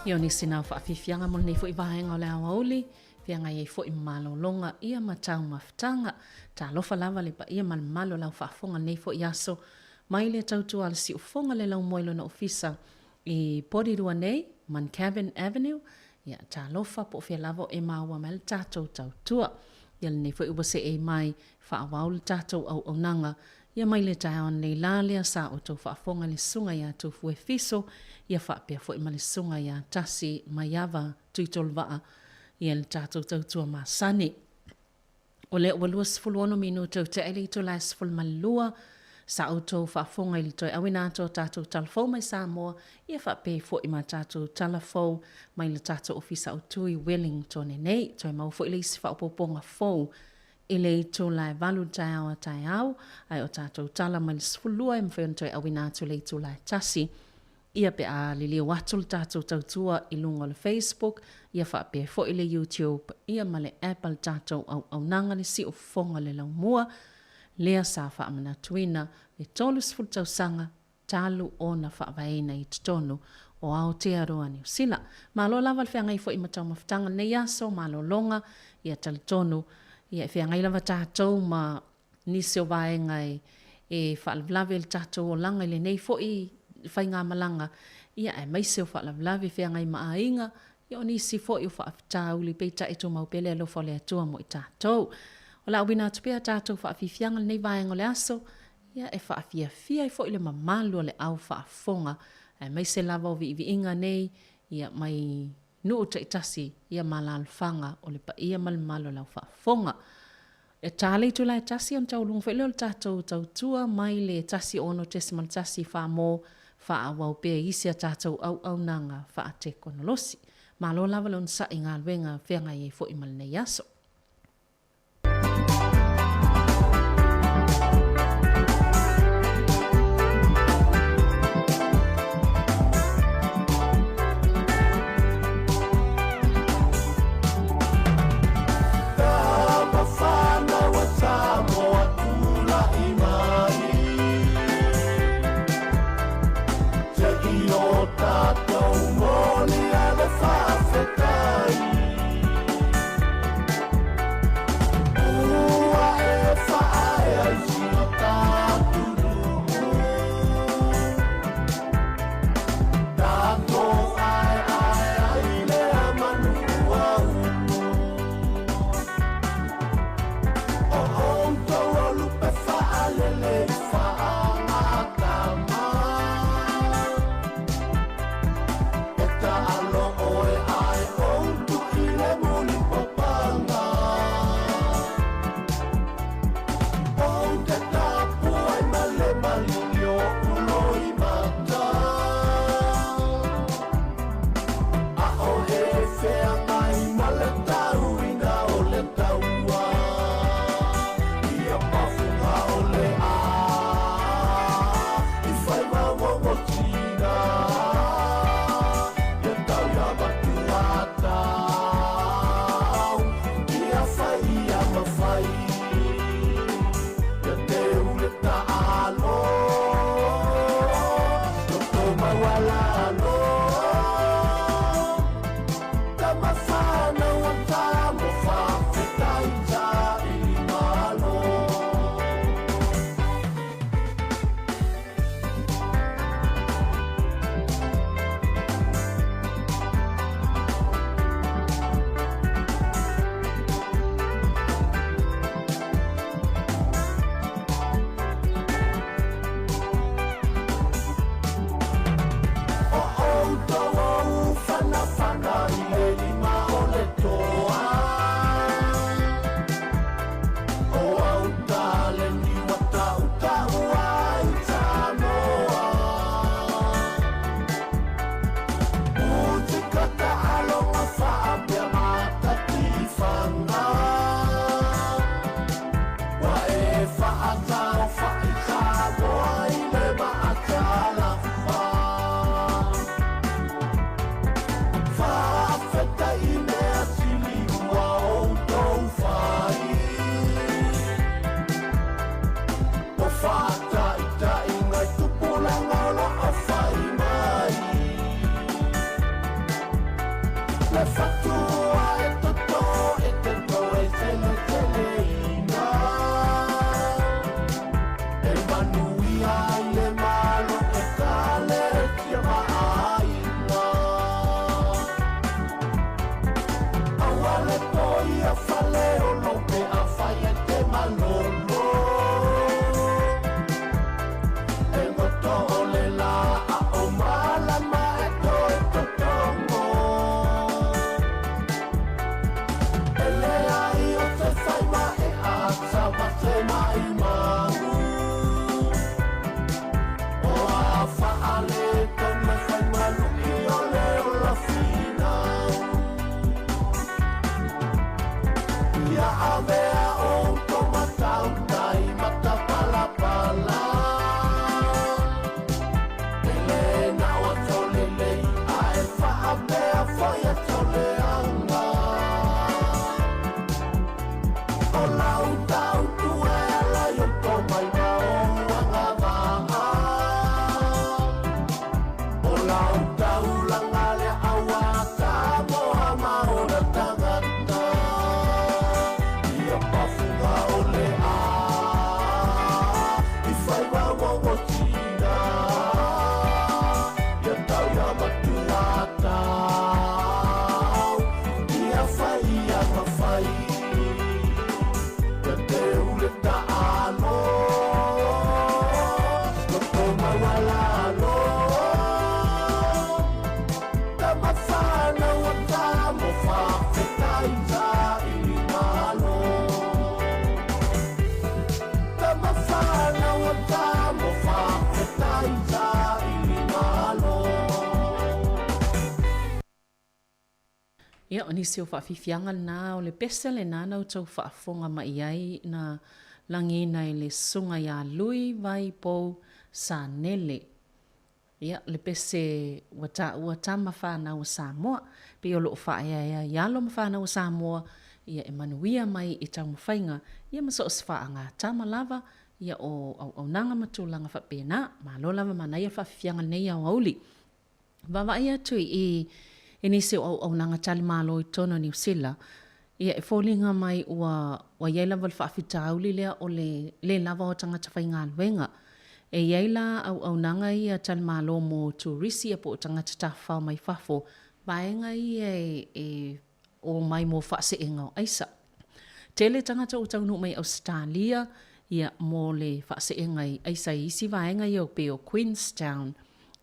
Ia o nisi na o faafiafiaga mo lenei foi vaega o le aoauli, feagai ai foi ma malologa ia ma taumafataga. Talofa lava le paia ma le mamalu o lau faafofoga i lenei foi aso mai le tautua a le siufofoga le laumua i lona ofisa i Porirua nei, Monkevin Avenue. Ia, talofa po o fea lava o e maua mai le tatou tautua. Ia lenei foi ua seei mai faaauau le tatou auaunaga ia mai le taeao ananei la lea sa outou faafofoga i le Susuga ia Tofue Fiso ia faapea foi ma le Susuga ia Tasi Maiava Tuitoluvaa ia le tatou tautua masani. O lea ua 26 minute o tea i le itula e 12, sa outou faafofoga i le toe auina atu o tatou tala fou mai Samoa, ia faapea foi ma tatou tala fou mai le tatou Ofisa Autu i Wellington nei. Toe maua foi le isi faaopoopoga fou i le itula e 8 i le taeao a taeao, ae o tatou tala mai le 12 e mafai ona toe auina atu i le itula e 1. Ia pe a liliu atu le tatou tautua i luga o le Facebook, ia faapea foi le YouTube, ia ma le app a le tatou auaunaga le siufofoga le laumua, lea sa faamanatuina le 30 tausaga talu ona faavaeina i totonu o Aotearoa Niu Sila. Malo lava le feagai foi ma taumafataga lenei aso, malologa, ia talitonu, ia e feagai lava tatou ma nisi o vaega e faalavelave i le tatou olaga i lenei foi faigamalaga, ia aemaise o faalavelave feagai ma aiga, ia o nisi foi o faafitauli, peitai e tumau pea le alofa o le Atua mo i tatou. O le a auina atu pea a tatou faafiafiaga i lenei vaega o le aso, ia e faafiafia ai foi le mamalu o le au faafofoga, aemaise lava o viiviiga nei, ia mai nuu taitasi, ia ma alaalafaga o le paia ma le mamalu o le au faafofoga. E ta le itula e tasi ona tauluga foi lea o le tatou tautua mai le 16.14 mo faaauau pea i isi a tatou auaunaga faatekonolosi. Malo lava le onosai i galuega feagai ai foi ma lenei aso. faataofa'i Samoa i le maatalafa. Faafetai i mea sili ua outou fai. O faataitaiga i tupulaga o lo o fai mai. Le fatua e toto e te toe seleseleiga. E manuia ai le Malo, Ekalesia ma aiga. Aua le poia fale o lou pe afai e te malolo. E goto o le la a o malama e toe totogo. E leai o se faima e asa ma se maimau. O a faale tonu e fai malu'i o le ola finau. Ia avea outou matau tai matapalapala. E le na o aso lelei a e faapea foi aso leaga. O lau tautua e ala i ou tomai ma ou agavaa. O lau taulaga lea auā Samoa ma ona tagata. Ia pafuga o le a i faiva gogosina. Ia tau ia matua tau. Ia fai ia mafai. Ia teu le taalo. Loto maualalo. Tama whānau o Samoa faafetai saili malo. Tama whānau o Samoa faafetai saili malo. Ia, o nisi o faafiafiaga lena o le pese lena na outou faafofoga mai ai na lagiina i le Susuga ia Lui Vai Pou Sanele. Ia, le pese ua taua tama fanau a Samoa, pei o lo o faaeaea i alo ma fanau a Samoa, ia e manuia mai i taumafaiga, ia ma so o se faagatama lava, ia o auaunaga ma tulaga faapena. Malo lava manaia le faafiafiaga lenei aoauli. Vaavaai atu i i nisi o auaunaga tali malo i totonu o Niu Sila, ia e foliga mai ua ua i ai lava le faafitauli lea o le le lava o tagata faigaluega. E i ai la auaunaga ia tali malo mo turisi ia po o tagata tafafao mai fafo, vaega ia e e omai mo faaseega o aisa. Tele tagata ua taunuu mai Ausetalia ia mo le faaseega i aisa i isi vaega ia pei o Queenstown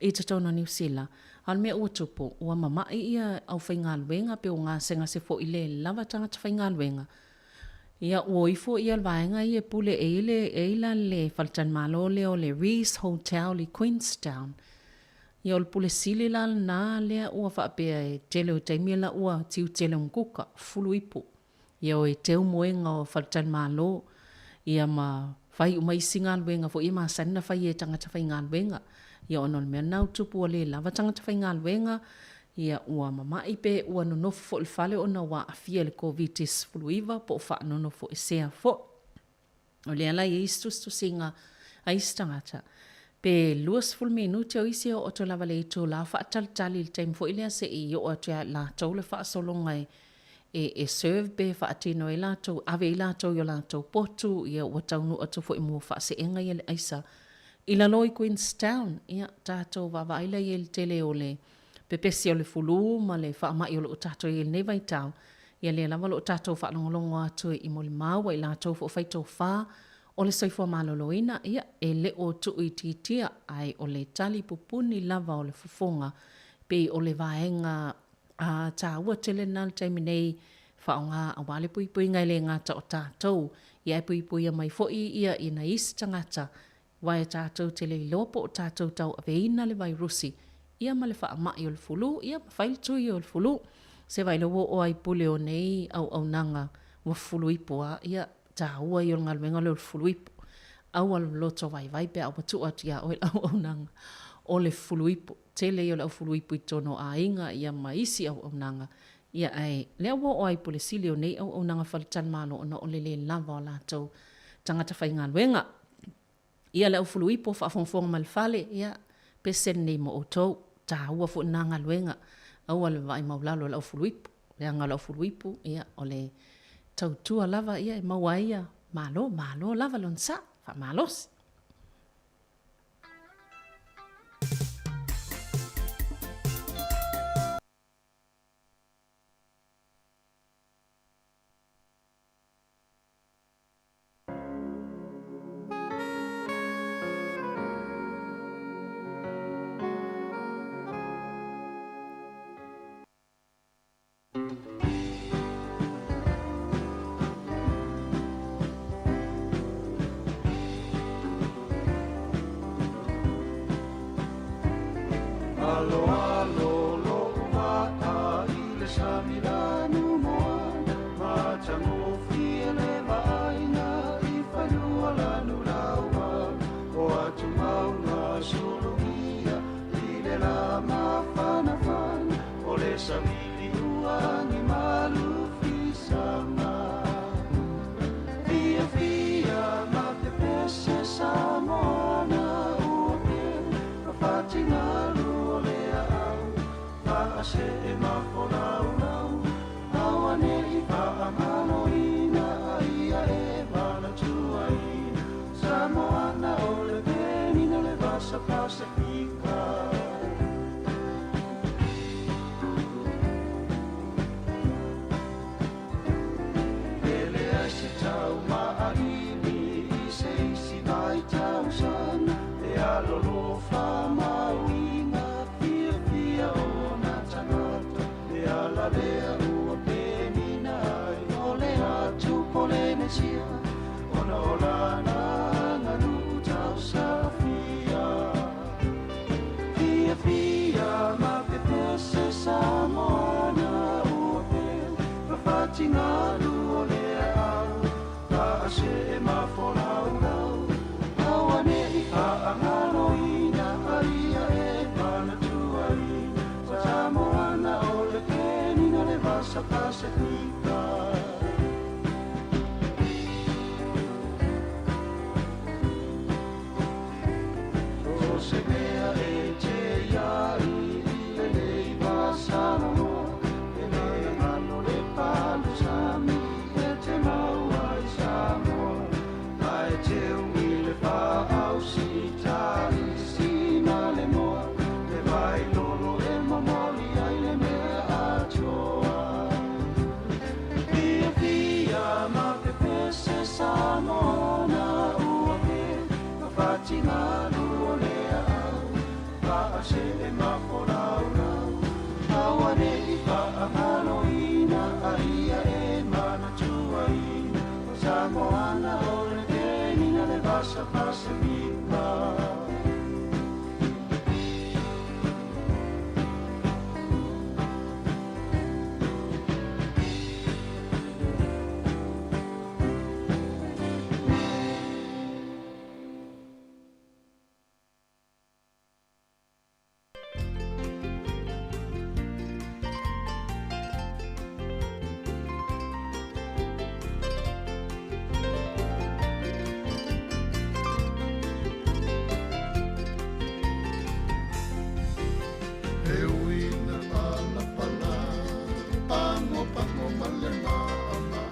i totonu o Niu Sila. A o le mea ua tupu, ua mama'i ia aufaigaluega pe ua gasegase foi le lava tagata faigaluega. Ia ua o ifo ia le vaega ia e pule e i le e i la le faletalimalo lea o le Rees Hotel i Queenstown. Ia o le pule sili la lena lea ua faapea e tele o taimi la ua tiu tele o makuka, fulu ipu. Ia o e teu moega o faletalimalo, ia ma fai uma isi galuega foi e masani na fai e tagata faigaluega. Ia ona o le mea lena ua tupu ua le lava tagata faigaluega, ia ua mama'i pe ua nonofo foi i le fale ona ua aafia i le Koviti-19 po o faanonofoesea foi. O lea la e i ai isi tusitusiga a isi tagata, pe 20 minute o isi e oo atu lava i le itula o faatalitali i le taimi foi lea se i oo atu ia i latou le faasologa e e serve pe faatino ai latou, ave ai latou i o latou potu, ia ua taunuu atu foi mo faaseega ia le aisa i lalo i Queenstown. Ia, tatou vaavaai la i ai i le tele o le pepesi o le fulu ma le faamai o lo o tatou i ai i lenei vaitau, Ia lea lava o lo o tatou faalogologo atu i molimau a i latou foi o fai tofa o le soifua maloloina, ia, e le o tuuitiitia, ae o le tali pupuni lava o le fofoga pei o le vaega taua tele lena i le taimi nei faaaoga aua le puipuiga e le gata o tatou, ia ae puipuia mai foi ia i nai isi tagata Aua e tatou te le iloa po o tatou tauaveina le vairusi ia ma le faamai o le fulu, ia ma fai le tui o le fulu. Se vaai la ua oo lava i pule o nei auaunaga ua fulu ipo a, ia. Taua ia o le galuega lea o le fuluipo. Aua le loto vaivai pe a ua tuu atu ia oe le auaunaga o le fuluipo. Tele ia o le aufuluipo i totonu o aiga ia ma isi auaunaga ia ae lea ua oo ai i Pule Sili o nei auaunaga faletalimalo ona o le le lava o latou tagata faigaluega. Ia le aufuluipo faafogafoga mai le fale, ia pese lenei mo outou. Taua foi lena galuega. Aua le vaai maulalo i le aufuluipo. Leaga o le aufuluipo, ia o le tautua lava ia e maua ai ia malo, malo lava le onosai, faamalosi. Aloalo lo'u vaa i le sami lanu moana, matagofie le vaaiga i fanua lanu laua, o atumauga sulugia i le la mafanafana, o le savili ua agi malu fisaga. Fiafia ma pepese Samoana ua pea, fafatingalu o le aau, faasee ma folaulau, auane'i faamaloina aia e manatuaina, Samoana o le penina le vasa Pasifika. E leai se tau maʻalili i se isi vaitausaga, e alolofa mauiga fiafia ona tagata, le ala lea ua penina ai o le atu Polenesia, ona o lana aganuu tausaafia. Fiafia ma pepese Samoana ua pea, fafatingalu o le aau, faasee ma folaulau, auane'i faagaloina aia e manatuaina, Samoana o le penina le vasa Pasifika. So se mea e te ai i lenei vasaloloa, e le galo le palu sami e te mau ai Samoa, ae teu i le faausitali sina le moa, le vai lolo e momoli ai le mea atoa. Fiafia ma pepese Samoana ua pea, fafatingalu o le aau, faasee ma folaulau, auane'i faagaloina aia e manatuaina, o Samoana o le penina le vasa Pasifika. E ui na palapala, pago pago ma le maʻamaʻa,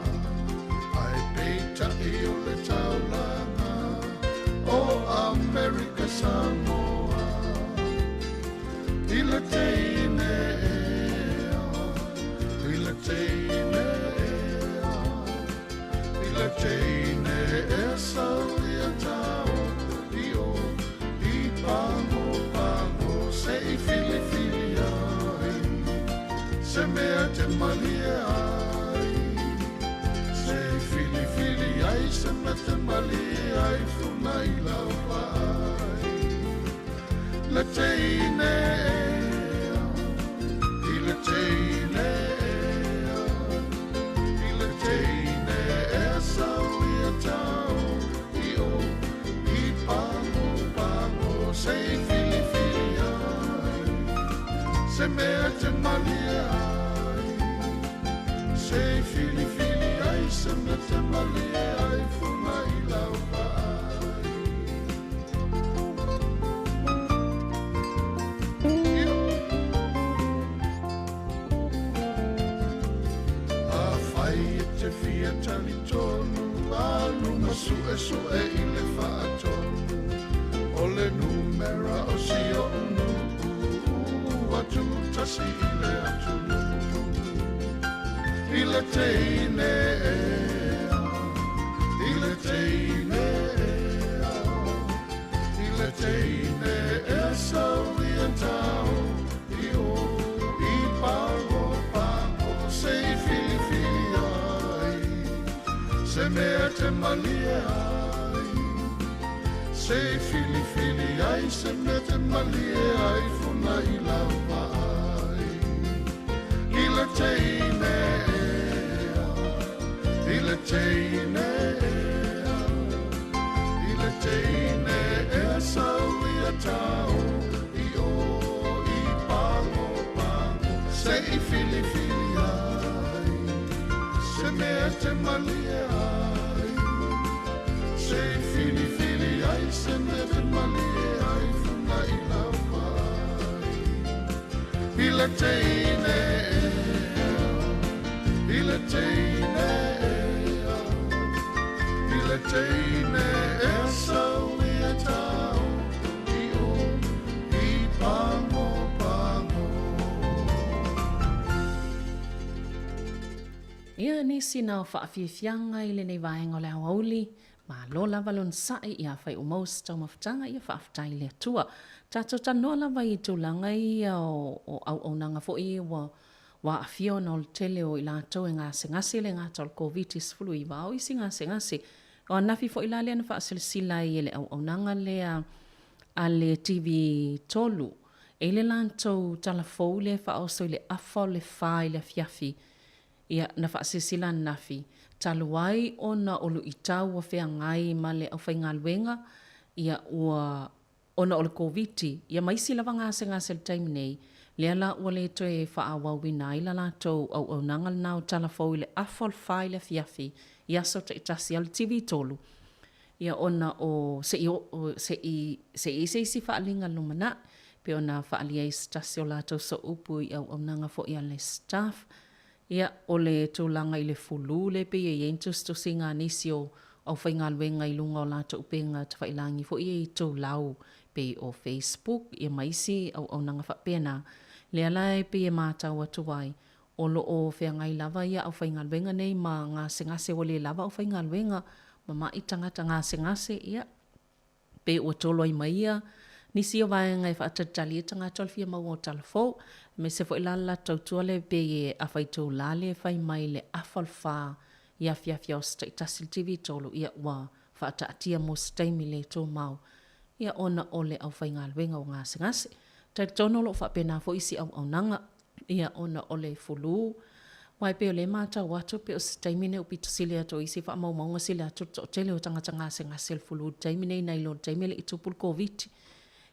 ae peitai o le taulaga o Amerika Samoa. I le teine ea, i le teine ea, i le teine ea sau ia tao i o, i pago pago se i filifili ai, se mea te malie ai, se i filifili ai, se mea te malie ai, funa i lau vaai. Le teine ea, mea te malie ai Se i filifili ai se mea te malie ai Funa i lau vaai Afai e te fia talitonu Alu ma su'esu'e i le fa'atonu O le numera o si o'u nu'u Atu tasi i le atunuu I le teine ea I le teine ea I le teine ea sau ia tao I o i pago pago Se i filifili ai Se mea te malie ai Se i filifili ai Se mea te malie ai Funa i lau vaai I le teine ea I le teine ea I le teine ea sau ia tao I o i pago pago Se i filifili ai Se mea te malie ai Se i filifili ai Se mea te malie ai Funa i lau vaai I le teine ea I le teine ea I le teine ea sau ia tao I o i pago pago Ia nisi na o faafiafiaga i lenei vaega o le aoauli, malo lava le onosai ia afai ua maua se taumafataga ia faafetai i le Atua. Tatou talanoa lava i tulaga ia o auaunaga foi ia ua aafia ona o le tele o i latou e gasegase e le gata o le Koviti-19 a o isi gasegase. O ananafi foi la lea na faasilasila ai e le auaunaga lea a le TV3 e i le latou tala fou lea e faaoso i le afa o le fa i le afiafi Ia, na faasilasila ananafi, talu ai ona o luitau ua feagai ma le aufaigaluega, ia, ua, ona o le Koviti, ia ma isi lava gasegase i le taimi nei, lea la ua le toe faaauauina ai la latou auaunaga lena o tala fou i le afa o le fa i le afiafi i aso taitasi a le TV3, ia ona o se i se i se i se isi faaaliga lumanai, pei ona faaalia ai se tasi o latou sooupu i auaunaga foi a le staff. Ia, o le tulaga i le fulu lea pei e i ai ni tusitusiga a nisi o aufaigaluega i luga o latou upega tafailagi foi ia i itulau pei o Facebook ia ma isi auaunaga faapena. Lea la e pei e matau atu ai, o lo o feagai lava ia aufaigaluega nei ma gasegase ua le lava aufaigaluega ma ma'i tagata gasegase, ia, Pei ua tolo ai ma ia nisi o vaega e faatalitali ai tagata o le fia maua o tala fou, aemaise foi la le latou tautua lea pei e afa itula lea e fai mai le afa o le fa i afiafi o aso taitasi i le TV3, ia ua faataatia mo se taimi le tumau ia ona o le aufaigaluega ua gasegase. Talitonu o lo o faapena foi isi auaunaga Ia, ona o le fulu, aua e pei o lea e matau atu, pei o se taimi nei ua pito sili atu o isi faamaumauga sili atu le toatele o tagata gasegase i le fulu i le taimi nei nai lo le taimi e le i tupu le Koviti.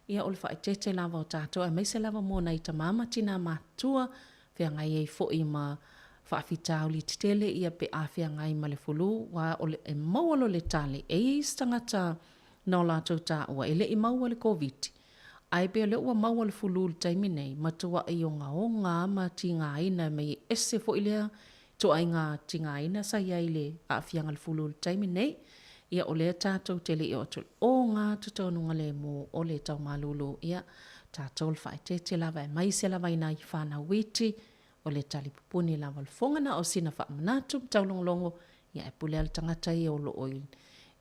Ia, o le faaeteete lava o tatou, aemaise lava mo nai tama ma tinā matutua, feagai ai foi ma faafitauli tetele, ia, pe a feagai ma le fulu, aua o le, e maua loa le tali, e i ai isi tagata na o latou taua e le i maua le Koviti, Ae pei o lea ua maua le fulu i le taimi nei, matuai ogaoga lava ma tigaina mai e ese foi lea ituaiga tigaina sa i ai i le aafiaga o le fulu i le taimi nei. Ia o lea tatou te le i oo atu i le ogatotonuga lemu o le taumalulu, ia tatou le faaeteete lava aemaise lava i nai fanau iti o le talipupuni lava o le foga na o sina faamanatu ma taulogologo, ia ae pule lava le tagata ia o lo o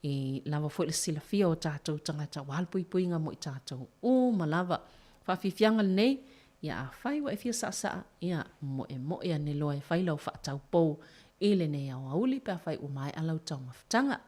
i lava foi le silafia o tatou tagata aua le puipuiga mo i tatou uma lava. Faafiafiaga lenei, ia afai ua e fia saasaa, ia moemoe ane loa e fai lau faataupou i lenei aoauli pe afai ua maea lau taumafataga.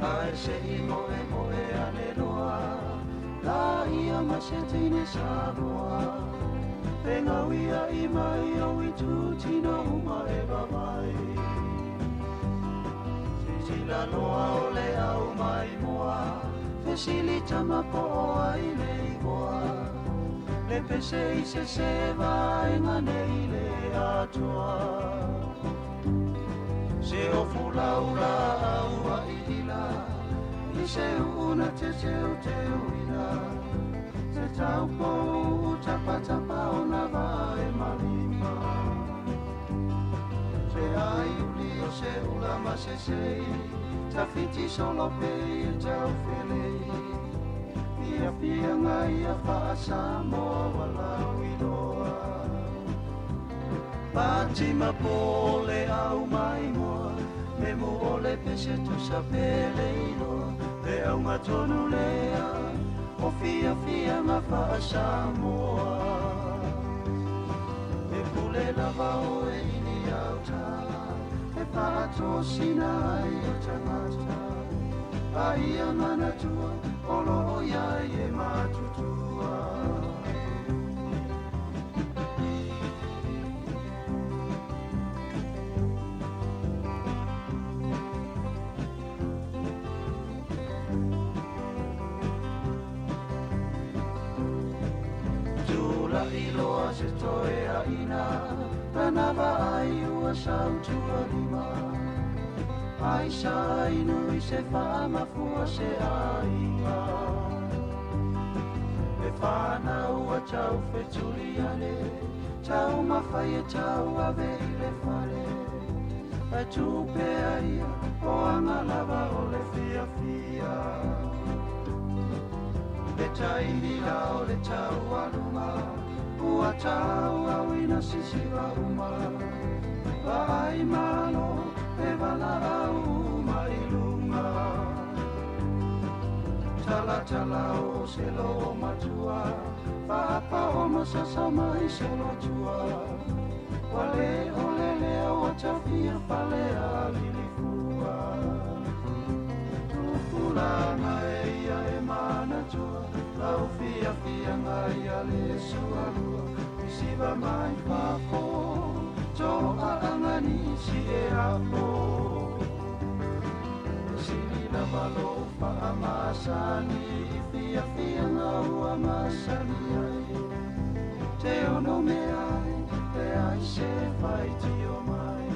Ae se i moemoe ane loa La ia ma se teine Samoa. Fegauiaʻi mai ou itutino uma e vavae. Sisila loa o le au mai moa, fesili tama po o ai le igoa. Le pese i se se vaega nei le atoa. Se o fulaula au a ila, i se uuna te teu teuina. Se taupou tapatapa o na vae malima. Se ai uli o se ula ma se sei, tawhiti solo pe i tau felei. Fia fia ngai a whaasamoa walau iloa. Fatima po le au mai moa, me mu o le pese tusa pele iloa. Le au ngatonu lea, o fia fia nga whaasamoa. E pule lava o e ili auta, e whaatosina ai o tangata. A ia manatua, o loo iai e matutua. Tulaʻi loa se toe aina, tana vaai ua sautua lima. Ai sa inu i se whaamafua se aiga. E whanau a tau whetuli ane, tau mawhai e tau ave i le fale. E tupe a ia, o anga lava o le fia fia. Le taimi la o le tau alunga, ua tau au ina sisiva uma. Vaai malo, e vala au mai lunga. Tala tala o se lo matua, whaapa o masasa mai solo tua. Wale o le lea o tawhia fale a lilifua. Tupulanga e ia e manatua, lau fia fia ngai a le sualua. Isiva mai whako, tō a angani si e a o. Sili lava lo whaamasani, i fia fia ngau a masani ai. Te ono me ai, e ai se whai tio mai.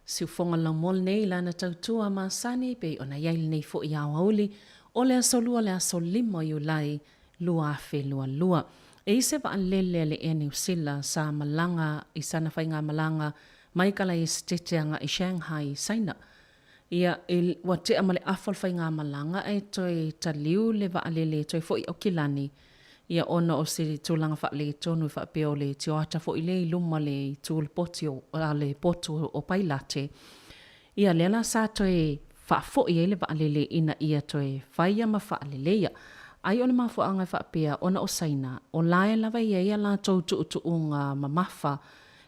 Siufoga laumol nei lana tautua masani pei ona iai lenei foʻi aoauli o le aso lua le aso 5 o Iulai 2022. E i se vaalele a le Air New Sila sa malaga i sana faigamalaga mai kala i setete agaʻi Shanghai, Saina. Ia, e, ua tea ma le afa o le faigamalaga ae toe taliu le vaalele e toe foʻi Aukilani, ia ona o se tulaga faaletonu e faapea o le tioata foi lea i luma le itu o le poti o, a le potu o Pailate. Ia, lea la sa toe faafoʻi ai le vaalele ina ia toe faia ma faaleleia. Ai o le mafuaaga e faapea ona o Saina, o lae lava e i ai a latou tuutuuga mamafa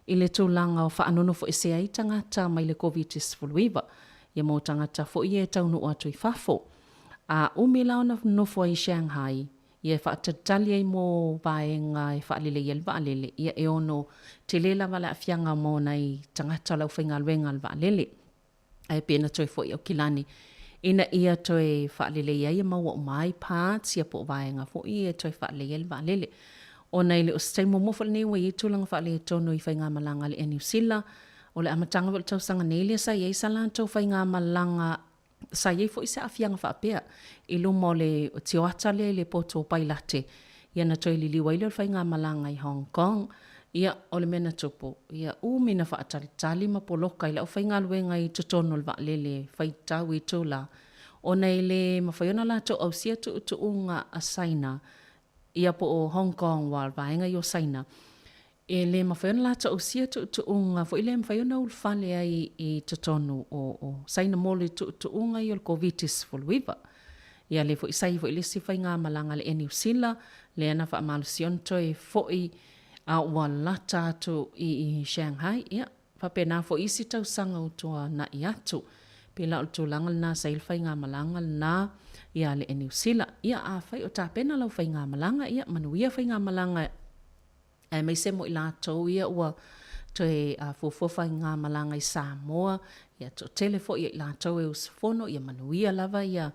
i le tulaga o faanonofoesea ai tagata mai le Koviti-19, ia mo tagata foi ia e taunuu atu i fafo. A umi la ona nofo ai i Shanghai, ia e faatalitali ai mo vaega e faaleleia ai le vaalele, ia e ono tele lava le aafiaga mo nai tagata o le aufaigaluega a le vaalele. Ae pei ona toe foi Aukilani ina ia toe faaleleia ai e maua uma ai parts ia po o vaega foi ia e toe faaleleia ai le vaalele. Ona e le o se taimi muamua foi lenei ua i ai tulaga faaletonu i faigamalaga a le Air New Sila, o le amataga foi o le tausaga nei lea sa i ai sa latou faigamalaga Sa i ai foi se aafiaga faapea i luma o le tioata lea i le poto o Pailate, ia na toe liliu ai lea o le faigamalaga i Hong Kong. Ia, o le mea na tupu, ia umi na faatalitali ma poloka i le aufaigaluega i totonu o le vaalele faitau itula, ona e le mafai ona latou ausia tuutuuga a Saina, ia po o Hong Kong aua o le vaega ia o Saina, E le mafai ona latou ausia tuutuuga foi lea e mafai ona ulufale ai i totonu o Saina mo le tuutuuga ia o le Koviti-19. Ia lea foi sa i ai foi le isi faigamalaga a le Air New Sila lea na faamalosia ona toe foi a ua lata atu i Shanghai. Ia, faapena foi isi tausaga ua tuanai atu. Pei la o le tulaga lena sa i ai le faigamalaga lena ia le Air New Sila. Ia, afai o tapena lau faigamalaga, ia manuia faigamalaga aemaise mo i latou ia ua toe fuafua faigamalaga i Samoa, ia toatele foi ia i latou e usufono, ia manuia lava ia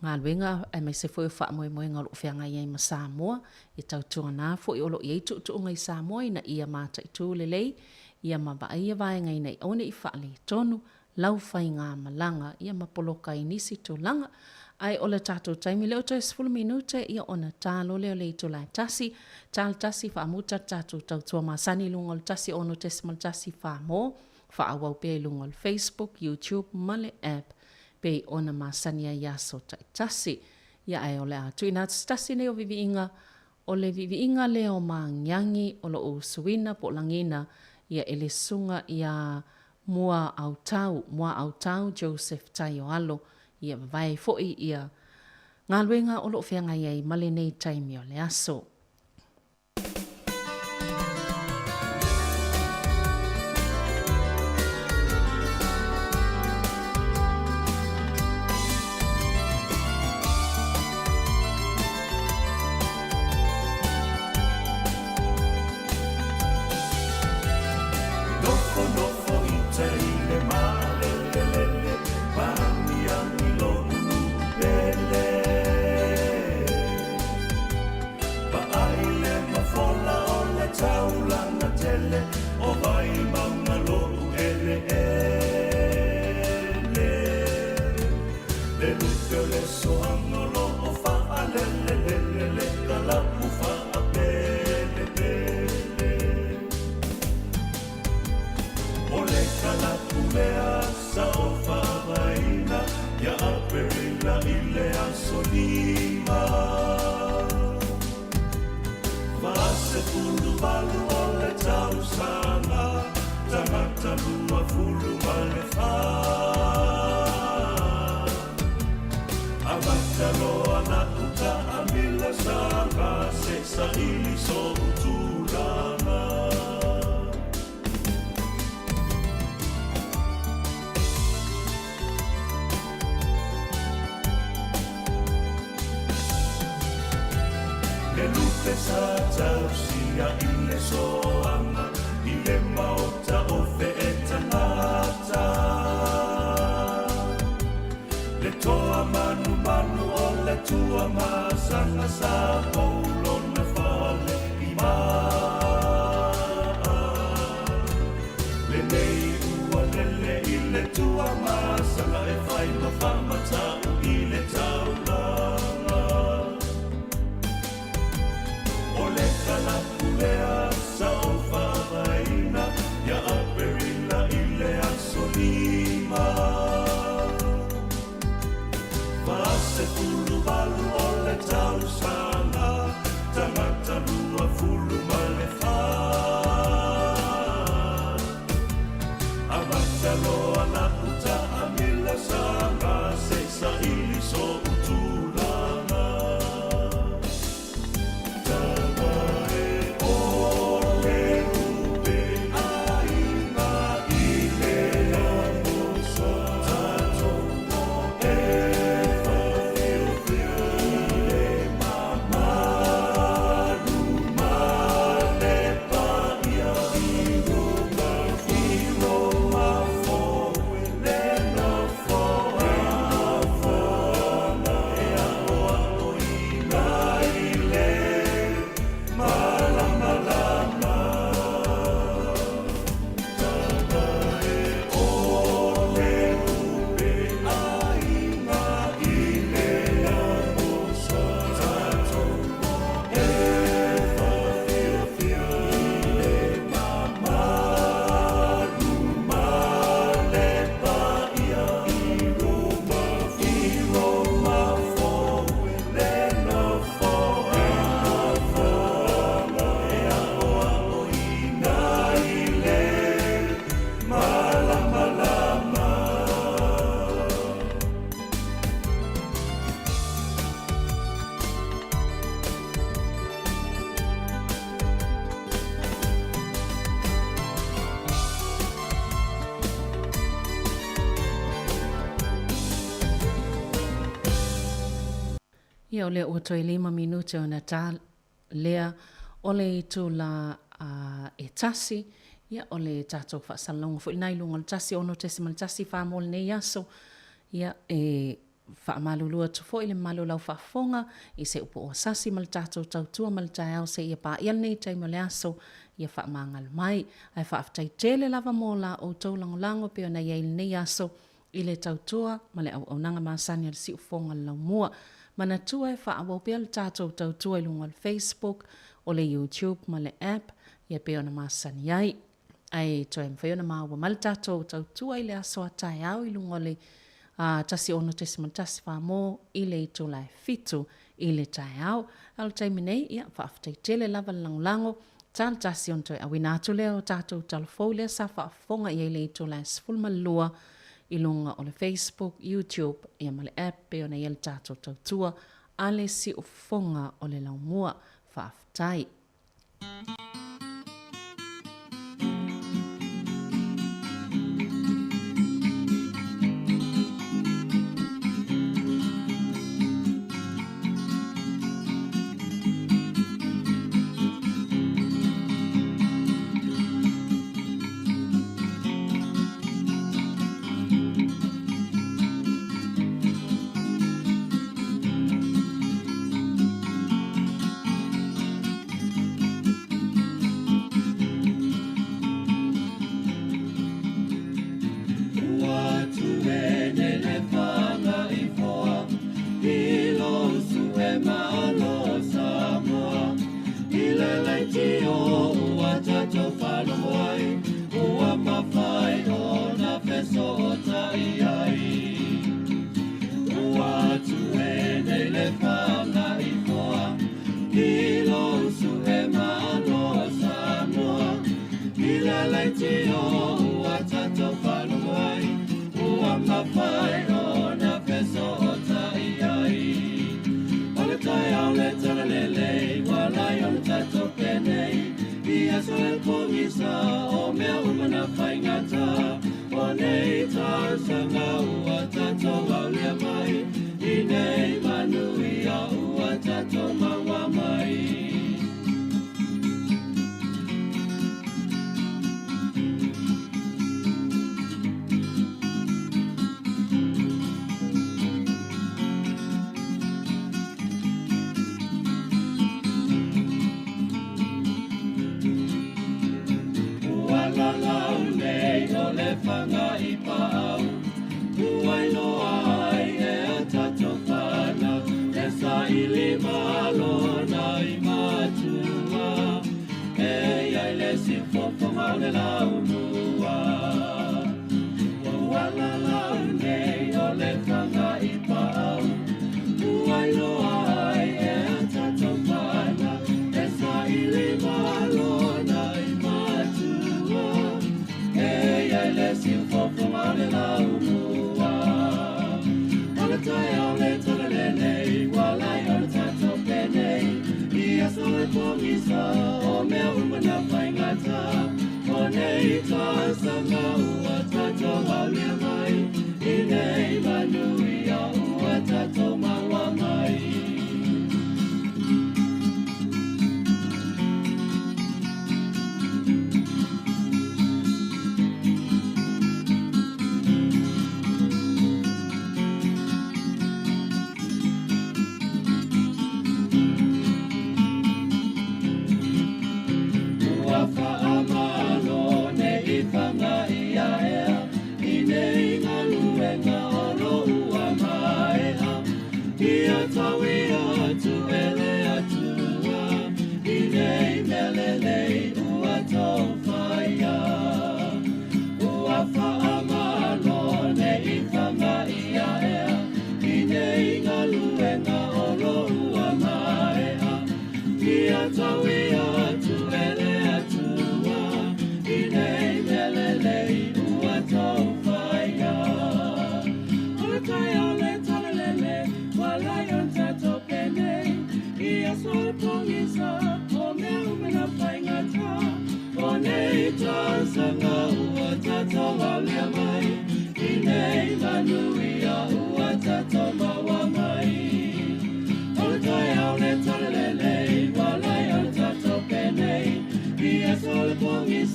galuega aemaise foi o faamoemoega o lo o feagai ai ma Samoa, ia tautuana foi o lo o i ai tuutuuga i Samoa ina ia mataitu lelei ia ma vaai ia vaega ina ia aua ne i faaletonu lau faigamalaga ia ma poloka ai nisi tulaga. Ae o le tatou taimi lea ua toe 10 minute ia ona ta loa lea o le itula e tasi, ta le tasi faamuta le tatou tautua masani i luga o le 1 6.1 Famo, faaauau pea i luga o le Facebook, YouTube ma le app pei ona masani ai i aso taitasi. Ia ae o le a tuuina atu se tasi nei o viviiga o le viviiga lea o Magiagi o lo o usuina po o lagiina ia e le susuga ia Muaautau, Muaautau Joseph Taioalo, ia vavae ai foi ia galuega o lo o feagai ai ma lenei taimi o le aso. Nofonofo i tai le malelelele Maagiagi lo'u nuu pele Vaai le mafola o le taulaga tele O Vaimauga lo'u eleele Le lupe o le soaga o lo'o faalelelele Le kalapu faapelepele O le kalapu lea sa ou faavaeina Ia Aperila i le aso 5 48 o le tausaga Tagata 24 Amata loa la'u taamila saga Se i saili so'u tulaga. Le lupe sa tausia i le soaga i le maota o Feetagata. Le toa manumanu o le Tuamasaga sa pou lona fale i Maa. Lenei ua lele i le Tuamasaga e fai ma faamatau i le taulaga. O le kalapu lea sa ou faavaeina ia Aperila i le aso 5. 48 o le tausaga, tagata 24. Amata loa la'u taamila saga. Ia, o lea ua toe 5 minute ona ta lea o le itula e tasi, ia, o le tatou faasalalauga foi lena i luga o le 1 6.14 mo lenei aso. Ia, e faamalulu atu foi i le mamalu o lau faafofoga i se upu ua sasi ma le tatou tautua ma le taeao seia paia lenei taimi o le aso, ia faamagalo mai. Ae faafetai tele lava mo la outou lagolago e pei ona i ai i lenei aso i le tautua ma le auaunaga masani a le Siufofoga o le Laumua. Manatua e faaauau pea le tatou tautua i luga o le Facebook, o le YouTube ma le app, ia pei ona masani ai. Ae toe mafai ona maua mai le tatou tautua i le aso a taeao i luga o le 16.14 mo i le itula e 7 i le taeao. A o le taimi nei, ia, faafetai tele lava le lagolago. Tala tasi ona toe auina atu lea o tatou tala fou lea sa faafofoga i ai le itula e 12 i luga o le Facebook, YouTube, ia ma le app pei ona i ai le tatou tautua a le siufofoga o le laumua. Faafetai.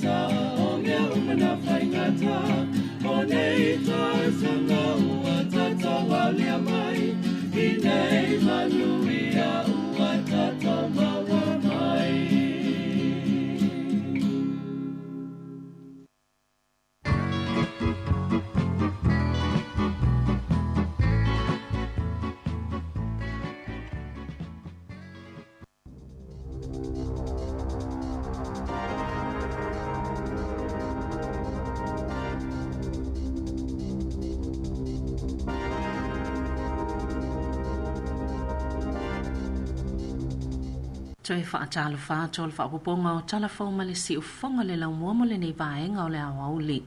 sa o mea uma na faigata o nei tausaga ua tatou aulia mai i nei manuia ua tatou maua mai. Toe faatalofa atu o le faaopoopoga o Tala Fou ma le Siufofoga le laumua mo lenei vaega o le aoauli.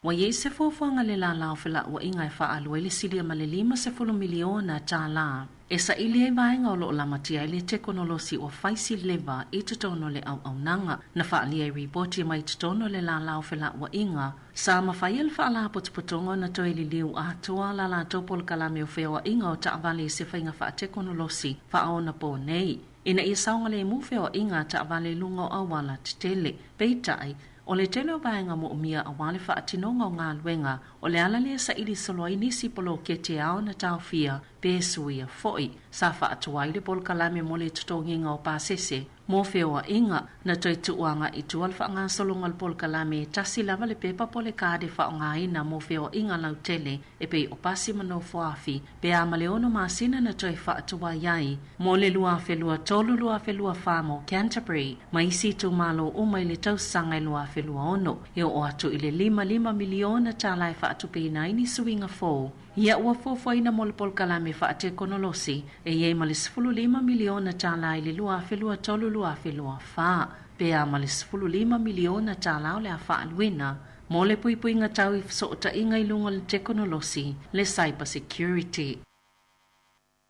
Ua i ai se fuafuaga a le lala o felauaiga e faaalu ai le silia ma le $50 miliona tālā e saili ai vaega o lo o lamatia ai le tekonolosi ua faisi leva i totonu o le auaunaga. Na faaalia i ripoti mai totonu o le lala o felauaiga sa mafai e le faalapotopotoga ona toe liliu atoa la latou polokalame o feoaiga o taavale i se faiga faatekonolosi faaonaponei ina ia saogalemu feoaiga a taavale i luga o auala tetele. Peitai, o le tele o vaega moomia aua le faatinoga o galuega o le ala lea saili solo ai nisi poloketi e ao ona taofia pe suia foi. Sa faatuai le polokalame mo le totogiga o pasese mo feoaiga na toe tuu agai i tua le faagasologa o le polokalame e tasi lava le pepa po o le kade faaaogaina mo feoaiga lautele e pei o pasi ma nofoafi pe a ma le 6 masina na toe faatuai ai mo le 2023 2024 mo Canterbury ma isi itumalo uma i le tausaga e 2026 e oo atu i le 55 miliona tālā e faatupeina ai ni suiga fou. Ia ua fuafuaina mo le polokalame faatekonolosi e i ai ma le 15 miliona tālā i le 2023 2024 pe a ma le 15 miliona tālā o le a faaluina mo le puipuiga tau i fesootaiga i luga o le tekonolosi le cyber security.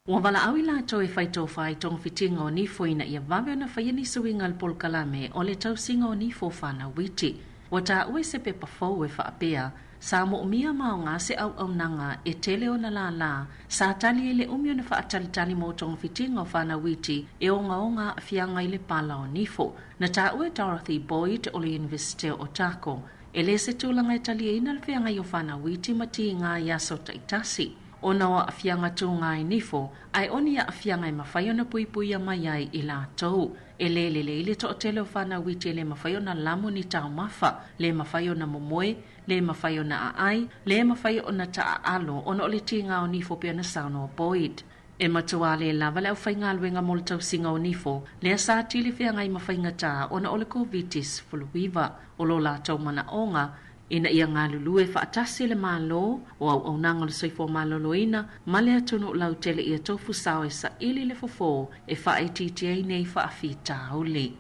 Ua valaau i latou e faitofa i togafitiga o nifo ina ia vave ona faia ni suiga i le polokalame o le tausiga o nifo fanau iti. Ua taua i se pepa fou e faapea, sa moomia ma aoga se auaunaga e tele ona lālā, sa tali ai le umi ona faatalitali mo togafitiga o fanau iti e ogaoga aafiaga i le pala o nifo. Na taua e Dorothy Boyd o le Iunivesite o Otago, e lē se tulaga e taliaina le feagai o fanau iti ma tiga i aso taitasi ona o aafiaga tuga i nifo, ae o ni aafiaga e mafai ona puipuia mai ai i latou. E lē lelei le toatele o fanau iti e lē mafai ona lamu ni taumafa, lē mafai ona momoe, lē mafai ona aai, lē mafai ona taaalo ona o le tiga o nifo pei ona saunoa Boyd. E matuā lē lava le aufaigaluega mo le tausiga o nifo, lea sa tili feagai ma faigatā ona o le Koviti-19. O lo latou manaoga ina ia galulue faatasi le Malo o auaunaga o le soifua maloloina ma le atunuu lautele ia tofusao e saili le fofō e faaitiitia ai nei faafitauli.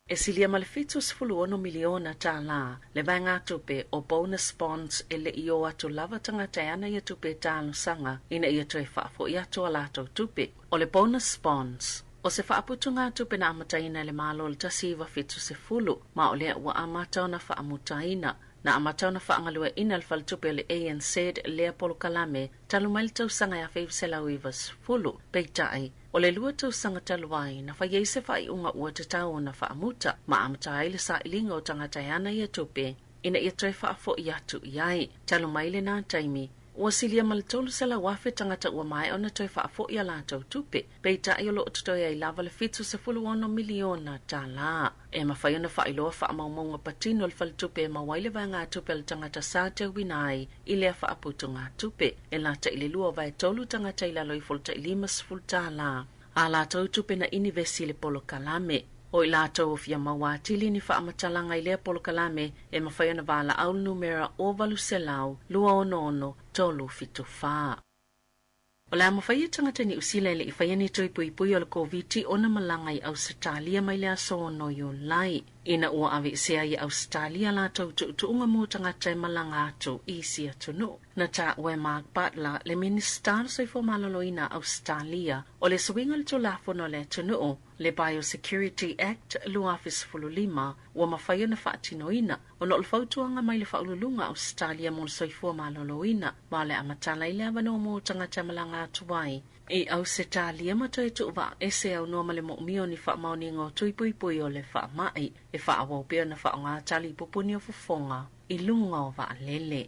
E silia ma le 76 miliona tālā le vaegatupe o bonus bonds e le i o atu lava tagata e ana ia tupe talosaga ina ia toe faafo'i atu a latou tupe. O le bonus bonds, o se faaputugatupe na amataina e le Malo i le 1970 ma o lea ua amata ona faamutaina. Na amata ona faagalueaiina e le faletupe o le ANZ lea polokalame talu mai le tausaga e 1990. Peitai, o le 2 tausaga talu ai na fai ai se faaiuga ua tatau ona faamuta ma amata ai le sailiga o tagata e ana ia tupe ina ia toe faafo'i atu i ai. Talu mai lenā taimi, ua silia ma le 300,000 tagata ua maea ona toe faafo'i a latou tupe, peitai o lo o totoe ai lava le 76 miliona tālā. E mafai ona faailoa faamaumauga patino a le faletupe e maua ai le vaegatupe a le tagata sa teuina ai i lea faaputugatupe. E lata i le 2/3 tagata i lalo ifo o le tai 50 tālā a latou tupe na inivesi i le polokalame. O i latou o fia maua atili ni faamatalaga i lea polokalame e mafai ona valaau le numera 0800 266 374. O le a mafai e tagata Niu Sila e le i faia ni toe puipui o le Koviti ona malaga i Ausetalia mai le aso 6 Iulai. Ina ua aveesea i Ausetalia latou tuutuuga mo tagata e malaga atu i isi atunuu. Na taua e Mark Butler, le Minisita o le Soifua Maloloina o Ausetalia, o le suiga o le Tulafono a le atunuu, le Biosecurity Act 2015, ua mafai ona faatinoina ona o le fautuaga mai le Faauluuluga a Ausetalia mo le Soifua Maloloina, ma o le a matala ai le avanoa mo tagata e malaga atu ai i Ausetalia ma toe tuuvaa ese aunoa ma le moomia o ni faamaoniga o tui puipui o le faamai. E faaauau pea ona faaaoga tali pupuni o fofoga i luga o vaalele.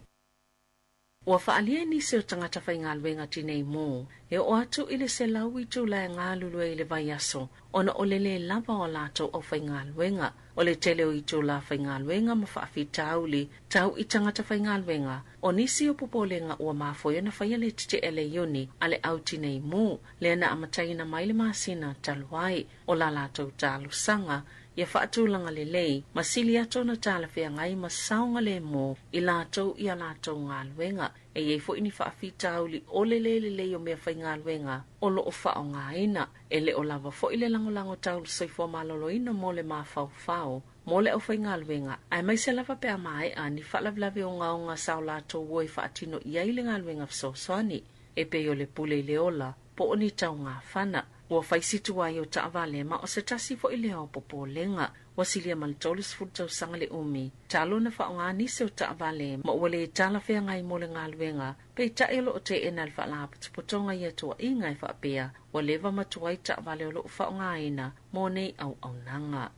Ua faaalia e nisi o tagata faigaluega tinei mu e oo atu i le 100 itula e galulue i le vaiaso ona o le lē lava o a latou aufaigaluega. O le tele o itula faigaluega ma faafitauli tau i tagata faigaluega, o nisi o popolega ua mafua ai ona faia le tetee a le iuni a le au tinei mu lea na amataina mai le masina talu ai. O la latou talosaga ia faatulaga lelei ma sili atu ona talafeagai ma saogalemu i latou i a latou galuega. E i ai foi ni faafitauli o le lē lelei o meafaigaluega o loo faaaogaina. E le o lava foi le lagolago tau le soifua maloloina mo le mafaufau mo le aufaigaluega, aemaise lava pe a maea ni faalavelave ogaoga sa o latou o e faatino i ai le galuega fesoasoani, e pei o le pule i le ola po o ni taugafana. Ua fai si tuai o taavale ma o se tasi foi lea o popolega. Ua silia ma le 30 tausaga le umi talu ona faaaoga nisi o taavale ma ua lē talafeagai mo le galuega, peitai o loo teena e le faalapotopotoga ia tuuaiga e faapea ua leva ma tuai taavale o loo faaaogaina mo nei auaunaga.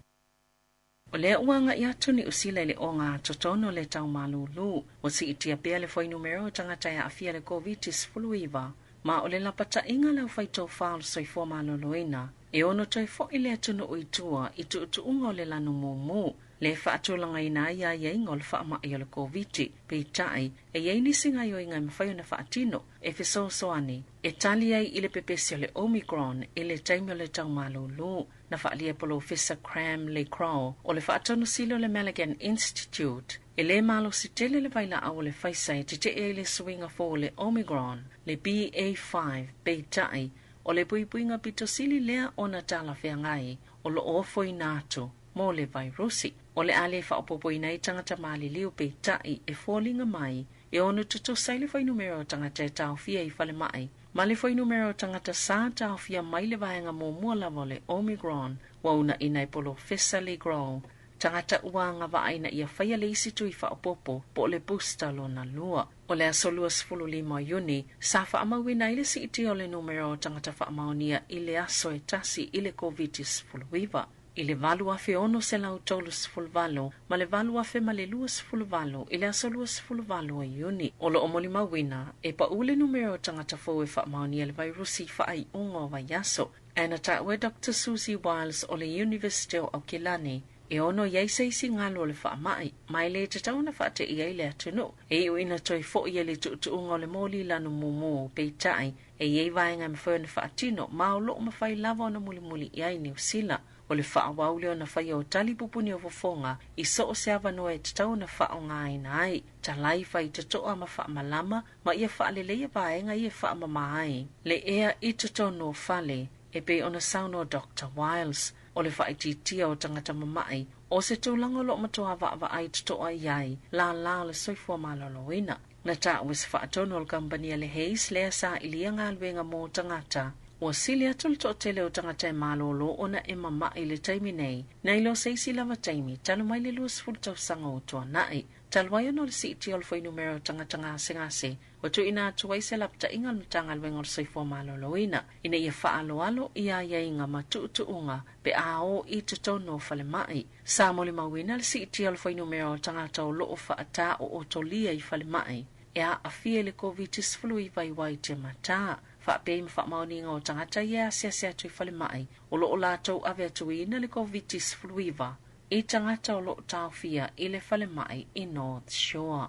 O lea ua agai atu Niu Sila i le ogatotonu o le taumalūlū. Ua siitia pea le fuainumera o tagata e aafia i le Koviti-19, ma o le lapataiga a le aufaitofā o le soifua maloloina e ono toe fo'i le atunuu i tua i tuutuuga o le lanu mumu le faatulagaina ai aiaiga o le faamai o le Koviti. Peitai, e i ai nisi gaoioiga e mafai ona faatino e fesoasoani e tali ai i le pepesi o le Omicron i le taimi o le taumalūlū. Na faaalia e Polofesa Cram Le Crow o le Faatonu Sili o le Malaghan Institute e lē malosi tele le vailaau o le Pfizer e tetee ai le suiga fou o le Omicron, le BA5, peitai, o le puipuiga pito sili lea ona talafeagai o loo ofoina atu mo le vairusi. O le a lē faaopoopoina ai tagata maliliu, peitai e foliga mai e ono tutusa ai le fuainumera o tagata e taofia i falemai ma le fuainumera o tagata sa taofia mai le vaega muamua lava o le Omicron. Ua uunaina e Polofesa Le Grow tagata ua agavaa ina ia faia le isi tui faaopoopo po o le booster lona lua. O le aso 25 o Iuni sa faamauina ai le siitia o le numera o tagata faamaonia i le aso e tasi i le Koviti-19 i le 8,638 ma le 8,028 i le aso 28 o Iuni. O loo molimauina e paū le numera o tagata fou e faamaonia le vairusi i faaiuga o vaiaso. Ae na taua e Dr Susie Wiles o le University o Aukilani e ono i ai se isi galu o le faamai, ma e lē tatau ona faate'i ai le atunuu e iu ina toe fo'i ai le tuutuuga o le moli lanu mumu. Peitai, e i ai vaega e mafai ona faatino ma o loo mafai lava ona mulimuli i ai Niu Sila. O le faaauau lea ona faia o tali pupuni o fofoga i so o se avanoa e tatau ona faaaogaina ai, talai faitotoa ma faamalama, ma ia faaleleia vaega ia e faamamā ai le ea i totonu o fale, e pei ona saunoa Dr Wiles. O le faaitiitia o tagata mama'i o se tulaga o loo matuā vaavaai totoa i ai lālā o le soifua maloloina. Na taua e se faatonu o le kamupani a le Hays lea sailia galuega mo tagata ua sili atu le toatele o tagata e malōlō ona e mama'i i le taimi nei nai lo se isi lava taimi talu mai le 20 tausaga o tuana'i. Talu ai ona o le siitia o le fuainumera o tagata gasegase, ua tuuina atu ai se lapataiga a le Matagaluega o le Soifua Maloloina ina ia faaaloalo i aiaiga ma tuutuuga pe a o i totonu o falemai. Sa molimauina le siitia o le fuainumera o tagata o loo faataootolia i falemai e aafia i le Koviti-19 i Waitematā, faapea i ma faamaoniga o tagata ia e asiasi atu i falemai o loo latou ave atuina le Koviti-19 i tagata o loo taofia i le falemai i North Shore.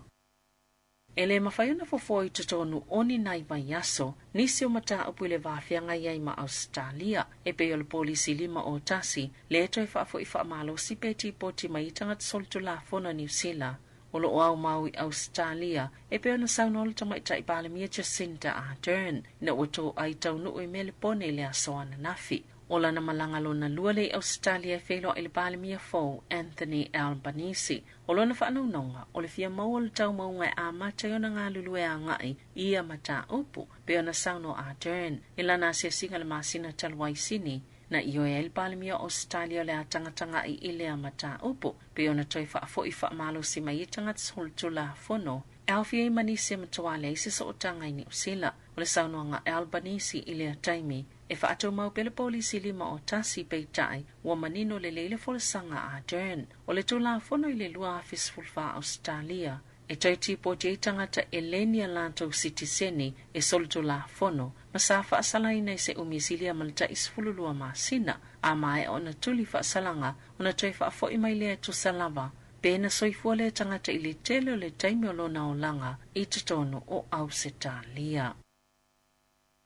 E lē mafai ona fofoa i totonu o ni nai vaiaso nisi o mataupu i le va feagai ai ma Ausetalia, e pei o le polisi 51 lea toe faafo'i faamalosi pe tipoti mai ai tagata solitulafono a Niu Sila o loo aumau i Ausetalia, e pei ona saunoa le tamaitai Palemia Jacinda Ardern ina ua toai taunuu i Melepone i le aso ananafi. O lana malaga lona lua lea i Ausetalia e feiloai i le Palemia fou Anthony Albanese. O lona faanaunauna o le fia maua o le taumauga e amata ai ona galulue agai i ia mataupu, pei ona saunoa Ardern i lana asiasiga i le masina talu ai i Sini. Na ioe ai le Palemia o Ausetalia o le a tagataga'i i lea mataupu, pei ona toe faafo'i faamalosi mai ai tagata solitulafono e aofia ai ma nisi e matuā leai se sootaga i Niu Sila. O le saunoaga a Albanese i lea taimi, E faatumau pea le polisi 51 peitai ua manino lelei le folasaga a Ardern. O le Tulafono i le 2014 Ausetalia e toe tipoti ai tagata e le ni a latou sitiseni e solitulafono ma sa faasalaina i se umi silia ma le tai 12 masina a maea ona tuli faasalaga ona toe faafo'i mai lea e tusa lava pe na soifua lea tagata i le tele o le taimi o lona olaga i totonu o Ausetalia.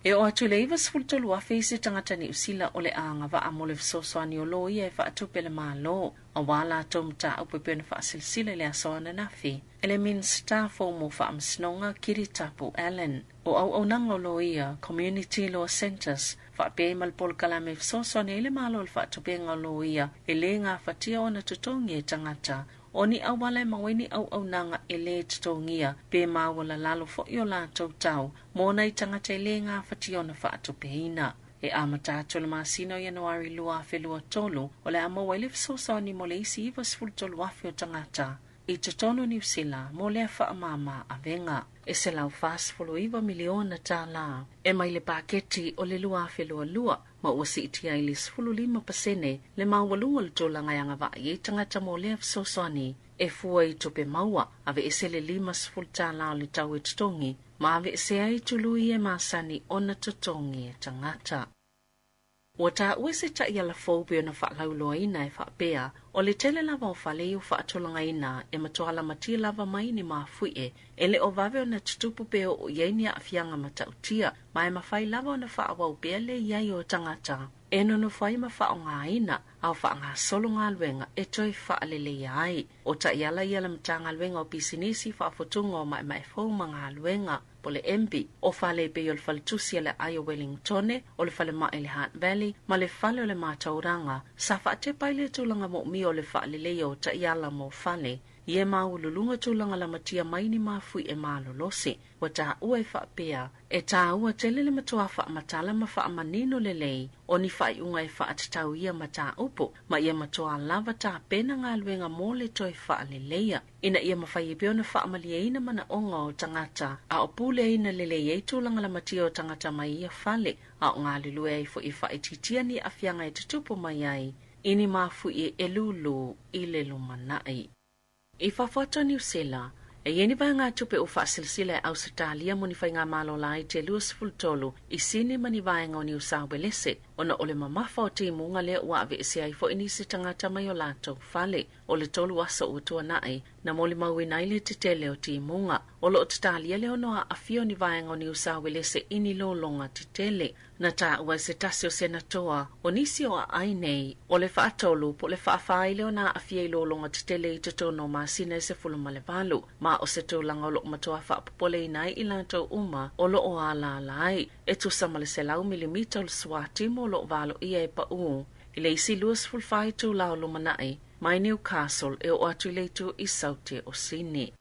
E oo atu i le 93,000 isi tagata Niu Sila o le a agavaa mo le fesoasoani o loia e faatupe le Malo auā latou mataupu e pei ona faasilasila i le aso ananafi e le Minisita fou mo Faamasinoga Kiritapu Allan. O auaunaga o loia, Community Law Centres, faapea ai ma le polokalame e fesoasoani ai le Malo i le faatupega o loia e lē gafatia ona totogi e tagata o ni auala e maua ai ni auaunaga e lē totogia pe maualalalo foʻi o latou tau mo nai tagata e lē gafatia ona faatupeina. E amata atu i le masina o Ianuari 2023 o le a maua ai le fesoasoani mo le isi 93,000 o tagata i totonu o Niu Sila mo lea faamāmā avega. E $149 miliona tālā e mai le paketi o le 2022 ma ua siitia ai le 15% le maualuga o le tulaga e agavaa i ai tagata mo lea fesoasoani e fua i tupe maua, aveese le $50 o le tau e totogi ma aveesea ai tului e masani ona totogi e tagata. Ua taua se taiala fou pei ona faalauiloaina e faapea, o le tele lava o fale ia ua faatulagaina e matua lamatia lava mai ni mafuie e le o vave ona tutupu pe oo i ai ni aafiaga matautia, ma e mafai lava ona faaauau pea le i ai o tagata e nonofo ai ma faaaogaina a o faagasolo galuega e toe faaleleia ai. O taiala ia a le Matagaluega o Pisinisi, Faafotuga o Maemae Fou ma Galuega, po o le MB, o fale e pei o le faletusi a le Aai o Wellingtone, o le falemai i le Hutt Valley, ma le fale o le Mātauranga, sa faatepa ai le tulaga moomia o le faaleleia o taiala mo fale ia e maualuluga tulaga lamatia mai ni mafuie malolosi. Ua taua e faapea, e tāua tele le matua faamatala ma faamanino lelei o ni faaiuga e faatatau ia mataupu ma ia matua lava tapena galuega mo le toe faaleleia ina ia mafai ai pea ona faamalieina manaoga o tagata a o puleaina lelei ai tulaga lamatia o tagata mai ia fale a o galulue ai foʻi e faaitiitia ni aafiaga e tutupu mai ai i ni mafuie e lūlū i le lumanai. I fafo atu o Niu Sila, e i ai ni vaegatupe ua faasilasila e Ausetalia mo ni faigamalo laiti e 23 i Sini ma ni vaega o Niu Sauelese ona o le mamafa o timuga lea ua aveesea ai foʻi nisi tagata mai o latou fale. O le tolu aso ua tuanai, na molimauina ai le tetele o timuga. O loo tatalia le ono aafia o ni vaega o Niu Sauelese i ni lologa tetele. Na taua e se tasi o Senatoa o nisi o aai nei, o le faatolu po o le faafā ai lea ona aafia i lologa tetele i totonu o masina e 18, ma o se tulaga o loo matua faapopoleina ai i latou uma o loo alaala ai. E tusa ma le 100 milimita o le suatimo o loo valoia e paū i le isi 24 itulā o lumanai mai Newcastle e oo atu i le itu i Saute o Sini.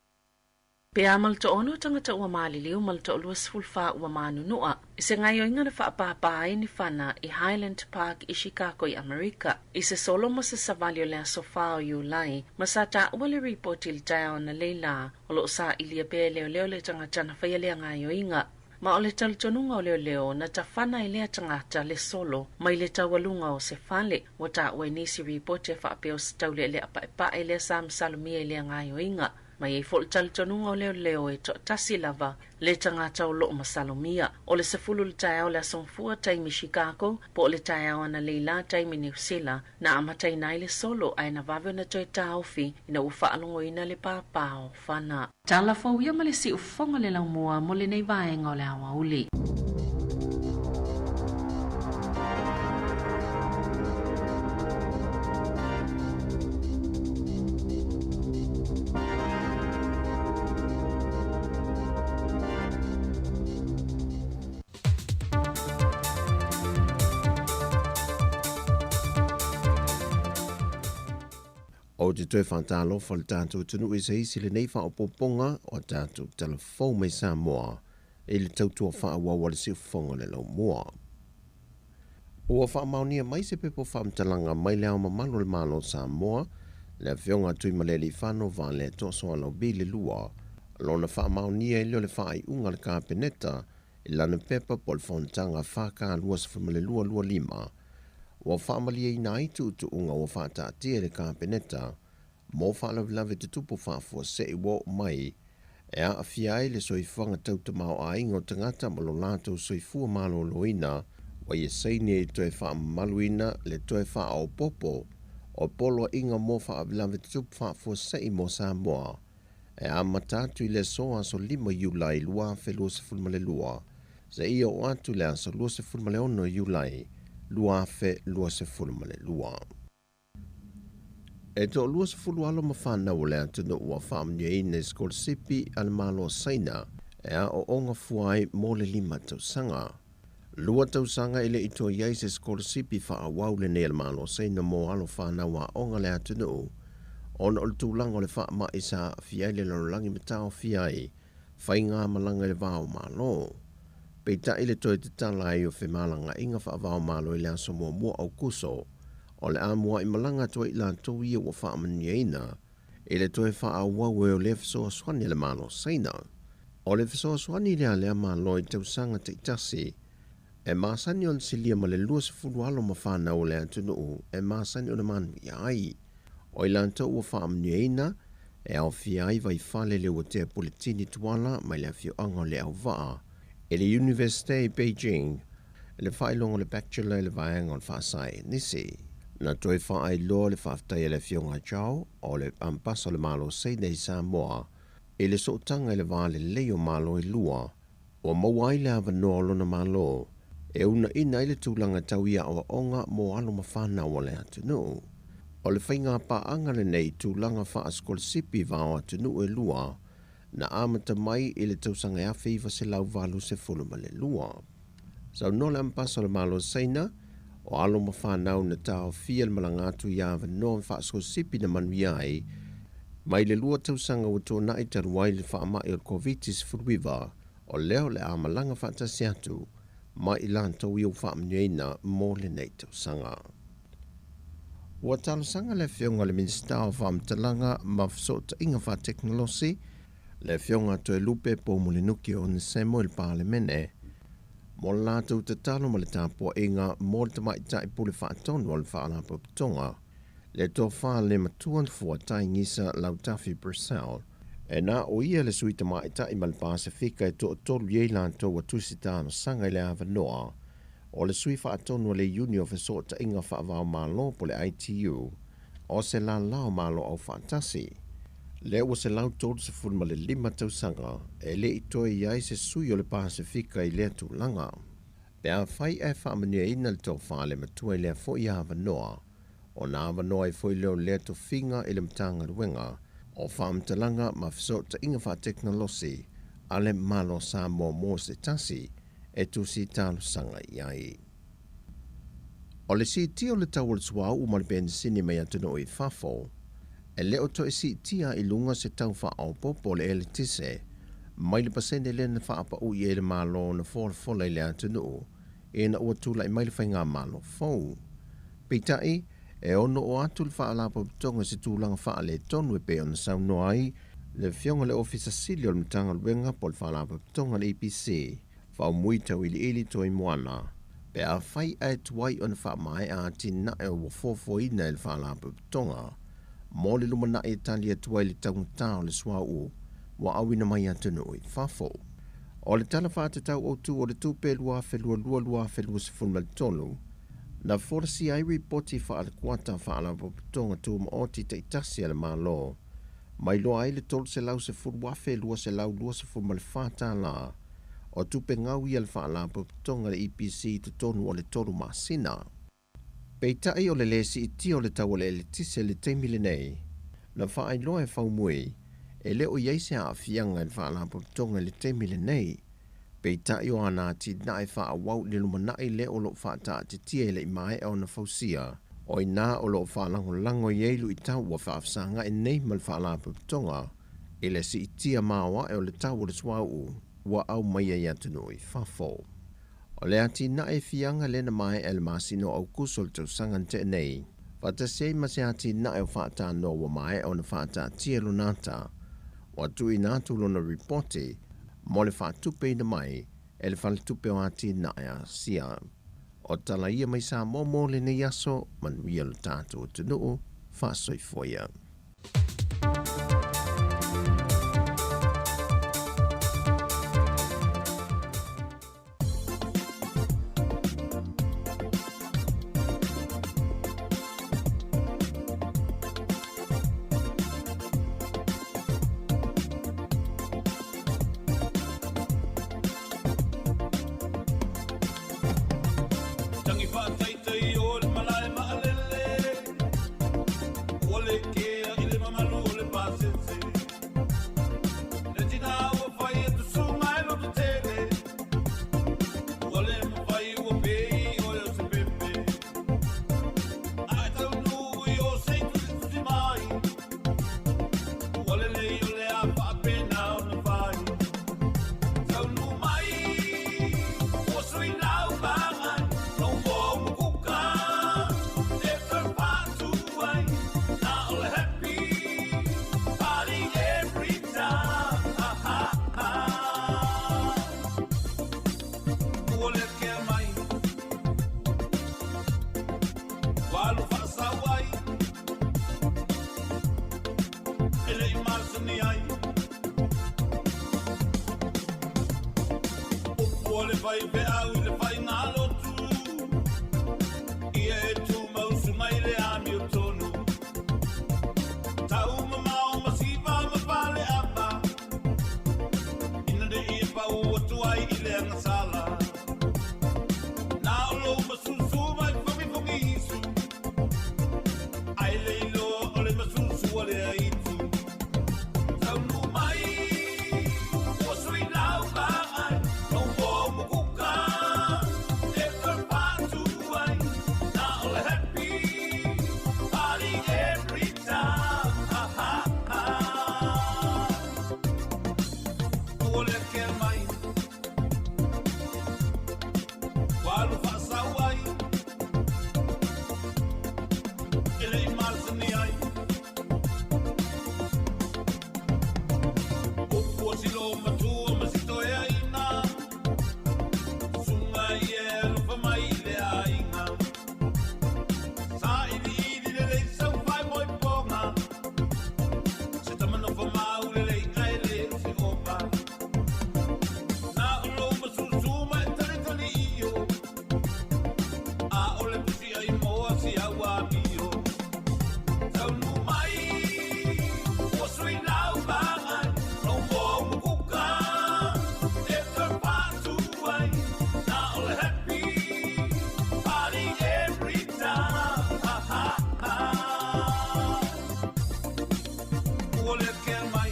Pe a ma le toaono tagata ua maliliu ma le toa-24 ua manunua i se gaoioiga na faapāpā ai ni fana i Highland Park i Chicago i Amerika i se solo ma se savali o le aso 4 o Iulai ma sa taua le ripoti i le taeao analeila o loo sailia pea e leoleo le tagata na faia lea gaoioiga. Ma o le talitonuga o leoleo na tafana e lea tagata le solo mai le taualuga o se fale. Ua taua i nisi ripoti e faapea o se taulealea paepae lea sa masalomia i lea gaoioiga. Ma e i ai foi le talitonuga o leoleo e toatasi lava le tagata o loo masalomia. O le 10 i le taeao o le Aso Gafua taimi Chicago po o le taeao analeila taimi Niu Sila na amataina ai le solo ae na vave ona toe taofi ina ua faalogoina le pāpā o fana. Tala fou ia ma le siufofoga o le laumua mo lenei vaega o le aoauli. Ou te toe faatalofa i le tatou atunuu i se isi lenei faaopoopoga o a tatou tala fou mai Samoa i le tautua faaauau a le siufofoga o le laumua. Ua faamaonia mai se pepa o faamatalaga mai Le Ao Mamalu o le Malo o Samoa, le Afioga a Tuimalealiifano Vaaletoa Sualauvi le Lua, lona faamaonia ai lea o le faaiuga a le Kapeneta I lana pepa po o le Fonotaga FK22 25, ua faamalieina ai tuutuuga ua faataatia e le Kapeneta mo faalavelave tutupu faafuasei ua oo mai e aafia ai le soifuaga tau tamaoaiga o tagata ma lo latou soifua malōlōina, ua ia saini ai toe faamamaluina le toe faaopoopo o poloaiga mo faalavelave tutupu faafuasei mo Samoa e amata atu i le aso aso 5 Iulai 2022 seia oo atu i le aso 26 Iulai 2022. E 20 alo ma fanau o le atunuu ua faamanuiaina i sikolasipi a le Malo o Saina e aooga fua ai mo le 5 tausaga. 2 tausaga e le i toe i ai se sikolasipi faaauau lenei a le Malo o Saina mo alo fanau aoga le atunuu ona o le tulaga o le faamai sa aafia ai le lalolagi ma taofia ai faigamalaga i le va o Malo. Peitai le toe tatala ai o femalagaaiga faava o Malo i le aso 1 Aukuso, o le a muai malaga atu ai i latou ia ua faamanuiaina i le toe faaauau ai o lea fesoasoani a le Malo o Saina. O le fesoasoani lea a lea Malo i tausaga taitasi e masani ona silia ma le 20 alo ma fanau o le atunuu e masani ona manuia ai. O i latou ua faamanuiaina e aofia ai Vaifale Leuatea Puletini Tuala mai le afioaga o Leauvaa i le Iunivesite i Beijing i le faailoga o le Bachelor i le vaega o le Faasaienisi. Na toe faailoa le faafetai a le Afioga Zhao o le Ambasa o le Malo o Saina i Samoa i le sootaga i le va lelei o Malo e lua ua maua ai le avanoa o lona Malo e uunaina ai le tulaga tau i aoaoga mo alo ma fanau o le atunuu. O le faiga paaga lenei i tulaga faasikolasipi va o atunuu e lua na amata mai i le tausaga 1982. Saunoa le Ambasa o le Malo o Saina, o alo ma fanau na taofia le malaga atu i avanoa faasikolasipi na manuia ai mai le 2 tausaga ua tuanai talu ai le faamai o le Koviti-19, o lea o le a malaga faatasi atu ma i latou ia ua faamanuiaina mo lenei tausaga. Ua talosaga le Afioga i le Minisita o Faamatalaga ma Fesootaiga Faatekonolosi, le Afioga Toelupe Poumulinuki Onesemo i le Palemene mo le latou tatalo ma le tapuaiga mo le Tamaitai Pule Faatonu o le Faalapotopotoga, le Tofa le Matua Fuatai Gisa Lautafi Purcell, e na o ia le sui tamaitai ma le Pasefika e toatolu i ai latou ua tusi talosaga i le avanoa o le sui faatonu o le Iuni o Fesootaiga Faava o Malo po o le ITU o se lala o Malo Aufaatasi. Lea ua 135 tausaga e le i toe i ai se sui o le Pasefika i lea tulaga. Pe afai ae faamanuiaina le Tofa le Matua i lea foi avanoa, ona avanoa ai foi lea o lea tofiga i le Matagaluega o Faamatalaga ma Fesootaiga Faatekonolosi a le Malo o Samoa mo se tasi e tusi talosaga i ai. O le siitia o le tau o le suauu ma le penisini mai atunuu i fafo, e le o toe siitia i luga se tau faaopoopo o le eletise mai le pasene lea na faapaui i ai le Malo na folafola i le atunuu ina ua tulai mai le faigamalo fou. Peitai, e ono oo atu le Faalapotopotoga i se tulaga faaletonu e pei ona saunoa ai le Afioga i le Ofisa Sili o le Matagaluega po o le Faalapotopotoga a le EPC, Faumui Tauiliili Toimoana, pe afai ae tuai ona faamaea atinae ua fuafuaina e le Faalapotopotoga mo le lumanai e tali atu ai i le taugata o le suauu ua auina mai atunuu i fafo. O le Tala Faatatau Autu o le Tupe 2022/2023 na folasia ai ripoti faale-kuata Faalapotopotoga Tumaoti taitasi a le Malo ma iloa ai le $310,224 o tupe gau ia a le Faalapotopotoga a le EPC i totonu o le 3 masina. Peitai o le lē siitia o le tau o le eletise i le taimi lenei, na faailoa e Faumui e le o i ai se aafiaga i le Faalapotopotoga i le taimi lenei. Peitai o ana atinae faaauau i le lumanai lea o lo o faataatitia e le i maea ona fausia, o i ina o lo o faalagolago i ai luitau ua faafesagai nei ma le Faalapotopotoga i le siitia maoae o le tau o le suauu ua aumaia i atunuu i fafo. O le atinae Fiaga lea na maea i le masina o Aukuso o le tausaga na tea nei, faatasi ai ma se atinae o faatanoa ua maea ona faataatia lona ata, ua tuuina atu lona ripoti mo le faatupeina mai e le Faletupe o Atinae a Asia. O tala ia mai Samoa mo lenei aso, manuia lo tatou atunuu, faasoifua ia. Tangi faataitai o le malae maalele, ua le kea i le mamalu o le pasese. Le tina ua fai atu suga e loto tele, ua le mafai ua pei oe o se pepe. Ae taunuu i o se i tusitusi mai, ua lelei o le a faapena ona fai. Taunuu mai, ua sui lau vaai, lou uo mukuka, e toe patu ai, na o le happy party every time. Ha, ha, ha. Ua le kea mai, ua alu faasau ai, e le i masani ai. Upu o le faifeau i le faigalotu, ia e tumau mai le amiotonu. Tau mamao ma siva ma fale apa, ina ne i pau atu ai i le agasala. Na o lou masusu mai fogifogi isu, ai le iloa o le masusu a le aitu. Taunuu mai, ua sui lau vaai, lou uo mukuka, e toe patu ai, na o le happy party every time. Ha, ha, ha. Ua le kea mai, ua alu faasau ai, e le i masani ai. Upu o silo matua ma si toeaina, suga ia e alofa mai i le aiga. Sailiili lelei sau faimoipoga, se tama nofo mau lelei ae le o se opa. Na o lou masusu ma e talitali io, a o le pusi ai moa si au amio. Taunuu mai, ua sui lau vaai, lou uo mukuka, e toe patu ai, na o le happy party every time. Ha, ha, ha. Ua le kea mai,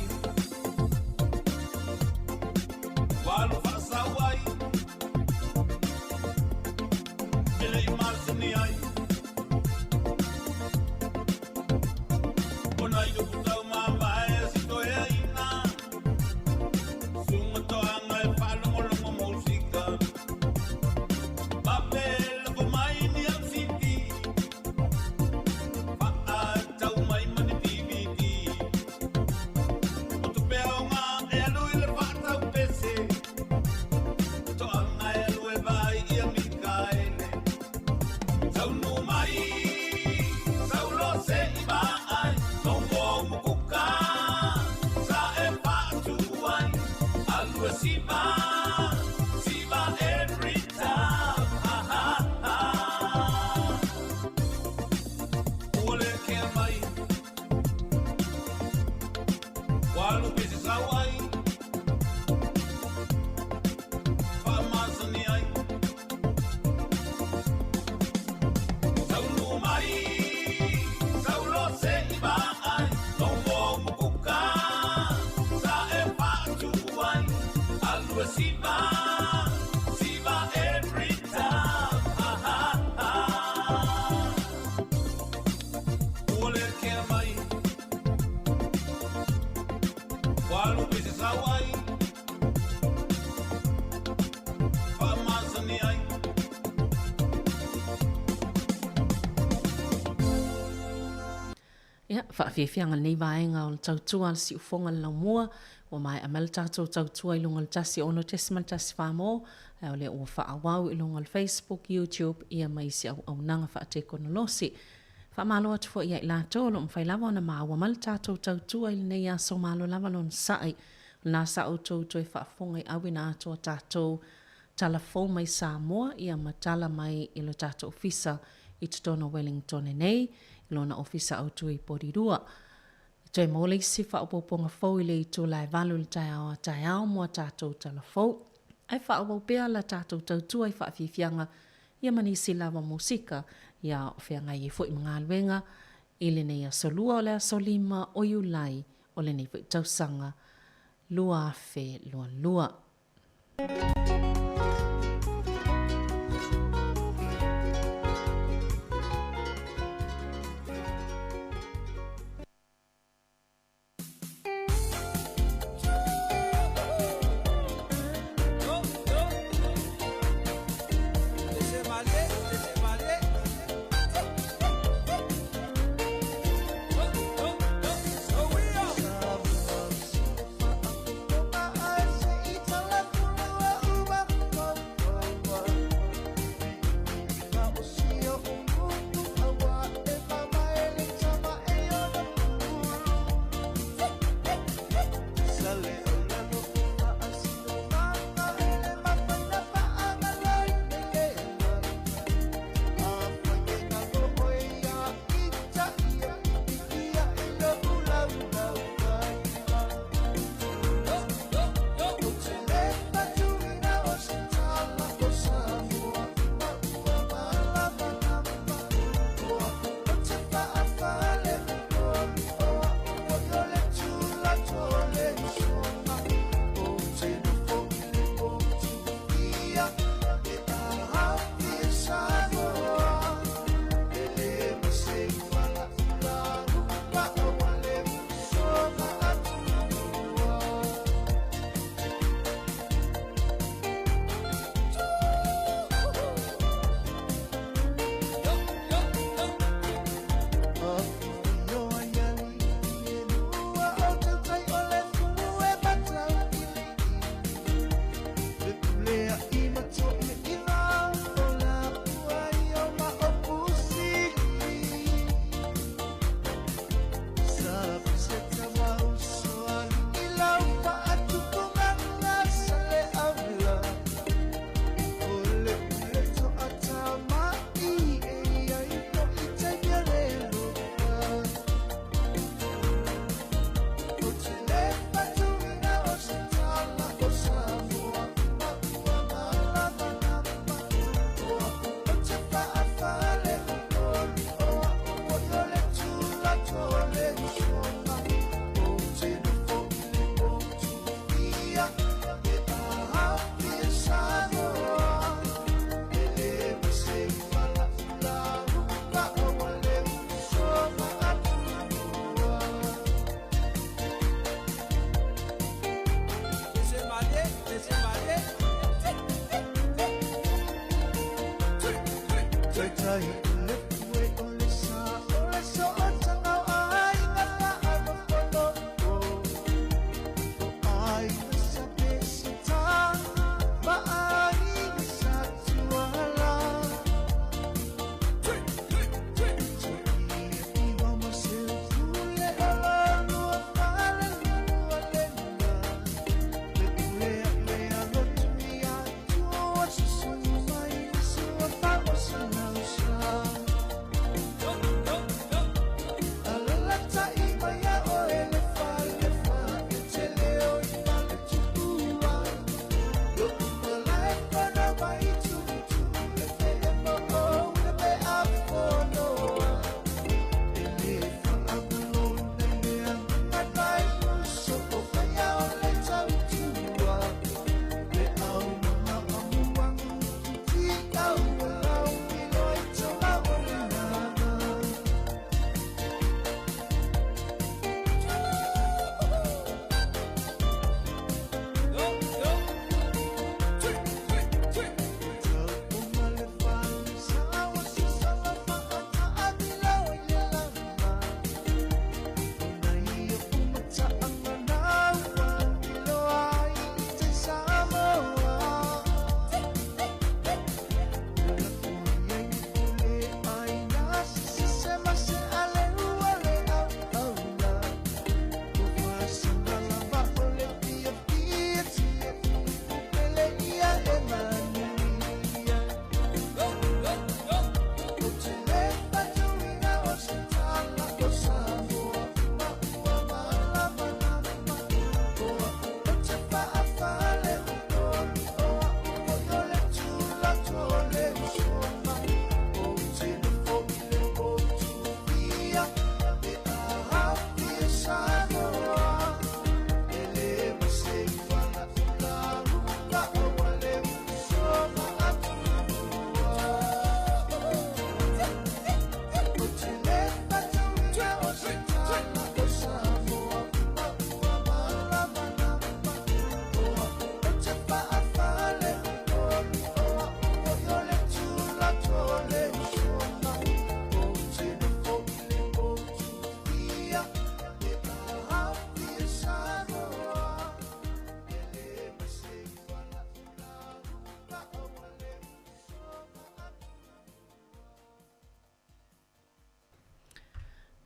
ua alu faasau ai, e le i masani ai. O nai upu tau mavae a si toeaina, suga toaga e faalogologo musika. Vave lafo mai ni au CD, faatau mai ma ni DVD. O tupe aoga e alu i le faatau pese, toaga e alu e vaai ia Mikaele. Taunuu mai, saulo se i vaai, lou uo mukuka, sa e faatu ai, alu e siva, siva every time. Ha, ha, ha. Ua le kea mai, ua alu pese sau ai, faamasani ai. Taunuu mai, saulo se i vaai, lou uo mukuka, sa e faatu ai, alu e siva, siva every time. Ha, ha, ha. Ua le kea mai, ua alu pese sau ai, faamasani ai. Ia, faafiafiaga lenei vaega o le tautua a le siufoga le laumua, Ua maea mai le tatou tautua i luga o le 106.14 mo, ae o lea ua faaauau i luga o le Facebook, YouTube ia ma isi auaunaga faatekonolosi. Faamalo atu foi ia i latou o lo o mafai lava ona maua mai le tatou tautua i lenei aso malo lava lona sa'i. O lena sa outou toe faafofoga i auina atu a tatou tala fou mai Samoa ia ma tala mai i lo tatou ofisa i totonu o Wellingtone nei, i lona ofisa autu i Porirua. E toe maua le isi faaopoopoga fou i le itula e 8 i le taeao a taeao mo a tatou tala fou. Ae faaauau pea la tatou tautua i faafiafiaga ia ma nisi lava musika ia o feagai ai foi ma galuega i lenei aso Lua o le aso 5 o Iulai o lenei foi tausaga 2022.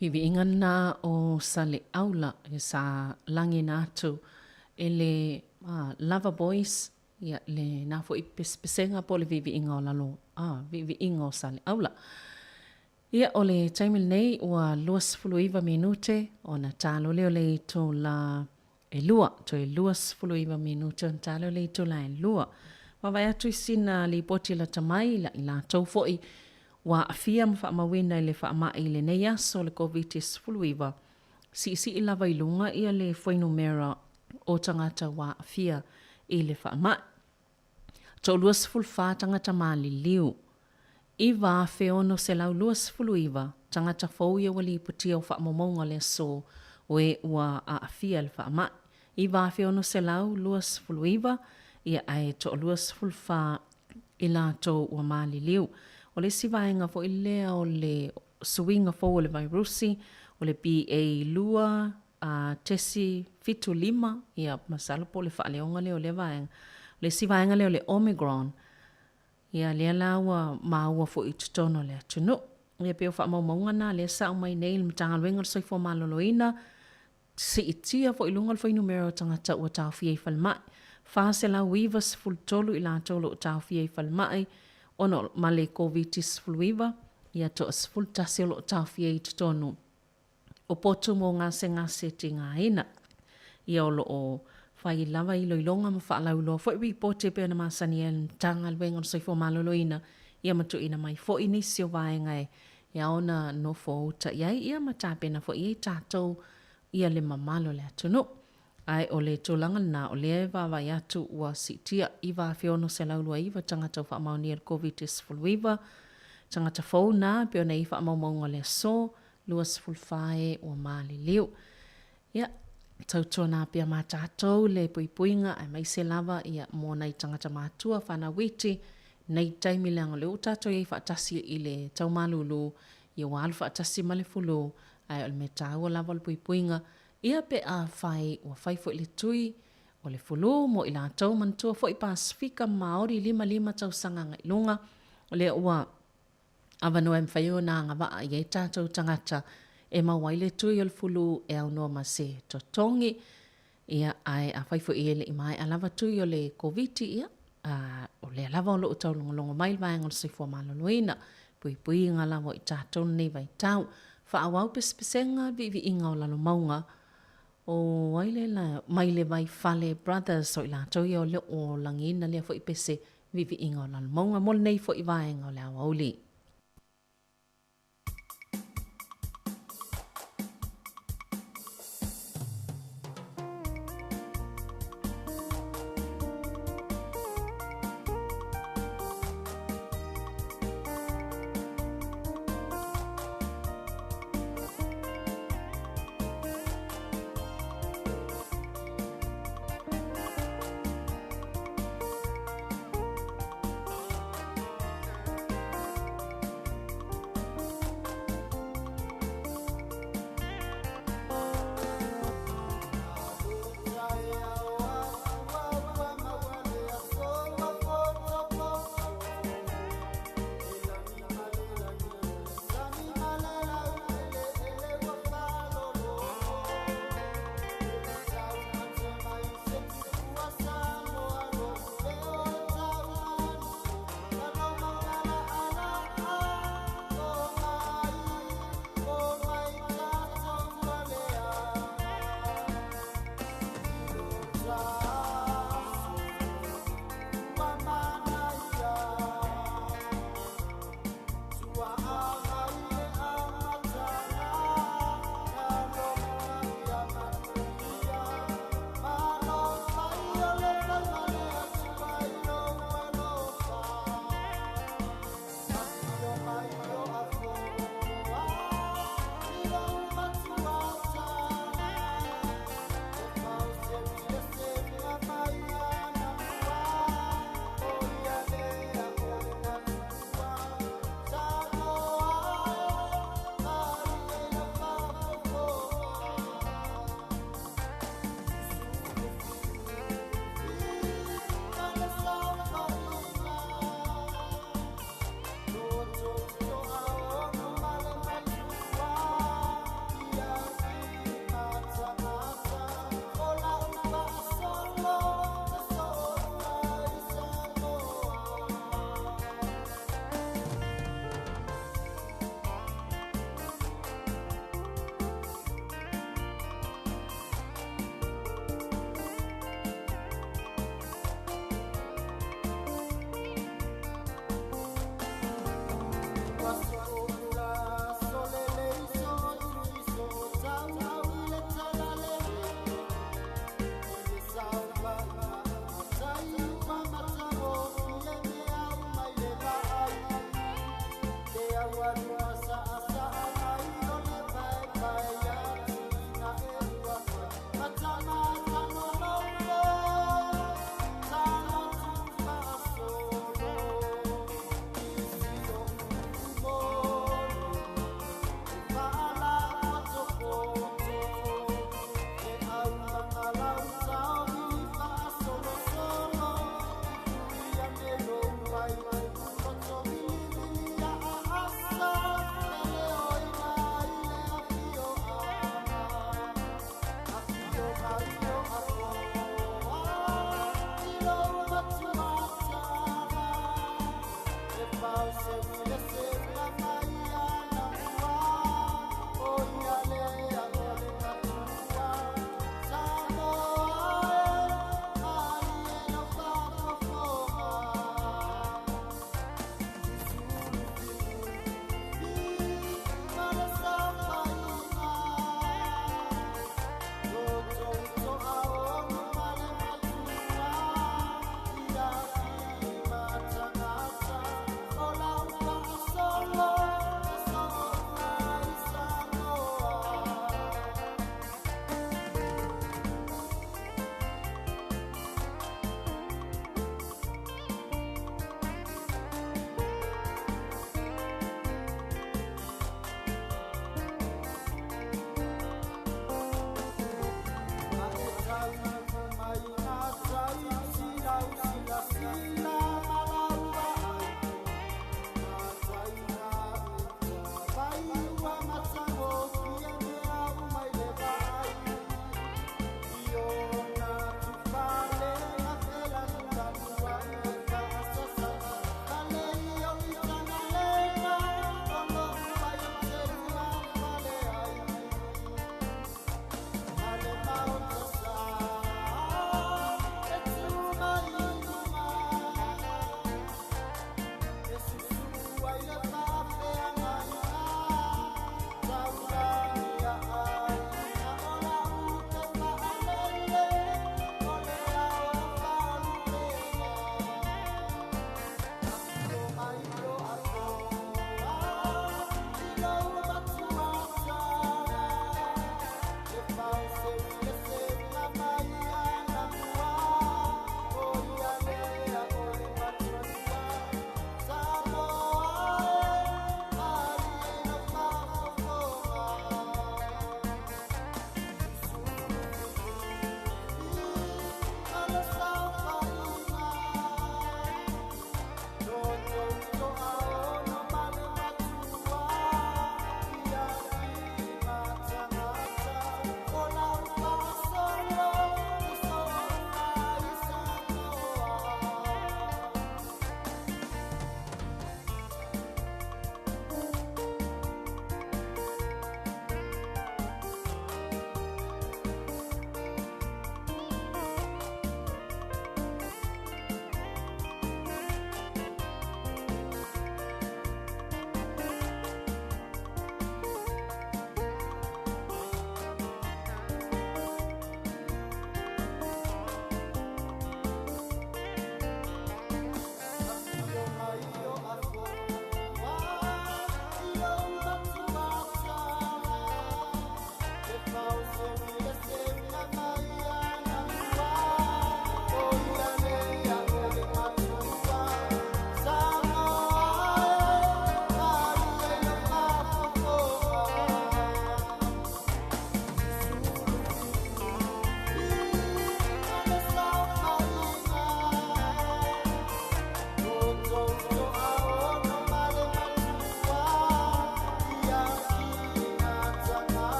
Viiviiga lena o Saleaula e sa lagiina atu e le Lava Boys, ia lena foi pesepesega po o le viiviiga o lalo, viiviiga o Saleaula. Ia, o le taimi lenei ua 29 minute ona talo lea o le itula e 2, toe 29 minute ona talo lea o le itula e 2. Vaavaai atu i sina lipoti lata mai ia i latou foi ua aafia ma faamauina i le faamai i lenei aso o le Koviti-19, siisii lava i luga ia le fuainumera o tagata ua aafia i le faamai. 34 tagata maliliu, 9,629 tagata fou ia ua lipotia o faamaumauga o le aso o e ua aafia i le faamai. 9,629 ia ae 24 i latou ua maliliu. O le isi vaega foi lea o le suiga fou o le vairusi, o le BA2 .75, ia masalo po o le faaleoga lea o lea vaega. O le isi vaega lea o le Omicron, ia lea la ua maua foi i totonu o le atunuu. Ia pei o faamaumauga na lea sa aumai nei i le Matagaluega o le Soifua Maloloina, siitia foi i luga le fuainumera o tagata ua taofia i falemai. 493 i latou o lo o taofia i falemai ona ma le Koviti-19, ia toa-11 o lo o taofia i totonu o potu mo gasegase tigaina. Ia o lo o fai lava iloiloga ma faalauiloa foi ripoti e pei ona masani ai le Matagaluega o le Soifua Maloloina ia ma tuuina mai foi nisi o vaega e ao ona nofo uta i ai ia ma tapena foi i ai tatou ia le mamalu o le atunuu. Ae o le tulaga lena o lea e vaavaai atu ua siitia 9,629 tagata ua faamaonia i le Koviti-19, tagata fou na e pei ona i ai faamaumauga o le aso 24 e ua maliliu. Ia, tautuana pea ma tatou le puipuiga aemaise lava ia mo nai tagata matua fanau iti nei taimi leaga o lea ua tatou i ai faatasi i le tau malulu, ia ua alu faatasi ma le fulu, ae o le mea taua lava o le puipuiga ia pe afai ua fai foi le tui o le fulu mo i latou manatua foi Pasefika Maori 55 tausaga agai luga, o lea ua avanoa e mafai ona agavaa i ai tatou tagata e maua ai le tui o le fulu e aunoa ma se totogi. Ia, ae afai foi e le i maea lava tui o le Koviti, ia, o lea lava o lo o taulogologo mai le vaega o le soifua maloloina, puipuiga lava o i tatou lenei vaitau. Faaauau pesepesega viiviiga o Lalomauga, o ai lea la, mai le Vaifale Brothers, o i latou ia o lo o lagiina lea foi pese viiviiga o Lalomauga mo lenei foi vaega o le aoauli.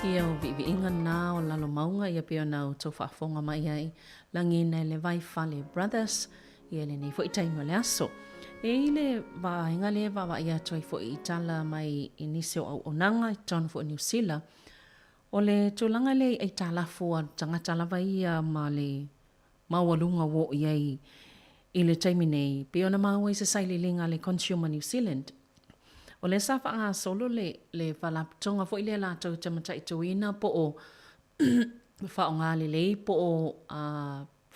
Ia o viiviiga na o Lalomauga ia pei ona outou faafofoga mai ai lagiina e le Vaifale Brothers ia lenei foi taimi o le aso. E i le vaega lea e vaavaai atu ai foi i tala mai i nisi o auaunaga i totonu foi o Niu Sila, o le tulaga lea i aitalafu a tagata lava ia ma le maualuga ua oo i ai i le taimi nei, pei ona maua i se sailiiliga a le Consumer New Zealand. O lea sa faagasolo le le faalapotopotoga foi lea latou te mataituina po o faaaoga lelei po o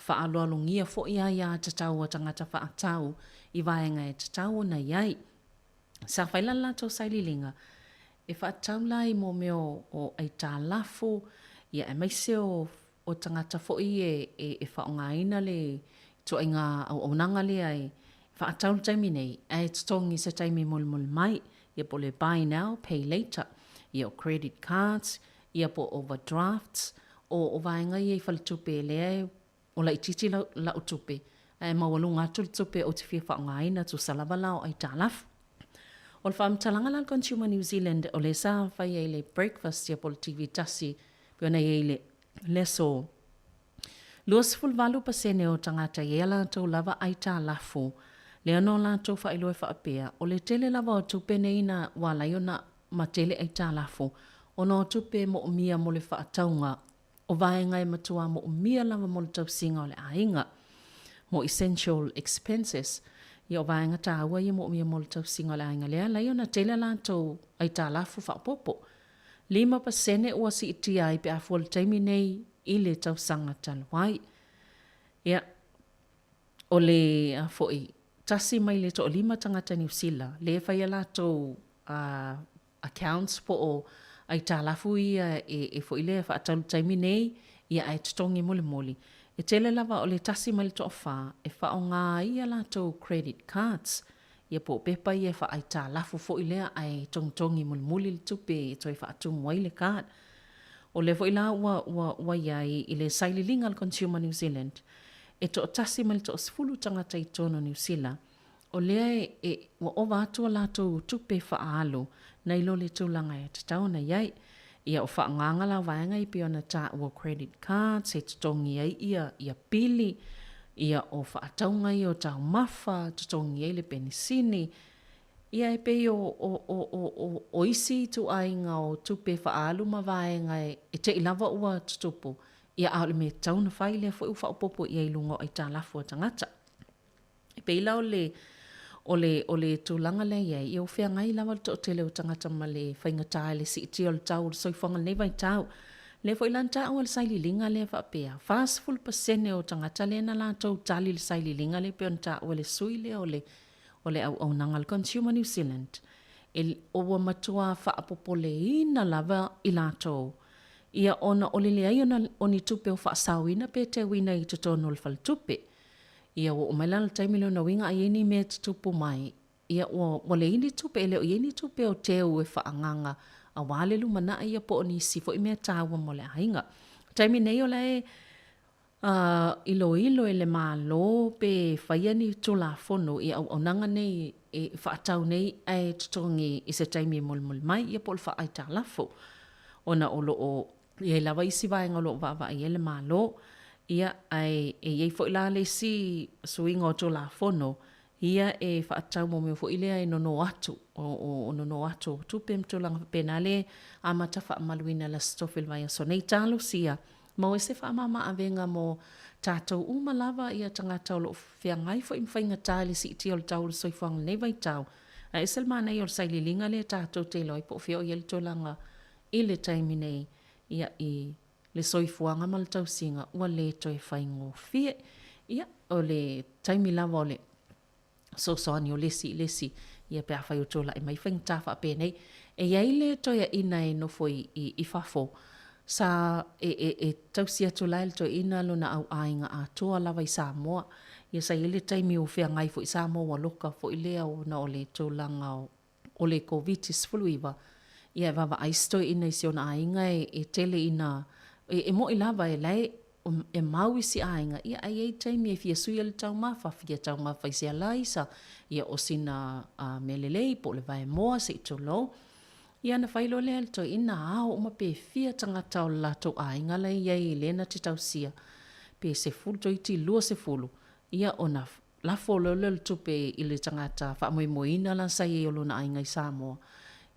faaaloalogia foi aia tatau a tagata faatau i vaega e tatau ona i ai. Sa fai la le latou sailiiliga e faatatau la i mea o aitalafu, ia aemaise o tagata foi e faaaogaina le. ituaiga auaunaga lea e faatau i le taimi nei ae totogi i se taimi mulimuli mai, ia po o le buy now, pay later, ia o credit cards, ia po o overdrafts, o o vaega ia i faletupe lea e o laitiiti lau lau tupe ae maualuga atu le tupe ou te fia faaaogaina tusa lava la o aitalafu. O le faamatalaga la a le Consumer New Zealand o lea sa fai ai le breakfast ia po o le TV tasi pei ona i ai le le aso 28% o tagata e i ai a latou lava aitalafu lea na o latou faailoa e faapea o le tele lava o tupe nei na ua ala ai ona matele aitalafu ona o tupe e moomia mo le faatauga o vaega e matua moomia lava mo le tausiga o le aiga, mo essential expenses, ia o vaega taua ia moomia mo le tausiga o le aiga lea ala ai ona tele a latou aitalafu faaopoopo. 5% ua siitia ai pe a fua i le taimi nei i le tausaga talu ai. Ia, o le a foi, tasi mai le toalima tagata Niu Sila lea e fai a latou accounts po o aitalafu ia e foi lea e faatau i le taimi nei ia ae totogi mulimuli. E tele lava o le tasi mai le toafa e faaaoga ai a latou credit cards ia po o pepa ia e faaaitalafu foi lea ae togitogi mulimuli le tupe e toe faatumu ai le card. O lea foi la ua ua ua i ai i le saililiga a le Consumer New Zealand e toatasi mai le toasefulu tagata i totonu o Niu Sila O lea e ua ova atu a latou tupe faaalu nai lo le tulaga e tatau ona i ai. Ia o faaaogaga la o vaega ia pei ona taua o credit cards e totogi ai ia ia pili, ia o faatauga ia o taumafa, totogi ai le penisini. Ia e pei o o o o o o isi ituaiga o tupe faaalu ma vaega e te i lava ua tutupu, ia a o le mea e tatau ona fai lea foi ua faaopoopo i ai i luga o aitalafu a tagata. E pei la o le, o le, o le tulaga lea e i ai, ia ua feagai lava le toatele o tagata ma le faigata i le siitia o le tau o le soifuaga i lenei vaitau. O lea foi la na taua le saililiga lea faapea, 40% o tagata lea na latou tali i le saililiga lea pei ona taua e le sui lea o le, o le auaunaga a le Consumer New Zealand, e, ua matua faapopoleina lava i latou ia ona o le leai ona o ni tupe o faasaoina pe teuina i totonu o le faletupe. Ia ua oo mai la le taimi lea ona uiga a i ai ni mea e tutupu mai, ia ua, ua leai ni tupe, e le o i ai ni tupe o teu e faaagaga aua le lumanai ia po o nisi foi mea taua mo le aiga. O le taimi nei o la e iloilo e le Malo pe faia ni Tulafono i auaunaga nei e faatau nei ae totogi i se taimi e molimoli mai ia po o le faaaitalafu ona o lo o E i ai lava isi vaega o lo o vaavaai i ai le Malo, ia, ae e i ai foi la le isi suiga o Tulafono ia e faatatau mo mea foi lea e nono atu, o nono atu o tupe ma tulaga faapena lea e amata faamamaluina i le Aso Tofi o le vaiaso nei. Talosia, maua se faamama-avega mo tatou uma lava ia tagata o lo o feagai foi ma faigata i le siitia o le tau o le soifuaga i lenei vaitau. Ae ese le manaia o le sailiiliga lea tatou te iloa ai po o fea o i ai le tulaga I le taimi nei, ia, i le soifuaga ma le tausiga ua le toe faigofie. Ia, o le taimi lava o le fesoasoani o le isi i le isi, ia pe afai o tulai mai faigata faapenei. E i ai le toeaina e nofo i, i, i fafo, sa e, e, e tausi atu la e le toeaina lona au aiga atoa lava i Samoa. Ia sa i ai le taimi ua feagai foi Samoa ua loka foi lea ona o le tulaga o o le Koviti-19, ia e vaavaai si toeaina i si ona aiga e tele ina, e mo'i lava e la e mau isi aiga, ia ae i ai taimi e fia sui ai le taumafa, fia taumafa i se alaisa, ia o sina mea lelei po o le vaemoa se i tulou. Ia ona fai loa lea e le toeaina, ao uma pe fia tagata o le latou aiga la e i ai lea na te tausia, pe sefulu toeitiiti 20, ia ona Lafo loa lea o le tupe i le tagata faamoemoeina la sa i ai o lona aiga i Samoa,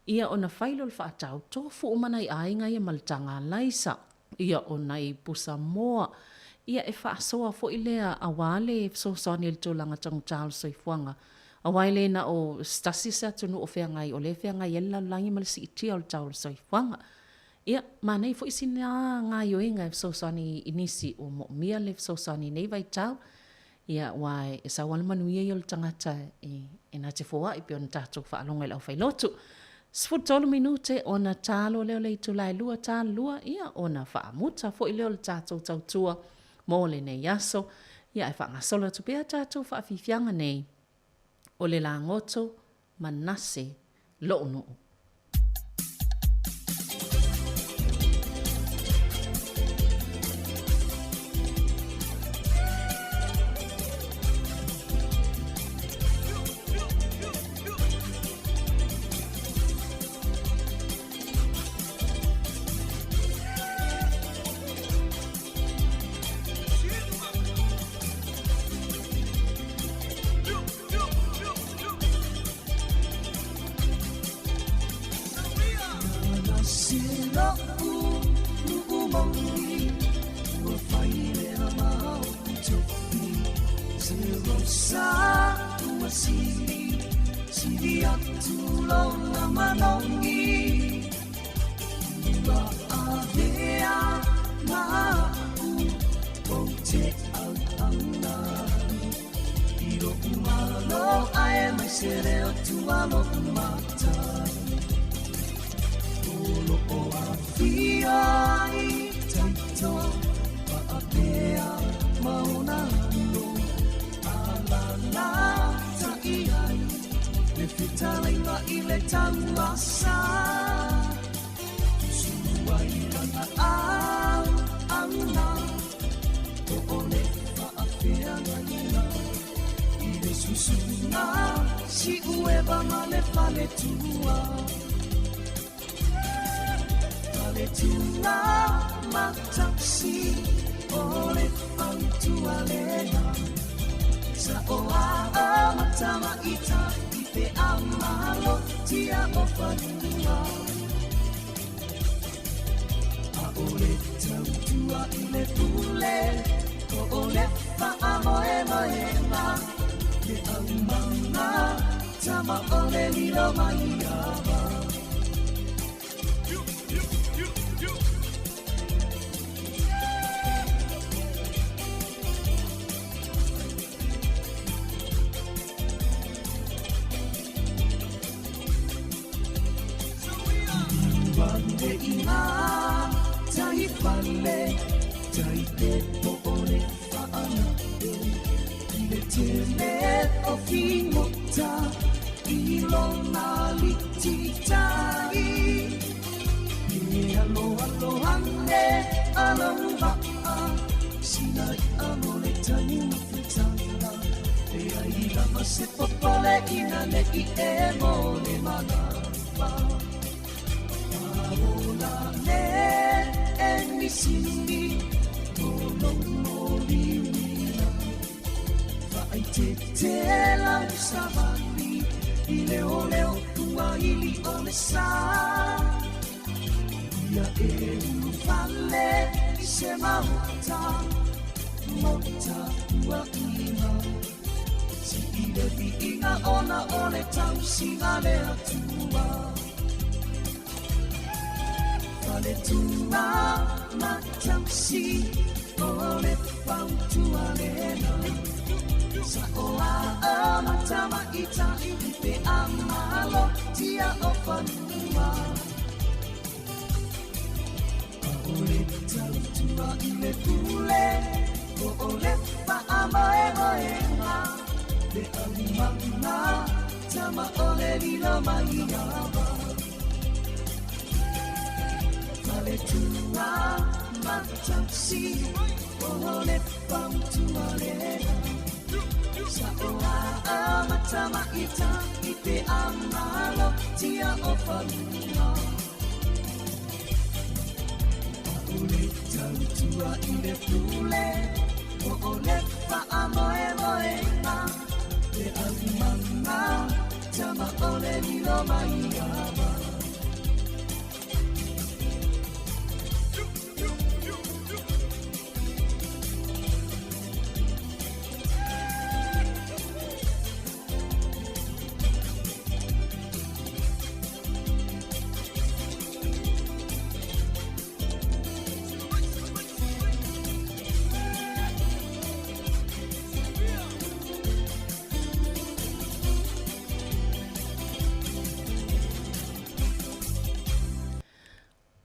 ia ona fai lea o le faatau, tofu uma nai aiga ia ma le taga alaisa, ia o nai pusa moa, ia e faasoa foi lea aua le fesoasoani i le tulaga taugata o le soifuaga. Aua e le na o se tasi se atunuu o feagai, o lea e feagai ai le lalolagi ma le siitia o le tau o le soifuaga. Ia, manaia foi sina gaoioiga e fesoasoani i nisi ua moomia le fesoasoani i nei vaitau. Ia, aua e sau lava le manuia ia o le tagata e na te foai pei ona tatou faalogo i le aufailotu. 13 minute ona ta loa lea o le itula e lua ta lua, ia ona faamuta foi lea o le tatou tautua mo lenei aso. Ia ae faagasolo atu pea tatou faafiafiaga nei o le lagoto Manase Lo'onu'u.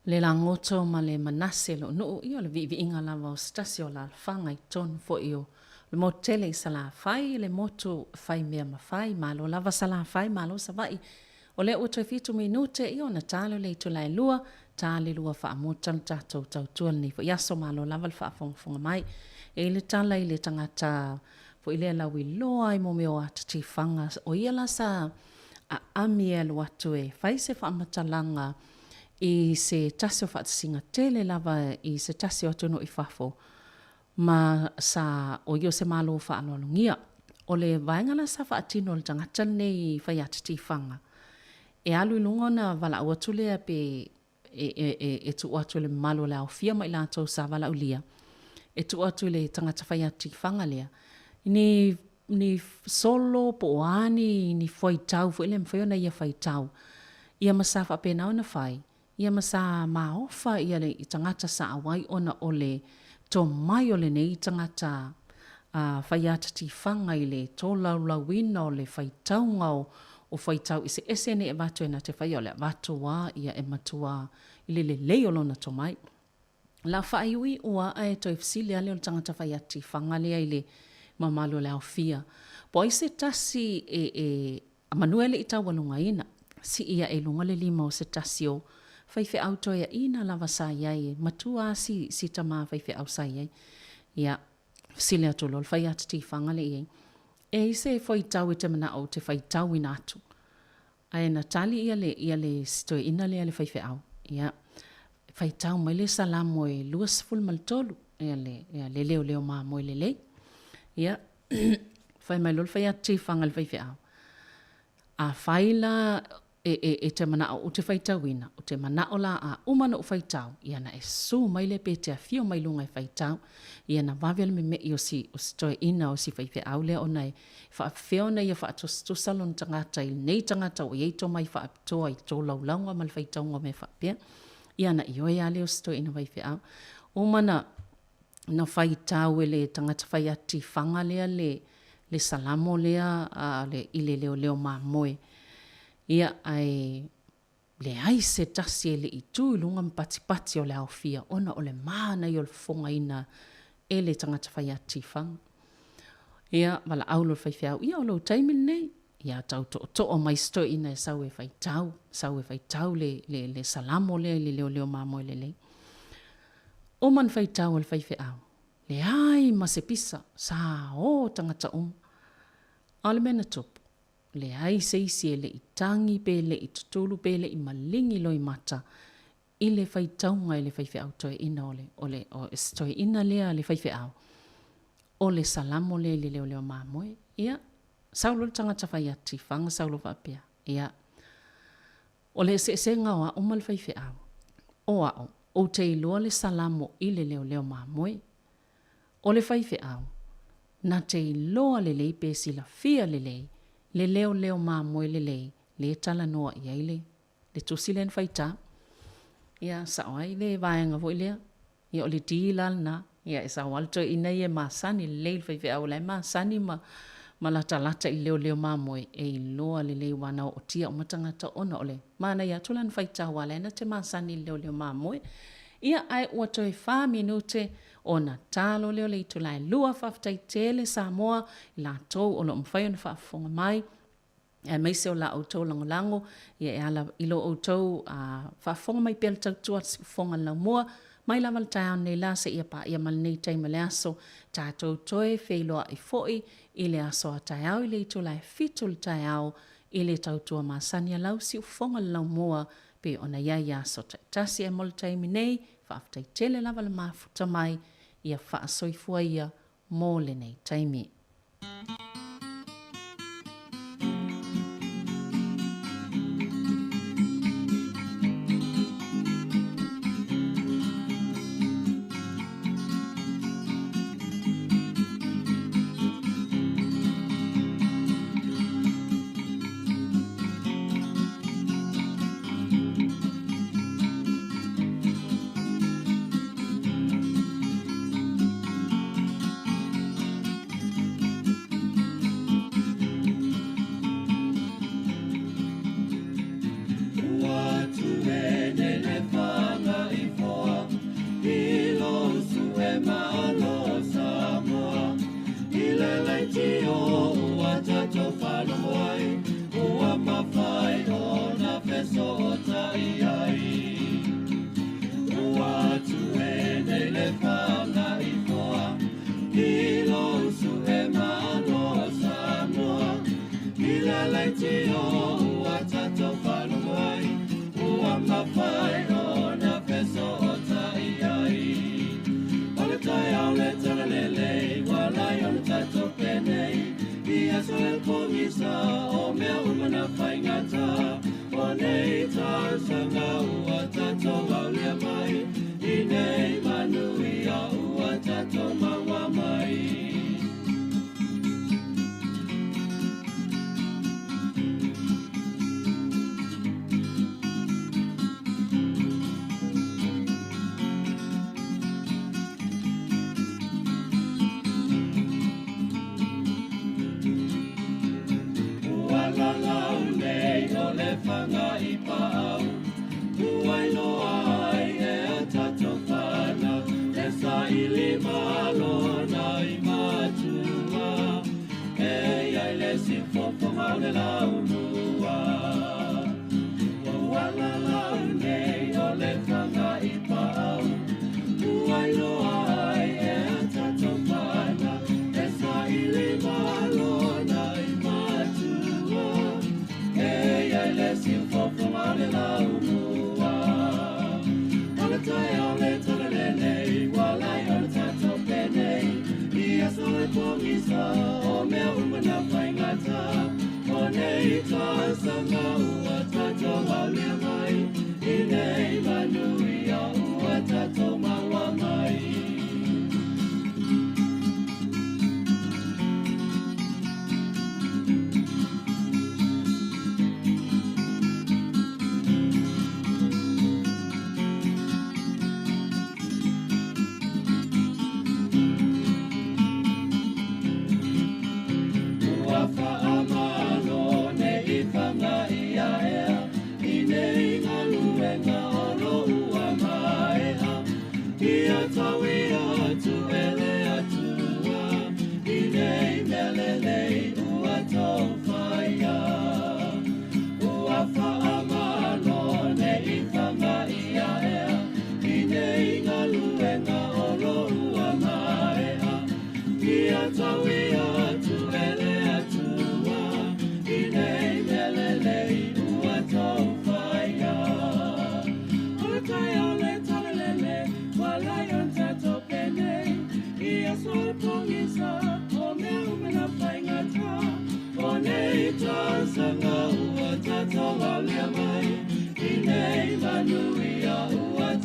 Le lagoto ma le Manase lo'onu'u, ia o le vi'ivi'iga lava o se tasi o alalafaga i totonu fo'i o Le motu tele i Salafai, le motu fai mea mafai, malo lava Salafai, malo Savaii. O lea ua toe fitu minute ia ona ta lea o le itula e lua, ta le lua faamuta le tatou tautua lenei foi aso, malo lava le faafogafoga mai. E i ai le tala i le tagata foi lea lauiloa i mea o ata tifaga, o ia la sa aami e alu atu e fai se faamatalaga i se tasi o faatasiga tele lava i se tasi o atunuu i fafo, ma sa o ia o se Malo faaaloalogia. O le vaega la sa faatino e le tagata lenei fai ata tifaga, e alu i luga ona valaau atu lea pe e, e, e, e tuu atu i le mamalu o le aofia ma i latou sa valaaulia, e tuu atu i le tagata fai ata tifaga lea, ni, ni solo po o a ni, ni fuaitau foi lea e mafai ona ia faitau, ia ma sa faapena ona fai, Ia ma sa maofa ia le tagata sa auai ona o le tomai o lenei tagata fai ata tifaga i le tolaulauina o le faitauga o faitau eseese nei e avatu e na te faia o le avatu a ia e matua i le lelei o lona tomai. La faaiuiu a ae toe fesili a lea o le tagata fai ata tifaga lea i le mamalu o le aofia po o ai se tasi e A manu e le i taualugaina, sii aʻe i luga le lima o se tasi o faifeau toeaina lava sa i ai, e matua a si, si tamā faifeau sa i ai. Ia, fesili atu loa le fai ata tifaga lea i ai, E i ai se faitau e te manaʻo ou te faitauina atu? Ae na tali ia le, ia le si toeaina lea le faifeau, ia, faitau mai le Salamo e 23, ia le, ia le leoleo mamoe lelei. Ia, Fai mai loa le fai atu tifaga i le faifeau, Afai la e, e, e te manaʻo ou te faitauina, ou te manaʻo la a uma ona ou faitau, ia ona e susu mai lea pe te afio mai luga e faitau. Ia na vave le memeʻi o si, o si toeaina o si faifeau lea ona e faapefea ona ia faatusatusa lona tagata i lenei tagata ua i ai tomai faapitoa i tolaulauga ma le faitauga o mea faapea. Ia ona ioe lava lea o si toeaina faifeau. Uma na na faitau e le tagata fai atifaga lea le, le Salamo lea a, le, i le leoleo mamoe. Ia, ae leai se tasi e le i tu i luga ma patipati o le aofia ona o le manaia o le fofogaina e le tagata fai atifaga. Ia, valaau loa le faifeau, ia o lou taimi lenei. Ia tau tootoo mai si toeaina e sau e faitau, sau e faitau le, le, le Salamo lea i le leoleo mamoe lelei. Uma na faitau a le faifeau, leai ma se pisa, sa o tagata uma. A o le mea na tupu, leai se isi e le i tagi pe le i tutulu pe le i maligi loimata i le faitauga i le faifeau toeaina o le, o le, o se toeaina lea a le faifeau, o le Salamo lea i le leoleo mamoe. Ia, sau loa le tagata fai atu i faga sau loa faapea, ia, O le eseesega o a'u ma le faifeau, o a'u, ou te iloa le Salamo i le leoleo mamoe. O le faifeau, na te iloa lelei pe silafia lelei le leoleo mamoe lelei lē talanoa i ai le le tusi lea na faitau. Ia, sa'o ai le vaega foi lea. Ia o le D la lena. Ia e sao lava le toeaina ia e masani lelei le faifeau o la e masani ma ma latalata i le leoleo mamoe e iloa lelei aua na ootia uma tagata ona o le manaia atu lana faitau aua la e na te masani i le leoleo mamoe. Ia ae ua toe fa minute ona talo lea o le itula e lua. Faafetai tele Samoa i latou o lo o mafai ona faafofoga mai. aemaise o la outou lagolago ia e ala i lo outou faafofoga mai pea le tautua fofoga laumua mai lava le taeao nei la seia paia ma lenei taimi o le aso tatou toe feiloai foi i le aso a taeao i le itula e 7 le taeao i le tautua masani a lau siufofoga le laumua pei ona i ai i aso taitasi ae mo le taimi nei faafetai tele lava le mafuta mai ia faasoifua ia mo lenei taimi. le pogisa o mea uma na faigata. O nei tausaga ua tatou aulia mai, i nei manuia ua tatou maua mai.